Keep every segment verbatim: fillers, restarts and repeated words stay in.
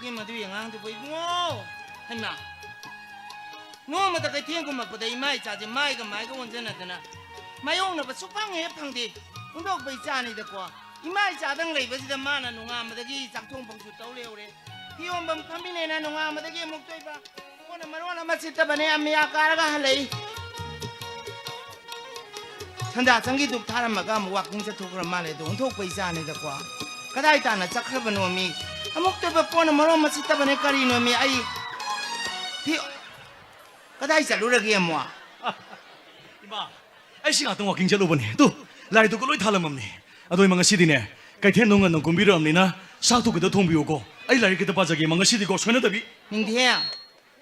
ꯃꯗꯨꯒꯤ ꯑꯉꯥꯡꯗꯨꯕꯨ ꯏꯕꯨꯡꯉꯣ, ꯍꯩꯃꯥ, ꯅꯣꯡꯃꯇ ꯀꯩꯊꯦꯜ ꯀꯨꯝꯃꯛꯄꯗ ꯏꯃꯥ ꯏꯆꯥꯁꯦ ꯃꯥꯏꯒ ꯃꯥꯏꯒ ꯑꯣꯟꯁꯤꯟꯅꯗꯅ ꯃꯥꯌꯣꯛꯅꯕ ꯁꯨꯛꯐꯪ ꯍꯦꯛ ꯐꯪꯗꯦ꯫ ꯍꯨꯟꯗꯣꯛꯄ ꯏꯆꯥꯅꯤꯗꯀꯣ꯫ ꯏꯃꯥ ꯏꯆꯥꯗꯪ ꯂꯩꯕꯁꯤꯗ ꯃꯥꯅ ꯅꯣꯡꯉꯥꯟꯕꯗꯒꯤ ꯆꯥꯛꯊꯣꯡꯐꯝꯁꯨ ꯇꯧ ꯂꯩꯍꯧꯔꯦ꯫ ꯐꯤ ꯌꯣꯟꯐꯝ ꯐꯝꯃꯤꯅꯦꯅ ꯅꯣꯡꯉꯥꯟꯕꯗꯒꯤ ꯑꯃꯨꯛ ꯇꯣꯏꯕ꯫ ꯀꯣꯟꯅ ꯃꯔꯣꯟ ꯑꯃ ꯁꯤꯠꯇꯕꯅꯦ, ꯑꯃꯤꯌꯥ ꯀꯥꯔꯒ ꯍꯜꯂꯛꯏ꯫ ꯁꯟꯗꯥ ꯆꯪꯒꯤ ꯗꯨꯛ ꯊꯥꯔꯝꯃꯒ ꯑꯃꯨꯛ ꯋꯥꯀꯤꯡ ꯆꯠꯊꯣꯛꯈ꯭ꯔ ꯃꯥꯜꯂꯦ꯫ ꯑꯗꯣ ꯑꯣꯟꯊꯣꯛꯄ ꯏꯆꯥꯅꯤꯗꯀꯣ꯫ ꯀꯗꯥꯏ ꯇꯥꯅ ꯆꯠꯈ꯭ꯔꯕꯅꯣ ꯃꯤ? ꯑꯃꯨꯛ ꯇꯣꯏꯕ ꯄꯣꯟꯅ ꯃꯔꯣꯟ ꯑꯃ ꯁꯤꯠꯇꯕꯅꯦ ꯀꯔꯤꯅꯣ ꯃꯤ? ꯑꯩ ꯐꯤ-, ꯀꯗꯥꯏ ꯆꯠꯂꯨꯔꯒꯦ ꯑꯃꯨꯛ? ꯏꯃꯥ, ꯑꯩꯁꯤ ꯉꯥꯛꯇꯪ ꯋꯥꯀꯤꯡ ꯆꯠꯂꯨꯕꯅꯦ꯫ ꯇꯨ, ꯂꯥꯏ ꯗꯨꯛꯀ ꯂꯣꯏ ꯊꯥꯂꯝꯃꯝꯅꯦ꯫ ꯑꯗꯣ ꯏꯃꯥ, ꯉꯁꯤꯗꯤꯅꯦ, ꯀꯩꯊꯦꯜꯗꯣ ꯉꯟꯅ ꯀꯨꯝꯕꯤꯔꯛꯑꯕꯅꯤꯅ ꯆꯥꯛꯇꯨ ꯈꯤꯇ ꯊꯣꯡꯕꯤꯌꯨꯀꯣ꯫ ꯑꯩ ꯂꯥꯏꯔꯤꯛ ꯈꯤꯇ ꯄꯥꯖꯒꯦ ꯏꯃꯥ, ꯉꯁꯤꯗꯤꯀꯣ, ꯁꯣꯏꯅꯗꯕꯤ꯫ ꯅꯤꯡꯊꯦꯝ,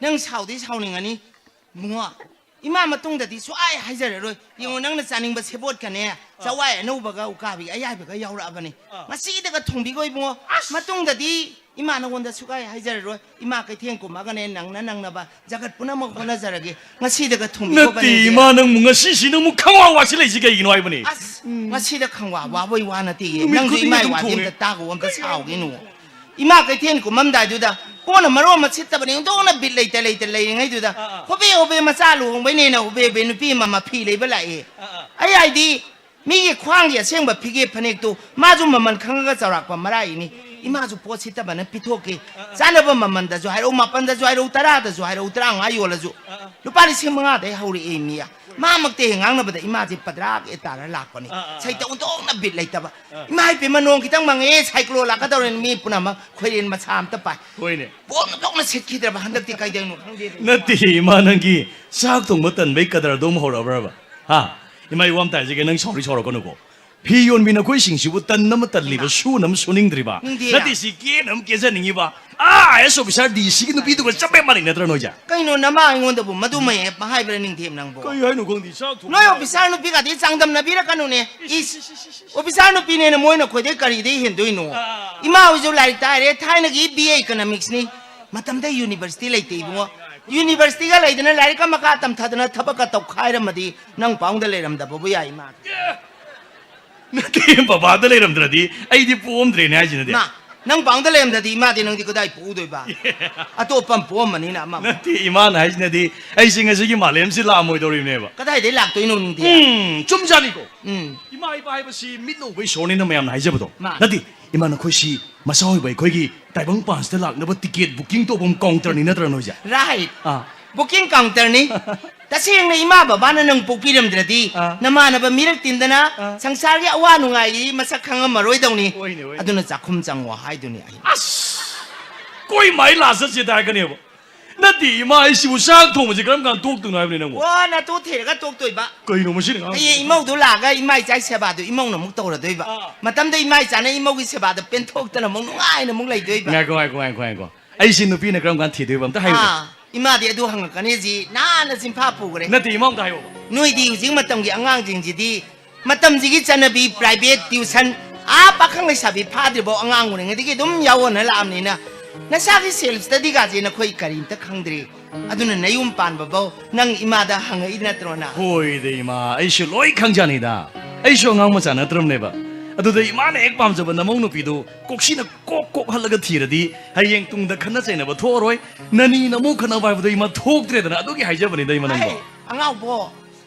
ꯅꯪ ꯁꯥꯎꯗꯤ ꯁꯥꯎꯅꯤꯡꯉꯅꯤ꯫ ꯏꯕꯨꯡꯉꯣ, ꯏꯃꯥ ꯃꯇꯨꯡꯗꯗꯤ ꯁꯨꯛꯍꯥꯏ ꯍꯥꯏꯖꯔꯔꯣꯏ꯫ ꯌꯦꯡꯉꯣ, ꯅꯪꯅ ꯆꯥꯅꯤꯡꯕ ꯁꯦꯕꯣꯠꯀꯅꯦ, ꯆꯋꯥꯏ ꯑꯅꯧꯕꯒ ꯎꯀꯥꯕꯤ ꯑꯌꯥꯏꯕꯒ ꯌꯥꯎꯔꯛꯑꯕꯅꯦ꯫ ꯉꯁꯤꯗꯒ ꯊꯣꯡꯕꯤꯈꯣ ꯏꯕꯨꯡꯉꯣ꯫ ꯃꯇꯨꯡꯗꯗꯤ ꯏꯃꯥ ꯅꯉꯣꯟꯗ ꯁꯨꯛꯍꯥꯏ ꯍꯥꯏꯖꯔꯔꯣꯏ꯫ ꯏꯃꯥ ꯀꯩꯊꯦꯜ ꯀꯨꯝꯃꯒꯅꯦ, ꯅꯪꯅ ꯅꯪꯅꯕ ꯖꯒꯠ ꯄꯨꯝꯅꯃꯛ ꯍꯣꯠꯅꯖꯔꯒꯦ꯫ ꯉꯁꯤꯗꯒ ꯊꯣꯡꯕꯤꯈꯣ ꯅꯠꯇꯦ ꯀꯅꯦ꯫ ꯏꯃꯥ, ꯅꯪꯕꯨ ꯉꯁꯤꯁꯤ ꯅꯪꯕꯨ ꯈꯪꯋꯥ ꯋꯥꯁꯤꯜꯂꯛꯏꯁꯤ ꯀꯩꯒꯤꯅꯣ ꯍꯥꯏꯕꯅꯦ? ꯑꯁ, ꯉꯁꯤꯗ ꯈꯪꯋꯥ ꯋꯥꯕꯩ ꯋꯥ ꯅꯠꯇꯦꯌꯦ꯫ ꯅꯨꯃꯤꯠ ꯅꯪꯁꯨ ꯈꯨꯗꯤꯡꯒꯤ ꯏꯃꯥ ꯑꯗꯨꯝ ꯋꯥꯗꯤ ꯊꯣꯡꯉꯦ꯫ ꯑꯝꯇ ꯇꯥꯒꯣ, ꯑꯝꯇ ꯁꯥꯎꯒꯤꯅꯣ꯫ ꯏꯃꯥ ꯀꯩꯊꯦꯜ ꯀꯨꯝꯃꯝꯗꯥꯏꯗꯨꯗ ꯀꯣꯟꯅ ꯃꯔꯣꯟ ꯑꯃ ꯁꯤꯠꯇꯕꯅꯦ, ꯑꯣꯟꯊꯣꯛꯅ ꯕꯤꯠ ꯂꯩꯇ ꯂꯩꯇ ꯂꯩꯔꯤꯉꯩꯗꯨꯗ, ꯑꯥ, ꯑꯥ꯫ ꯍꯣꯕꯦ ꯍꯣꯕꯦ ꯃꯆꯥ ꯂꯨꯍꯣꯡꯕꯩꯅꯦꯅ ꯍꯣꯕꯦ ꯍꯣꯕꯦ ꯅꯨꯄꯤ ꯑꯃ ꯃꯐꯤ ꯂꯩꯕ ꯂꯥꯛꯑꯦ꯫ ꯑꯥ, ꯑꯥ꯫ ꯑꯩ ꯍꯥꯏꯗꯤ, ꯃꯤꯒꯤ ꯈ꯭ꯋꯥꯡꯒꯤ ꯑꯁꯦꯡꯕ ꯐꯤꯒꯦ ꯐꯅꯦꯛꯇꯨ ꯃꯥꯁꯨ ꯃꯃꯜ ꯈꯪꯉꯒ ꯆꯥꯎꯔꯥꯛꯄ ꯃꯔꯥꯏꯅꯤ꯫ ꯏꯃꯥꯁꯨ ꯄꯣꯠ ꯁꯤꯠꯇꯕꯅ ꯄꯤꯊꯣꯛꯀꯦ꯫ ꯑꯥ, ꯑꯥ꯫ ꯆꯥꯅꯕ ꯃꯃꯜꯗꯁꯨ ꯍꯥꯏꯔꯛꯎ, ꯃꯥꯄꯜꯗꯁꯨ ꯍꯥꯏꯔꯛꯎ, ꯇꯔꯥꯗꯁꯨ ꯍꯥꯏꯔꯛꯎ, ꯇꯔꯥꯃꯉꯥ ꯌꯣꯜꯂꯁꯨ꯫ ꯑꯥ, ꯑꯥ꯫ ꯂꯨꯄꯥ ꯂꯤꯁꯤꯡ ꯃꯉꯥꯗꯩ ꯍꯧꯔꯛꯑꯦ ꯃꯤ꯫ ꯃꯥꯃꯛꯇ ꯍꯦꯛ ꯉꯥꯡꯅꯕꯗ ꯏꯃꯥꯁꯦ ꯄꯗ꯭ꯔꯥꯛ ꯍꯦꯛ ꯇꯥꯔ ꯂꯥꯛꯄꯅꯦ꯫ ꯑꯥ, ꯑꯥ, ꯑꯥ꯫ ꯁꯩꯇ ꯑꯣꯟꯊꯣꯛꯅ ꯕꯤꯠ ꯂꯩꯇꯕ꯫ ꯑꯥ꯫ ꯏꯃꯥ ꯏꯄꯦꯝꯃ, ꯅꯣꯡ ꯈꯤꯇꯪ ꯃꯪꯉꯛꯑꯦ, ꯁꯥꯏꯀ꯭ꯂꯣꯟ ꯂꯥꯛꯀꯗꯧꯔꯦꯅ ꯃꯤ ꯄꯨꯝꯅꯃꯛ ꯈꯣꯏꯔꯦꯟ ꯃꯁꯥ ꯑꯝꯇ ꯄꯥꯏ꯫ ꯍꯣꯏꯅꯦ꯫ ꯄꯣꯡ ꯊꯣꯛꯅ ꯁꯤꯠꯈꯤꯗ꯭ꯔꯕ ꯍꯟꯗꯛꯇꯤ ꯀꯩꯗꯧꯅꯣ ꯈꯪꯗꯦ꯫ ꯅꯠꯇꯦ ꯏꯃꯥ, ꯅꯪꯒꯤ ꯆꯥꯛ ꯊꯣꯡꯕ ꯇꯟꯕꯩ ꯀꯗꯔꯗꯣ ꯑꯃꯨꯛ ꯍꯧꯔꯛꯑꯕ꯭ꯔꯕ? ꯍꯥ? ꯏꯃꯥ, ꯏꯋꯥ ꯑꯝꯇ ꯍꯥꯏꯖꯒꯦ, ꯅꯪ ꯁꯥꯎꯔꯤ ꯁꯥꯎꯔꯛꯀꯅꯨꯀꯣ꯫ ꯐꯤ ꯌꯣꯟꯕꯤ ꯅꯈꯣꯏꯁꯤꯡꯁꯤꯕꯨ ꯇꯟ ꯑꯃ ꯇꯜꯂꯤꯕ, ꯏꯃꯥ꯫ ꯁꯨꯅ ꯑꯃ ꯁꯨꯅꯤꯡꯗ꯭ꯔꯤꯕ? ꯅꯤꯡꯊꯦꯝ꯫ ꯅꯠꯇꯦ, ꯁꯤ ꯀꯦꯅ ꯑꯃ ꯀꯦꯖꯅꯤꯡꯉꯤꯕ? ꯑꯥ, IAS officer, DC ꯒꯤ ꯅꯨꯄꯤꯗꯨꯒ ꯆꯞ ꯍꯦꯛ ꯃꯥꯟꯅꯩ ꯅꯠꯇ꯭ꯔ ꯅꯣꯏꯁꯦ? ꯀꯩꯅꯣ ꯅꯃꯥ ꯑꯩꯉꯣꯟꯗꯕꯨ ꯃꯗꯨꯃ ꯍꯦꯛ ꯍꯥꯏꯕ꯭ꯔꯥ ꯅꯤꯡꯊꯦꯝ ꯅꯪꯕꯣ? ꯀꯩ ꯍꯥꯏꯅꯣ ꯈꯪꯗꯦ, ꯆꯥꯛ ꯊꯣꯡ- ꯅꯣꯏ officer ꯅꯨꯄꯤꯒꯗꯤ ꯆꯥꯡꯗꯝꯅꯕꯤꯔꯛꯀꯅꯨꯅꯦ꯫ ꯏꯁ, ꯏꯁ, ꯏꯁ, ꯏꯁ, ꯏꯁ꯫ Officer ꯅꯨꯄꯤꯅꯦꯅ ꯃꯣꯏꯅ ꯑꯩꯈꯣꯏꯗꯩ ꯀꯔꯤꯗꯩ ꯍꯦꯟꯗꯣꯏꯅꯣ? ꯑꯥ꯫ ꯏꯃꯥ ꯍꯣꯏꯁꯨ ꯂꯥꯏꯔꯤꯛ ꯇꯥꯏꯔꯦ, ꯊꯥꯏꯅꯒꯤ B A Economics ꯅꯤ꯫ ꯃꯇꯝꯗ university ꯂꯩꯇꯦ ꯏꯕꯨꯡꯉꯣ꯫ University ꯒ ꯂꯩꯗꯅ ꯂꯥꯏꯔꯤꯛꯀ ꯃꯈꯥ ꯇꯝꯊꯗꯅ ꯊꯕꯛꯀ ꯇꯧꯈꯥꯏꯔꯝꯃꯗꯤ ꯅꯪ ꯄꯥꯎꯡꯗ ꯂꯩꯔꯝꯗꯕꯕꯨ ꯌꯥꯏ ꯏꯃꯥ꯫ ꯅꯠꯇꯦ, ꯕꯕꯥꯗ ꯂꯩꯔꯝꯗ꯭ꯔꯗꯤ ꯑꯩꯗꯤ ꯄꯣꯛꯑꯝꯗ꯭ꯔꯦꯅꯦ ꯍꯥꯏꯁꯤꯅꯗꯤ꯫ ꯃꯥ, ꯅꯪ ꯄꯥꯡꯗ ꯂꯩꯔꯝꯗꯗꯤ ꯏꯃꯥꯗꯤ ꯅꯪꯗꯤ ꯀꯗꯥꯏ ꯄꯨꯗꯣꯏꯕ? ꯑꯇꯣꯞꯄ ꯑꯃ ꯄꯣꯛꯑꯝꯕꯅꯤꯅ ꯑꯃ ꯑꯃ꯫ ꯅꯠꯇꯦ, ꯏꯃꯥꯅ ꯍꯥꯏꯁꯤꯅꯗꯤ ꯑꯩꯁꯦ ꯉꯁꯤꯒꯤ ꯃꯥꯂꯦꯝꯁꯤ ꯂꯥꯛꯑꯝꯃꯣꯏꯗꯧꯔꯤꯕꯅꯦꯕ꯫ ꯀꯗꯥꯏꯗꯩ ꯂꯥꯛꯇꯣꯏꯅꯣ ꯅꯪꯗꯤ? ꯎꯝ, ꯆꯨꯝꯖꯥꯅꯤꯀꯣ꯫ ꯎꯝ꯫ ꯏꯃꯥ ꯏꯄꯥ ꯍꯥꯏꯕꯁꯤ ꯃꯤꯠꯅ ꯎꯕ ꯏꯁꯣꯔꯅꯤꯅ ꯃꯌꯥꯝꯅ ꯍꯥꯏꯖꯕꯗꯣ꯫ ꯃꯥꯅꯤ꯫ ꯅꯠꯇꯦ, ꯏꯃꯥ, ꯅꯈꯣꯏꯁꯤ ꯃꯆꯥ ꯑꯣꯏꯕ ꯑꯩꯈꯣꯏꯒꯤ ꯇꯥꯏꯕꯪ ꯄꯥꯟꯁꯤꯗ ꯂꯥꯛꯅꯕ ꯇꯤꯀꯦꯠ ꯕꯨꯀꯤꯡ ꯇꯧꯐꯝ ꯀꯥꯎꯟꯇꯔꯅꯤ ꯅꯠꯇ꯭ꯔꯥ ꯅꯣꯏꯁꯦ? ꯔꯥꯏꯠ꯫ ꯑꯥ꯫ ꯕꯨꯀꯤꯡ ꯀꯥꯎꯟꯇꯔꯅꯤ꯫ ꯇꯁꯦꯡꯅ ꯏꯃꯥ ꯕꯕꯥꯅ ꯅꯪ ꯄꯣꯛꯄꯤꯔꯝꯗ꯭ꯔꯗꯤ ꯑꯥ꯫ ꯅꯃꯥꯟꯅꯕ ꯃꯤꯔꯛ ꯇꯤꯟꯗꯅ ꯑꯥ꯫ ꯁꯪꯁꯥꯔꯒꯤ ꯑꯋꯥ ꯅꯨꯡꯉꯥꯏꯒꯤ ꯃꯁꯛ ꯈꯪꯉꯝꯃꯔꯣꯏꯗꯧꯅꯤ꯫ ꯍꯣꯏꯅꯦ, ꯍꯣꯏꯅꯦ꯫ ꯑꯗꯨꯅ ꯆꯥꯛꯈꯨꯝ ꯆꯪꯉꯣ ꯍꯥꯏꯗꯨꯅꯤ ꯑꯩ꯫ ꯑꯁ! ꯀꯣꯏ ꯃꯥꯏ ꯂꯥꯁ ꯆꯠꯁꯦ ꯍꯥꯏꯔꯛꯀꯅꯦꯕ꯫ ꯅꯠꯇꯦ, ꯏꯃꯥ, ꯑꯩꯁꯤꯕꯨ ꯆꯥꯛ ꯊꯣꯡꯕꯁꯤ ꯀꯔꯝ ꯀꯥꯟꯗ ꯇꯣꯛꯇꯣꯏꯅꯣ ꯍꯥꯏꯕꯅꯤ ꯅꯪꯕꯨ? ꯋꯥ ꯅꯇꯣ ꯊꯤꯔꯒ ꯇꯣꯛꯇꯣꯏꯕ꯫ ꯀꯩꯅꯣ ꯃꯁꯤꯅ ꯉꯥꯡꯉꯤꯁꯤ? ꯍꯌꯦꯡ ꯏꯃꯧꯗꯨ ꯂꯥꯛꯑꯒ ꯏꯃꯥ ꯏꯆꯥꯒꯤ ꯁꯦꯕꯥꯗꯨ ꯏꯃꯧꯅ ꯑꯃꯨꯛ ꯇꯧꯔꯗꯣꯏꯕ꯫ ꯑꯥ꯫ ꯃꯇꯝꯗ ꯏꯃꯥ ꯏꯆꯥꯅ ꯏꯃꯧꯒꯤ ꯁꯦꯕꯥꯗ ꯄꯦꯟꯊꯣꯛꯇꯅ ꯑꯃꯨꯛ ꯅꯨꯡꯉꯥꯏꯅ ꯑꯃꯨꯛ ꯂꯩꯗꯣꯏꯕ꯫ ꯉꯥꯏꯈꯣ, ꯉꯥꯏꯈꯣ, ꯉꯥꯏꯈꯣ, ꯉꯥꯏꯈꯣ꯫ ꯑꯩꯁꯤ ꯅꯨꯄꯤꯅ ꯀꯔꯝ ꯀꯥꯟꯗ ꯊꯤꯗꯣꯏꯕ? ꯑꯝꯇ ꯍꯥꯏꯌꯨꯅꯦ꯫ ꯑꯥ, ꯏꯃꯥꯗꯤ ꯑꯗꯨ ꯍꯪꯉꯛꯀꯅꯤ ꯁꯤ ꯅꯍꯥꯟꯅ ꯆꯤꯟꯐꯥ ꯄꯨꯈ꯭ꯔꯦ꯫ ꯅꯠꯇꯦ, ꯏꯃꯥ, ꯑꯝꯇ ꯍꯥꯏꯌꯣꯕ꯫ ꯅꯣꯏꯗꯤ ꯍꯧꯖꯤꯛ ꯃꯇꯝꯒꯤ ꯑꯉꯥꯡꯁꯤꯡꯁꯤꯗꯤ ꯃꯇꯝꯁꯤꯒꯤ ꯆꯠꯅꯕꯤ ꯄ꯭ꯔꯥꯏꯚꯦꯠ ꯇ꯭ꯌꯨꯁꯟ, ꯑꯥ, ꯄꯥꯈꯪ ꯂꯩꯁꯥꯕꯤ ꯐꯥꯗ꯭ꯔꯤꯐꯥꯎ ꯑꯉꯥꯡ ꯑꯣꯏꯔꯤꯉꯩꯗꯒꯤ ꯑꯗꯨꯝ ꯌꯥꯎꯍꯟꯅ ꯂꯥꯛꯑꯕꯅꯤꯅ ꯅꯁꯥꯒꯤ ꯁꯦꯜꯐ ꯁ꯭ꯇꯗꯤꯒꯥꯁꯦ ꯅꯈꯣꯏ ꯀꯔꯤꯝꯇ ꯈꯪꯗ꯭ꯔꯤ꯫ ꯑꯗꯨꯅ ꯅꯌꯨꯝ ꯄꯥꯟꯕꯐꯧ ꯅꯪ ꯏꯃꯥꯗ ꯍꯪꯉꯛꯏ ꯅꯠꯇ꯭ꯔꯣ ꯅꯪ? ꯍꯣꯏꯗ ꯏꯃꯥ, ꯑꯩꯁꯨ ꯂꯣꯏ ꯈꯪꯖꯥꯅꯤꯗ꯫ ꯑꯩꯁꯨ ꯑꯉꯥꯡ ꯃꯆꯥ ꯅꯠꯇ꯭ꯔꯕꯅꯦꯕ꯫ ꯑꯗꯨꯗ ꯏꯃꯥꯅ ꯍꯦꯛ ꯄꯥꯝꯖꯕ ꯅꯃꯧ ꯅꯨꯄꯤꯗꯨ ꯀꯣꯛꯁꯤꯅ ꯀꯣꯛ ꯀꯣꯛ ꯍꯜꯂꯒ ꯊꯤꯔꯗꯤ ꯍꯌꯦꯡ ꯇꯨꯡꯗ ꯈꯠꯅ ꯆꯩꯅꯕ ꯊꯣꯛꯑꯔꯣꯏ꯫ ꯅꯅꯤ ꯅꯃꯧ ꯈꯠꯅꯕ ꯍꯥꯏꯕꯗꯣ ꯏꯃꯥ ꯊꯣꯛꯇ꯭ꯔꯦꯗꯅ, ꯑꯗꯨꯒꯤ ꯍꯥꯏꯖꯕꯅꯤꯗ ꯏꯃꯥ ꯅꯪꯕꯣ꯫ ꯑꯩ, ꯑꯉꯥꯎꯕꯣ,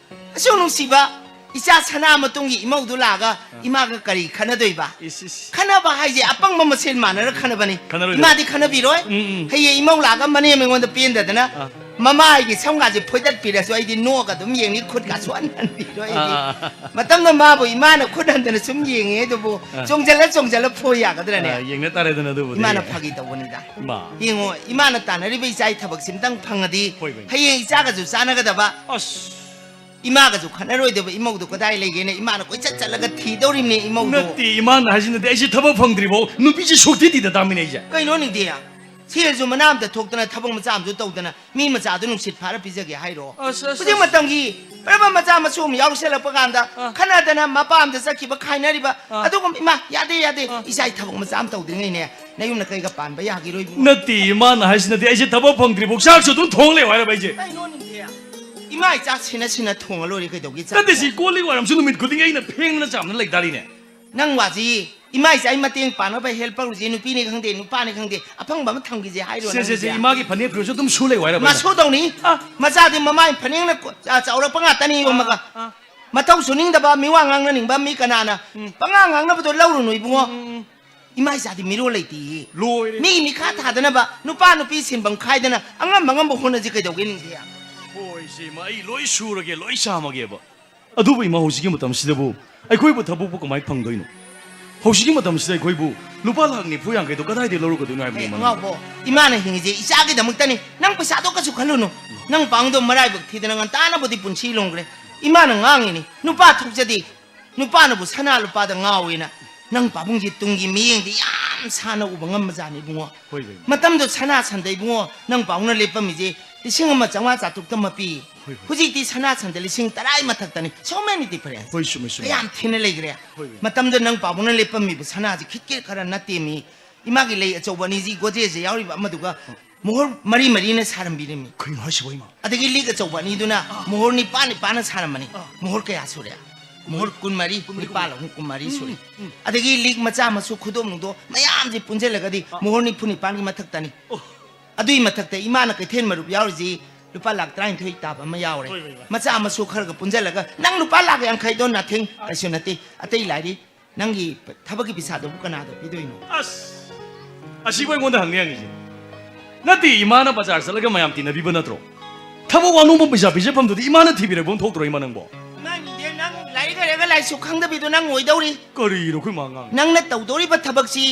ꯑꯁꯨꯛ ꯅꯨꯡꯁꯤꯕ ꯏꯆꯥ ꯁꯅꯥ ꯃꯇꯨꯡꯒꯤ ꯏꯃꯧꯗꯨ ꯂꯥꯛꯑꯒ ꯏꯃꯥꯒ ꯀꯔꯤ ꯈꯟꯅꯗꯣꯏꯕ? ꯏꯁ, ꯏꯁ꯫ ꯈꯟꯅꯕ ꯍꯥꯏꯁꯦ ꯑꯄꯪꯕ ꯃꯁꯦꯟ ꯃꯥꯟꯅꯔ ꯈꯟꯅꯕꯅꯤ꯫ ꯈꯟꯅꯔꯣꯏꯗꯕ꯫ ꯏꯃꯥꯗꯤ ꯈꯟꯅꯕꯤꯔꯣꯏ꯫ ꯎꯝ, ꯎꯝ꯫ ꯍꯌꯦꯡ ꯏꯃꯧ ꯂꯥꯛꯑꯒ ꯃꯅꯦꯝ ꯑꯩꯉꯣꯟꯗ ꯄꯦꯟꯗꯗꯅ ꯑꯥ꯫ ꯃꯃꯥꯏꯒꯤ ꯁꯝꯒꯥꯁꯦ ꯐꯣꯏꯗꯠꯄꯤꯔꯁꯨ ꯑꯩꯗꯤ ꯅꯣꯛꯑꯒ ꯑꯗꯨꯝ ꯌꯦꯡꯅꯤ, ꯈꯨꯠꯀꯥꯁꯨ ꯍꯟꯍꯟꯕꯤꯔꯣꯏ ꯑꯩꯗꯤ꯫ ꯑꯥ, ꯑꯥ, ꯑꯥ꯫ ꯃꯇꯝꯗ ꯃꯥꯕꯨ ꯏꯃꯥꯅ ꯈꯨꯠ ꯍꯟꯗꯅ ꯁꯨꯝ ꯌꯦꯡꯉꯦ ꯑꯗꯨꯕꯨ ꯑꯥ꯫ ꯆꯣꯡꯖꯜꯂ ꯆꯣꯡꯖꯜꯂ ꯐꯣꯏ ꯌꯥꯒꯗ꯭ꯔꯅꯦ? ꯑꯥ, ꯌꯦꯡꯅ ꯇꯥꯔꯦꯗꯅ ꯑꯗꯨꯕꯨꯗꯤ꯫ ꯏꯃꯥꯅ ꯐꯥꯒꯤ ꯇꯧꯕꯅꯤꯗ꯫ ꯏꯃꯥ꯫ ꯌꯦꯡꯉꯣ, ꯏꯃꯥꯅ ꯇꯥꯟꯅꯔꯤꯕ ꯏꯆꯥꯒꯤ ꯊꯕꯛꯁꯤꯝꯇꯪ ꯐꯪꯉꯗꯤ ꯍꯣꯏ, ꯍꯣꯏ꯫ ꯍꯌꯦꯡ ꯏꯆꯥꯒꯁꯨ ꯆꯥꯟꯅꯒꯗꯕ꯫ ꯑꯁ꯫ ꯏꯃꯥꯒꯁꯨ ꯈꯠꯅꯔꯣꯏꯗꯕ ꯏꯃꯧꯗꯣ ꯀꯗꯥꯏ ꯂꯩꯒꯦꯅ ꯏꯃꯥꯅ ꯀꯣꯏꯆꯠ ꯆꯠꯂꯒ ꯊꯤꯗꯧꯔꯤꯕꯅꯦ ꯏꯃꯧꯗꯣ꯫ ꯅꯠꯇꯦ, ꯏꯃꯥꯅ ꯍꯥꯏꯁꯤꯅꯗꯤ ꯑꯩꯁꯦ ꯊꯕꯛ ꯐꯪꯗ꯭ꯔꯤꯐꯥꯎ ꯅꯨꯄꯤꯁꯦ ꯁꯨꯛꯊꯤ ꯊꯤꯗ ꯇꯥꯃꯤꯅꯦ ꯑꯩꯁꯦ꯫ ꯀꯩꯅꯣ ꯅꯤꯡꯗꯤ? ꯁꯦꯜꯁꯨ ꯃꯅꯥ ꯑꯝꯇ ꯊꯣꯛꯇꯅ ꯊꯕꯛ ꯃꯆꯥ ꯑꯃꯁꯨ ꯇꯧꯗꯅ ꯃꯤ ꯃꯆꯥꯗꯨ ꯅꯨꯡꯁꯤꯠ ꯐꯥꯔ ꯄꯤꯖꯒꯦ ꯍꯥꯏꯔꯣ? ꯑꯁ, ꯑꯁ, ꯍꯧꯖꯤꯛ ꯑꯁ꯫ ꯃꯇꯝꯒꯤ ꯄ꯭ꯔꯕ ꯃꯆꯥ ꯃꯁꯨ ꯑꯃ ꯌꯥꯎꯁꯜꯂꯛꯄ ꯀꯥꯟꯗ ꯑꯥ꯫ ꯈꯠꯅꯗꯅ ꯃꯄꯥꯝꯗ ꯆꯠꯈꯤꯕ ꯈꯥꯏꯅꯔꯤꯕ ꯑꯥ꯫ ꯑꯗꯨꯒꯨꯝꯕ ꯏꯃꯥ ꯌꯥꯗꯦ ꯌꯥꯗꯦ ꯑꯥ꯫ ꯏꯆꯥꯒꯤ ꯊꯕꯛ ꯃꯆꯥ ꯑꯃ ꯇꯧꯗ꯭ꯔꯤꯉꯩꯅꯦ ꯅꯌꯨꯝꯅ ꯀꯩꯒ ꯄꯥꯟꯕ ꯌꯥꯈꯤꯔꯣꯏ ꯏꯕꯨꯡꯉꯣ꯫ ꯅꯠꯇꯦ, ꯏꯃꯥꯅ ꯍꯥꯏꯁꯤꯅꯗꯤ ꯑꯩꯁꯦ ꯊꯕꯛ ꯐꯪꯗ꯭ꯔꯤꯐꯥꯎ ꯆꯥꯛꯁꯨ ꯑꯗꯨꯝ ꯊꯣꯡ ꯂꯩꯌꯣ ꯍꯥꯏꯔꯕ ꯑꯩꯁꯦ꯫ ꯀꯩꯅꯣ ꯅꯤꯡꯗꯤ? ꯏꯃꯥ ꯏꯆꯥ ꯁꯤꯟꯅ ꯁꯤꯟꯅ ꯊꯣꯡꯉ ꯂꯣꯏꯔꯦ ꯀꯩꯗꯧꯒꯦ ꯆꯥꯛ? ꯅꯠꯇꯦ, ꯁꯤ ꯀꯣꯜ ꯂꯤꯛ ꯋꯥꯏꯔꯝꯁꯨ ꯅꯨꯃꯤꯠ ꯈꯨꯗꯤꯡꯒꯤ ꯑꯩꯅ ꯐꯦꯡꯗꯅ ꯆꯥꯝꯅ ꯂꯩꯇꯥꯔꯤꯅꯦ꯫ ꯅꯪ ꯋꯥꯁꯤ, ꯏꯃꯥ ꯏꯆꯥꯒꯤ ꯃꯇꯦꯡ ꯄꯥꯡꯅꯕ helper ꯁꯤ ꯅꯨꯄꯤꯅꯤ ꯈꯪꯗꯦ, ꯅꯨꯄꯥꯅꯤ ꯈꯪꯗꯦ, ꯑꯐꯪꯕ ꯑꯃ ꯊꯝꯈꯤꯁꯦ ꯍꯥꯏꯔꯣ ꯁꯦ, ꯁꯦ, ꯅꯪꯒꯤꯁꯦ? ꯁꯦ, ꯏꯃꯥꯒꯤ ꯐꯅꯦꯛ ꯐꯤꯔꯣꯜꯁꯨ ꯑꯗꯨꯝ ꯁꯨ ꯂꯩꯌꯨ ꯍꯥꯏꯔꯕ ꯑꯩꯅ? ꯃꯁꯨꯗꯧꯅꯤ꯫ ꯑ꯫ ꯃꯆꯥꯗꯤ ꯃꯃꯥꯏ ꯐꯅꯦꯛꯅ ꯀꯣ-, ꯑ, ꯆꯥꯎꯔꯛꯄ ꯉꯥꯛꯇꯅꯤ, ꯑ, ꯌꯣꯝꯃꯒ꯫ ꯑ꯫ ꯃꯇꯧ ꯁꯨꯅꯤꯡꯗꯕ, ꯃꯤꯋꯥ ꯉꯥꯡꯅꯅꯤꯡꯕ ꯃꯤ ꯀꯅꯥꯅ ꯎꯝ꯫ ꯄꯉꯥꯡ ꯉꯥꯡꯅꯕꯗꯣ ꯂꯧꯔꯨꯅꯨ, ꯏꯕꯨꯡꯉꯣ꯫ ꯎꯝ, ꯎꯝ, ꯎꯝ꯫ ꯏꯃꯥ ꯏꯆꯥꯗꯤ ꯃꯤꯔꯣꯜ ꯂꯩꯇꯦꯌꯦ꯫ ꯂꯣꯏꯔꯦ꯫ ꯃꯤꯒꯤ ꯃꯤꯈꯥ ꯊꯥꯗꯅꯕ, ꯅꯨꯄꯥ ꯅꯨꯄꯤ ꯁꯤꯟꯐꯝ ꯈꯥꯏꯗꯅ ꯑꯉꯝ ꯑꯉꯝꯕ ꯍꯣꯠꯅꯁꯤ ꯀꯩꯗꯧꯒꯦ ꯅꯤꯡꯊꯤꯌꯥ? ꯍꯣꯏ, ꯏꯆꯦ, ꯏꯃꯥ, ꯑꯩ ꯂꯣꯏ ꯁꯨꯔꯒꯦ, ꯂꯣꯏ ꯆꯥꯝꯃꯒꯦꯕ꯫ ꯑꯗꯨꯕꯨ ꯏꯃꯥ, ꯍꯧꯖꯤꯛꯀꯤ ꯃꯇꯝꯁꯤꯗꯕꯨ ꯑꯩꯈꯣꯏꯕꯨ ꯊꯕꯛꯄꯨ ꯀꯃꯥꯏꯅ ꯐꯪꯗꯣꯏꯅꯣ? ꯍꯧꯖꯤꯛꯀꯤ ꯃꯇꯝꯁꯤꯗ ꯑꯩꯈꯣꯏꯕꯨ ꯂꯨꯄꯥ ꯂꯥꯈ ꯅꯤꯐꯨ ꯌꯥꯡꯈꯩꯗꯣ ꯀꯗꯥꯏꯗꯒꯤ ꯂꯧꯔꯨꯒꯗꯣꯏꯅꯣ ꯍꯥꯏꯕꯅꯤ, ꯑꯦ, ꯏꯃꯥ, ꯅꯪꯕꯨ? ꯑꯉꯥꯎꯕꯣ, ꯏꯃꯥꯅ ꯍꯤꯡꯉꯤꯁꯦ ꯏꯆꯥꯒꯤꯗꯃꯛꯇꯅꯤ꯫ ꯅꯪ ꯄꯩꯁꯥꯗꯣ ꯀꯩꯁꯨ ꯈꯜꯂꯨꯅꯨ꯫ ꯅꯪ ꯄꯥꯎꯗꯣ ꯃꯔꯥꯏꯕꯛ ꯊꯤꯗꯅ ꯉꯟꯇꯥꯅꯕꯨꯗꯤ ꯄꯨꯟꯁꯤ ꯂꯣꯡꯈ꯭ꯔꯦ꯫ ꯏꯃꯥꯅ ꯉꯥꯡꯉꯤꯅꯤ, ꯅꯨꯄꯥ ꯊꯣꯛꯆꯗꯦ, ꯅꯨꯄꯥꯅꯕꯨ ꯁꯅꯥ ꯂꯨꯄꯥꯗ ꯉꯥꯎꯋꯦꯅ꯫ ꯅꯪ ꯄꯥꯕꯨꯡꯁꯦ ꯇꯨꯡꯒꯤ ꯃꯤꯠꯌꯦꯡꯗꯤ ꯌꯥꯝ ꯁꯥꯟꯅ ꯎꯕ ꯉꯝꯕꯖꯥꯠꯅꯤ, ꯏꯕꯨꯡꯉꯣ꯫ ꯍꯣꯏ, ꯍꯣꯏ꯫ ꯃꯇꯝꯗꯣ ꯁꯅꯥ ꯁꯟꯗ, ꯏꯕꯨꯡꯉꯣ, ꯅꯪ ꯄꯥꯕꯨꯡꯅ ꯂꯦꯞꯄꯝꯃꯤꯁꯦ ꯂꯤꯁꯤꯡ ꯑꯃ ꯆꯥꯝꯃꯉꯥ ꯆꯥꯇ꯭ꯔꯨꯛꯇ ꯃꯄꯤ꯫ ꯍꯣꯏ, ꯍꯣꯏ꯫ ꯍꯧꯖꯤꯛꯇꯤ ꯁꯅꯥ ꯁꯟꯗ ꯂꯤꯁꯤꯡ ꯇꯔꯥꯒꯤ ꯃꯊꯛꯇꯅꯤ꯫ So many difference꯫ ꯍꯣꯏ, ꯆꯨꯝꯃꯦ, ꯆꯨꯝꯃꯦ꯫ ꯀꯌꯥꯝ ꯊꯤꯅ ꯂꯩꯈ꯭ꯔꯦ꯫ ꯍꯣꯏ, ꯍꯣꯏ꯫ ꯃꯇꯝꯗꯣ ꯅꯪ ꯄꯥꯕꯨꯡꯅ ꯂꯦꯞꯄꯝꯃꯤꯕ ꯁꯅꯥꯁꯦ ꯈꯤꯠꯀꯦ ꯈꯔ ꯅꯠꯇꯦꯃꯤ꯫ ꯏꯃꯥꯒꯤ ꯂꯩ ꯑꯆꯧꯕ ꯑꯅꯤꯁꯤ ꯒꯣꯗ꯭ꯔꯦꯖꯇ ꯌꯥꯎꯔꯤꯕ ꯑꯃꯗꯨꯒ ꯃꯣꯍꯣꯔ ꯃꯔꯤ ꯃꯔꯤꯅ ꯁꯥꯔꯝꯕꯤꯔꯝꯃꯤ꯫ ꯀꯩꯅꯣ ꯍꯥꯏꯁꯤꯕꯣ, ꯏꯃꯥ? ꯑꯗꯒꯤ ꯂꯤꯛ ꯑꯆꯧꯕ ꯑꯅꯤꯗꯨꯅ ꯑꯥ꯫ ꯃꯣꯍꯣꯔ ꯅꯤꯄꯥꯟ ꯅꯤꯄꯥꯟꯅ ꯁꯥꯔꯝꯕꯅꯤ꯫ ꯑꯥ꯫ ꯃꯣꯍꯣꯔ ꯀꯌꯥ ꯁꯨꯔꯦ? ꯃꯣꯍꯣꯔ ꯀꯨꯟꯃꯔꯤ, ꯀꯨꯟꯃꯔꯤ, ꯅꯤꯄꯥꯜ ꯑꯍꯨꯝ ꯀꯨꯟꯃꯔꯤ ꯁꯨꯔꯦ꯫ ꯎꯝ, ꯎꯝ꯫ ꯑꯗꯒꯤ ꯂꯤꯛ ꯃꯆꯥ ꯃꯁꯨ ꯈꯨꯗꯣꯞ ꯅꯨꯡꯗꯣꯞ ꯃꯌꯥꯝꯁꯦ ꯄꯨꯟꯁꯤꯜꯂꯒꯗꯤ ꯑꯥ꯫ ꯃꯣꯍꯣꯔ ꯅꯤꯐꯨ ꯅꯤꯄꯥꯟꯒꯤ ꯃꯊꯛꯇꯅꯤ꯫ ꯑꯣ꯫ ꯑꯗꯨꯏ ꯃꯊꯛꯇ ꯏꯃꯥꯅ ꯀꯩꯊꯦꯜ ꯃꯔꯨꯞ ꯌꯥꯎꯔꯤꯁꯤ ꯂꯨꯄꯥ ꯂꯥꯈ ꯇꯔꯥꯅꯤꯊꯣꯏ ꯇꯥꯕ ꯑꯃ ꯌꯥꯎꯔꯦ꯫ ꯍꯣꯏ, ꯍꯣꯏ, ꯍꯣꯏ꯫ ꯃꯆꯥ ꯃꯁꯨ ꯈꯔꯒ ꯄꯨꯟꯁꯤꯜꯂꯒ ꯅꯪ ꯂꯨꯄꯥ ꯂꯥꯈ ꯌꯥꯡꯈꯩꯗꯣ nothing, ꯑꯥ꯫ ꯀꯩꯁꯨ ꯅꯠꯇꯦ꯫ ꯑꯇꯩ ꯂꯥꯏꯔꯤ꯫ ꯅꯪꯒꯤ ꯊꯕꯛꯀꯤ ꯄꯩꯁꯥꯗꯨꯕꯨ ꯀꯅꯥꯗ ꯄꯤꯗꯣꯏꯅꯣ? ꯑꯁ! ꯑꯁꯤꯕꯨ ꯑꯩꯉꯣꯟꯗ ꯍꯪꯅꯤ ꯍꯪꯉꯤꯁꯦ? ꯅꯠꯇꯦ, ꯏꯃꯥꯅ ꯕꯖꯥꯔ ꯆꯠꯂꯒ ꯃꯌꯥꯝ ꯇꯤꯟꯅꯕꯤꯕ ꯅꯠꯇ꯭ꯔꯣ? ꯊꯕꯛ ꯋꯥꯅꯣꯝꯕ ꯄꯩꯁꯥ ꯄꯤꯖꯐꯝꯗꯨꯗꯤ ꯏꯃꯥꯅ ꯊꯤꯕꯤꯔꯛꯄ ꯑꯃ ꯊꯣꯛꯇ꯭ꯔꯣ, ꯏꯃꯥ ꯅꯪꯕꯣ? ꯏꯃꯥꯒꯤꯗꯤ ꯅꯪ ꯂꯥꯏꯔꯤꯛ ꯍꯩꯔꯒ ꯂꯥꯏꯁꯨ ꯈꯪꯗꯕꯤꯗꯣ ꯅꯪ ꯑꯣꯏꯗꯧꯔꯤ꯫ ꯀꯔꯤꯅꯣ ꯑꯩꯈꯣꯏ ꯃꯥ ꯉꯥꯡꯉꯤ? ꯅꯪꯅ ꯇꯧꯗꯧꯔꯤꯕ ꯊꯕꯛꯁꯤ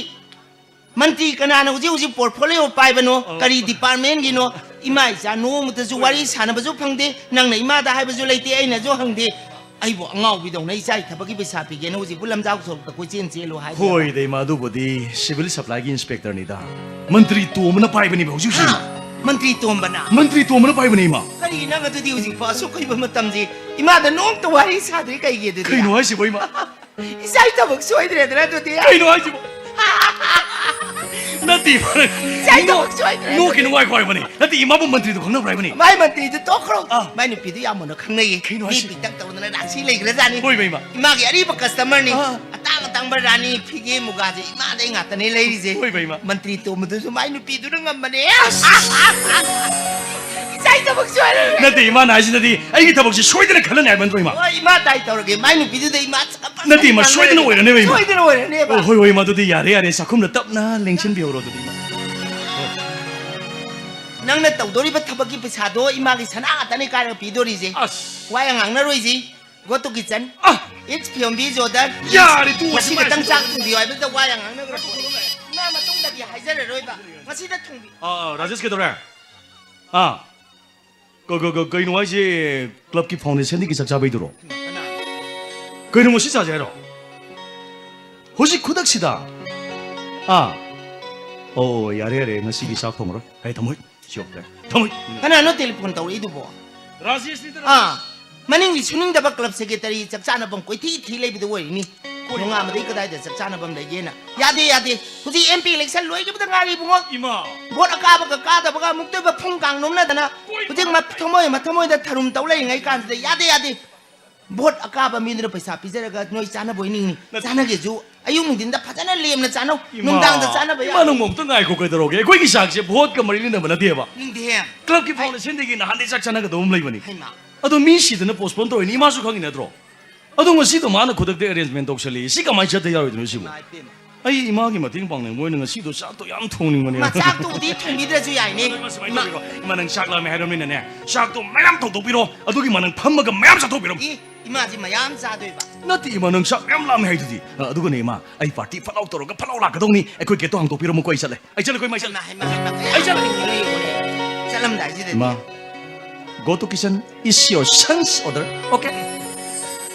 ꯃꯟꯇ꯭ꯔꯤ ꯀꯅꯥꯅ ꯍꯧꯖꯤꯛ ꯍꯧꯖꯤꯛ portfolio ꯄꯥꯏꯕꯅꯣ? ꯑ꯫ ꯀꯔꯤ departmentꯒꯤꯅꯣ? ꯏꯃꯥ ꯏꯆꯥ ꯅꯣꯡꯃꯇꯁꯨ ꯋꯥꯔꯤ ꯁꯥꯟꯅꯕꯁꯨ ꯐꯪꯗꯦ, ꯅꯪꯅ ꯏꯃꯥꯗ ꯍꯥꯏꯕꯁꯨ ꯂꯩꯇꯦ, ꯑꯩꯅꯁꯨ ꯍꯪꯗꯦ꯫ ꯑꯩꯕꯨ ꯑꯉꯥꯎꯕꯤꯗꯧꯅ ꯏꯆꯥꯒꯤ ꯊꯕꯛꯀꯤ ꯄꯩꯁꯥ ꯄꯤꯒꯦꯅ ꯍꯧꯖꯤꯛꯄꯨ ꯂꯝꯖꯥꯎ ꯁꯣꯔꯣꯛꯇ ꯀꯣꯏꯆꯦꯟ ꯆꯦꯜꯂꯨ ꯍꯥꯏꯕ꯭ꯔꯕ? ꯍꯣꯏꯗ, ꯏꯃꯥ, ꯑꯗꯨꯕꯨꯗꯤ civil supplyꯒꯤ inspectorꯅꯤꯗ꯫ ꯃꯟꯇ꯭ꯔꯤ ꯇꯣꯝꯕꯅ ꯄꯥꯏꯕꯅꯦꯕ ꯍꯧꯖꯤꯛ ꯍꯧꯖꯤꯛ꯫ ꯍꯥ? ꯃꯟꯇ꯭ꯔꯤ ꯇꯣꯝꯕꯅ? ꯃꯟꯇ꯭ꯔꯤ ꯇꯣꯝꯕꯅ ꯄꯥꯏꯕꯅꯦ, ꯏꯃꯥ꯫ ꯀꯔꯤ, ꯅꯪ ꯑꯗꯨꯗꯤ ꯍꯧꯖꯤꯛꯐꯥꯎ ꯑꯁꯨꯛ ꯀꯨꯏꯕ ꯃꯇꯝꯁꯤ ꯏꯃꯥꯗ ꯅꯣꯡꯃꯇ ꯋꯥꯔꯤ ꯁꯥꯗ꯭ꯔꯤ ꯀꯩꯒꯤ ꯑꯗꯨꯗꯤ? ꯀꯩꯅꯣ ꯍꯥꯏꯁꯤꯕꯣ, ꯏꯃꯥ? ꯏꯆꯥꯒꯤ ꯊꯕꯛ ꯁꯣꯏꯗ꯭ꯔꯦꯗꯅ ꯑꯗꯨꯗꯤ? ꯀꯩꯅꯣ ꯍꯥꯏꯁꯤꯕꯣ? ꯅꯠꯇꯦ, ꯏꯃꯥ, ꯅꯪ ꯏꯆꯥꯒꯤ ꯅꯣꯛ-, ꯊꯕꯛ ꯁꯣꯏꯗ꯭ꯔꯦ ꯅꯣꯛꯈꯤꯅꯨ, ꯑꯗꯨꯗꯤ? ꯉꯥꯏꯈꯣ ꯍꯥꯏꯕꯅꯦ꯫ ꯅꯠꯇꯦ, ꯏꯃꯥꯕꯨ ꯃꯟꯇ꯭ꯔꯤꯗꯣ ꯈꯪꯅꯕ꯭ꯔꯥ ꯍꯥꯏꯕꯅꯦ? ꯃꯥꯏ ꯃꯟꯇ꯭ꯔꯤꯗꯨ ꯇꯣꯛꯈ꯭ꯔꯣ꯫ ꯑꯥ꯫ ꯃꯥꯏ ꯅꯨꯄꯤꯗꯨ ꯌꯥꯝ ꯃꯨꯟꯅ ꯈꯪꯅꯩꯌꯦ꯫ ꯀꯩꯅꯣ ꯃꯤ ꯍꯥꯏꯁꯤꯕꯣ? ꯄꯤꯛꯇꯛ ꯇꯧꯗꯅ ꯔꯥꯁꯤ ꯂꯩꯈ꯭ꯔꯖꯥꯠꯅꯤ꯫ ꯍꯣꯏꯕ, ꯏꯃꯥ꯫ ꯏꯃꯥꯒꯤ ꯑꯔꯤꯕ customerꯅꯤ꯫ ꯑꯥ꯫ ꯑꯇꯥꯡ ꯑꯇꯥꯡꯕ ꯔꯥꯅꯤ ꯐꯤꯒꯦ ꯃꯨꯒꯥꯁꯦ ꯏꯃꯥꯗꯩ ꯉꯥꯛꯇꯅꯦ ꯂꯩꯔꯤꯁꯦ꯫ ꯍꯣꯏꯕ, ꯏꯃꯥ꯫ ꯃꯟꯇ꯭ꯔꯤ ꯇꯣꯝꯕꯗꯨꯁꯨ ꯃꯥꯏ ꯅꯨꯄꯤꯗꯨꯅ ꯉꯝꯕꯅꯦ꯫ ꯏꯆꯥꯒꯤ ꯊꯕꯛ ꯁꯣꯏꯔꯦ꯫ ꯅꯠꯇꯦ, ꯏꯃꯥꯅ ꯍꯥꯏꯁꯤꯅꯗꯤ ꯑꯩꯒꯤ ꯊꯕꯛꯁꯦ ꯁꯣꯏꯗꯅ ꯈꯜꯂꯅꯤ ꯍꯥꯏꯕ ꯅꯠꯇ꯭ꯔꯣ, ꯏꯃꯥ? ꯍꯣꯏ, ꯏꯃꯥ ꯇꯥꯏ ꯇꯧꯔꯒꯦ꯫ ꯃꯥꯏ ꯅꯨꯄꯤꯗꯨꯗ ꯏꯃꯥ ꯆꯀꯞ ꯅꯠꯇꯦ, ꯏꯃꯥ, ꯁꯣꯏꯗꯅ ꯑꯣꯏꯔꯅꯦꯕ, ꯏꯃꯥ꯫ ꯁꯣꯏꯗꯅ ꯑꯣꯏꯔꯅꯦꯕ꯫ ꯑꯣ, ꯍꯣꯏ, ꯍꯣꯏ, ꯏꯃꯥ, ꯑꯗꯨꯗꯤ ꯌꯥꯔꯦ, ꯌꯥꯔꯦ, ꯆꯥꯛꯈꯨꯝꯗ ꯇꯞꯅ ꯂꯦꯡꯁꯤꯟꯕꯤꯍꯧꯔꯣ ꯑꯗꯨꯗꯤ, ꯏꯃꯥ꯫ ꯅꯪꯅ ꯇꯧꯗꯣꯔꯤꯕ ꯊꯕꯛꯀꯤ ꯄꯩꯁꯥꯗꯣ ꯏꯃꯥꯒꯤ ꯁꯅꯥ ꯉꯥꯛꯇꯅꯦ ꯀꯥꯏꯔꯒ ꯄꯤꯗꯣꯔꯤꯁꯦ꯫ ꯑꯁ꯫ ꯋꯥ ꯌꯥꯝ ꯉꯥꯡꯅꯔꯣꯏꯁꯤ꯫ Go to kitchen. ꯑ! It's Phyombi's order. ꯌꯥꯔꯦ, ꯇꯣꯛꯑꯁꯤ, ꯉꯁꯤ ꯈꯛꯇꯪ ꯃꯥꯏꯁꯦ ꯆꯥꯛ ꯇꯣꯛꯑꯁꯤ꯫ ꯊꯣꯡꯕꯤꯌꯨ ꯍꯥꯏꯕꯗ ꯋꯥ ꯌꯥꯝ ꯉꯥꯡꯅꯈ꯭ꯔꯕ ꯄꯣꯠꯅꯤ꯫ ꯏꯃꯥ ꯃꯇꯨꯡꯗꯗꯤ ꯍꯥꯏꯖꯔꯔꯣꯏꯕ꯫ ꯉꯁꯤꯗ ꯊꯣꯡꯕꯤ-, ꯑꯥ, ꯑꯥ, ꯔꯥꯖꯦꯁ ꯀꯩꯗꯧꯔꯦ? ꯑꯥ, ꯀ-, ꯀ-, ꯀ-, ꯀꯩꯅꯣ ꯍꯥꯏꯁꯦ? ꯀ꯭ꯂꯕꯀꯤ ꯐꯥꯎꯟꯗꯦꯁꯟꯗꯒꯤ ꯆꯥꯛ ꯆꯥꯕꯩꯗꯨꯔꯣ? ꯀꯅꯥ? ꯀꯩꯅꯣ ꯉꯁꯤ ꯆꯥꯁꯦ ꯍꯥꯏꯔꯣ? ꯍꯧꯖꯤꯛ ꯈꯨꯗꯛꯁꯤꯗ? ꯑꯥ, ꯑꯣ, ꯌꯥꯔꯦ, ꯌꯥꯔꯦ, ꯉꯁꯤꯒꯤ ꯆꯥꯛ ꯊꯣꯡꯉꯔꯣꯏ꯫ ꯑꯩ ꯊꯝꯃꯣꯏ꯫ ꯁꯤ ꯑꯣꯛꯇꯦ꯫ ꯊꯝꯃꯣꯏ꯫ ꯀꯅꯥꯅꯣ ꯇꯦꯂꯤꯐꯣꯟ ꯇꯧꯔꯛꯏꯗꯨꯕꯣ? ꯔꯥꯖꯦꯁꯅꯤꯗ, ꯑꯥ, ꯔꯥꯖꯦꯁ꯫ ꯃꯅꯤꯡꯗꯤ ꯁꯨꯅꯤꯡꯗꯕ ꯀ꯭ꯂꯕ ꯁꯦꯀ꯭ꯔꯦꯇꯔꯤ ꯆꯞ ꯆꯥꯅꯐꯝ ꯀꯣꯏꯊꯤ ꯊꯤ ꯂꯩꯕꯗꯨ ꯑꯣꯏꯔꯤꯅꯤ꯫ ꯀꯣꯏ- ꯅꯣꯡꯉꯥꯟꯕꯗꯒꯤ ꯀꯗꯥꯏꯗ ꯆꯞ ꯆꯥꯅꯐꯝ ꯂꯩꯒꯦꯅ? ꯌꯥꯗꯦ, ꯌꯥꯗꯦ꯫ ꯍꯧꯖꯤꯛ ꯑꯦꯝ ꯄꯤ ꯏꯂꯦꯛꯁꯟ ꯂꯣꯏꯈꯤꯕꯗ ꯉꯥꯏꯔꯤ, ꯏꯕꯨꯡꯉꯣ꯫ ꯏꯃꯥ꯫ ꯚꯣꯠ ꯑꯀꯥꯕꯒ ꯀꯥꯗꯕꯒ ꯑꯃꯨꯛꯇꯣꯏꯕ ꯐꯨꯡ ꯀꯥꯡ ꯅꯣꯝꯅꯗꯅ ꯀꯣꯏ- ꯍꯧꯖꯤꯛ ꯃ-, ꯊꯃꯣꯏ ꯃꯊꯃꯣꯏꯗ ꯊꯔꯨꯝ ꯇꯧ ꯂꯩꯔꯤꯉꯩ ꯀꯥꯟꯁꯤꯗ ꯌꯥꯗꯦ, ꯌꯥꯗꯦ꯫ ꯚꯣꯠ ꯑꯀꯥꯕ ꯃꯤꯗꯨꯅ ꯄꯩꯁꯥ ꯄꯤꯖꯔꯒ ꯅꯣꯏ ꯆꯥꯅꯕ ꯑꯣꯏꯅꯤꯡꯅꯤ꯫ ꯅꯠꯇꯦ꯫ ꯆꯥꯅꯒꯦꯁꯨ ꯑꯌꯨꯛ ꯅꯨꯡꯊꯤꯟꯗ ꯐꯖꯅ ꯂꯦꯝꯅ ꯆꯥꯅꯧ꯫ ꯏꯃꯥ, ꯅꯨꯡꯗꯥꯡꯗ ꯆꯥꯅꯕ ꯏꯃꯥ, ꯌꯥꯔꯣꯏ꯫ ꯅꯪꯕꯨ ꯑꯝꯇ ꯉꯥꯏꯈꯣ, ꯀꯩꯗꯧꯔꯒꯦ? ꯑꯩꯈꯣꯏꯒꯤ ꯆꯥꯛꯁꯦ ꯚꯣꯠꯀ ꯃꯔꯤ ꯂꯩꯅꯕ ꯅꯠꯇꯦꯕ꯫ ꯅꯤꯡꯗꯦꯍꯦ꯫ ꯀ꯭ꯂꯕꯀꯤ ꯑꯩ ꯐꯥꯎꯟꯗꯦꯁꯟꯗꯒꯤ ꯅꯍꯥꯟꯗꯩ ꯆꯥꯛ ꯆꯥꯅꯒꯗꯧꯕ ꯑꯃ ꯂꯩꯕꯅꯤ꯫ ꯍꯩꯃꯥ꯫ ꯑꯗꯣ ꯃꯤ ꯁꯤꯗꯅ postpone ꯇꯧꯔꯤꯅꯤ, ꯏꯃꯥꯁꯨ ꯈꯪꯉꯤ ꯅꯠꯇ꯭ꯔꯣ? ꯑꯗꯣ ꯉꯁꯤꯗꯣ ꯃꯥꯅ ꯈꯨꯗꯛꯇ arrangement ꯇꯧꯁꯜꯂꯤ꯫ ꯁꯤ ꯀꯃꯥꯏꯅ ꯆꯠꯇ ꯌꯥꯔꯣꯏꯗꯣꯏꯅꯣ ꯁꯤꯕꯨ? ꯏꯃꯥ ꯏꯄꯦꯝꯃ꯫ ꯑꯩ ꯏꯃꯥꯒꯤ ꯃꯇꯦꯡ ꯄꯥꯡꯅꯤꯡꯕ ꯑꯣꯏꯅ ꯉꯁꯤꯗꯣ ꯆꯥꯛꯇꯣ ꯌꯥꯝ ꯊꯣꯡꯅꯤꯡꯕꯅꯦ꯫ ꯏꯃꯥ, ꯆꯥꯛꯇꯨꯕꯨꯗꯤ ꯊꯣꯡꯕꯤꯗ꯭ꯔꯁꯨ ꯌꯥꯏꯅꯦ꯫ ꯑꯗꯣ ꯏꯃꯥ, ꯁꯨꯃꯥꯏꯅ ꯏꯃꯥ꯫ ꯇꯧꯕꯤꯔꯣ꯫ ꯏꯃꯥ, ꯅꯪ ꯆꯥꯛ ꯂꯥꯝꯃꯦ ꯍꯥꯏꯔꯕꯅꯤꯅꯅꯦ, ꯆꯥꯛꯇꯣ ꯃꯌꯥꯝ ꯊꯣꯡꯗꯣꯛꯄꯤꯔꯣ꯫ ꯑꯗꯨꯒꯤ ꯃꯥ ꯅꯪ ꯐꯝꯃꯒ ꯃꯌꯥꯝ ꯆꯥꯊꯣꯛꯄꯤꯔꯣ꯫ ꯏ, ꯏꯃꯥꯁꯤ ꯃꯌꯥꯝ ꯆꯥꯗꯣꯏꯕ? ꯅꯠꯇꯦ ꯏꯃꯥ, ꯅꯪ ꯆꯥꯛ ꯃꯌꯥꯝ ꯂꯥꯝꯃꯦ ꯍꯥꯏꯗꯨꯗꯤ꯫ ꯑ, ꯑꯗꯨꯒꯅꯦ ꯏꯃꯥ, ꯑꯩ party ꯐꯠ ꯂꯥꯎ ꯇꯧꯔꯒ ꯐꯠ ꯂꯥꯎ ꯂꯥꯛꯀꯗꯧꯅꯤ꯫ ꯑꯩꯈꯣꯏ gate ꯇꯣ ꯍꯥꯡꯗꯣꯛꯄꯤꯔꯝꯃꯨꯀꯣ, ꯑꯩ ꯆꯠꯂꯦ꯫ ꯑꯩ ꯆꯠꯂꯦꯀꯣ ꯏꯃꯥ, ꯑꯩ ꯆꯠꯂꯦ꯫ ꯍꯩꯃꯥ, ꯍꯩꯃꯥ, ꯍꯩꯃꯥ, ꯀꯌꯥꯝ ꯑꯩ ꯆꯠꯂꯦ꯫ ꯀꯨꯏꯗꯣꯏꯅꯣ ꯌꯦꯡꯉꯨꯅꯦ꯫ ꯆꯠꯂꯝꯗꯥꯏꯁꯤꯗꯗꯤ꯫ ꯏꯃꯥ, go to kitchen is your son's order, okay?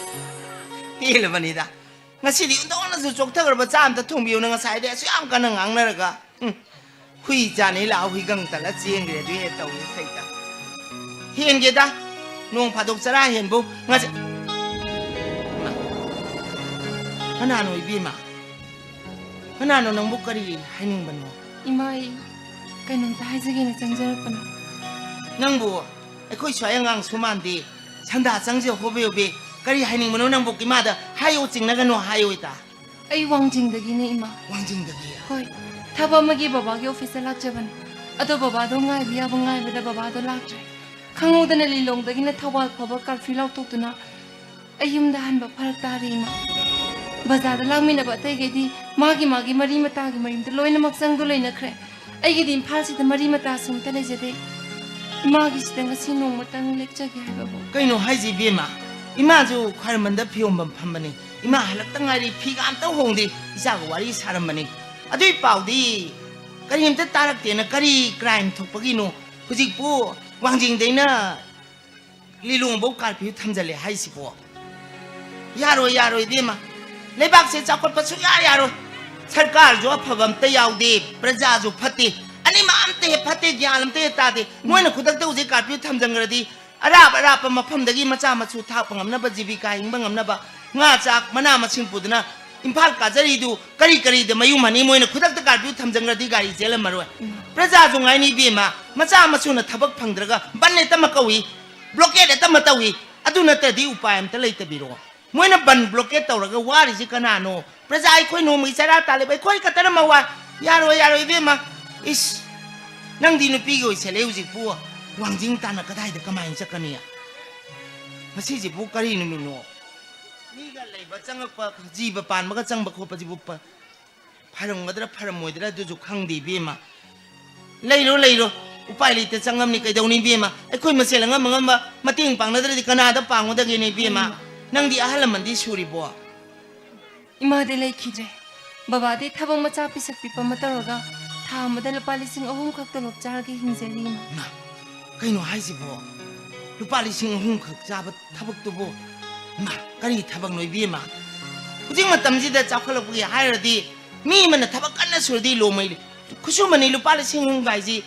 ꯄꯦꯜꯂꯕꯅꯤꯗ꯫ ꯉꯁꯤꯗꯤ ꯑꯣꯟꯊꯣꯛꯅꯁꯨ ꯆꯣꯛꯊꯈ꯭ꯔꯕ ꯆꯥꯛ ꯑꯝꯇ ꯊꯣꯡꯕꯤꯌꯨꯅ ꯉꯁꯥꯏꯗꯩ ꯑꯁꯨꯛ ꯌꯥꯝ ꯀꯟꯅ ꯉꯥꯡꯅꯔꯒ꯫ ꯎꯝ꯫ ꯍꯨꯏ ꯆꯥꯅꯩ ꯂꯥꯛꯑ ꯍꯨꯏꯒꯪ ꯇꯠꯂ ꯆꯦꯟꯈ꯭ꯔꯦ ꯑꯗꯨ ꯍꯦꯛ ꯇꯧꯏ ꯁꯩꯇ꯫ ꯍꯦꯟꯒꯦꯗ꯫ ꯅꯣꯡ ꯐꯥꯗꯣꯛ ꯆꯔꯥ ꯍꯦꯟꯕꯨ ꯉꯁꯤ-, ꯏꯃꯥ꯫ ꯀꯅꯥꯅꯣ ꯏꯕꯦꯝꯃ? ꯀꯅꯥꯅꯣ ꯅꯪꯕꯨ ꯀꯔꯤ ꯍꯥꯏꯅꯤꯡꯕꯅꯣ? ꯏꯃꯥ, ꯑꯩ ꯀꯩꯅꯣꯝꯇ ꯍꯥꯏꯖꯒꯦꯅ ꯆꯪꯖꯔꯛꯄꯅꯦ꯫ ꯅꯪꯕꯨ ꯑꯩꯈꯣꯏ ꯁ꯭ꯋꯥꯏ ꯑꯉꯥꯡꯁꯨ ꯃꯥꯟꯗꯦ꯫ ꯁꯟꯗꯥ ꯆꯪꯁꯦ ꯍꯣꯕꯦ ꯍꯣꯕꯦ꯫ ꯀꯔꯤ ꯍꯥꯏꯅꯤꯡꯕꯅꯣ ꯅꯪꯕꯨ? ꯏꯃꯥꯗ ꯍꯥꯏꯌꯣ, ꯆꯤꯡꯅꯒꯅꯣ ꯍꯥꯏꯌꯣ ꯏꯇꯥ꯫ ꯑꯩ ꯋꯥꯡꯖꯤꯡꯗꯒꯤꯅꯦ, ꯏꯃꯥ꯫ ꯋꯥꯡꯖꯤꯡꯗꯒꯤ? ꯍꯣꯏ, ꯊꯕꯛ ꯑꯃꯒꯤ ꯕꯕꯥꯒꯤ ꯑꯣꯐꯤꯁꯇ ꯂꯥꯛꯆꯕꯅꯦ꯫ ꯑꯗꯣ ꯕꯕꯥꯗꯣ ꯉꯥꯏꯕ ꯌꯥꯕ ꯉꯥꯏꯕꯗ ꯕꯕꯥꯗꯣ ꯂꯥꯛꯇ꯭ꯔꯦ꯫ ꯈꯪꯍꯧꯗꯅ ꯂꯤꯂꯣꯡꯗꯒꯤꯅ ꯊꯧꯕꯥꯜ ꯐꯥꯎꯕ ꯀꯥꯔꯐ꯭ꯌꯨ ꯂꯥꯎꯊꯣꯛꯇꯨꯅ ꯑꯩ ꯌꯨꯝꯗ ꯍꯟꯕ ꯐꯔꯛ ꯇꯥꯔꯦ, ꯏꯃꯥ꯫ ꯕꯖꯥꯔꯗ ꯂꯥꯛꯃꯤꯟꯅꯕ ꯑꯇꯩꯈꯩꯗꯤ ꯃꯥꯒꯤ ꯃꯥꯒꯤ ꯃꯔꯤ ꯃꯇꯥꯒꯤ ꯃꯌꯨꯝꯗ ꯂꯣꯏꯅꯃꯛ ꯆꯪꯗꯨ ꯂꯩꯅꯈ꯭ꯔꯦ꯫ ꯑꯩꯒꯤꯗꯤ ꯏꯝꯐꯥꯜꯁꯤꯗ ꯃꯔꯤ ꯃꯇꯥꯁꯨ ꯑꯝꯇ ꯂꯩꯖꯗꯦ꯫ ꯏꯃꯥꯒꯤꯁꯤꯗ ꯉꯁꯤ ꯅꯣꯡꯃꯇꯪ ꯂꯦꯛꯆꯒꯦ ꯍꯥꯏꯕꯕꯨ꯫ ꯀꯩꯅꯣ ꯍꯥꯏꯁꯤ, ꯏꯕꯦꯝꯃ? ꯏꯃꯥꯁꯨ ꯈ꯭ꯋꯥꯏꯔꯝꯕꯟꯗ ꯐꯤꯌꯣꯟꯕꯝ ꯐꯝꯕꯅꯤ꯫ ꯏꯃꯥ ꯍꯜꯂꯛꯇ ꯉꯥꯏꯔꯤ, ꯐꯤꯒ ꯑꯝꯇ ꯍꯣꯡꯗꯦ, ꯏꯆꯥꯒ ꯋꯥꯔꯤ ꯁꯥꯔꯝꯕꯅꯤ꯫ ꯑꯗꯨꯏ ꯄꯥꯎꯗꯤ ꯀꯔꯤꯝꯇ ꯇꯥꯔꯛꯇꯦꯅ꯫ ꯀꯔꯤ ꯀ꯭ꯔꯥꯏꯝ ꯊꯣꯛꯄꯒꯤꯅꯣ? ꯍꯧꯖꯤꯛꯄꯨ ꯋꯥꯡꯖꯤꯡꯗꯩꯅ ꯂꯤꯂꯣꯡꯐꯧ ꯀꯥꯔꯐ꯭ꯌꯨ ꯊꯝꯖꯜꯂꯦ ꯍꯥꯏꯁꯤꯕꯣ? ꯌꯥꯔꯣꯏ, ꯌꯥꯔꯣꯏ, ꯏꯕꯦꯝꯃ꯫ ꯂꯩꯕꯥꯛꯁꯦ ꯆꯥꯎꯈꯠꯄ ꯁꯨꯡꯌꯥ ꯌꯥꯔꯣꯏ꯫ ꯁꯔꯀꯥꯔꯁꯨ ꯑꯐꯕ ꯑꯝꯇ ꯌꯥꯎꯗꯦ, ꯄ꯭ꯔꯖꯥꯁꯨ ꯐꯠꯇꯦ, ꯑꯅꯤꯃꯛ ꯑꯝꯇ ꯍꯦꯛ ꯐꯠꯇꯦ, ꯒ꯭ꯌꯥꯟ ꯑꯝꯇ ꯍꯦꯛ ꯇꯥꯗꯦ꯫ ꯃꯣꯏꯅ ꯈꯨꯗꯛꯇ ꯍꯧꯖꯤꯛ ꯀꯥꯔꯐ꯭ꯌꯨ ꯊꯝꯖꯟꯈ꯭ꯔꯗꯤ ꯑꯔꯥꯞ ꯑꯔꯥꯞꯄ ꯃꯐꯝꯗꯒꯤ ꯃꯆꯥ ꯃꯁꯨ ꯊꯥꯛꯄ ꯉꯝꯅꯕ, ꯖꯤꯕꯤꯀꯥ ꯍꯤꯡꯕ ꯉꯝꯅꯕ ꯉꯥ ꯆꯥꯛ ꯃꯅꯥ ꯃꯁꯤꯡ ꯄꯨꯗꯨꯅ ꯏꯝꯐꯥꯜ ꯀꯥꯖꯔꯤꯗꯨ ꯀꯔꯤ ꯀꯔꯤꯗ ꯃꯌꯨꯝ ꯍꯟꯅꯤ? ꯃꯣꯏꯅ ꯈꯨꯗꯛꯇ ꯀꯥꯔꯐ꯭ꯌꯨ ꯊꯝꯖꯟꯈ꯭ꯔꯗꯤ ꯒꯥꯔꯤ ꯆꯦꯜꯂꯝꯃꯔꯣꯏ꯫ ꯄ꯭ꯔꯖꯥꯁꯨ ꯉꯥꯏꯅꯤ ꯏꯕꯦꯝꯃ, ꯃꯆꯥ ꯃꯁꯨꯅ ꯊꯕꯛ ꯐꯪꯗ꯭ꯔꯒ ꯕꯟ ꯍꯦꯛꯇ ꯑꯃ ꯀꯧꯏ, ꯕ꯭ꯂꯣꯀꯦꯠ ꯍꯦꯛꯇ ꯑꯃ ꯇꯧꯏ꯫ ꯑꯗꯨ ꯅꯠꯇ꯭ꯔꯗꯤ ꯎꯄꯥꯏ ꯑꯝꯇ ꯂꯩꯇꯕꯤꯔꯣ? ꯃꯣꯏꯅ ꯕꯟ ꯕ꯭ꯂꯣꯀꯦꯠ ꯇꯧꯔꯒ ꯋꯥꯔꯤꯁꯤ ꯀꯅꯥꯅꯣ? ꯄ꯭ꯔꯖꯥ ꯑꯩꯈꯣꯏ ꯅꯣꯡꯃꯒꯤ ꯆꯔꯥ ꯇꯥꯜꯂꯤꯕ ꯑꯩꯈꯣꯏ ꯈꯛꯇꯅ ꯃꯋꯥ꯫ ꯌꯥꯔꯣꯏ, ꯌꯥꯔꯣꯏ ꯏꯕꯦꯝꯃ꯫ ꯏꯁ, ꯅꯪꯗꯤ ꯅꯨꯄꯤꯒꯤ ꯑꯣꯏꯁꯜꯂꯦ ꯍꯧꯖꯤꯛꯄꯨ꯫ ꯋꯥꯡꯖꯤꯡ ꯇꯥꯟꯅ ꯀꯗꯥꯏꯗ ꯀꯃꯥꯏꯅ ꯆꯠꯀꯅꯤ? ꯉꯁꯤꯁꯤꯕꯨ ꯀꯔꯤ ꯅꯨꯃꯤꯠꯅꯣ? ꯃꯤꯒ ꯂꯩꯕ ꯆꯪꯉꯛꯄ, ꯖꯤꯕ ꯄꯥꯟꯕꯒ ꯆꯪꯕ ꯈꯣꯠꯄꯁꯤꯕꯨ ꯄ-, ꯐꯔꯝꯒꯗ꯭ꯔꯥ ꯐꯔꯝꯃꯣꯏꯗ꯭ꯔꯥ ꯑꯗꯨꯁꯨ ꯈꯪꯗꯦ ꯏꯕꯦꯝꯃ꯫ ꯂꯩꯔꯣ, ꯂꯩꯔꯣ, ꯎꯄꯥꯏ ꯂꯩꯇ ꯆꯪꯉꯝꯅꯤ꯫ ꯀꯩꯗꯧꯅꯤ ꯏꯕꯦꯝꯃ? ꯑꯩꯈꯣꯏ ꯃꯁꯦꯜ ꯑꯉꯝ ꯑꯉꯝꯕ ꯃꯇꯦꯡ ꯄꯥꯡꯅꯗ꯭ꯔꯗꯤ ꯀꯅꯥꯗ ꯄꯥꯡꯉꯨꯗꯒꯦꯅꯦ ꯏꯕꯦꯝꯃ? ꯎꯝ꯫ ꯅꯪꯗꯤ ꯑꯍꯜ ꯂꯃꯟꯗꯤ ꯁꯨꯔꯤꯕꯣ? ꯏꯃꯥꯗꯤ ꯂꯩꯈꯤꯗ꯭ꯔꯦ꯫ ꯕꯕꯥꯗꯤ ꯊꯕꯛ ꯃꯆꯥ ꯄꯤꯁꯛ ꯄꯤꯛꯄ ꯑꯃ ꯇꯧꯔꯒ ꯊꯥ ꯑꯃꯗ ꯂꯨꯄꯥ ꯂꯤꯁꯤꯡ ꯑꯍꯨꯝ ꯈꯛ ꯇꯣꯂꯣꯞ ꯆꯥꯔꯒ ꯍꯤꯡꯖꯔꯤ, ꯏꯃꯥ꯫ ꯃꯥ, ꯀꯩꯅꯣ ꯍꯥꯏꯁꯤꯕꯣ? ꯂꯨꯄꯥ ꯂꯤꯁꯤꯡ ꯑꯍꯨꯝ ꯈꯛ ꯆꯥꯕ ꯊꯕꯛꯇꯨꯕꯨ? ꯃꯥ, ꯀꯔꯤ ꯊꯕꯛꯅꯣ ꯏꯕꯦꯝꯃ? ꯍꯧꯖꯤꯛ ꯃꯇꯝꯁꯤꯗ ꯆꯥꯎꯈꯠꯂꯛꯄꯒꯤ ꯍꯥꯏꯔꯗꯤ ꯃꯤ ꯑꯃꯅ ꯊꯕꯛ ꯀꯟꯅ ꯁꯨꯔꯗꯤ ꯂꯣꯡꯃꯩ ꯈꯨꯠꯁꯨꯃꯟꯅꯤ꯫ ꯂꯨꯄꯥ ꯂꯤꯁꯤꯡ ꯑꯍꯨꯝ ꯀꯥꯏꯁꯤ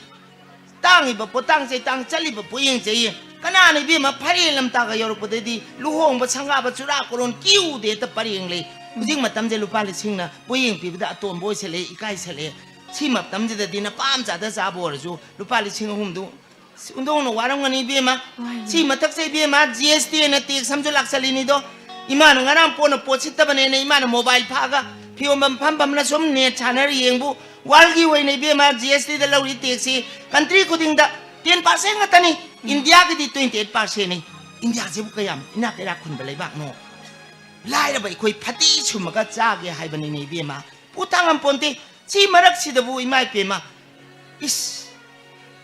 ꯇꯥꯡꯉꯤꯕ ꯄꯣꯠꯇꯥꯡ ꯆꯩꯇꯥꯡ, ꯆꯠꯂꯤꯕ ꯄꯣꯠꯌꯦꯡ ꯆꯩꯌꯦꯡ, ꯀꯅꯥꯅ ꯏꯕꯦꯝꯃ ꯐꯔꯦ ꯂꯝꯇꯥꯒ ꯌꯧꯔꯛꯄꯗꯩꯗꯤ ꯂꯨꯍꯣꯡꯕ ꯁꯪꯒꯥꯕ ꯆꯨꯔꯥ ꯀꯣꯔꯣꯟ ꯀ꯭ꯌꯨꯗ ꯍꯦꯛꯇ ꯄꯔꯦꯡ ꯂꯩ꯫ ꯍꯧꯖꯤꯛ ꯃꯇꯝꯁꯦ ꯂꯨꯄꯥ ꯂꯤꯁꯤꯡꯅ ꯄꯣꯠꯌꯦꯡ ꯄꯤꯕꯗ ꯑꯇꯣꯟꯕ ꯑꯣꯏꯁꯜꯂꯛꯑꯦ, ꯏꯀꯥꯏꯁꯜꯂꯛꯑꯦ꯫ ꯁꯤ ꯃꯇꯝꯁꯤꯗꯗꯤ ꯅꯄꯥꯝ ꯆꯥꯗ ꯆꯥꯕ ꯑꯣꯏꯔꯁꯨ ꯂꯨꯄꯥ ꯂꯤꯁꯤꯡ ꯑꯍꯨꯝꯗꯨ ꯑꯣꯟꯊꯣꯛꯅ ꯋꯥꯔꯝꯒꯅꯤ ꯏꯕꯦꯝꯃ꯫ ꯋꯥꯏꯌꯦ꯫ ꯁꯤ ꯃꯊꯛꯁꯦ ꯏꯕꯦꯝꯃ ꯖꯤ ꯑꯦꯁ ꯇꯤ ꯑꯅ ꯇꯦꯛꯁ ꯑꯃꯁꯨ ꯂꯥꯛꯁꯜꯂꯤꯅꯤꯗꯣ꯫ ꯏꯃꯥꯅ ꯉꯔꯥꯡ ꯄꯣꯠꯅ ꯄꯣꯠ ꯁꯤꯠꯇꯕꯅꯦꯅ ꯏꯃꯥꯅ ꯃꯣꯕꯥꯏꯜ ꯐꯥꯛꯑꯒ ꯐꯤꯌꯣꯟꯕꯝ ꯐꯝ ꯐꯝꯅ ꯁꯨꯝ ꯅꯦꯠ ꯁꯥꯟꯅꯔ ꯌꯦꯡꯕꯨ꯫ ꯋꯥꯔꯜꯒꯤ ꯑꯣꯏꯅ ꯏꯕꯦꯝꯃ, ꯖꯤ ꯑꯦꯁ ꯇꯤꯗ ꯂꯧꯔꯤ ꯇꯦꯛꯁꯁꯤ ꯀꯟꯇ꯭ꯔꯤ ꯈꯨꯗꯤꯡꯗ ꯇꯦꯟ ꯄꯥꯔꯁꯦꯟ ꯉꯥꯛꯇꯅꯤ꯫ ꯏꯟꯗꯤꯌꯥꯒꯤꯗꯤ ꯇ꯭ꯋꯦꯟꯇꯤ ꯑꯩꯠ ꯄꯥꯔꯁꯦꯟꯅꯤ꯫ ꯏꯟꯗꯤꯌꯥꯁꯤꯕꯨ ꯀꯌꯥꯝ ꯏꯅꯥꯛ ꯀꯩꯔꯥꯛ ꯈꯨꯟꯕ ꯂꯩꯕꯥꯛꯅꯣ? ꯂꯥꯏꯔꯕ ꯑꯩꯈꯣꯏ ꯐꯗꯤ ꯁꯨꯝꯃꯒ ꯆꯥꯒꯦ ꯍꯥꯏꯕꯅꯤꯅꯦ ꯏꯕꯦꯝꯃ꯫ ꯄꯨ ꯊꯥꯡꯉꯝ ꯄꯣꯟꯇꯦ꯫ ꯁꯤ ꯃꯔꯛꯁꯤꯗꯕꯨ ꯏꯃꯥ ꯏꯄꯦꯝꯃ, ꯏꯁ,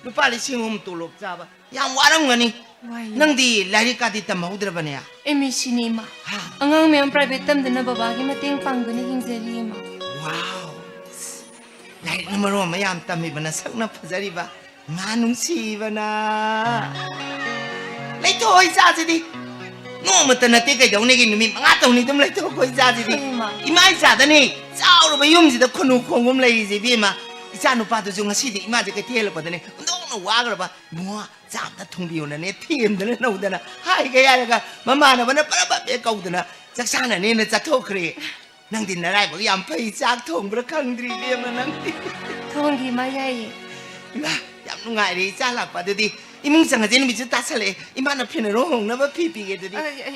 ꯂꯨꯄꯥ ꯂꯤꯁꯤꯡ ꯑꯍꯨꯝ ꯇꯣꯂꯣꯞ ꯆꯥꯕ ꯌꯥꯝ ꯋꯥꯔꯝꯒꯅꯤ꯫ ꯋꯥꯏꯌꯦ꯫ ꯅꯪꯗꯤ ꯂꯥꯏꯔꯤꯛꯀꯥꯗꯤ ꯇꯝꯍꯧꯗ꯭ꯔꯕꯅꯦ? ꯑꯦꯝ ꯑꯦꯁ ꯁꯤꯅꯦ ꯏꯃꯥ꯫ ꯍꯥ? ꯑꯉꯥꯡ ꯃꯌꯥꯝ ꯄ꯭ꯔꯥꯏꯚꯦꯠ ꯇꯝꯗꯅ ꯕꯕꯥꯒꯤ ꯃꯇꯦꯡ ꯄꯥꯡꯗꯨꯅ ꯍꯤꯡꯖꯔꯤ ꯏꯃꯥ꯫ ꯋꯥꯎ! ꯂꯥꯏꯔꯤꯛꯅ ꯃꯔꯣꯟ ꯑꯃ ꯌꯥꯝ ꯇꯝꯃꯤꯕ ꯅꯁꯛꯅ ꯐꯖꯔꯤꯕ꯫ ꯃꯥ ꯅꯨꯡꯁꯤꯕꯅ꯫ ꯂꯩꯊꯣꯛꯑꯣ ꯏꯆꯥꯁꯤꯗꯤ꯫ ꯅꯣꯡꯃꯇ ꯅꯠꯇꯦ ꯀꯩꯗꯧꯅꯤꯒꯤ ꯅꯨꯃꯤꯠ ꯃꯉꯥ ꯇꯧꯅꯤ ꯑꯗꯨꯝ ꯂꯩꯊꯣꯛꯈꯣ ꯏꯆꯥꯁꯤꯗꯤ꯫ ꯏꯃꯥ꯫ ꯏꯃꯥ ꯏꯆꯥꯗꯅꯤ ꯆꯥꯎꯔꯕ ꯌꯨꯝꯁꯤꯗ ꯈꯨꯅꯨ ꯈꯣꯡꯒꯨꯝ ꯂꯩꯔꯤꯁꯦ ꯏꯕꯦꯝꯃ꯫ ꯏꯆꯥ ꯅꯨꯄꯥꯗꯨꯁꯨ ꯉꯁꯤꯗꯤ ꯏꯃꯥꯁꯦ ꯀꯩꯊꯦꯜ ꯍꯜꯂꯛꯄꯗꯅꯦ ꯑꯣꯟꯊꯣꯛꯅ ꯋꯥꯈ꯭ꯔꯕ꯫ "ꯏꯕꯨꯡꯉꯣ ꯆꯥ ꯑꯝꯇ ꯊꯣꯡꯕꯤꯌꯣꯅꯅꯦ" ꯊꯦꯝꯗꯅ ꯅꯧꯗꯅ ꯍꯥꯏꯒꯦ ꯍꯥꯏꯔꯒ ꯃꯃꯥꯟꯅꯕꯅ ꯄꯔꯞ ꯄꯔꯞ ꯍꯦꯛ ꯀꯧꯗꯅ ꯆꯥꯛ ꯆꯥꯅꯅꯦꯅ ꯆꯠꯊꯣꯛꯈ꯭ꯔꯦ꯫ ꯅꯪꯗꯤ ꯅꯔꯥꯏꯕꯛ ꯌꯥꯝ ꯐꯩ, ꯆꯥꯛ ꯊꯣꯡꯕ꯭ꯔꯥ ꯈꯪꯗ꯭ꯔꯤ ꯏꯕꯦꯝꯃ ꯅꯪꯗꯤ꯫ ꯊꯣꯡꯒꯤ ꯏꯃꯥ ꯌꯥꯏꯌꯦ꯫ ꯏꯃꯥ, ꯌꯥꯝ ꯅꯨꯡꯉꯥꯏꯔꯦ ꯏꯆꯥ ꯂꯥꯛꯄ꯫ ꯑꯗꯨꯗꯤ ꯏꯃꯨꯡ ꯆꯪꯉꯁꯦ, ꯅꯨꯃꯤꯠꯁꯨ ꯇꯥꯁꯜꯂꯛꯑꯦ꯫ ꯏꯃꯥꯅ ꯐꯤꯅꯔꯣ ꯍꯣꯡꯅꯕ ꯐꯤ ꯄꯤꯒꯦ ꯑꯗꯨꯗꯤ꯫ ꯑ, ꯑ,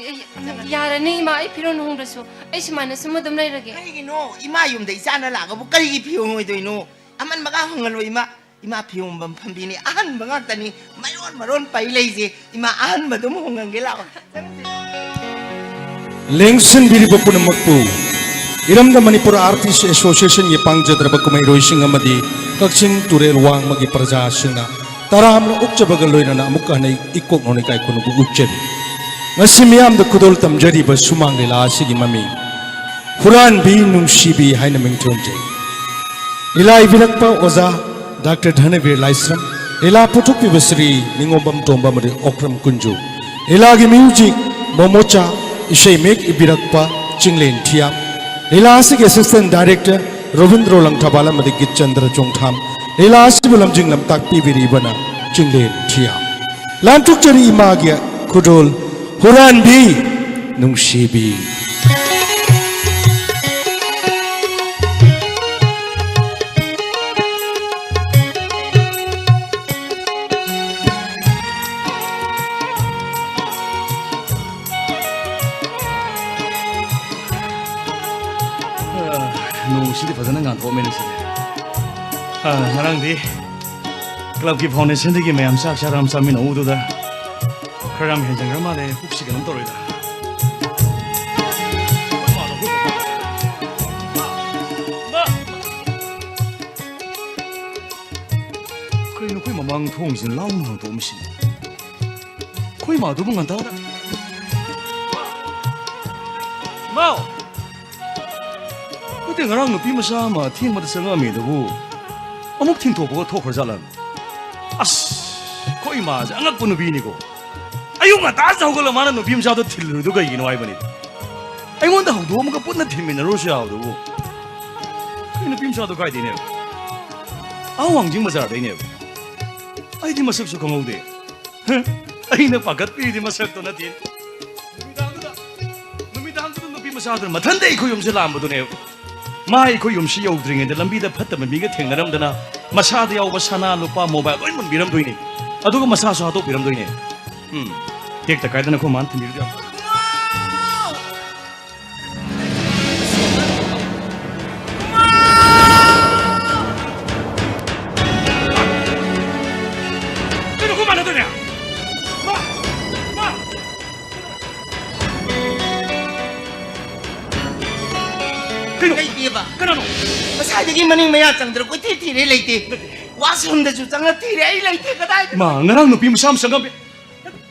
ꯑ, ꯌꯥꯔꯅꯤ ꯏꯃꯥ, ꯑꯩ ꯐꯤꯔꯣꯜ ꯍꯣꯡꯗ꯭ꯔꯁꯨ ꯑꯩ ꯁꯨꯃꯥꯏꯅ ꯁꯨꯝ ꯑꯗꯨꯝ ꯂꯩꯔꯒꯦ꯫ ꯀꯔꯤꯒꯤꯅꯣ? ꯏꯃꯥ ꯌꯨꯝꯗ ꯏꯆꯥꯅ ꯂꯥꯛꯑꯒꯕꯨ ꯀꯔꯤꯒꯤ ꯐꯤ ꯍꯣꯡꯉꯣꯏꯗꯣꯏꯅꯣ? ꯑꯃꯟꯕꯒ ꯍꯣꯡꯍꯜꯂꯣ ꯏꯃꯥ꯫ ꯏꯃꯥ ꯐꯤ ꯍꯣꯡꯐꯝ ꯐꯝꯕꯤꯅꯤ, ꯑꯍꯟꯕ ꯉꯥꯛꯇꯅꯤ꯫ ꯃꯌꯣꯟ ꯃꯔꯣꯟ ꯄꯩ ꯂꯩꯁꯦ꯫ ꯏꯃꯥ ꯑꯍꯟꯕꯗꯨꯝ ꯍꯣꯡꯍꯟꯒꯦ ꯂꯥꯛꯑꯣ꯫ ꯂꯦꯡꯁꯤꯟꯕꯤꯔꯤꯕ ꯄꯨꯝꯅꯃꯛꯄꯨ ꯏꯔꯝꯗꯝ ꯃꯅꯤꯄꯨꯔ ꯑꯥꯔꯇꯤꯁ ꯑꯦꯁꯣꯁꯤꯌꯦꯁꯟꯒꯤ ꯄꯥꯡꯖꯗ꯭ꯔꯕ ꯀꯨꯝꯍꯩꯔꯣꯏꯁꯤꯡ ꯑꯃꯗꯤ ꯀꯛꯆꯤꯡ ꯇꯨꯔꯦꯜ ꯋꯥꯡꯃꯒꯤ ꯄ꯭ꯔꯖꯥꯁꯤꯡꯅ ꯇꯔꯥꯝꯅ ꯑꯣꯛꯆꯕꯒ ꯂꯣꯏꯅꯅ ꯑꯃꯨꯛꯀ ꯍꯟꯅ ꯏꯀꯣꯛ ꯅꯣꯡꯅꯤꯡꯈꯥꯏ ꯈꯨꯅꯨꯕꯨ ꯎꯠꯆꯔꯤ꯫ ꯉꯁꯤ ꯃꯤꯌꯥꯝꯗ ꯈꯨꯗꯣꯜ ꯇꯝꯖꯔꯤꯕ ꯁꯨꯃꯥꯡ ꯂꯤꯂꯥ ꯑꯁꯤꯒꯤ ꯃꯃꯤꯡ ꯍꯨꯔꯥꯟꯕꯤ ꯅꯨꯡꯁꯤꯕꯤ ꯍꯥꯏꯅ ꯃꯤꯡꯊꯣꯟꯖꯩ꯫ ꯂꯤꯂꯥ ꯏꯕꯤꯔꯛꯄ ꯑꯣꯖꯥ ꯗꯥꯛꯇꯔ ꯙꯅꯕꯤꯔ ꯂꯥꯏꯁ꯭ꯔꯝ, ꯂꯤꯂꯥ ꯄꯨꯊꯣꯛꯄꯤꯕ ꯁ꯭ꯔꯤ ꯅꯤꯉꯣꯝꯕꯝ ꯇꯣꯝꯕ ꯑꯃꯗꯤ ꯑꯣꯀ꯭ꯔꯝ ꯀꯨꯟꯖꯨ, ꯂꯤꯂꯥꯒꯤ ꯃ꯭ꯌꯨꯖꯤꯛ ꯃꯣꯃꯣꯆꯥ, ꯏꯁꯩ ꯃꯌꯦꯛ ꯏꯕꯤꯔꯛꯄ ꯆꯤꯡꯂꯦꯟ ꯊꯤꯌꯥꯝ, ꯂꯤꯂꯥ ꯑꯁꯤꯒꯤ ꯑꯦꯁꯤꯁꯇꯦꯟ ꯗꯥꯏꯔꯦꯛꯇꯔ ꯔꯣꯕꯤꯟꯗ꯭ꯔꯣ ꯂꯪꯊꯕꯥꯜ ꯑꯃꯗꯤ ꯒꯤꯠꯆꯟꯗ꯭ꯔ ꯆꯣꯡꯊꯥꯝ, ꯂꯤꯂꯥ ꯑꯁꯤꯕꯨ ꯂꯝꯖꯤꯡ ꯂꯝꯇꯥꯛ ꯄꯤꯕꯤꯔꯤꯕꯅ ꯆꯤꯡꯂꯦꯟ ꯊꯤꯌꯥꯝ꯫ ꯂꯥꯟꯊꯣꯛꯆꯔꯤ ꯏꯃꯥꯒꯤ ꯈꯨꯗꯣꯜ ꯍꯨꯔꯥꯟꯕꯤ ꯅꯨꯡꯁꯤꯕꯤ꯫ ꯅꯣꯡꯁꯤꯗꯤ ꯐꯖꯅ ꯉꯥꯟꯊꯣꯛꯑꯝꯃꯦ ꯉꯁꯤꯗꯤ꯫ ꯑ, ꯉꯔꯥꯡꯗꯤ clubꯀꯤ foundationꯗꯒꯤ ꯃꯌꯥꯝ ꯆꯥꯛ ꯆꯥꯔ ꯑꯃ ꯆꯥꯃꯤꯟꯅꯍꯧꯕꯗꯨꯗ ꯈꯔ ꯌꯥꯝ ꯍꯦꯟꯖꯟꯈ꯭ꯔ ꯃꯥꯜꯂꯦ꯫ ꯄꯨꯛꯁꯤ ꯀꯩꯅꯣꯝ ꯇꯧꯔꯦꯗ꯫ ꯀꯩꯅꯣ ꯑꯩꯈꯣꯏ ꯃꯃꯥꯡ ꯊꯣꯡꯁꯤꯅ ꯂꯥꯎꯅ ꯍꯥꯡꯗꯣꯛꯑꯝꯃꯤꯁꯤꯅ? ꯑꯩꯈꯣꯏ ꯃꯥꯗꯨꯕꯨ ꯉꯟꯇꯥꯗ꯫ ꯃꯥꯎ! ꯅꯠꯇꯦ, ꯉꯔꯥꯡ ꯅꯨꯄꯤ ꯃꯆꯥ ꯑꯃ ꯑꯊꯦꯡꯕꯗ ꯆꯪꯉꯛꯑꯝꯃꯤꯗꯨꯕꯨ ꯑꯃꯨꯛ ꯊꯤꯟꯊꯣꯛꯄꯒ ꯊꯣꯛꯈ꯭ꯔꯖꯥꯠꯂ? ꯑꯁ, ꯑꯩꯈꯣꯏ ꯏꯃꯥꯁꯦ ꯑꯉꯛꯄ ꯅꯨꯄꯤꯅꯤꯀꯣ꯫ ꯑꯌꯨꯛ ꯉꯟꯇꯥꯁꯤꯗ ꯍꯧꯒꯠꯂ ꯃꯥꯅ ꯅꯨꯄꯤ ꯃꯆꯥꯗꯣ ꯊꯤꯜꯂꯨꯔꯤꯗꯣ ꯀꯩꯒꯤꯅꯣ ꯍꯥꯏꯕꯅꯤ꯫ ꯑꯩꯉꯣꯟꯗ ꯍꯧꯗꯣꯛꯑꯝꯃꯒ ꯄꯨꯟꯅ ꯊꯤꯟꯃꯤꯟꯅꯔꯨꯔꯁꯨ ꯌꯥꯕꯗꯨꯕꯨ꯫ ꯑꯩ ꯅꯨꯄꯤ ꯃꯆꯥꯗꯣ ꯀꯥꯏꯗꯩꯅꯦꯕ? ꯑꯥ, ꯋꯥꯡꯖꯤꯡ ꯕꯖꯥꯔꯗꯩꯅꯦꯕ꯫ ꯑꯩꯗꯤ ꯃꯁꯛꯁꯨ ꯈꯪꯍꯧꯗꯦ꯫ ꯍ, ꯑꯩꯅ ꯄꯥꯈꯠꯄꯤꯔꯤꯗꯤ ꯃꯁꯛꯇꯣ ꯅꯠꯇꯦ꯫ ꯅꯨꯃꯤꯗꯥꯡꯗꯨꯗ, ꯅꯨꯃꯤꯗꯥꯡꯗꯨꯗ ꯅꯨꯄꯤ ꯃꯆꯥꯗꯨꯅ ꯃꯊꯟꯇ ꯑꯩꯈꯣꯏ ꯌꯨꯝꯁꯦ ꯂꯥꯛꯑꯝꯕꯗꯨꯅꯦꯕ꯫ ꯃꯥ ꯑꯩꯈꯣꯏ ꯌꯨꯝꯁꯤ ꯌꯧꯗ꯭ꯔꯤꯉꯩꯗ ꯂꯝꯕꯤꯗ ꯐꯠꯇꯕ ꯃꯤꯒ ꯊꯦꯡꯅꯔꯝꯗꯅ ꯃꯁꯥꯗ ꯌꯥꯎꯕ ꯁꯅꯥ, ꯂꯨꯄꯥ, mobile ꯂꯣꯏ ꯃꯨꯟꯕꯤꯔꯝꯗꯣꯏꯅꯦ꯫ ꯑꯗꯨꯒ ꯃꯁꯥꯁꯨ ꯍꯥꯠꯇꯣꯛꯄꯤꯔꯝꯗꯣꯏꯅꯦ꯫ ꯎꯝ, ꯇꯦꯛꯇ ꯀꯥꯏꯗꯅ ꯑꯩꯈꯣꯏ ꯃꯥꯅ ꯊꯤꯟꯕꯤꯔꯗꯤ ꯌꯥꯝ ꯀꯩꯅꯣ ꯑꯩꯈꯣꯏ ꯃꯥꯟꯅꯗꯣꯏꯅꯦ? ꯃꯥ! ꯃꯥ! ꯀꯩꯅꯣ? ꯂꯩꯇꯦꯕ꯫ ꯀꯅꯥꯅꯣ? ꯉꯁꯥꯏꯗꯒꯤ ꯃꯅꯤꯡ ꯃꯌꯥ ꯆꯪꯗꯅ ꯀꯣꯏꯊꯤ ꯊꯤꯔꯦ, ꯂꯩꯇꯦ꯫ ꯅꯠꯇꯦ꯫ Washroomꯗꯁꯨ ꯆꯪꯉ ꯊꯤꯔꯦ, ꯑꯩ ꯂꯩꯇꯦ꯫ ꯀꯗꯥꯏꯗꯅꯣ? ꯃꯥ, ꯉꯔꯥꯡ ꯅꯨꯄꯤ ꯃꯆꯥ ꯑꯃ ꯆꯪꯉꯝꯃꯦ꯫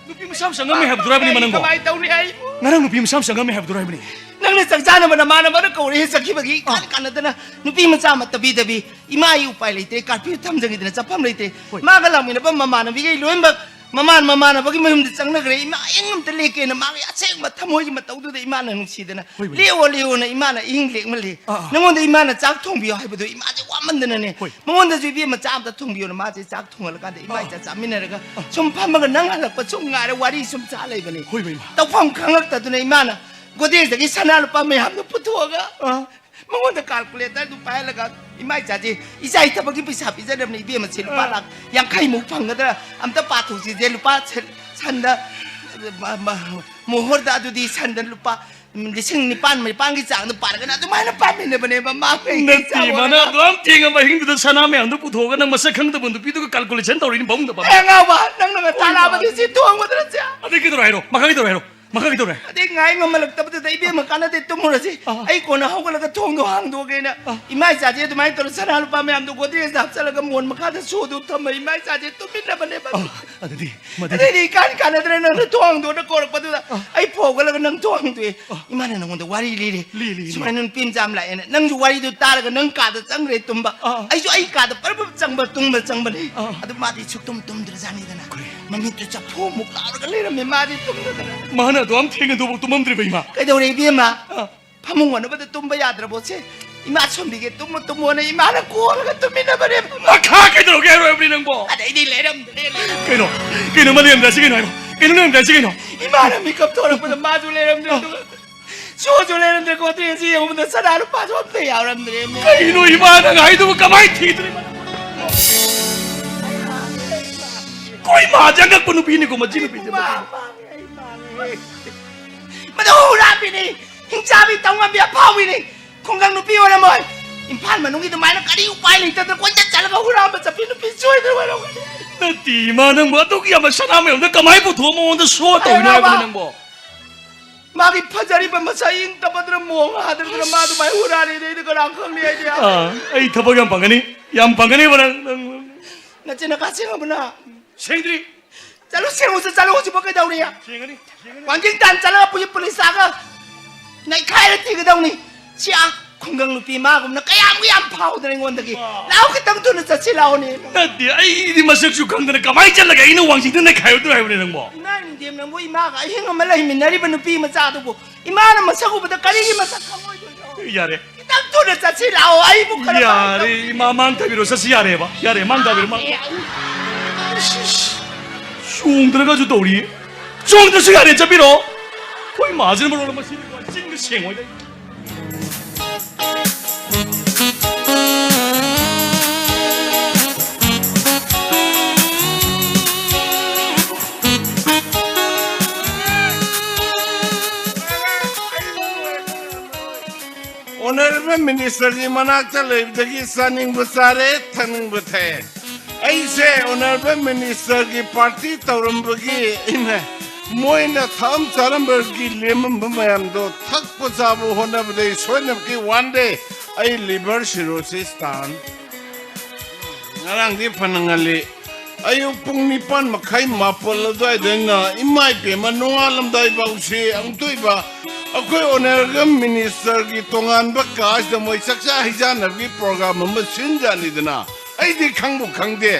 ꯅꯨꯄꯤ ꯃꯆꯥ ꯑꯃ ꯆꯪꯉꯝꯃꯦ ꯍꯥꯏꯕꯗꯨꯔꯥ ꯍꯥꯏꯕꯅꯤ ꯃꯅꯪꯕꯣ? ꯀꯃꯥꯏ ꯇꯧꯅꯤ ꯑꯩ? ꯉꯔꯥꯡ ꯅꯨꯄꯤ ꯃꯆꯥ ꯑꯃ ꯆꯪꯉꯝꯃꯦ ꯍꯥꯏꯕꯗꯨꯔꯥ ꯍꯥꯏꯕꯅꯤ? ꯅꯪꯅ ꯆꯥꯛ ꯆꯥꯅꯕ ꯅꯃꯥꯟꯅꯕꯅ ꯀꯧꯔꯦ ꯆꯠꯈꯤꯕꯒꯤ ꯑꯥ꯫ ꯏꯀꯥꯟ ꯀꯥꯟꯅꯗꯅ ꯅꯨꯄꯤ ꯃꯆꯥ ꯑꯃ ꯇꯕꯤ ꯇꯕꯤ, "ꯏꯃꯥ, ꯑꯩ ꯎꯄꯥꯏ ꯂꯩꯇ꯭ꯔꯦ, curfew ꯊꯝꯖꯒꯤꯗꯅ ꯆꯠꯐꯝ ꯂꯩꯇ꯭ꯔꯦ꯫ ꯍꯣꯏ꯫ ꯃꯥꯒ ꯂꯥꯛꯃꯤꯟꯅꯕ ꯃꯃꯥꯟꯅꯕꯤꯈꯩ ꯂꯣꯏꯅꯃꯛ ꯃꯃꯥꯟ ꯃꯃꯥꯟꯅꯕꯒꯤ ꯃꯌꯨꯝꯗ ꯆꯪꯅꯈ꯭ꯔꯦ꯫ ꯏꯃꯥ, ꯑꯩ ꯑꯝꯇ ꯂꯦꯛꯀꯦꯅ ꯃꯥꯒꯤ ꯑꯁꯦꯡꯕ ꯊꯃꯣꯏꯒꯤ ꯃꯇꯧꯗꯨꯗ ꯏꯃꯥꯅ ꯅꯨꯡꯁꯤꯗꯅ, ꯍꯣꯏ, ꯍꯣꯏ꯫ ꯂꯦꯛꯑꯣ, ꯂꯦꯛꯑꯣꯅ ꯏꯃꯥꯅ ꯑꯍꯤꯡ ꯂꯦꯛꯃꯜꯂꯦ꯫ ꯑꯥ, ꯑꯥ꯫ ꯅꯉꯣꯟꯗ ꯏꯃꯥꯅ ꯆꯥꯛ ꯊꯣꯡꯕꯤꯌꯣ ꯍꯥꯏꯕꯗꯣ ꯏꯃꯥꯁꯦ ꯋꯥꯃꯟꯗꯅꯅꯦ꯫ ꯍꯣꯏ꯫ ꯃꯉꯣꯟꯗꯁꯨ ꯏꯕꯦꯝꯃ ꯆꯥꯛ ꯑꯝꯇ ꯊꯣꯡꯕꯤꯌꯣꯅ ꯃꯥꯁꯦ ꯆꯥꯛ ꯊꯣꯡꯍꯜꯂꯀꯥꯟꯗ ꯏꯃꯥ ꯑꯥ꯫ ꯏꯆꯥ ꯆꯥꯃꯤꯟꯅꯔꯒ ꯑꯥ꯫ ꯁꯨꯝ ꯐꯝꯃꯒ ꯅꯪ ꯍꯜꯂꯛꯄ ꯁꯨꯝ ꯉꯥꯏꯔ ꯋꯥꯔꯤ ꯁꯨꯝ ꯁꯥ ꯂꯩꯕꯅꯦ꯫ ꯍꯣꯏ, ꯍꯣꯏ, ꯏꯃꯥ꯫ ꯇꯧꯐꯝ ꯈꯪꯉꯛꯇꯗꯨꯅ ꯏꯃꯥꯅ ꯒꯣꯗꯦꯖꯗꯒꯤ ꯁꯅꯥ ꯂꯨꯄꯥ ꯃꯌꯥꯝꯗꯣ ꯄꯨꯊꯣꯛꯑꯒ ꯑꯥ꯫ ꯃꯉꯣꯟꯗ calculatorꯗꯨ ꯄꯥꯏꯍꯜꯂꯒ, "ꯏꯃꯥ ꯏꯆꯥꯁꯦ, ꯏꯆꯥ ꯏꯊꯕꯛꯀꯤ ꯄꯩꯁꯥ ꯄꯤꯖꯔꯕꯅꯤ ꯏꯕꯦꯝꯃ, ꯁꯤ ꯂꯨꯄꯥ ꯑꯥ꯫ ꯂꯥꯛ ꯌꯥꯡꯈꯩꯃꯨꯛ ꯐꯪꯒꯗ꯭ꯔꯥ? ꯑꯝꯇ ꯄꯥꯊꯣꯛꯁꯤꯁꯦ, ꯂꯨꯄꯥ ꯁꯟ-, ꯁꯟꯗ, ꯃ-, ꯃ-, ꯃꯣꯍꯣꯔꯗ ꯑꯗꯨꯗꯤ ꯁꯟꯗ ꯂꯨꯄꯥ ꯂꯤꯁꯤꯡ ꯅꯤꯄꯥꯟ ꯅꯤꯄꯥꯟꯒꯤ ꯆꯥꯡꯗ ꯄꯥꯔꯒꯅ ꯑꯗꯨꯃꯥꯏꯅ ꯄꯥꯝꯃꯤꯟꯅꯕꯅꯦꯕ꯫ ꯃꯥ ꯀꯩ ꯅꯠꯇꯦ, ꯆꯥꯎꯔꯒ ꯃꯥꯅ ꯑꯗꯨꯌꯥꯝ ꯊꯦꯡꯉꯕ ꯑꯍꯤꯡꯗꯨꯗ ꯁꯅꯥ ꯃꯌꯥꯝꯗꯣ ꯄꯨꯊꯣꯛꯑꯒ ꯅꯪ ꯃꯁꯛ ꯈꯪꯗꯕ ꯅꯨꯄꯤꯗꯨꯒ calculation ꯇꯧꯔꯤꯅꯤ ꯐꯃꯨꯡꯗ ꯐꯝꯃ꯫ ꯑꯦ, ꯑꯉꯥꯎꯕ, ꯅꯪꯅ ꯉꯟꯇꯥ ꯂꯥꯛꯑꯕꯗꯤ ꯁꯤ ꯊꯣꯡꯒꯗ꯭ꯔꯁꯦ? ꯑꯗꯩ ꯀꯩꯗꯧꯔꯦ ꯍꯥꯏꯔꯣ? ꯃꯈꯥ ꯀꯩꯗꯧꯔꯦ ꯍꯥꯏꯔꯣ? ꯃꯈꯥ ꯀꯩꯗꯧꯔꯦ? ꯑꯗꯩ ꯉꯥꯏ ꯉꯝꯃꯜꯂꯛꯇꯕꯗꯨꯗ, "ꯏꯕꯦꯝꯃ, ꯀꯥꯟꯅꯗꯦ, ꯇꯨꯝꯃꯨꯔꯁꯤ꯫ ꯑꯥ꯫ ꯑꯩ ꯀꯣꯟꯅ ꯍꯧꯒꯠꯂꯒ ꯊꯣꯡꯗꯣ ꯍꯥꯡꯗꯣꯛꯑꯒꯦꯅ" ꯑꯥ꯫ ꯏꯃꯥ ꯏꯆꯥꯁꯦ ꯑꯗꯨꯃꯥꯏꯅ ꯇꯧꯔ ꯁꯅꯥ ꯂꯨꯄꯥ ꯃꯌꯥꯝꯗꯣ ꯒꯣꯗ꯭ꯔꯦꯖꯇ ꯍꯥꯞꯆꯜꯂꯒ ꯃꯣꯟ ꯃꯈꯥꯗ ꯁꯣꯗꯨ ꯊꯝꯃ ꯏꯃꯥ ꯏꯆꯥꯁꯦ ꯇꯨꯝꯃꯤꯟꯅꯕꯅꯦꯕ꯫ ꯑꯥ, ꯑꯗꯨꯗꯤ, ꯃꯗꯨꯗꯤ ꯑꯗꯩꯗꯤ ꯏꯀꯥꯟ ꯀꯥꯟꯅꯗ꯭ꯔꯦ, ꯅꯪꯅ ꯊꯣꯡ ꯍꯥꯡꯗꯣꯛꯑꯅ ꯀꯧꯔꯛꯄꯗꯨꯗ ꯑꯥ꯫ ꯑꯩ ꯐꯧꯒꯠꯂꯒ ꯅꯪ ꯊꯣꯡ ꯍꯥꯡꯗꯣꯛꯑꯦ꯫ ꯑꯥ꯫ "ꯏꯃꯥꯅ ꯅꯪꯉꯣꯟꯗ ꯋꯥꯔꯤ ꯂꯤꯔꯦ꯫ ꯂꯤ, ꯂꯤ, ꯂꯤ꯫ ꯁꯨꯃꯥꯏꯅ ꯅꯨꯄꯤ ꯃꯆꯥ ꯑꯃ ꯂꯥꯛꯑꯦꯅ꯫ ꯅꯪꯁꯨ ꯋꯥꯔꯤꯗꯨ ꯇꯥꯔꯒ ꯅꯪ ꯀꯥꯗ ꯆꯪꯈ꯭ꯔꯦ ꯇꯨꯝꯕ꯫ ꯑꯥ꯫ ꯑꯩꯁꯨ ꯑꯩ ꯀꯥꯗ ꯄꯔꯞ ꯄꯔꯞ ꯆꯪꯕ, ꯇꯨꯝꯕ ꯆꯪꯕꯅꯦ꯫ ꯑꯥ꯫ ꯑꯗꯨ ꯃꯥꯗꯤ ꯁꯨꯛꯇꯨꯝ ꯇꯨꯝꯗ꯭ꯔꯖꯥꯠꯅꯤꯗꯅ꯫ ꯀꯔꯤ? ꯃꯃꯤꯠꯇꯨ ꯆꯐꯨꯃꯨꯛ ꯂꯥꯎꯔꯒ ꯂꯩꯔꯝꯃꯦ ꯃꯥꯗꯤ ꯇꯨꯝꯗꯗꯅ꯫" ꯃꯥꯅ ꯑꯗꯨꯌꯥꯝ ꯊꯦꯡꯅ ꯑꯗꯨꯐꯥꯎ ꯇꯨꯝꯃꯝꯗ꯭ꯔꯤꯕ ꯏꯃꯥ? ꯀꯩꯗꯧꯔꯦ ꯏꯕꯦꯝꯃ? ꯑꯥ꯫ ꯐꯃꯨꯡ ꯑꯣꯟꯅꯕꯗ ꯇꯨꯝꯕ ꯌꯥꯗ꯭ꯔꯕꯣ ꯁꯦ? ꯏꯃꯥ ꯁꯣꯝꯕꯤꯒꯦ, ꯇꯨꯝꯃꯣ, ꯇꯨꯝꯃꯣꯅ ꯏꯃꯥꯅ ꯀꯣꯜꯂꯒ ꯇꯨꯝꯃꯤꯟꯅꯕꯅꯦ꯫ ꯃꯈꯥ ꯀꯩꯗꯧꯔꯒꯦ ꯍꯥꯏꯔꯣ ꯍꯥꯏꯕꯅꯤ ꯅꯪꯕꯣ? ꯑꯗꯩꯗꯤ ꯂꯩꯔꯝꯗ꯭ꯔꯦ, ꯂꯩꯔꯝꯗ꯭ꯔꯦ꯫ ꯀꯩꯅꯣ? ꯀꯩꯅꯣ ꯃꯥ ꯂꯩꯔꯝꯗ꯭ꯔꯦ ꯍꯥꯏꯁꯤ ꯀꯩꯅꯣ ꯍꯥꯏꯔꯣ? ꯀꯩꯅꯣ ꯂꯩꯔꯝꯗ꯭ꯔꯦ ꯍꯥꯏꯁꯤ ꯀꯩꯅꯣ? ꯏꯃꯥꯅ ꯃꯤꯀꯞ ꯊꯣꯔꯛꯄꯗ ꯃꯥꯁꯨ ꯂꯩꯔꯝꯗ꯭ꯔꯦ, ꯑꯗꯨꯒ ꯁꯣꯁꯨ ꯂꯩꯔꯝꯗ꯭ꯔꯦ, ꯈꯣꯠꯇ꯭ꯔꯦ꯫ ꯁꯤ ꯌꯦꯡꯉꯨꯕꯗ ꯁꯅꯥ ꯂꯨꯄꯥꯁꯨ ꯑꯝꯇ ꯌꯥꯎꯔꯝꯗ꯭ꯔꯦ꯫ ꯀꯩꯅꯣ ꯏꯃꯥ ꯅꯪ ꯍꯥꯏꯗꯨꯕꯨ ꯀꯃꯥꯏꯅ ꯊꯤꯗ꯭ꯔꯤꯕ? ꯀꯣꯏ ꯃꯥꯁꯦ ꯑꯉꯛꯄ ꯅꯨꯄꯤꯅꯤꯀꯣ, ꯃꯁꯤ ꯅꯨꯄꯤꯁꯦ꯫ ꯃꯥ, ꯃꯥ, ꯑꯩ ꯃꯥꯡꯉꯦ꯫ ꯃꯗꯨ ꯍꯨꯔꯥꯟꯕꯤꯅꯤ, ꯍꯤꯡꯆꯥꯕꯤ ꯇꯧꯉꯝꯕꯤ ꯑꯐꯥꯎꯕꯤꯅꯤ꯫ ꯈꯨꯡꯒꯪ ꯅꯨꯄꯤ ꯑꯣꯏꯔꯝꯃꯣꯏ꯫ ꯏꯝꯐꯥꯜ ꯃꯅꯨꯡꯒꯤ ꯑꯗꯨꯃꯥꯏꯅ ꯀꯔꯤ ꯎꯄꯥꯏ ꯂꯩꯇꯗꯅ ꯀꯣꯏꯆꯠ ꯆꯠꯂꯒ ꯍꯨꯔꯥꯟꯕ ꯆꯠꯄꯤ ꯅꯨꯄꯤ ꯁꯣꯏꯗꯅ ꯑꯣꯏꯔꯝꯒꯅꯤ꯫ ꯅꯠꯇꯦ ꯏꯃꯥ, ꯅꯪꯕꯨ ꯑꯗꯨꯛ ꯌꯥꯝꯕ ꯁꯅꯥ ꯃꯌꯥꯝꯗꯣ ꯀꯃꯥꯏ ꯄꯨꯊꯣꯛꯑ ꯃꯉꯣꯟꯗ ꯁꯣ ꯇꯧꯔꯤꯅꯣ ꯍꯥꯏꯕꯅꯤ ꯅꯪꯕꯣ? ꯃꯥꯒꯤ ꯐꯖꯔꯤꯕ ꯃꯁꯛ ꯏꯪ ꯇꯞꯄꯗꯨꯅ ꯃꯣꯡ ꯍꯥꯗ꯭ꯔꯗꯨꯅ ꯃꯥ ꯑꯗꯨꯃꯥꯏꯅ ꯍꯨꯔꯥꯜꯂꯦꯗꯤ ꯑꯩꯗꯤ ꯀꯅꯥ ꯈꯪꯅꯤ ꯑꯩꯗꯤ꯫ ꯑꯥ, ꯑꯩ ꯊꯕꯛ ꯌꯥꯝ ꯐꯪꯒꯅꯤ, ꯌꯥꯝ ꯐꯪꯒꯅꯤꯕ ꯅꯪ, ꯅꯪ꯫ ꯅꯆꯤꯟ ꯅꯈꯥ ꯁꯦꯡꯉꯕꯅ? ꯁꯦꯡꯗ꯭ꯔꯤ꯫ ꯆꯠꯂꯨ, ꯁꯦꯡꯉꯨꯁꯨ ꯆꯠꯂꯨ, ꯍꯧꯖꯤꯛꯐꯥꯎ ꯀꯩꯗꯧꯔꯤ? ꯁꯦꯡꯒꯅꯤ, ꯁꯦꯡꯒꯅꯤ꯫ ꯋꯥꯡꯖꯤꯡ ꯇꯥꯟ ꯆꯠꯂꯒ ꯄꯨꯂꯤꯁ, ꯄꯨꯂꯤꯁ ꯂꯥꯛꯑꯒ ꯅꯩꯈꯥꯏꯔ ꯊꯤꯒꯗꯧꯅꯤ꯫ ꯁꯤ ꯑꯥ ꯈꯨꯡꯒꯪ ꯅꯨꯄꯤ ꯃꯥꯒꯨꯝꯅ ꯀꯌꯥꯝ ꯌꯥꯝ ꯐꯥꯎꯗꯅ ꯑꯩꯉꯣꯟꯗꯒꯤ꯫ ꯑꯥ꯫ ꯂꯥꯛꯑꯣ, ꯈꯤꯇꯪ ꯊꯨꯅ ꯆꯠꯁꯤ ꯂꯥꯛꯑꯣꯅꯦ꯫ ꯅꯠꯇꯦ, ꯑꯩꯗꯤ ꯃꯁꯛꯁꯨ ꯈꯪꯗꯅ ꯀꯃꯥꯏꯅ ꯆꯠꯂꯒ ꯑꯩꯅ ꯋꯥꯡꯖꯤꯡꯗ ꯅꯩꯈꯥꯏꯔꯨꯗꯣꯏꯅꯣ ꯍꯥꯏꯕꯅꯦ ꯅꯪꯕꯣ? ꯏꯃꯥ ꯅꯤꯡꯊꯦꯝ ꯅꯪꯕꯨ ꯏꯃꯥꯒ ꯑꯍꯤꯡ ꯑꯃ ꯂꯩꯃꯤꯟꯅꯔꯤꯕ ꯅꯨꯄꯤ ꯃꯆꯥꯗꯨꯕꯨ ꯏꯃꯥꯅ ꯃꯁꯛ ꯎꯕꯗ ꯀꯔꯤꯒꯤ ꯃꯁꯛ ꯈꯪꯉꯣꯏꯗꯣꯏꯅꯣ? ꯌꯥꯔꯦ꯫ ꯈꯤꯇꯪ ꯊꯨꯅ ꯆꯠꯁꯤ ꯂꯥꯛꯑꯣ, ꯑꯩꯕꯨ ꯈꯔ ꯌꯥꯔꯦ, ꯄꯥꯡꯊꯧ-꯫ ꯏꯃꯥ ꯃꯥꯡ ꯊꯥꯕꯤꯔꯣ, ꯆꯠꯁꯤ ꯌꯥꯔꯦꯕ꯫ ꯌꯥꯔꯦ, ꯃꯥꯡ ꯊꯥꯕꯤꯔꯣ, ꯃꯥꯡ-꯫ ꯑꯦ, ꯑꯩ ꯏꯁ, ꯏꯁ, ꯆꯣꯡꯗ꯭ꯔꯒꯁꯨ ꯇꯧꯔꯤ꯫ ꯆꯣꯡꯗ꯭ꯔꯁꯨ ꯌꯥꯔꯦ, ꯆꯠꯄꯤꯔꯣ꯫ ꯑꯩꯈꯣꯏ ꯃꯥꯁꯤꯅ ꯃꯔꯣꯜ ꯑꯃ ꯁꯤꯅꯤ, ꯆꯤꯟꯒ ꯁꯦꯡꯉꯣꯏꯗ꯫ Ministerꯒꯤ ꯃꯅꯥꯛꯇ ꯂꯩꯕꯗꯒꯤ ꯆꯥꯅꯤꯡꯕ ꯆꯥꯔꯦ, ꯊꯛꯅꯤꯡꯕ ꯊꯛꯑꯦ꯫ ꯑꯩꯁꯦ Honourable Ministerꯒꯤ party ꯇꯧꯔꯝꯕꯒꯤ ꯑꯩꯅ ꯃꯣꯏꯅ ꯊꯛꯑꯝ ꯆꯥꯔꯝꯕꯒꯤ ꯂꯦꯝꯃꯝꯕ ꯃꯌꯥꯝꯗꯣ ꯊꯛꯄ ꯆꯥꯕ ꯍꯣꯠꯅꯕꯗ ꯑꯩ ꯁꯣꯏꯗꯅꯃꯛꯀꯤ one day ꯑꯩ liver cirrhosis ꯇꯥꯔꯅꯤ꯫ ꯉꯔꯥꯡꯗꯤ ꯐꯅ ꯉꯜꯂꯤ꯫ ꯑꯌꯨꯛ ꯄꯨꯡ ꯅꯤꯄꯥꯟ ꯃꯈꯥꯏ, ꯃꯥꯄꯜ ꯑꯗꯨꯋꯥꯏꯗ ꯑꯩꯅ, ꯏꯃꯥ ꯏꯄꯦꯝꯃ, ꯅꯣꯡꯉꯥꯜꯂꯝꯗꯥꯏ ꯐꯥꯎꯁꯤ ꯑꯃꯨꯛꯇꯣꯏꯕ ꯑꯩꯈꯣꯏ Honourable Ministerꯒꯤ ꯇꯣꯉꯥꯟꯕ ꯀꯥꯁꯤꯗ ꯃꯣꯏ ꯆꯥꯛꯆꯥ ꯍꯩꯖꯥꯟꯅꯕꯒꯤ program ꯑꯃ ꯁꯤꯟꯖꯥꯅꯤꯗꯅ꯫ ꯑꯩꯗꯤ ꯈꯪꯕꯨ ꯈꯪꯗꯦ꯫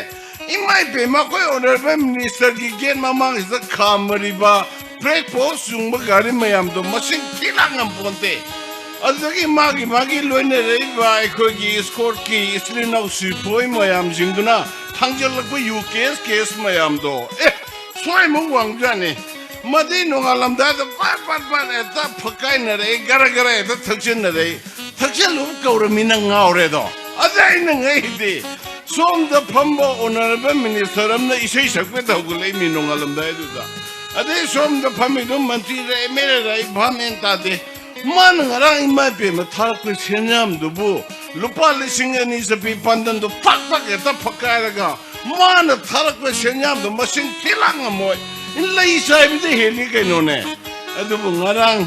ꯏꯃꯥ ꯏꯄꯦꯝꯃ, ꯑꯩꯈꯣꯏ Honourable Ministerꯒꯤ gate ꯃꯃꯥꯡꯁꯤꯗ ꯈꯥꯝꯃꯔꯤꯕ flag post ꯌꯨꯡꯕ ꯒꯥꯔꯤ ꯃꯌꯥꯝꯗꯣ ꯃꯁꯤꯡ ꯊꯤ ꯂꯥꯡ ꯉꯝꯄꯣꯟꯇꯦ꯫ ꯑꯗꯨꯗꯒꯤ ꯃꯥꯒꯤ, ꯃꯥꯒꯤ ꯂꯣꯏꯅꯔꯛꯏꯕ ꯑꯩꯈꯣꯏꯒꯤ escortꯀꯤ ꯏꯆꯤꯜ ꯏꯅꯥꯎ ꯁꯤꯄꯣꯏ ꯃꯌꯥꯝꯁꯤꯡꯗꯨꯅ ꯊꯥꯡꯖꯜꯂꯛꯄ ꯌꯨ case, case ꯃꯌꯥꯝꯗꯣ, ꯑꯦ, ꯁ꯭ꯋꯥꯏꯃꯨꯛ ꯋꯥꯡꯖꯥꯠꯅꯤ꯫ ꯃꯗꯩ ꯅꯣꯡꯉꯥꯜꯂꯝꯗꯥꯏꯗ ꯄꯠ, ꯄꯠ, ꯄꯠ ꯍꯦꯛꯇ ꯐꯛꯀꯥꯏꯅꯔꯛꯏ, ꯒꯔ, ꯒꯔ ꯍꯦꯛꯇ ꯊꯛꯆꯤꯟꯅꯔꯛꯏ꯫ ꯊꯛꯆꯜꯂꯨ ꯀꯧꯔꯃꯤꯅ ꯉꯥꯎꯔꯦꯗꯣ꯫ ꯑꯗ ꯑꯩꯅ ꯉꯛꯏꯗꯤ, ꯁꯣꯝꯗ ꯐꯝꯕ Honourable Minister ꯑꯃꯅ ꯏꯁꯩ ꯁꯛꯄꯗ ꯍꯧꯒꯠꯂꯛꯏ ꯃꯤ ꯅꯣꯡꯉꯥꯜꯂꯝꯗꯥꯏꯗꯨꯗ꯫ ꯑꯗꯩ ꯁꯣꯝꯗ ꯐꯝꯃꯤꯗꯨ ꯃꯟꯇ꯭ꯔꯤꯔ MLAꯔ ꯑꯩ ꯚꯥꯞ ꯃꯦꯟ ꯇꯥꯗꯦ꯫ ꯃꯥꯅ ꯉꯔꯥꯡ ꯏꯃꯥ ꯏꯕꯦꯝꯃ ꯊꯥꯔꯛꯄ ꯁꯦꯟꯌꯥꯝꯗꯨꯕꯨ ꯂꯨꯄꯥ ꯂꯤꯁꯤꯡ ꯑꯅꯤ ꯆꯠꯄꯤ ꯄꯥꯟꯗꯝꯗꯣ ꯐꯛ ꯐꯛ ꯍꯦꯛꯇ ꯐꯛꯀꯥꯏꯔꯒ ꯃꯥꯅ ꯊꯥꯔꯛꯄ ꯁꯦꯟꯌꯥꯝꯗꯣ ꯃꯁꯤꯡ ꯊꯤꯂꯥꯡ ꯉꯝꯃꯣꯏ꯫ ꯂꯩ ꯆꯥꯏꯕꯗ ꯍꯦꯜꯂꯤ ꯀꯩꯅꯣꯅꯦ꯫ ꯑꯗꯨꯕꯨ ꯉꯔꯥꯡ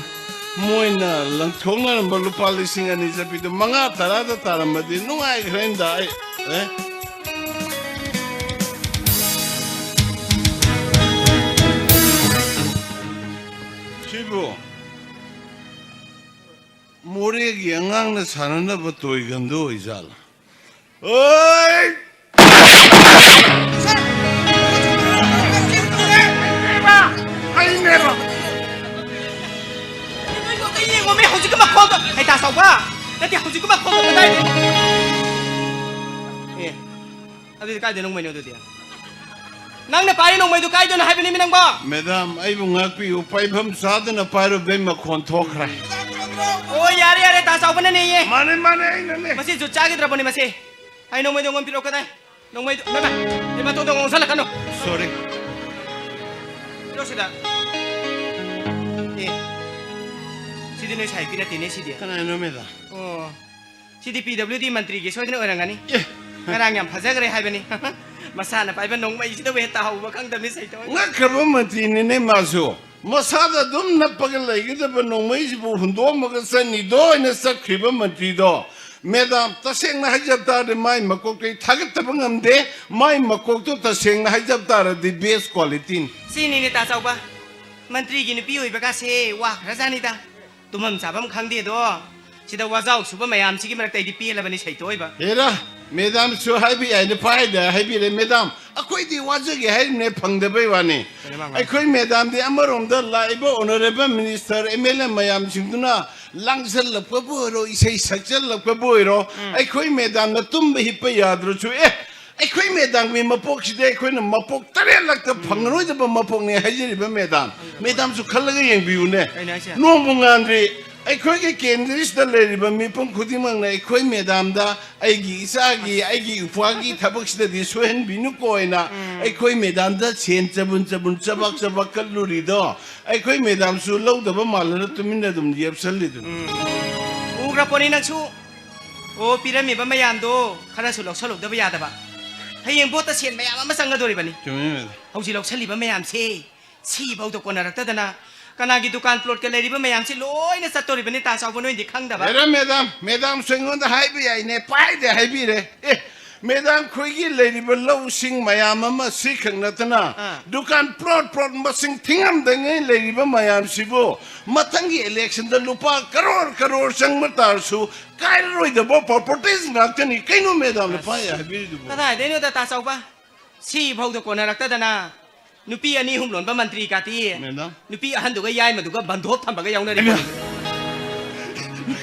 ꯃꯣꯏꯅ ꯂꯪꯊꯣꯛꯅꯔꯝꯕ ꯂꯨꯄꯥ ꯂꯤꯁꯤꯡ ꯑꯅꯤ ꯆꯠꯄꯤꯗꯨ ꯃꯉꯥ ꯇꯔꯥꯗ ꯇꯥꯔꯝꯃꯗꯤ ꯅꯨꯡꯉꯥꯏꯈ꯭ꯔꯦꯅꯗ ꯑꯩ꯫ ꯑꯦ? ꯁꯤꯕꯨ ꯃꯣꯔꯦꯒꯤ ꯑꯉꯥꯡꯅ ꯁꯥꯟꯅꯅꯕ ꯇꯣꯏꯒꯟꯗꯣ ꯑꯣꯏꯖꯥꯠꯂꯣ? ꯑꯣꯏ! ꯑꯩꯅꯦꯕ! ꯅꯣꯏꯗꯣ ꯑꯝꯇ ꯌꯦꯡꯉꯣꯃꯤ, ꯍꯧꯖꯤꯛꯀꯤ ꯃꯈꯣꯜꯗꯣ꯫ ꯍꯩ, ꯇꯥ ꯆꯥꯎꯕ! ꯅꯠꯇꯦ, ꯍꯧꯖꯤꯛꯀꯤ ꯃꯈꯣꯜꯗꯣ ꯀꯗꯥꯏꯗ? ꯑꯦ, ꯑꯗꯨꯗꯤ ꯀꯥꯏꯗ ꯅꯣꯡꯃꯩꯅꯣ ꯑꯗꯨꯗꯤ? ꯅꯪꯅ ꯄꯥꯏꯔꯤ ꯅꯣꯡꯃꯩꯗꯨ ꯀꯥꯏꯗꯅꯣ ꯍꯥꯏꯕꯅꯤꯃꯤ ꯅꯪꯕꯣ? Madam, ꯑꯩꯕꯨ ꯉꯥꯛꯄꯤꯌꯨ, ꯄꯥꯏꯐꯝ ꯆꯥꯗꯅ ꯄꯥꯏꯔꯨꯕꯗꯩ ꯃꯈꯣꯟ ꯊꯣꯛꯈ꯭ꯔꯦ꯫ ꯑꯣ, ꯌꯥꯔꯦ, ꯌꯥꯔꯦ, ꯇꯥ ꯆꯥꯎꯕꯅꯅꯦꯌꯦ꯫ ꯃꯥꯅꯦ, ꯃꯥꯅꯦ, ꯑꯩꯅꯅꯦ꯫ ꯃꯁꯤ ꯖꯨꯠ ꯆꯥꯈꯤꯗ꯭ꯔꯕꯅꯤ ꯃꯁꯤ꯫ ꯑꯩ ꯅꯣꯡꯃꯩꯗꯣ ꯑꯩꯉꯣꯟꯗ ꯄꯤꯔꯛꯑꯣ, ꯀꯗꯥꯏ? ꯅꯣꯡꯃꯩꯗꯣ, ꯏꯃꯥ, ꯏꯃꯥ, ꯇꯣꯡꯗꯣꯡ ꯉꯥꯡꯁꯜꯂꯛꯀꯅꯨ꯫ Sorry꯫ ꯄꯤꯔꯛꯑꯣ ꯁꯤꯗ꯫ ꯑꯦ꯫ ꯁꯤꯗꯤ ꯅꯣꯏ ꯁꯥꯏꯠꯀꯤ ꯅꯠꯇꯦꯅꯦ ꯁꯤꯗꯤ꯫ ꯀꯅꯥꯅꯣ ꯃꯦꯗꯥꯝ? ꯑꯣ, ꯁꯤꯗꯤ ꯄꯤ ꯗꯕ꯭ꯂꯤꯎ ꯗꯤ ꯃꯟꯇ꯭ꯔꯤꯒꯤ ꯁꯣꯏꯗꯅ ꯑꯣꯏꯔꯝꯒꯅꯤ꯫ ꯑꯦ꯫ ꯉꯔꯥꯡ ꯌꯥꯝ ꯐꯖꯈ꯭ꯔꯦ ꯍꯥꯏꯕꯅꯤ꯫ ꯃꯁꯥꯅ ꯄꯥꯏꯕ ꯅꯣꯡꯃꯩꯁꯤꯗꯕꯨ ꯍꯦꯛ ꯇꯥꯍꯧꯕ ꯈꯪꯗꯕꯅꯤ ꯁꯩꯇꯧ꯫ ꯉꯛꯈ꯭ꯔꯕ ꯃꯟꯇ꯭ꯔꯤꯅꯤꯅꯦ ꯃꯥꯁꯨ꯫ ꯃꯁꯥꯗ ꯑꯗꯨꯝ ꯅꯞꯄꯒ ꯂꯩꯒꯗꯕ ꯅꯣꯡꯃꯩꯁꯤꯕꯨ ꯍꯨꯟꯗꯣꯛꯑꯝꯃꯒ ꯆꯠꯅꯤꯗꯣ ꯍꯥꯏꯅ ꯆꯠꯈ꯭ꯔꯤꯕ ꯃꯟꯇ꯭ꯔꯤꯗꯣ꯫ ꯃꯦꯗꯥꯝ, ꯇꯁꯦꯡꯅ ꯍꯥꯏꯖꯕ ꯇꯥꯔꯗꯤ ꯃꯥꯏ ꯃꯀꯣꯛꯇ ꯑꯩ ꯊꯥꯒꯠꯇꯕ ꯉꯝꯗꯦ꯫ ꯃꯥꯏ ꯃꯀꯣꯛꯇꯣ ꯇꯁꯦꯡꯅ ꯍꯥꯏꯖꯕ ꯇꯥꯔꯗꯤ best qualityꯅꯤ꯫ ꯁꯤꯅꯤꯅꯦ ꯇꯥ ꯆꯥꯎꯕ, ꯃꯟꯇ꯭ꯔꯤꯒꯤ ꯅꯨꯄꯤ ꯑꯣꯏꯕꯒꯥꯁꯦ ꯋꯥꯈ꯭ꯔꯖꯥꯠꯅꯤꯗ꯫ ꯇꯨꯝꯐꯝ ꯆꯥꯐꯝ ꯈꯪꯗꯦꯗꯣ꯫ ꯁꯤꯗ ꯋꯥꯖꯥꯎ ꯁꯨꯕ ꯃꯌꯥꯝꯁꯤꯒꯤ ꯃꯔꯛꯇ ꯑꯩꯗꯤ ꯄꯦꯜꯂꯕꯅꯤ ꯁꯩꯇꯣꯏꯕ꯫ ꯍꯦꯔꯥ, ꯃꯦꯗꯥꯝꯁꯨ ꯍꯥꯏꯕ ꯌꯥꯏꯅ ꯄꯥꯏꯗ ꯍꯥꯏꯕꯤꯔꯦ꯫ ꯃꯦꯗꯥꯝ, ꯑꯩꯈꯣꯏꯗꯤ ꯋꯥꯖꯒꯦ ꯍꯥꯏꯔꯤꯕꯅꯦ, ꯐꯪꯗꯕꯩ ꯋꯥꯅꯤ꯫ ꯀꯩꯅꯣ ꯃꯥ ꯉꯥꯡ- ꯑꯩꯈꯣꯏ ꯃꯦꯗꯥꯝꯗꯤ ꯑꯃꯔꯣꯝꯗ ꯂꯥꯛꯏꯕ honourable minister, M L A ꯃꯌꯥꯝꯁꯤꯡꯗꯨꯅ ꯂꯥꯡꯁꯜꯂꯛꯄꯕꯨ ꯑꯣꯏꯔꯣ, ꯏꯁꯩ ꯁꯛꯆꯜꯂꯛꯄꯕꯨ ꯑꯣꯏꯔꯣ, ꯑꯩꯈꯣꯏ ꯃꯦꯗꯥꯝꯅ ꯇꯨꯝꯕ ꯍꯤꯞꯄ ꯌꯥꯗ꯭ꯔꯁꯨ, ꯑꯦ, ꯑꯩꯈꯣꯏ ꯃꯦꯗꯥꯝꯒꯤ ꯃꯄꯣꯛꯁꯤꯗꯤ ꯑꯩꯈꯣꯏꯅ ꯃꯄꯣꯛ ꯇꯔꯦꯠ ꯂꯛꯇ ꯐꯪꯉꯔꯣꯏꯗꯕ ꯃꯄꯣꯛꯅꯦ ꯍꯥꯏꯖꯔꯤꯕ ꯃꯦꯗꯥꯝ꯫ ꯃꯦꯗꯥꯝꯁꯨ ꯈꯜꯂꯒ ꯌꯦꯡꯕꯤꯌꯨꯅꯦ꯫ ꯀꯩꯅꯣ ꯍꯥꯏꯁꯦ? ꯅꯣꯡꯕꯨ ꯉꯥꯟꯗ꯭ꯔꯤ꯫ ꯑꯩꯈꯣꯏꯒꯤ ꯀꯦꯟꯗ꯭ꯔꯁꯤꯗ ꯂꯩꯔꯤꯕ ꯃꯤꯄꯨꯝ ꯈꯨꯗꯤꯡꯃꯛꯅ ꯑꯩꯈꯣꯏ ꯃꯦꯗꯥꯝꯗ ꯑꯩꯒꯤ ꯏꯆꯥꯒꯤ, ꯑꯩꯒꯤ ꯏꯄ꯭ꯋꯥꯒꯤ ꯊꯕꯛꯁꯤꯗꯗꯤ ꯁꯣꯏꯍꯟꯕꯤꯅꯨꯀꯣ ꯍꯥꯏꯅ ꯑꯩꯈꯣꯏ ꯃꯦꯗꯥꯝꯗ ꯁꯦꯟ ꯆꯕꯨꯟ ꯆꯕꯨꯟ ꯆꯕꯥꯛ ꯆꯕꯥꯛ ꯀꯠꯂꯨꯔꯤꯗꯣ ꯑꯩꯈꯣꯏ ꯃꯦꯗꯥꯝꯁꯨ ꯂꯧꯗꯕ ꯃꯥꯜꯂꯅ ꯇꯨꯃꯤꯟꯅ ꯑꯗꯨꯝ ꯂꯦꯞꯁꯜꯂꯤꯗꯨꯅꯤ꯫ ꯎꯈ꯭ꯔ ꯄꯣꯠꯅꯤ ꯅꯪꯁꯨ꯫ ꯑꯣ, ꯄꯤꯔꯝꯃꯤꯕ ꯃꯌꯥꯝꯗꯣ ꯈꯔꯁꯨ ꯂꯧꯁꯜꯍꯧꯗꯕ ꯌꯥꯗꯕ꯫ ꯍꯌꯦꯡ ꯚꯣꯠꯇ ꯁꯦꯟ ꯃꯌꯥꯝ ꯑꯃ ꯆꯪꯒꯗꯣꯔꯤꯕꯅꯤ꯫ ꯆꯨꯝꯃꯤ ꯃꯦꯗꯥꯝ꯫ ꯍꯧꯖꯤꯛ ꯂꯧꯁꯜꯂꯤꯕ ꯃꯌꯥꯝꯁꯦ ꯁꯤꯐꯥꯎꯗ ꯀꯣꯟꯅꯔꯛꯇꯗꯅ ꯀꯅꯥꯒꯤ ꯗꯨꯀꯥꯟ ꯄ꯭ꯂꯣꯠꯀ ꯂꯩꯔꯤꯕ ꯃꯌꯥꯝꯁꯤ ꯂꯣꯏꯅ ꯆꯠꯇꯧꯔꯤꯕꯅꯤ ꯇꯥ ꯆꯥꯎꯕ, ꯅꯣꯏꯗꯤ ꯈꯪꯗꯕ꯫ ꯍꯦꯔꯥ ꯃꯦꯗꯥꯝ, ꯃꯦꯗꯥꯝꯁꯨ ꯑꯩꯉꯣꯟꯗ ꯍꯥꯏꯕ ꯌꯥꯏꯅꯦ, ꯄꯥꯏꯗꯦ ꯍꯥꯏꯕꯤꯔꯦ꯫ ꯑꯦ, ꯃꯦꯗꯥꯝ, ꯑꯩꯈꯣꯏꯒꯤ ꯂꯩꯔꯤꯕ ꯂꯧꯁꯤꯡ ꯃꯌꯥꯝ ꯑꯃ ꯁꯤ ꯈꯛ ꯅꯠꯇꯅ ꯑꯥ꯫ ꯗꯨꯀꯥꯟ ꯄ꯭ꯂꯣꯠ ꯄ꯭ꯂꯣꯠ ꯃꯁꯤꯡ ꯊꯤꯉꯝꯗꯉꯩ ꯂꯩꯔꯤꯕ ꯃꯌꯥꯝꯁꯤꯕꯨ ꯃꯊꯪꯒꯤ election ꯗ ꯂꯨꯄꯥ ꯀꯔꯣꯔ ꯀꯔꯣꯔ ꯆꯪꯕ ꯇꯥꯔꯁꯨ ꯀꯥꯏꯔꯔꯣꯏꯗꯕ properties ꯉꯥꯛꯇꯅꯤ ꯀꯩꯅꯣ ꯃꯦꯗꯥꯝꯅ ꯄꯥꯏ ꯍꯥꯏꯕꯤꯔꯤꯗꯨꯕꯨ? ꯀꯗꯥꯏꯗꯩꯅꯣꯗ ꯇꯥ ꯆꯥꯎꯕ? ꯁꯤꯐꯥꯎꯗ ꯀꯣꯟꯅꯔꯛꯇꯗꯅ ꯅꯨꯄꯤ ꯑꯅꯤ ꯑꯍꯨꯝ ꯂꯣꯟꯕ ꯃꯟꯇ꯭ꯔꯤ ꯀꯥꯇꯤ ꯃꯦꯗꯥꯝ꯫ ꯅꯨꯄꯤ ꯑꯍꯟꯗꯨꯒ ꯌꯥꯏꯃꯗꯨꯒ ꯕꯟꯗꯣꯞ ꯊꯝꯕꯒ ꯌꯥꯎꯅꯔꯤ꯫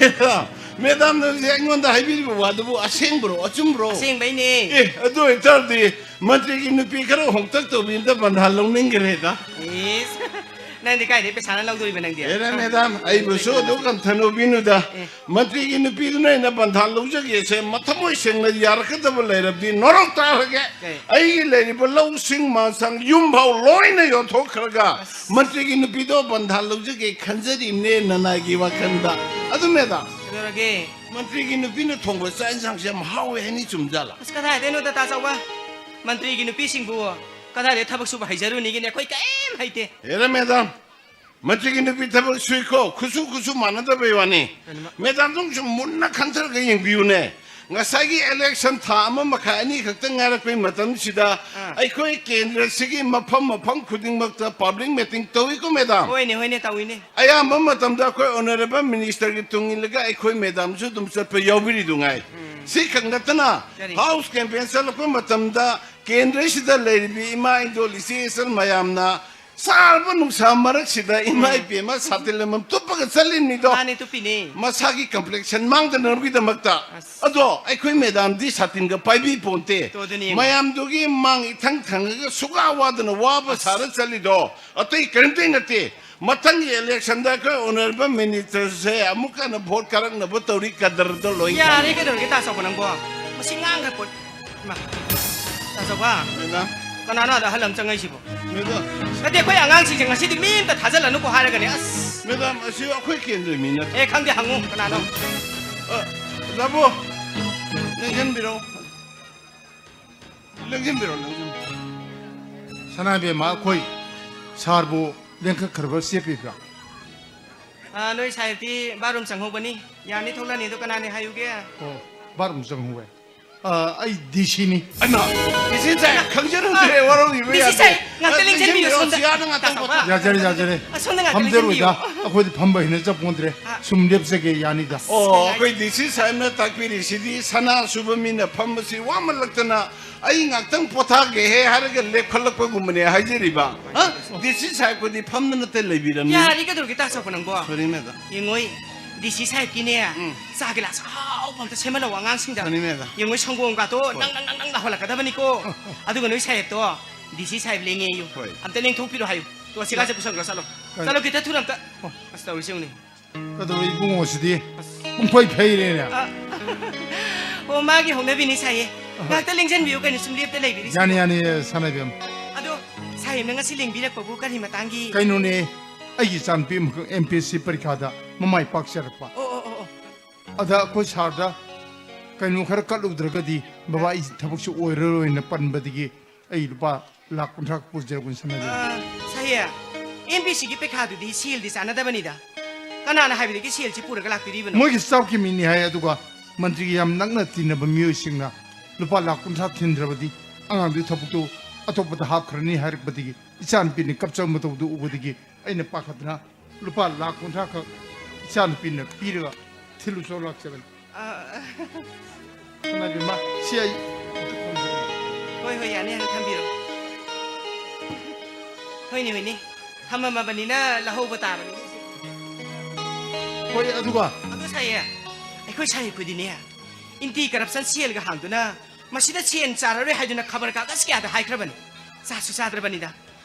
ꯃꯦꯗꯥꯝ, ꯃꯦꯗꯥꯝꯅ ꯍꯧꯖꯤꯛ ꯑꯩꯉꯣꯟꯗ ꯍꯥꯏꯕꯤꯔꯤꯕ ꯋꯥꯗꯨꯕꯨ ꯑꯁꯦꯡꯕ꯭ꯔꯣ, ꯑꯆꯨꯝꯕ꯭ꯔꯣ? ꯑꯁꯦꯡꯕꯩꯅꯦ꯫ ꯑꯦ, ꯑꯗꯨ ꯑꯣꯏꯇꯥꯔꯗꯤ ꯃꯟꯇ꯭ꯔꯤꯒꯤ ꯅꯨꯄꯤ ꯈꯔ ꯍꯣꯡꯇꯛ ꯇꯧꯕꯤ ꯑꯝꯇ ꯕꯟꯙꯥ ꯂꯧꯅꯤꯡꯈ꯭ꯔꯦꯗ꯫ ꯏꯁ, ꯅꯪꯗꯤ ꯀꯥꯏꯗꯩ ꯄꯩꯁꯥꯅ ꯂꯧꯗꯣꯔꯤꯕ ꯅꯪꯗꯤ? ꯑꯦꯔꯥ, ꯑ, madam, ꯑ, ꯑꯩꯕꯨꯁꯨ ꯑ, ꯑꯗꯨꯛ ꯀꯟꯊꯅꯧꯕꯤꯅꯨꯗ꯫ ꯑꯦ꯫ ꯃꯟꯇ꯭ꯔꯤꯒꯤ ꯅꯨꯄꯤꯗꯨꯅ ꯑꯩꯅ ꯕꯟꯙꯥ ꯂꯧꯖꯒꯦꯁꯦ ꯃꯊꯃꯣꯏ ꯁꯦꯡꯅ ꯌꯥꯔꯛꯀꯗꯕ ꯂꯩꯔꯕꯗꯤ ꯅꯣꯔꯣꯛ ꯇꯥꯔꯒꯦ꯫ ꯀꯩ? ꯑꯩꯒꯤ ꯂꯩꯔꯤꯕ ꯂꯧꯁꯤꯡ ꯃꯥꯟꯁꯥꯡ ꯌꯨꯝ ꯐꯥꯎ ꯂꯣꯏꯅ ꯌꯣꯟꯊꯣꯛꯈ꯭ꯔꯒ ꯑꯁ꯫ ꯃꯟꯇ꯭ꯔꯤꯒꯤ ꯅꯨꯄꯤꯗꯣ ꯕꯟꯙꯥ ꯂꯧꯖꯒꯦ ꯈꯟꯖꯔꯤꯕꯅꯦ ꯅꯅꯥꯏꯒꯤ ꯋꯥꯈꯜꯗ꯫ ꯑꯗꯨ madam, ꯀꯩꯗꯧꯔꯒꯦ? ꯃꯟꯇ꯭ꯔꯤꯒꯤ ꯅꯨꯄꯤꯅ ꯊꯣꯡꯕ ꯆꯥꯛ ꯏꯟꯁꯥꯡꯁꯦ ꯌꯥꯝ ꯍꯥꯎꯋꯦ ꯍꯥꯏꯅꯤ, ꯆꯨꯝꯖꯥꯠꯂꯥ? ꯑꯁ, ꯀꯗꯥꯏꯗꯩꯅꯣꯗ, ꯇꯥ ꯆꯥꯎꯕ? ꯃꯟꯇ꯭ꯔꯤꯒꯤ ꯅꯨꯄꯤꯁꯤꯡꯕꯨ ꯀꯗꯥꯏꯗ ꯊꯕꯛ ꯁꯨꯕ ꯍꯩꯖꯔꯨꯅꯤꯒꯦꯅꯦ? ꯑꯩꯈꯣꯏ ꯀꯩꯝ ꯍꯩꯇꯦ꯫ ꯍꯦꯔꯥ madam, ꯃꯟꯇ꯭ꯔꯤꯒꯤ ꯅꯨꯄꯤ ꯊꯕꯛ ꯁꯨꯏꯀꯣ, ꯈꯨꯠꯁꯨ ꯈꯨꯠꯁꯨ ꯃꯥꯟꯅꯗꯕꯩ ꯋꯥꯅꯤ꯫ ꯀꯩꯅꯣ ꯃ- Madamꯗꯨꯁꯨ ꯃꯨꯟꯅ ꯈꯟꯊꯔꯒ ꯌꯦꯡꯕꯤꯌꯨꯅꯦ꯫ ꯉꯁꯥꯏꯒꯤ election ꯊꯥ ꯑꯃ ꯃꯈꯥꯏ ꯑꯅꯤ ꯈꯛꯇ ꯉꯥꯏꯔꯛꯄꯩ ꯃꯇꯝꯁꯤꯗ ꯑꯥ꯫ ꯑꯩꯈꯣꯏ ꯀꯦꯟꯗ꯭ꯔꯁꯤꯒꯤ ꯃꯐꯝ ꯃꯐꯝ ꯈꯨꯗꯤꯡꯃꯛꯇ public meeting ꯇꯧꯏꯀꯣ madam꯫ ꯍꯣꯏꯅꯦ, ꯍꯣꯏꯅꯦ, ꯇꯧꯏꯅꯦ꯫ ꯑꯌꯥꯝꯕ ꯃꯇꯝꯗ ꯑꯩꯈꯣꯏ honourable ministerꯒꯤ ꯇꯨꯡ ꯏꯜꯂꯒ ꯑꯩꯈꯣꯏ madamꯁꯨ ꯑꯗꯨꯝ ꯆꯠꯄ ꯌꯥꯎꯕꯤꯔꯤꯗꯨ ꯉꯥꯏ꯫ ꯎꯝ꯫ ꯁꯤ ꯈꯛ ꯅꯠꯇꯅ ꯀꯔꯤ? House campaign ꯆꯠꯂꯛꯄ ꯃꯇꯝꯗ ꯀꯦꯟꯗ꯭ꯔꯁꯤꯗ ꯂꯩꯔꯤꯕꯤ ꯏꯃꯥ ꯏꯟꯗꯣꯜ ꯏꯆꯦ ꯏꯆꯜ ꯃꯌꯥꯝꯅ ꯁꯥꯔꯕ ꯅꯨꯡꯁꯥ ꯃꯔꯛꯁꯤꯗ ꯏꯃꯥ ꯎꯝ꯫ ꯏꯕꯦꯝꯃ ꯁꯥꯇꯤꯟ ꯑꯃꯃꯝ ꯇꯨꯞꯄꯒ ꯆꯠꯂꯤꯕꯅꯤꯗꯣ꯫ ꯃꯥꯅꯦ, ꯇꯨꯞꯄꯤꯅꯦ꯫ ꯃꯁꯥꯒꯤ complexion ꯃꯥꯡꯗꯅꯕꯒꯤꯗꯃꯛꯇ꯫ ꯑꯁ꯫ ꯑꯗꯣ ꯑꯩꯈꯣꯏ madamꯗꯤ ꯁꯥꯇꯤꯟꯒ ꯄꯥꯏꯕꯤ ꯄꯣꯟꯇꯦ꯫ ꯇꯣ, ꯑꯗꯨꯅꯦ ꯌꯦꯡꯉꯣ꯫ ꯃꯌꯥꯝꯗꯨꯒꯤ ꯃꯥꯡ ꯏꯊꯪ ꯊꯪꯉꯒ ꯁꯨꯛꯋꯥ ꯋꯥꯗꯅ ꯋꯥꯕ ꯑꯁ꯫ ꯁꯥꯔ ꯆꯠꯂꯤꯗꯣ ꯑꯇꯩ ꯀꯔꯤꯝꯇ ꯅꯠꯇꯦ꯫ ꯃꯊꯪꯒꯤ electionꯗ ꯑꯩꯈꯣꯏ honourable ministerꯁꯦ ꯑꯃꯨꯛꯀ ꯍꯟꯅ vote ꯀꯥꯔꯛꯅꯕ ꯇꯧꯔꯤ, ꯀꯗꯔꯗꯣ ꯂꯣꯏ ꯌꯥꯔꯦ, ꯈꯪꯉꯦ꯫ ꯀꯩꯗꯧꯔꯒꯦ, ꯇꯥ ꯆꯥꯎꯕ ꯅꯪꯕꯣ? ꯃꯁꯤ ꯉꯥꯡꯈ꯭ꯔ ꯄꯣꯠ-, ꯏꯃꯥ, ꯇꯥ ꯆꯥꯎꯕ, ꯃꯦꯗꯥꯝ꯫ ꯀꯅꯥꯅꯣ ꯑꯗ ꯑꯍꯜ ꯑꯃ ꯆꯪꯉꯛꯏꯁꯤꯕꯣ? ꯃꯦꯗꯥꯝ꯫ ꯅꯠꯇꯦ, ꯑꯩꯈꯣꯏ ꯑꯉꯥꯡꯁꯤꯡꯁꯦ ꯉꯁꯤꯗꯤ ꯃꯤ ꯑꯝꯇ ꯊꯥꯖꯤꯜꯂꯅꯨꯀꯣ ꯍꯥꯏꯔꯒꯅꯦ, ꯑꯁ꯫ ꯃꯦꯗꯥꯝ, ꯑꯁꯤ ꯑꯩꯈꯣꯏ ꯀꯦꯟꯗ꯭ꯔꯒꯤ ꯃꯤ ꯅꯠꯇꯦ꯫ ꯑꯦ, ꯈꯪꯗꯦ, ꯍꯪꯉꯨ, ꯀꯅꯥꯅꯣ? ꯑ, ꯗꯥꯕꯣ, ꯂꯦꯡꯁꯤꯟꯕꯤꯔꯛꯑꯣ꯫ ꯂꯦꯡꯁꯤꯟꯕꯤꯔꯣ, ꯂꯦꯡꯁꯤꯟꯕꯤꯔꯣ꯫ ꯁꯅꯥ ꯏꯕꯦꯝꯃ, ꯑꯩꯈꯣꯏ ꯁꯥꯔꯕꯨ ꯂꯦꯡꯈꯠꯈ꯭ꯔꯕ ꯆꯦꯞꯄꯤꯕ꯭ꯔꯥ? ꯑꯥ, ꯅꯣꯏ ꯁꯥꯍꯦꯕꯇꯤ ꯕꯥꯠꯔꯨꯝ ꯆꯪꯍꯧꯕꯅꯤ꯫ ꯌꯥꯅꯤ, ꯊꯣꯛꯂꯛꯑꯅꯤ꯫ ꯑꯗꯣ ꯀꯅꯥꯅꯤ ꯍꯥꯏꯌꯨꯒꯦ? ꯑꯣ, ꯕꯥꯠꯔꯨꯝ ꯆꯪꯍꯧꯋꯦ꯫ ꯑꯥ, ꯑꯩ ꯗꯤ ꯁꯤꯅꯤ꯫ ꯑꯩꯃ, ꯗꯤ ꯁꯤ ꯁꯥꯍꯦꯕ, ꯈꯪꯖꯔꯨꯗ꯭ꯔꯦ, ꯑꯥ, ꯋꯥꯔꯧꯕꯤꯕ ꯗꯤ ꯁꯤ ꯌꯥꯗꯦ꯫ ꯁꯥꯍꯦꯕ, ꯉꯥꯛꯇ ꯑ, ꯂꯦꯡꯁꯤꯟꯕꯤꯌꯨ, ꯂꯦꯡꯁꯤꯟꯕꯤꯔꯣ, ꯁꯣꯝꯗ꯫ ꯁꯤ ꯑꯥꯗ ꯉꯥꯛꯇꯪ ꯇꯥ ꯆꯥꯎꯕ꯫ ꯄꯣꯊꯥ-, ꯌꯥꯖꯔꯦ, ꯌꯥꯖꯔꯦ꯫ ꯑ, ꯁꯣꯝꯗ ꯉꯥꯛꯇ ꯐꯝꯖꯔꯣꯏꯗ, ꯂꯦꯡꯁꯤꯟꯕꯤꯌꯨ꯫ ꯑꯩꯈꯣꯏꯗꯤ ꯐꯝꯕ ꯍꯩꯅꯖ ꯄꯣꯟꯗ꯭ꯔꯦ꯫ ꯑꯥ꯫ ꯁꯨꯝ ꯂꯦꯞꯆꯒꯦ, ꯌꯥꯅꯤꯗ꯫ ꯑꯣ, ꯑꯩꯈꯣꯏ ꯗꯤ ꯁꯤ ꯁꯥꯍꯦꯕꯅ ꯇꯥꯛꯄꯤꯔꯤꯁꯤꯗꯤ ꯁꯅꯥ ꯁꯨꯕ ꯃꯤꯅ ꯐꯝꯕꯁꯤ ꯋꯥꯃꯜꯂꯛꯇꯅ ꯑꯩ ꯉꯥꯛꯇꯪ ꯄꯣꯊꯥꯒꯦꯍꯦ ꯍꯥꯏꯔꯒ ꯂꯦꯞꯈꯠꯂꯛꯄꯒꯨꯝꯕꯅꯦ ꯍꯥꯏꯖꯔꯤꯕ꯫ ꯍꯥ? ꯗꯤ ꯁꯤ ꯁꯥꯍꯦꯕꯈꯣꯏꯗꯤ ꯐꯝꯗꯅꯇ ꯂꯩꯕꯤꯔꯝꯃꯤ꯫ ꯌꯥꯔꯦ, ꯀꯩꯗꯧꯔꯒꯦ ꯇꯥ ꯆꯥꯎꯕ ꯅꯪꯕꯣ? Sorry, madam꯫ ꯌꯦꯡꯉꯣꯏ, ꯗꯤ ꯁꯤ ꯁꯥꯍꯦꯕꯀꯤꯅꯦ, ꯎꯝ꯫ ꯆꯥ ꯒꯤꯂꯥꯁ ꯑꯍꯥꯎꯕ ꯑꯝꯇ ꯁꯦꯝꯍꯜꯂꯛꯑꯣ ꯑꯉꯥꯡꯁꯤꯡꯗ꯫ Sorry, madam꯫ ꯌꯦꯡꯉꯣꯏ, ꯁꯪꯒꯣꯝꯒꯥꯇꯣ ꯍꯣꯏ꯫ ꯅꯪ, ꯅꯪ, ꯅꯪ, ꯅꯪ ꯂꯥꯎꯍꯜꯂꯛꯀꯗꯕꯅꯤꯀꯣ꯫ ꯑꯗꯨꯒ ꯅꯣꯏ ꯁꯥꯍꯦꯕꯇꯣ, ꯗꯤ ꯁꯤ ꯁꯥꯍꯦꯕ ꯂꯦꯡꯉꯦꯌꯨ꯫ ꯍꯣꯏ꯫ ꯑꯝꯇ ꯂꯦꯡꯊꯣꯛꯄꯤꯔꯣ ꯍꯥꯏꯌꯨ꯫ ꯇꯣ, ꯑꯁꯤ ꯀꯥꯁꯦ ꯄꯨꯁꯟꯈ꯭ꯔꯣ, ꯆꯠꯂꯣ꯫ ꯀꯩ? ꯆꯠꯂꯣ, ꯈꯤꯇ ꯊꯨꯅ ꯑꯝꯇ꯫ ꯑꯣ꯫ ꯑꯁ, ꯇꯧꯔꯤꯁꯦ ꯌꯦꯡꯉꯨꯅꯦ꯫ ꯀꯩꯗꯧꯔꯦ ꯏꯕꯨꯡꯉꯣꯁꯤꯗꯤ? ꯑꯁ꯫ ꯄꯨꯡꯐꯩ ꯐꯩꯔꯦꯅꯦ꯫ ꯑ, ꯑꯣ, ꯃꯥꯒꯤ ꯍꯧꯅꯕꯤꯅꯤ ꯁꯥꯏꯌꯦ꯫ ꯑꯍꯣꯏ꯫ ꯉꯥꯛꯇ ꯂꯦꯡꯖꯟꯕꯤꯌꯨ ꯀꯩꯅꯣ, ꯁꯨꯝ ꯂꯦꯞꯇ ꯂꯩꯕꯤꯔꯤꯁꯦ꯫ ꯌꯥꯅꯤ, ꯌꯥꯅꯤ, ꯁꯅꯥꯏꯕꯦꯝ꯫ ꯑꯗꯣ, ꯁꯥꯏꯌꯦꯝꯅ ꯉꯁꯤ ꯂꯦꯡꯕꯤꯔꯛꯄꯕꯨ ꯀꯔꯤ ꯃꯇꯥꯡꯒꯤ? ꯀꯩꯅꯣꯅꯦ, ꯑꯩꯒꯤ ꯏꯆꯥꯅꯨꯄꯤ ꯑꯃꯈꯛ M P S C ꯄꯔꯤꯈꯥꯗ ꯃꯃꯥꯏ ꯄꯥꯛꯆꯔꯛꯄ꯫ ꯑꯣ, ꯑꯣ, ꯑꯣ, ꯑꯣ꯫ ꯑꯗ ꯑꯩꯈꯣꯏ ꯁꯥꯔꯗ ꯀꯩꯅꯣ ꯈꯔ ꯀꯠꯂꯨꯗ꯭ꯔꯒꯗꯤ, "ꯕꯕꯥ, ꯑꯩ ꯊꯕꯛꯁꯦ ꯑꯣꯏꯔꯔꯣꯏꯅ" ꯄꯟꯕꯗꯒꯤ ꯑꯩ ꯂꯨꯄꯥ ꯂꯥꯈ ꯀꯨꯟꯊ꯭ꯔꯥ ꯄꯨꯖꯔꯛꯄꯅꯤ, ꯁꯅꯥꯏꯕꯦꯝ꯫ ꯑ, ꯁꯥꯍꯦ, M P S C ꯒꯤ ꯄꯩꯈꯥꯗꯨꯗꯤ ꯁꯦꯜꯗꯤ ꯆꯥꯟꯅꯗꯕꯅꯤꯗ꯫ ꯀꯅꯥꯅ ꯍꯥꯏꯕꯗꯒꯤ ꯁꯦꯜꯁꯤ ꯄꯨꯔꯒ ꯂꯥꯛꯄꯤꯔꯤꯕꯅꯣ? ꯃꯣꯏꯒꯤ staff ꯀꯤ ꯃꯤꯅꯤ ꯍꯥꯏ, ꯑꯗꯨꯒ ꯃꯟꯇ꯭ꯔꯤꯒ ꯌꯥꯝ ꯅꯛꯅ ꯇꯤꯟꯅꯕ ꯃꯤꯑꯣꯏꯁꯤꯡꯅ ꯂꯨꯄꯥ ꯂꯥꯈ ꯀꯨꯟꯊ꯭ꯔꯥ ꯊꯤꯟꯗ꯭ꯔꯕꯗꯤ ꯑꯉꯥꯡꯗꯨꯒꯤ ꯊꯕꯛꯇꯨ ꯑꯇꯣꯞꯄꯗ ꯍꯥꯞꯈ꯭ꯔꯅꯤ ꯍꯥꯏꯔꯛꯄꯗꯒꯤ, ꯏꯆꯥꯅꯨꯄꯤꯅ ꯀꯞꯆꯕ ꯃꯇꯧꯗꯨ ꯎꯕꯗꯒꯤ ꯑꯩꯅ ꯄꯥꯈꯠꯇꯅ ꯂꯨꯄꯥ ꯂꯥꯈ ꯀꯨꯟꯊ꯭ꯔꯥ ꯈꯛ ꯏꯆꯥꯅꯨꯄꯤꯅ ꯄꯤꯔꯒ ꯊꯤꯜꯂꯨ ꯆꯣ ꯂꯥꯛꯆꯕꯅꯤ꯫ ꯑ, ꯁꯅꯥꯏꯕꯦꯝꯃ, ꯁꯤ ꯑꯩ ꯍꯣꯏ, ꯍꯣꯏ, ꯌꯥꯅꯤ, ꯌꯥꯅꯤ, ꯊꯝꯕꯤꯔꯣ꯫ ꯍꯣꯏꯅꯦ, ꯍꯣꯏꯅꯦ, ꯊꯝꯃꯝꯃꯕꯅꯤꯅ ꯂꯧꯍꯧꯕ ꯇꯥꯕꯅꯤ꯫ ꯍꯣꯏ, ꯑꯗꯨꯒ ꯑꯗꯨ ꯁꯥꯏꯌꯦ, ꯑꯩꯈꯣꯏ ꯁꯥꯏ ꯑꯩꯈꯣꯏꯗꯤꯅꯦ, anti corruption cell ꯒ ꯍꯥꯡꯗꯨꯅ ꯃꯁꯤꯗ ꯁꯦꯟ ꯆꯥꯔꯔꯣꯏ ꯍꯥꯏꯗꯨꯅ ꯈꯕꯔ ꯀꯥꯒꯖ ꯀꯌꯥꯗ ꯍꯥꯏꯈ꯭ꯔꯕꯅꯤ꯫ ꯆꯥꯁꯨ ꯆꯥꯗ꯭ꯔꯕꯅꯤꯗ꯫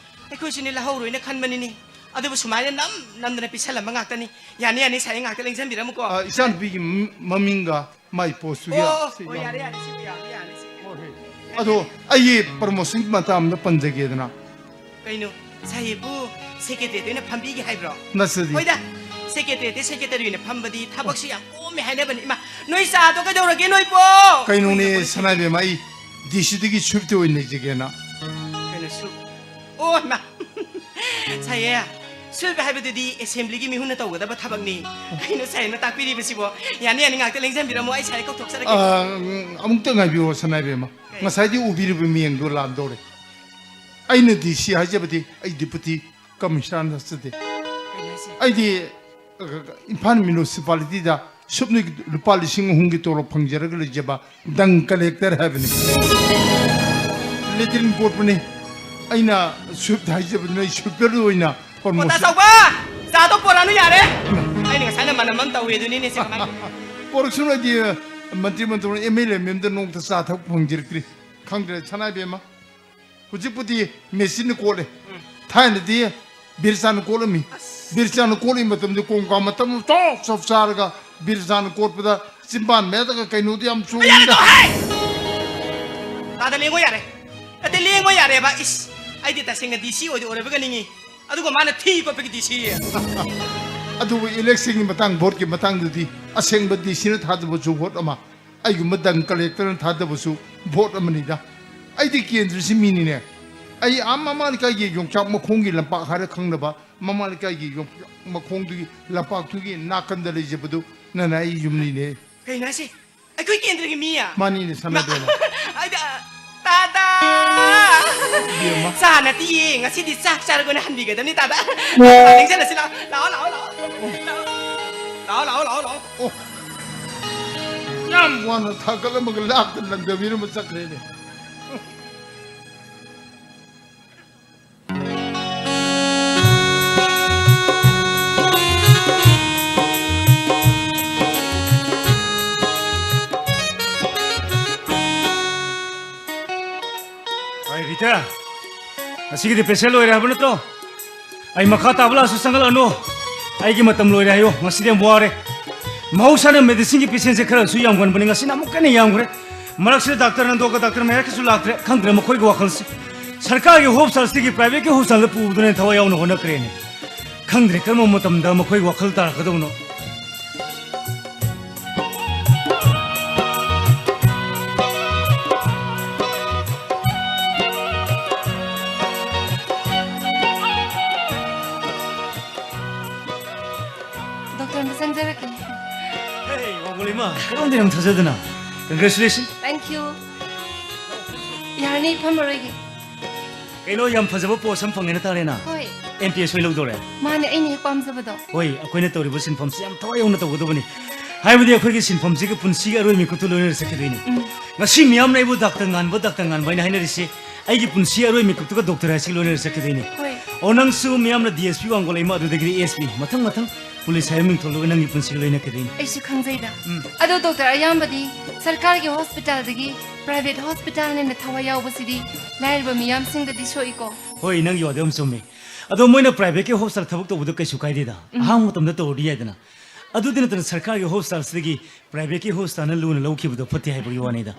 ꯑꯩꯈꯣꯏꯁꯨꯅꯦ ꯂꯧꯍꯧꯔꯣꯏꯅ ꯈꯟꯕꯅꯤꯅꯦ꯫ ꯑꯗꯨꯕꯨ ꯁꯨꯃꯥꯏꯅ ꯅꯝ ꯅꯝꯗꯅ ꯄꯤꯁꯜꯂꯝꯕ ꯉꯥꯛꯇꯅꯤ꯫ ꯌꯥꯅꯤ, ꯌꯥꯅꯤ, ꯁꯥꯏ ꯉꯥꯛꯇ ꯂꯦꯡꯁꯤꯟꯕꯤꯔꯝꯃꯨꯀꯣ꯫ ꯑ, ꯏꯆꯥꯅꯨꯄꯤꯒꯤ ꯃ-, ꯃꯃꯤꯡꯒ ꯃꯥꯏ post ꯇꯨꯒ ꯑꯣ, ꯁꯤ ꯑꯣ, ꯌꯥꯎ-, ꯌꯥꯔꯦ, ꯌꯥꯔꯦ, ꯁꯤꯕꯨ ꯌꯥꯔꯦ, ꯌꯥꯔꯦ, ꯁꯤ꯫ ꯍꯣꯏ, ꯍꯣꯏ꯫ ꯑꯗꯣ ꯑꯩꯒꯤ promotion ꯒꯤ ꯃꯇꯥꯡ ꯑꯃꯗ ꯄꯟꯖꯒꯦꯗꯅ꯫ ꯀꯩꯅꯣ, ꯁꯥꯍꯦꯕꯄꯨ secretary ꯑꯣꯏꯅ ꯐꯝꯕꯤꯒꯦ ꯍꯥꯏꯕ꯭ꯔꯣ? ꯅꯠꯇ꯭ꯔꯗꯤ꯫ ꯍꯣꯏꯗ, secretary, secretary ꯑꯣꯏꯅ ꯐꯝꯕꯗꯤ ꯊꯕꯛꯁꯤ ꯌꯥꯝ ꯀꯣꯝꯃꯦ ꯍꯥꯏꯅꯕꯅꯤ꯫ ꯏꯃꯥ, ꯅꯣꯏ ꯆꯥꯗꯣ ꯀꯩꯗꯧꯔꯒꯦ ꯅꯣꯏꯕꯣ? ꯀꯩꯅꯣꯅꯦ, ꯀꯨꯏꯔꯕꯣ? ꯁꯅꯥꯏꯕꯦꯝꯃ, ꯑꯩ D C ꯗꯒꯤ sweep ꯇ ꯑꯣꯏꯅ ꯂꯩꯖꯒꯦꯅ꯫ ꯀꯩꯅꯣ, sweep? ꯑꯣ, ꯏꯃꯥ꯫ ꯁꯥꯏꯌꯦ, sweep ꯍꯥꯏꯕꯗꯨꯗꯤ assembly ꯒꯤ ꯃꯤꯍꯨꯟꯅ ꯇꯧꯒꯗꯕ ꯊꯕꯛꯅꯤ꯫ ꯀꯩꯅꯣ ꯁꯥꯏꯌꯦꯅ ꯇꯥꯛꯄꯤꯔꯤꯕꯁꯤꯕꯣ? ꯌꯥꯅꯤ, ꯌꯥꯅꯤ, ꯉꯥꯛꯇ ꯂꯦꯡꯁꯤꯟꯕꯤꯔꯝꯃꯣ, ꯑꯩ ꯁꯥꯏ ꯀꯧꯊꯣꯛꯆꯔꯛꯀꯦ꯫ ꯑ, ꯑꯃꯨꯛꯇ ꯉꯥꯏꯕꯤꯌꯨ, ꯁꯅꯥꯏꯕꯦꯝꯃ꯫ ꯀꯩ? ꯉꯁꯥꯏꯗꯤ ꯎꯕꯤꯔꯤꯕ ꯃꯤꯌꯦꯡꯗꯣ ꯂꯥꯟꯗꯧꯔꯦ꯫ ꯑꯩꯅ D C ꯍꯥꯏꯖꯕꯗꯤ ꯑꯩ deputy commissioner ꯅꯠꯆꯗꯦ꯫ ꯀꯩꯅꯣ ꯍꯥꯏꯁꯦ? ꯑꯩꯗꯤ, ꯑ, ꯏꯝꯐꯥꯜ municipality ꯗ sweep ꯅ ꯂꯨꯄꯥ ꯂꯤꯁꯤꯡ ꯑꯍꯨꯝꯒꯤ ꯇꯣꯂꯣꯞ ꯐꯪꯖꯔꯒ ꯂꯩꯖꯕ dung collector ꯍꯥꯏꯕꯅꯤ꯫ Latrine ꯀꯣꯠꯄꯅꯤ꯫ ꯑꯩꯅ sweep ꯍꯥꯏꯖꯕꯗꯨꯅ ꯑꯩ sweeper ꯑꯣꯏꯅ promotion ꯄꯣꯇꯥ ꯆꯥꯎꯕ! ꯆꯥꯗꯣ ꯄꯣꯔꯛꯑꯅꯨ ꯌꯥꯔꯦ! ꯑꯩꯅ ꯉꯁꯥꯏꯅ ꯃꯅꯝ ꯑꯃ ꯇꯧꯋꯦ ꯑꯗꯨꯅꯤꯅꯦ ꯁꯦ ꯀꯃꯥꯏꯅ ꯇꯧꯅꯤ? ꯄꯣꯔꯛꯁꯅꯨ, ꯑꯩꯗꯤ ꯃꯟꯇ꯭ꯔꯤ ꯃꯟꯗꯣꯟ, M L A, M M ꯗ ꯅꯣꯡꯃꯇ ꯆꯥ ꯊꯛꯄ ꯐꯪꯖꯔꯛꯇ꯭ꯔꯤ꯫ ꯈꯪꯗ꯭ꯔꯦ, ꯁꯅꯥꯏꯕꯦꯝꯃ꯫ ꯍꯧꯖꯤꯛꯄꯨꯗꯤ machine ꯅ ꯀꯣꯠꯂꯦ꯫ ꯎꯝ꯫ ꯊꯥꯏꯅꯗꯤ ꯕꯤꯔꯆꯥꯅ ꯀꯣꯠꯂꯝꯃꯤ꯫ ꯕꯤꯔꯆꯥꯅ ꯀꯣꯠꯂꯤ ꯃꯇꯝꯗ ꯀꯣꯡꯀꯥ ꯃꯇꯝ ꯆꯣꯞ ꯆꯣꯞ ꯆꯥꯔꯒ ꯕꯤꯔꯆꯥꯅ ꯀꯣꯠꯄꯗ ꯆꯤꯝꯕꯥꯟ ꯃꯌꯥꯗꯒ ꯀꯩꯅꯣꯗꯤ ꯌꯥꯝ ꯆꯣꯡꯉꯤꯗ꯫ ꯌꯥꯔꯦꯗꯣ, ꯍꯦ! ꯇꯥꯗ ꯂꯦꯡꯉꯣ ꯌꯥꯔꯦ꯫ ꯑꯇꯩ ꯂꯦꯡꯉꯣ ꯌꯥꯔꯦꯕ꯫ ꯏꯁ, ꯑꯩꯗꯤ ꯇꯁꯦꯡꯅ ꯗꯤ ꯁꯤ ꯑꯣꯏꯗꯤ ꯑꯣꯏꯔꯕꯒ ꯅꯤꯡꯉꯤ꯫ ꯑꯗꯨꯒ ꯃꯥꯅ ꯊꯤ ꯀꯣꯠꯄꯒꯤ ꯗꯤ ꯁꯤ꯫ ꯑꯗꯨꯕꯨ ꯏꯂꯦꯛꯁꯟꯒꯤ ꯃꯇꯥꯡ, ꯚꯣꯠꯀꯤ ꯃꯇꯥꯡꯗꯗꯤ ꯑꯁꯦꯡꯕ ꯗꯤ ꯁꯤꯅ ꯊꯥꯗꯕꯁꯨ ꯚꯣꯠ ꯑꯃ, ꯑꯩꯒꯨꯝꯕ ꯗꯪ ꯀꯂꯦꯛꯇꯔꯅ ꯊꯥꯗꯕꯁꯨ ꯚꯣꯠ ꯑꯃꯅꯤꯗ꯫ ꯑꯩꯗꯤ ꯀꯦꯟꯗ꯭ꯔꯁꯤ ꯃꯤꯅꯤꯅꯦ꯫ ꯑꯩ ꯑꯥ ꯃꯃꯥ ꯂꯩꯀꯥꯏꯒꯤ ꯌꯣꯡꯆꯥꯛ ꯃꯈꯣꯡꯒꯤ ꯂꯝꯄꯥꯛ ꯍꯥꯏꯔ ꯈꯪꯅꯕ ꯃꯃꯥ ꯂꯩꯀꯥꯏꯒꯤ ꯌꯣꯡꯆꯥꯛ ꯃꯈꯣꯡꯗꯨꯒꯤ ꯂꯝꯄꯥꯛꯇꯨꯒꯤ ꯅꯥꯀꯟꯗ ꯂꯩꯖꯕꯗꯨ ꯅꯅꯥꯏ ꯌꯨꯝꯅꯤꯅꯦ꯫ ꯀꯩꯅꯣ ꯍꯥꯏꯁꯦ? ꯑꯩꯈꯣꯏ ꯀꯦꯟꯗ꯭ꯔꯒꯤ ꯃꯤꯌꯥ? ꯃꯥꯅꯤꯅꯦ, ꯁꯅꯥꯇꯣꯟ꯫ ꯑꯩꯗꯤ, ꯑ, ꯇꯥꯗꯥ! ꯏꯕꯦꯝꯃ꯫ ꯆꯥ ꯅꯠꯇꯤꯌꯦ, ꯉꯁꯤꯗꯤ ꯆꯥꯛ ꯆꯥꯔꯒ ꯑꯣꯏꯅ ꯍꯟꯕꯤꯒꯗꯕꯅꯤ, ꯇꯥꯗꯥ꯫ ꯂꯥꯛꯑꯣ, ꯂꯥꯛꯑꯣ, ꯂꯥꯛꯑꯣ, ꯂꯥꯛꯑꯣ꯫ ꯂꯥꯛꯑꯣ, ꯂꯥꯛꯑꯣ, ꯂꯥꯛꯑꯣ, ꯂꯥꯛꯑꯣ꯫ ꯑꯣ, ꯌꯥꯝ ꯋꯥꯅ ꯊꯥꯒꯠꯂꯝꯃꯒ ꯂꯥꯛꯇ ꯂꯪꯗꯕꯤꯔꯝꯃ ꯆꯠꯈ꯭ꯔꯦꯅꯦ꯫ ꯑꯩ ꯔꯤꯇꯥ, ꯉꯁꯤꯒꯤꯗꯤ ꯄꯦꯁꯦꯟ ꯂꯣꯏꯔꯦ ꯍꯥꯏꯕ ꯅꯠꯇ꯭ꯔꯣ? ꯑꯩ ꯃꯈꯥ ꯇꯥꯕ ꯂꯥꯛꯑꯁꯨ ꯆꯪꯍꯜꯂꯛꯑꯅꯨ꯫ ꯑꯩꯒꯤ ꯃꯇꯝ ꯂꯣꯏꯔꯦ ꯍꯥꯏꯌꯣ꯫ ꯉꯁꯤꯗꯤ ꯌꯥꯝ ꯋꯥꯔꯦ꯫ ꯃꯍꯧꯁꯥꯅ ꯃꯦꯗꯤꯁꯤꯟꯒꯤ ꯄꯦꯁꯦꯟꯁꯦ ꯈꯔꯁꯨ ꯌꯥꯝꯒꯟꯕꯅꯤ, ꯉꯁꯤꯅ ꯑꯃꯨꯛꯀ ꯍꯦꯟꯅ ꯌꯥꯝꯈ꯭ꯔꯦ꯫ ꯃꯔꯛꯁꯤꯗ ꯗꯥꯛꯇꯔ ꯅꯟꯗꯣꯒ ꯗꯥꯛꯇꯔ ꯃꯍꯦꯁꯀꯁꯨ ꯂꯥꯛꯇ꯭ꯔꯦ꯫ ꯈꯪꯗ꯭ꯔꯦ ꯃꯈꯣꯏꯒꯤ ꯋꯥꯈꯜꯁꯦ꯫ ꯁꯔꯀꯥꯔꯒꯤ ꯍꯣꯁꯄꯤꯇꯥꯜꯁꯤꯗꯒꯤ ꯄ꯭ꯔꯥꯏꯚꯦꯠꯀꯤ ꯍꯣꯁꯄꯤꯇꯥꯜꯗ ꯄꯨꯕꯗꯨꯅ ꯍꯦꯟꯅ ꯊꯋꯥꯏ ꯌꯥꯎꯅ ꯍꯣꯠꯅꯈ꯭ꯔꯦꯅꯦ꯫ ꯈꯪꯗ꯭ꯔꯦ ꯀꯔꯝꯕ ꯃꯇꯝꯗ ꯃꯈꯣꯏ ꯋꯥꯈꯜ ꯇꯥꯔꯛꯀꯗꯕꯅꯣ꯫ ꯗꯣꯛꯇꯔ, ꯑꯝꯇ ꯆꯪꯖꯔꯛꯀꯦ꯫ ꯍꯦ, ꯋꯥꯡꯒꯣꯜ ꯏꯃꯥ, ꯀꯔꯣꯝꯗ ꯌꯥꯝ ꯊꯥꯖꯗꯅ? Congratulations. Thank you. ꯌꯥꯔꯅꯤ, ꯐꯝꯃꯔꯣꯏꯒꯦ꯫ ꯀꯩꯅꯣ, ꯌꯥꯝ ꯐꯖꯕ ꯄꯣꯁ ꯑꯃ ꯐꯪꯉꯦꯅ ꯇꯥꯔꯦꯅ? ꯍꯣꯏ꯫ ꯑꯦꯝ ꯄꯤ ꯑꯦꯁ ꯑꯣꯏ ꯂꯧꯗꯧꯔꯦ? ꯃꯥꯅꯦ, ꯑꯩꯅ ꯍꯦꯛ ꯄꯥꯝꯖꯕꯗꯣ꯫ ꯍꯣꯏ, ꯑꯩꯈꯣꯏꯅ ꯇꯧꯔꯤꯕ ꯁꯤꯟꯐꯝꯁꯤ ꯌꯥꯝ ꯊꯋꯥꯏ ꯌꯥꯎꯅ ꯇꯧꯒꯗꯕꯅꯤ꯫ ꯍꯥꯏꯕꯗꯤ ꯑꯩꯈꯣꯏꯒꯤ ꯁꯤꯟꯐꯝꯁꯤꯒ ꯄꯨꯟꯁꯤꯒꯤ ꯑꯔꯣꯏ ꯃꯤꯀꯨꯞꯇꯨ ꯂꯣꯏꯅꯔ ꯆꯠꯈꯤꯗꯣꯏꯅꯤ꯫ ꯎꯝ꯫ ꯉꯁꯤ ꯃꯤꯌꯥꯝꯅ ꯑꯩꯕꯨ ꯗꯥꯛꯇꯔ ꯉꯥꯟꯕ, ꯗꯥꯛꯇꯔ ꯉꯥꯟꯕ ꯍꯥꯏꯅ ꯍꯥꯏꯅꯔꯤꯁꯤ ꯑꯩꯒꯤ ꯄꯨꯟꯁꯤ ꯑꯔꯣꯏ ꯃꯤꯀꯨꯞꯇꯨꯒ ꯗꯣꯛꯇꯔ ꯍꯥꯏꯁꯤꯒ ꯂꯣꯏꯅꯔ ꯆꯠꯈꯤꯗꯣꯏꯅꯤ꯫ ꯍꯣꯏ꯫ ꯑꯣ, ꯅꯪꯁꯨ ꯃꯤꯌꯥꯝꯅ ꯗꯤ ꯑꯦꯁ ꯄꯤ ꯋꯥꯡꯒꯣꯜ ꯏꯃꯥ, ꯑꯗꯨꯗꯒꯤꯗꯤ ꯑꯦꯁ ꯄꯤ, ꯃꯊꯪ ꯃꯊꯪ ꯄꯨꯂꯤꯁ ꯍꯥꯏꯕ ꯃꯤꯡ ꯊꯣꯜꯂꯒ ꯅꯪꯒꯤ ꯄꯨꯟꯁꯤꯒ ꯂꯣꯏꯅꯈꯤꯗꯣꯏꯅꯤ꯫ ꯑꯩꯁꯨ ꯈꯪꯖꯩꯗ꯫ ꯎꯝ꯫ ꯑꯗꯣ ꯗꯣꯛꯇꯔ, ꯑꯌꯥꯝꯕꯗꯤ ꯁꯔꯀꯥꯔꯒꯤ ꯍꯣꯁꯄꯤꯇꯥꯜꯗꯒꯤ Private hospitalꯅꯦꯅ ꯊꯋꯥꯏ ꯌꯥꯎꯕꯁꯤꯗꯤ ꯂꯥꯏꯔꯕ ꯃꯤꯌꯥꯝꯁꯤꯡꯗꯗꯤ ꯁꯣꯛꯏꯀꯣ꯫ ꯍꯣꯏ, ꯅꯪꯒꯤ ꯋꯥꯗꯣ ꯌꯥꯝ ꯆꯨꯝꯃꯦ꯫ ꯑꯗꯣ ꯃꯣꯏꯅ privateꯀꯤ hospital ꯊꯕꯛ ꯇꯧꯕꯗꯣ ꯀꯩꯁꯨ ꯀꯥꯏꯗꯦꯗ꯫ ꯎꯝ꯫ ꯑꯍꯥꯡꯕ ꯃꯇꯝꯗ ꯇꯧꯔꯗꯤ ꯌꯥꯏꯗꯅ꯫ ꯑꯗꯨꯗꯤ ꯅꯠꯇꯅ ꯁꯔꯀꯥꯔꯒꯤ hospitalꯁꯤꯗꯒꯤ privateꯀꯤ hospitalꯅ ꯂꯨꯅ ꯂꯧꯈꯤꯕꯗꯣ ꯐꯠꯇꯦ ꯍꯥꯏꯕꯒꯤ ꯋꯥꯅꯤꯗ꯫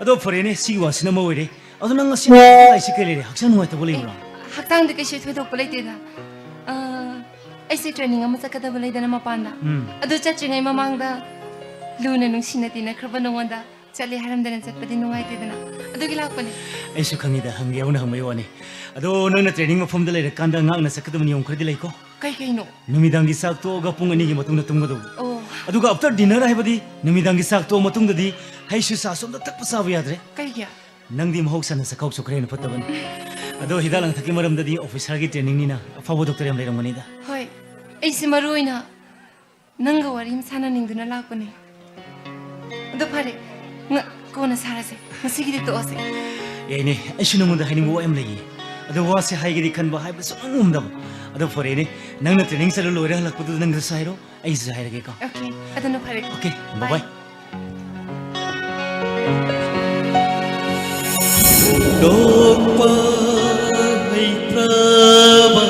ꯑꯗꯣ ꯐꯔꯦꯅꯦ, ꯁꯤꯒꯤ ꯋꯥꯁꯤꯅ ꯑꯃ ꯑꯣꯏꯔꯦ꯫ ꯑꯗꯣ ꯅꯪ ꯉꯁꯤ ꯂꯥꯛꯏꯁꯤ ꯀꯩ ꯂꯩꯔꯦ? ꯍꯛꯆꯥꯡ ꯅꯨꯡꯉꯥꯏꯇꯕ ꯂꯩꯕ꯭ꯔꯣ? ꯑꯦ, ꯍꯛꯆꯥꯡꯗꯤ ꯀꯩꯁꯨ ꯊꯣꯏꯗꯣꯛꯄ ꯂꯩꯇꯦꯗ꯫ ꯑ, ꯑꯩꯁꯦ training ꯑꯃ ꯆꯠꯀꯗꯕ ꯂꯩꯗꯅ ꯃꯄꯥꯟꯗ꯫ ꯎꯝ꯫ ꯑꯗꯨ ꯆꯠꯇ꯭ꯔꯤꯉꯩ ꯃꯃꯥꯡꯗ ꯂꯨꯅ ꯅꯨꯡꯁꯤꯅ ꯇꯤꯟꯅꯈ꯭ꯔꯕ ꯅꯉꯣꯟꯗ ꯆꯠꯂꯦ ꯍꯥꯏꯔꯝꯗꯅ ꯆꯠꯄꯗꯤ ꯅꯨꯡꯉꯥꯏꯇꯦꯗꯅ꯫ ꯑꯗꯨꯒꯤ ꯂꯥꯛꯄꯅꯦ꯫ ꯑꯩꯁꯨ ꯈꯪꯉꯤꯗ, ꯍꯪꯒꯦ ꯍꯥꯏꯅ ꯍꯪꯕꯒꯤ ꯋꯥꯅꯤ꯫ ꯑꯗꯣ ꯅꯪꯅ training ꯃꯐꯝꯗ ꯂꯩꯔꯀꯥꯟꯗ ꯉꯥꯛꯅ ꯆꯠꯀꯗꯕ ꯅꯤꯌꯣꯝ ꯈꯔꯗꯤ ꯂꯩꯀꯣ? ꯀꯩ ꯀꯩꯅꯣ? ꯅꯨꯃꯤꯗꯥꯡꯒꯤ ꯆꯥꯛ ꯇꯣꯛꯑꯒ ꯄꯨꯡ ꯑꯅꯤꯒꯤ ꯃꯇꯨꯡꯗ ꯇꯨꯝꯒꯗꯧꯕ꯫ ꯑꯣ꯫ ꯑꯗꯨꯒ after dinner ꯍꯥꯏꯕꯗꯤ ꯅꯨꯃꯤꯗꯥꯡꯒꯤ ꯆꯥꯛ ꯇꯣꯛꯑ ꯃꯇꯨꯡꯗꯗꯤ ꯍꯩꯁꯨ ꯆꯥꯁꯨ ꯑꯝꯇ ꯊꯛꯄ ꯆꯥꯕ ꯌꯥꯗ꯭ꯔꯦ꯫ ꯀꯩꯒꯤ? ꯅꯪꯗꯤ ꯃꯍꯧꯁꯥꯅ ꯆꯈꯥꯎ ꯁꯣꯛꯈ꯭ꯔꯦꯅ ꯐꯠꯇꯕꯅꯤ꯫ ꯑꯗꯣ ꯍꯤꯗꯥꯛ ꯂꯥꯡꯊꯛꯀꯤ ꯃꯔꯝꯗꯗꯤ officerꯒꯤ trainingꯅꯤꯅ ꯑꯐꯥꯎꯕ doctor ꯌꯥꯝ ꯂꯩꯔꯝꯒꯅꯤꯗ꯫ ꯍꯣꯏ, ꯑꯩꯁꯦ ꯃꯔꯨ ꯑꯣꯏꯅ ꯅꯪꯒ ꯋꯥꯔꯤ ꯑꯃ ꯁꯥꯟꯅꯅꯤꯡꯗꯨꯅ ꯂꯥꯛꯄꯅꯦ꯫ ꯑꯗꯣ ꯐꯔꯦ, ꯉ-, ꯀꯣꯟꯅ ꯁꯥꯔꯁꯦ꯫ ꯉꯁꯤꯒꯤꯗꯤ ꯇꯣꯛꯑꯁꯦ꯫ ꯌꯥꯏꯅꯦ, ꯑꯩꯁꯨ ꯅꯉꯣꯟꯗ ꯍꯥꯏꯅꯤꯡꯕ ꯋꯥ ꯌꯥꯝ ꯂꯩꯌꯦ꯫ ꯑꯗꯣ ꯋꯥꯁꯦ ꯍꯥꯏꯒꯦꯗꯤ ꯈꯟꯕ, ꯍꯥꯏꯕ ꯁꯨꯡꯉꯝ ꯉꯝꯗꯕ꯫ ꯑꯗꯣ ꯐꯔꯦꯅꯦ, ꯅꯪꯅ training ꯆꯠꯂ ꯂꯣꯏꯔ ꯍꯜꯂꯛꯄꯗꯨꯗ ꯅꯪꯒꯤꯁꯨ ꯍꯥꯏꯔꯣ, ꯑꯩꯒꯤꯁꯨ ꯍꯥꯏꯔꯒꯦꯀꯣ꯫ Okay, ꯑꯗꯨꯅ ꯐꯔꯦ꯫ Okay, bye bye꯫ ꯊꯣꯏꯗꯣꯛꯄ ꯍꯩꯇ꯭ꯔꯕ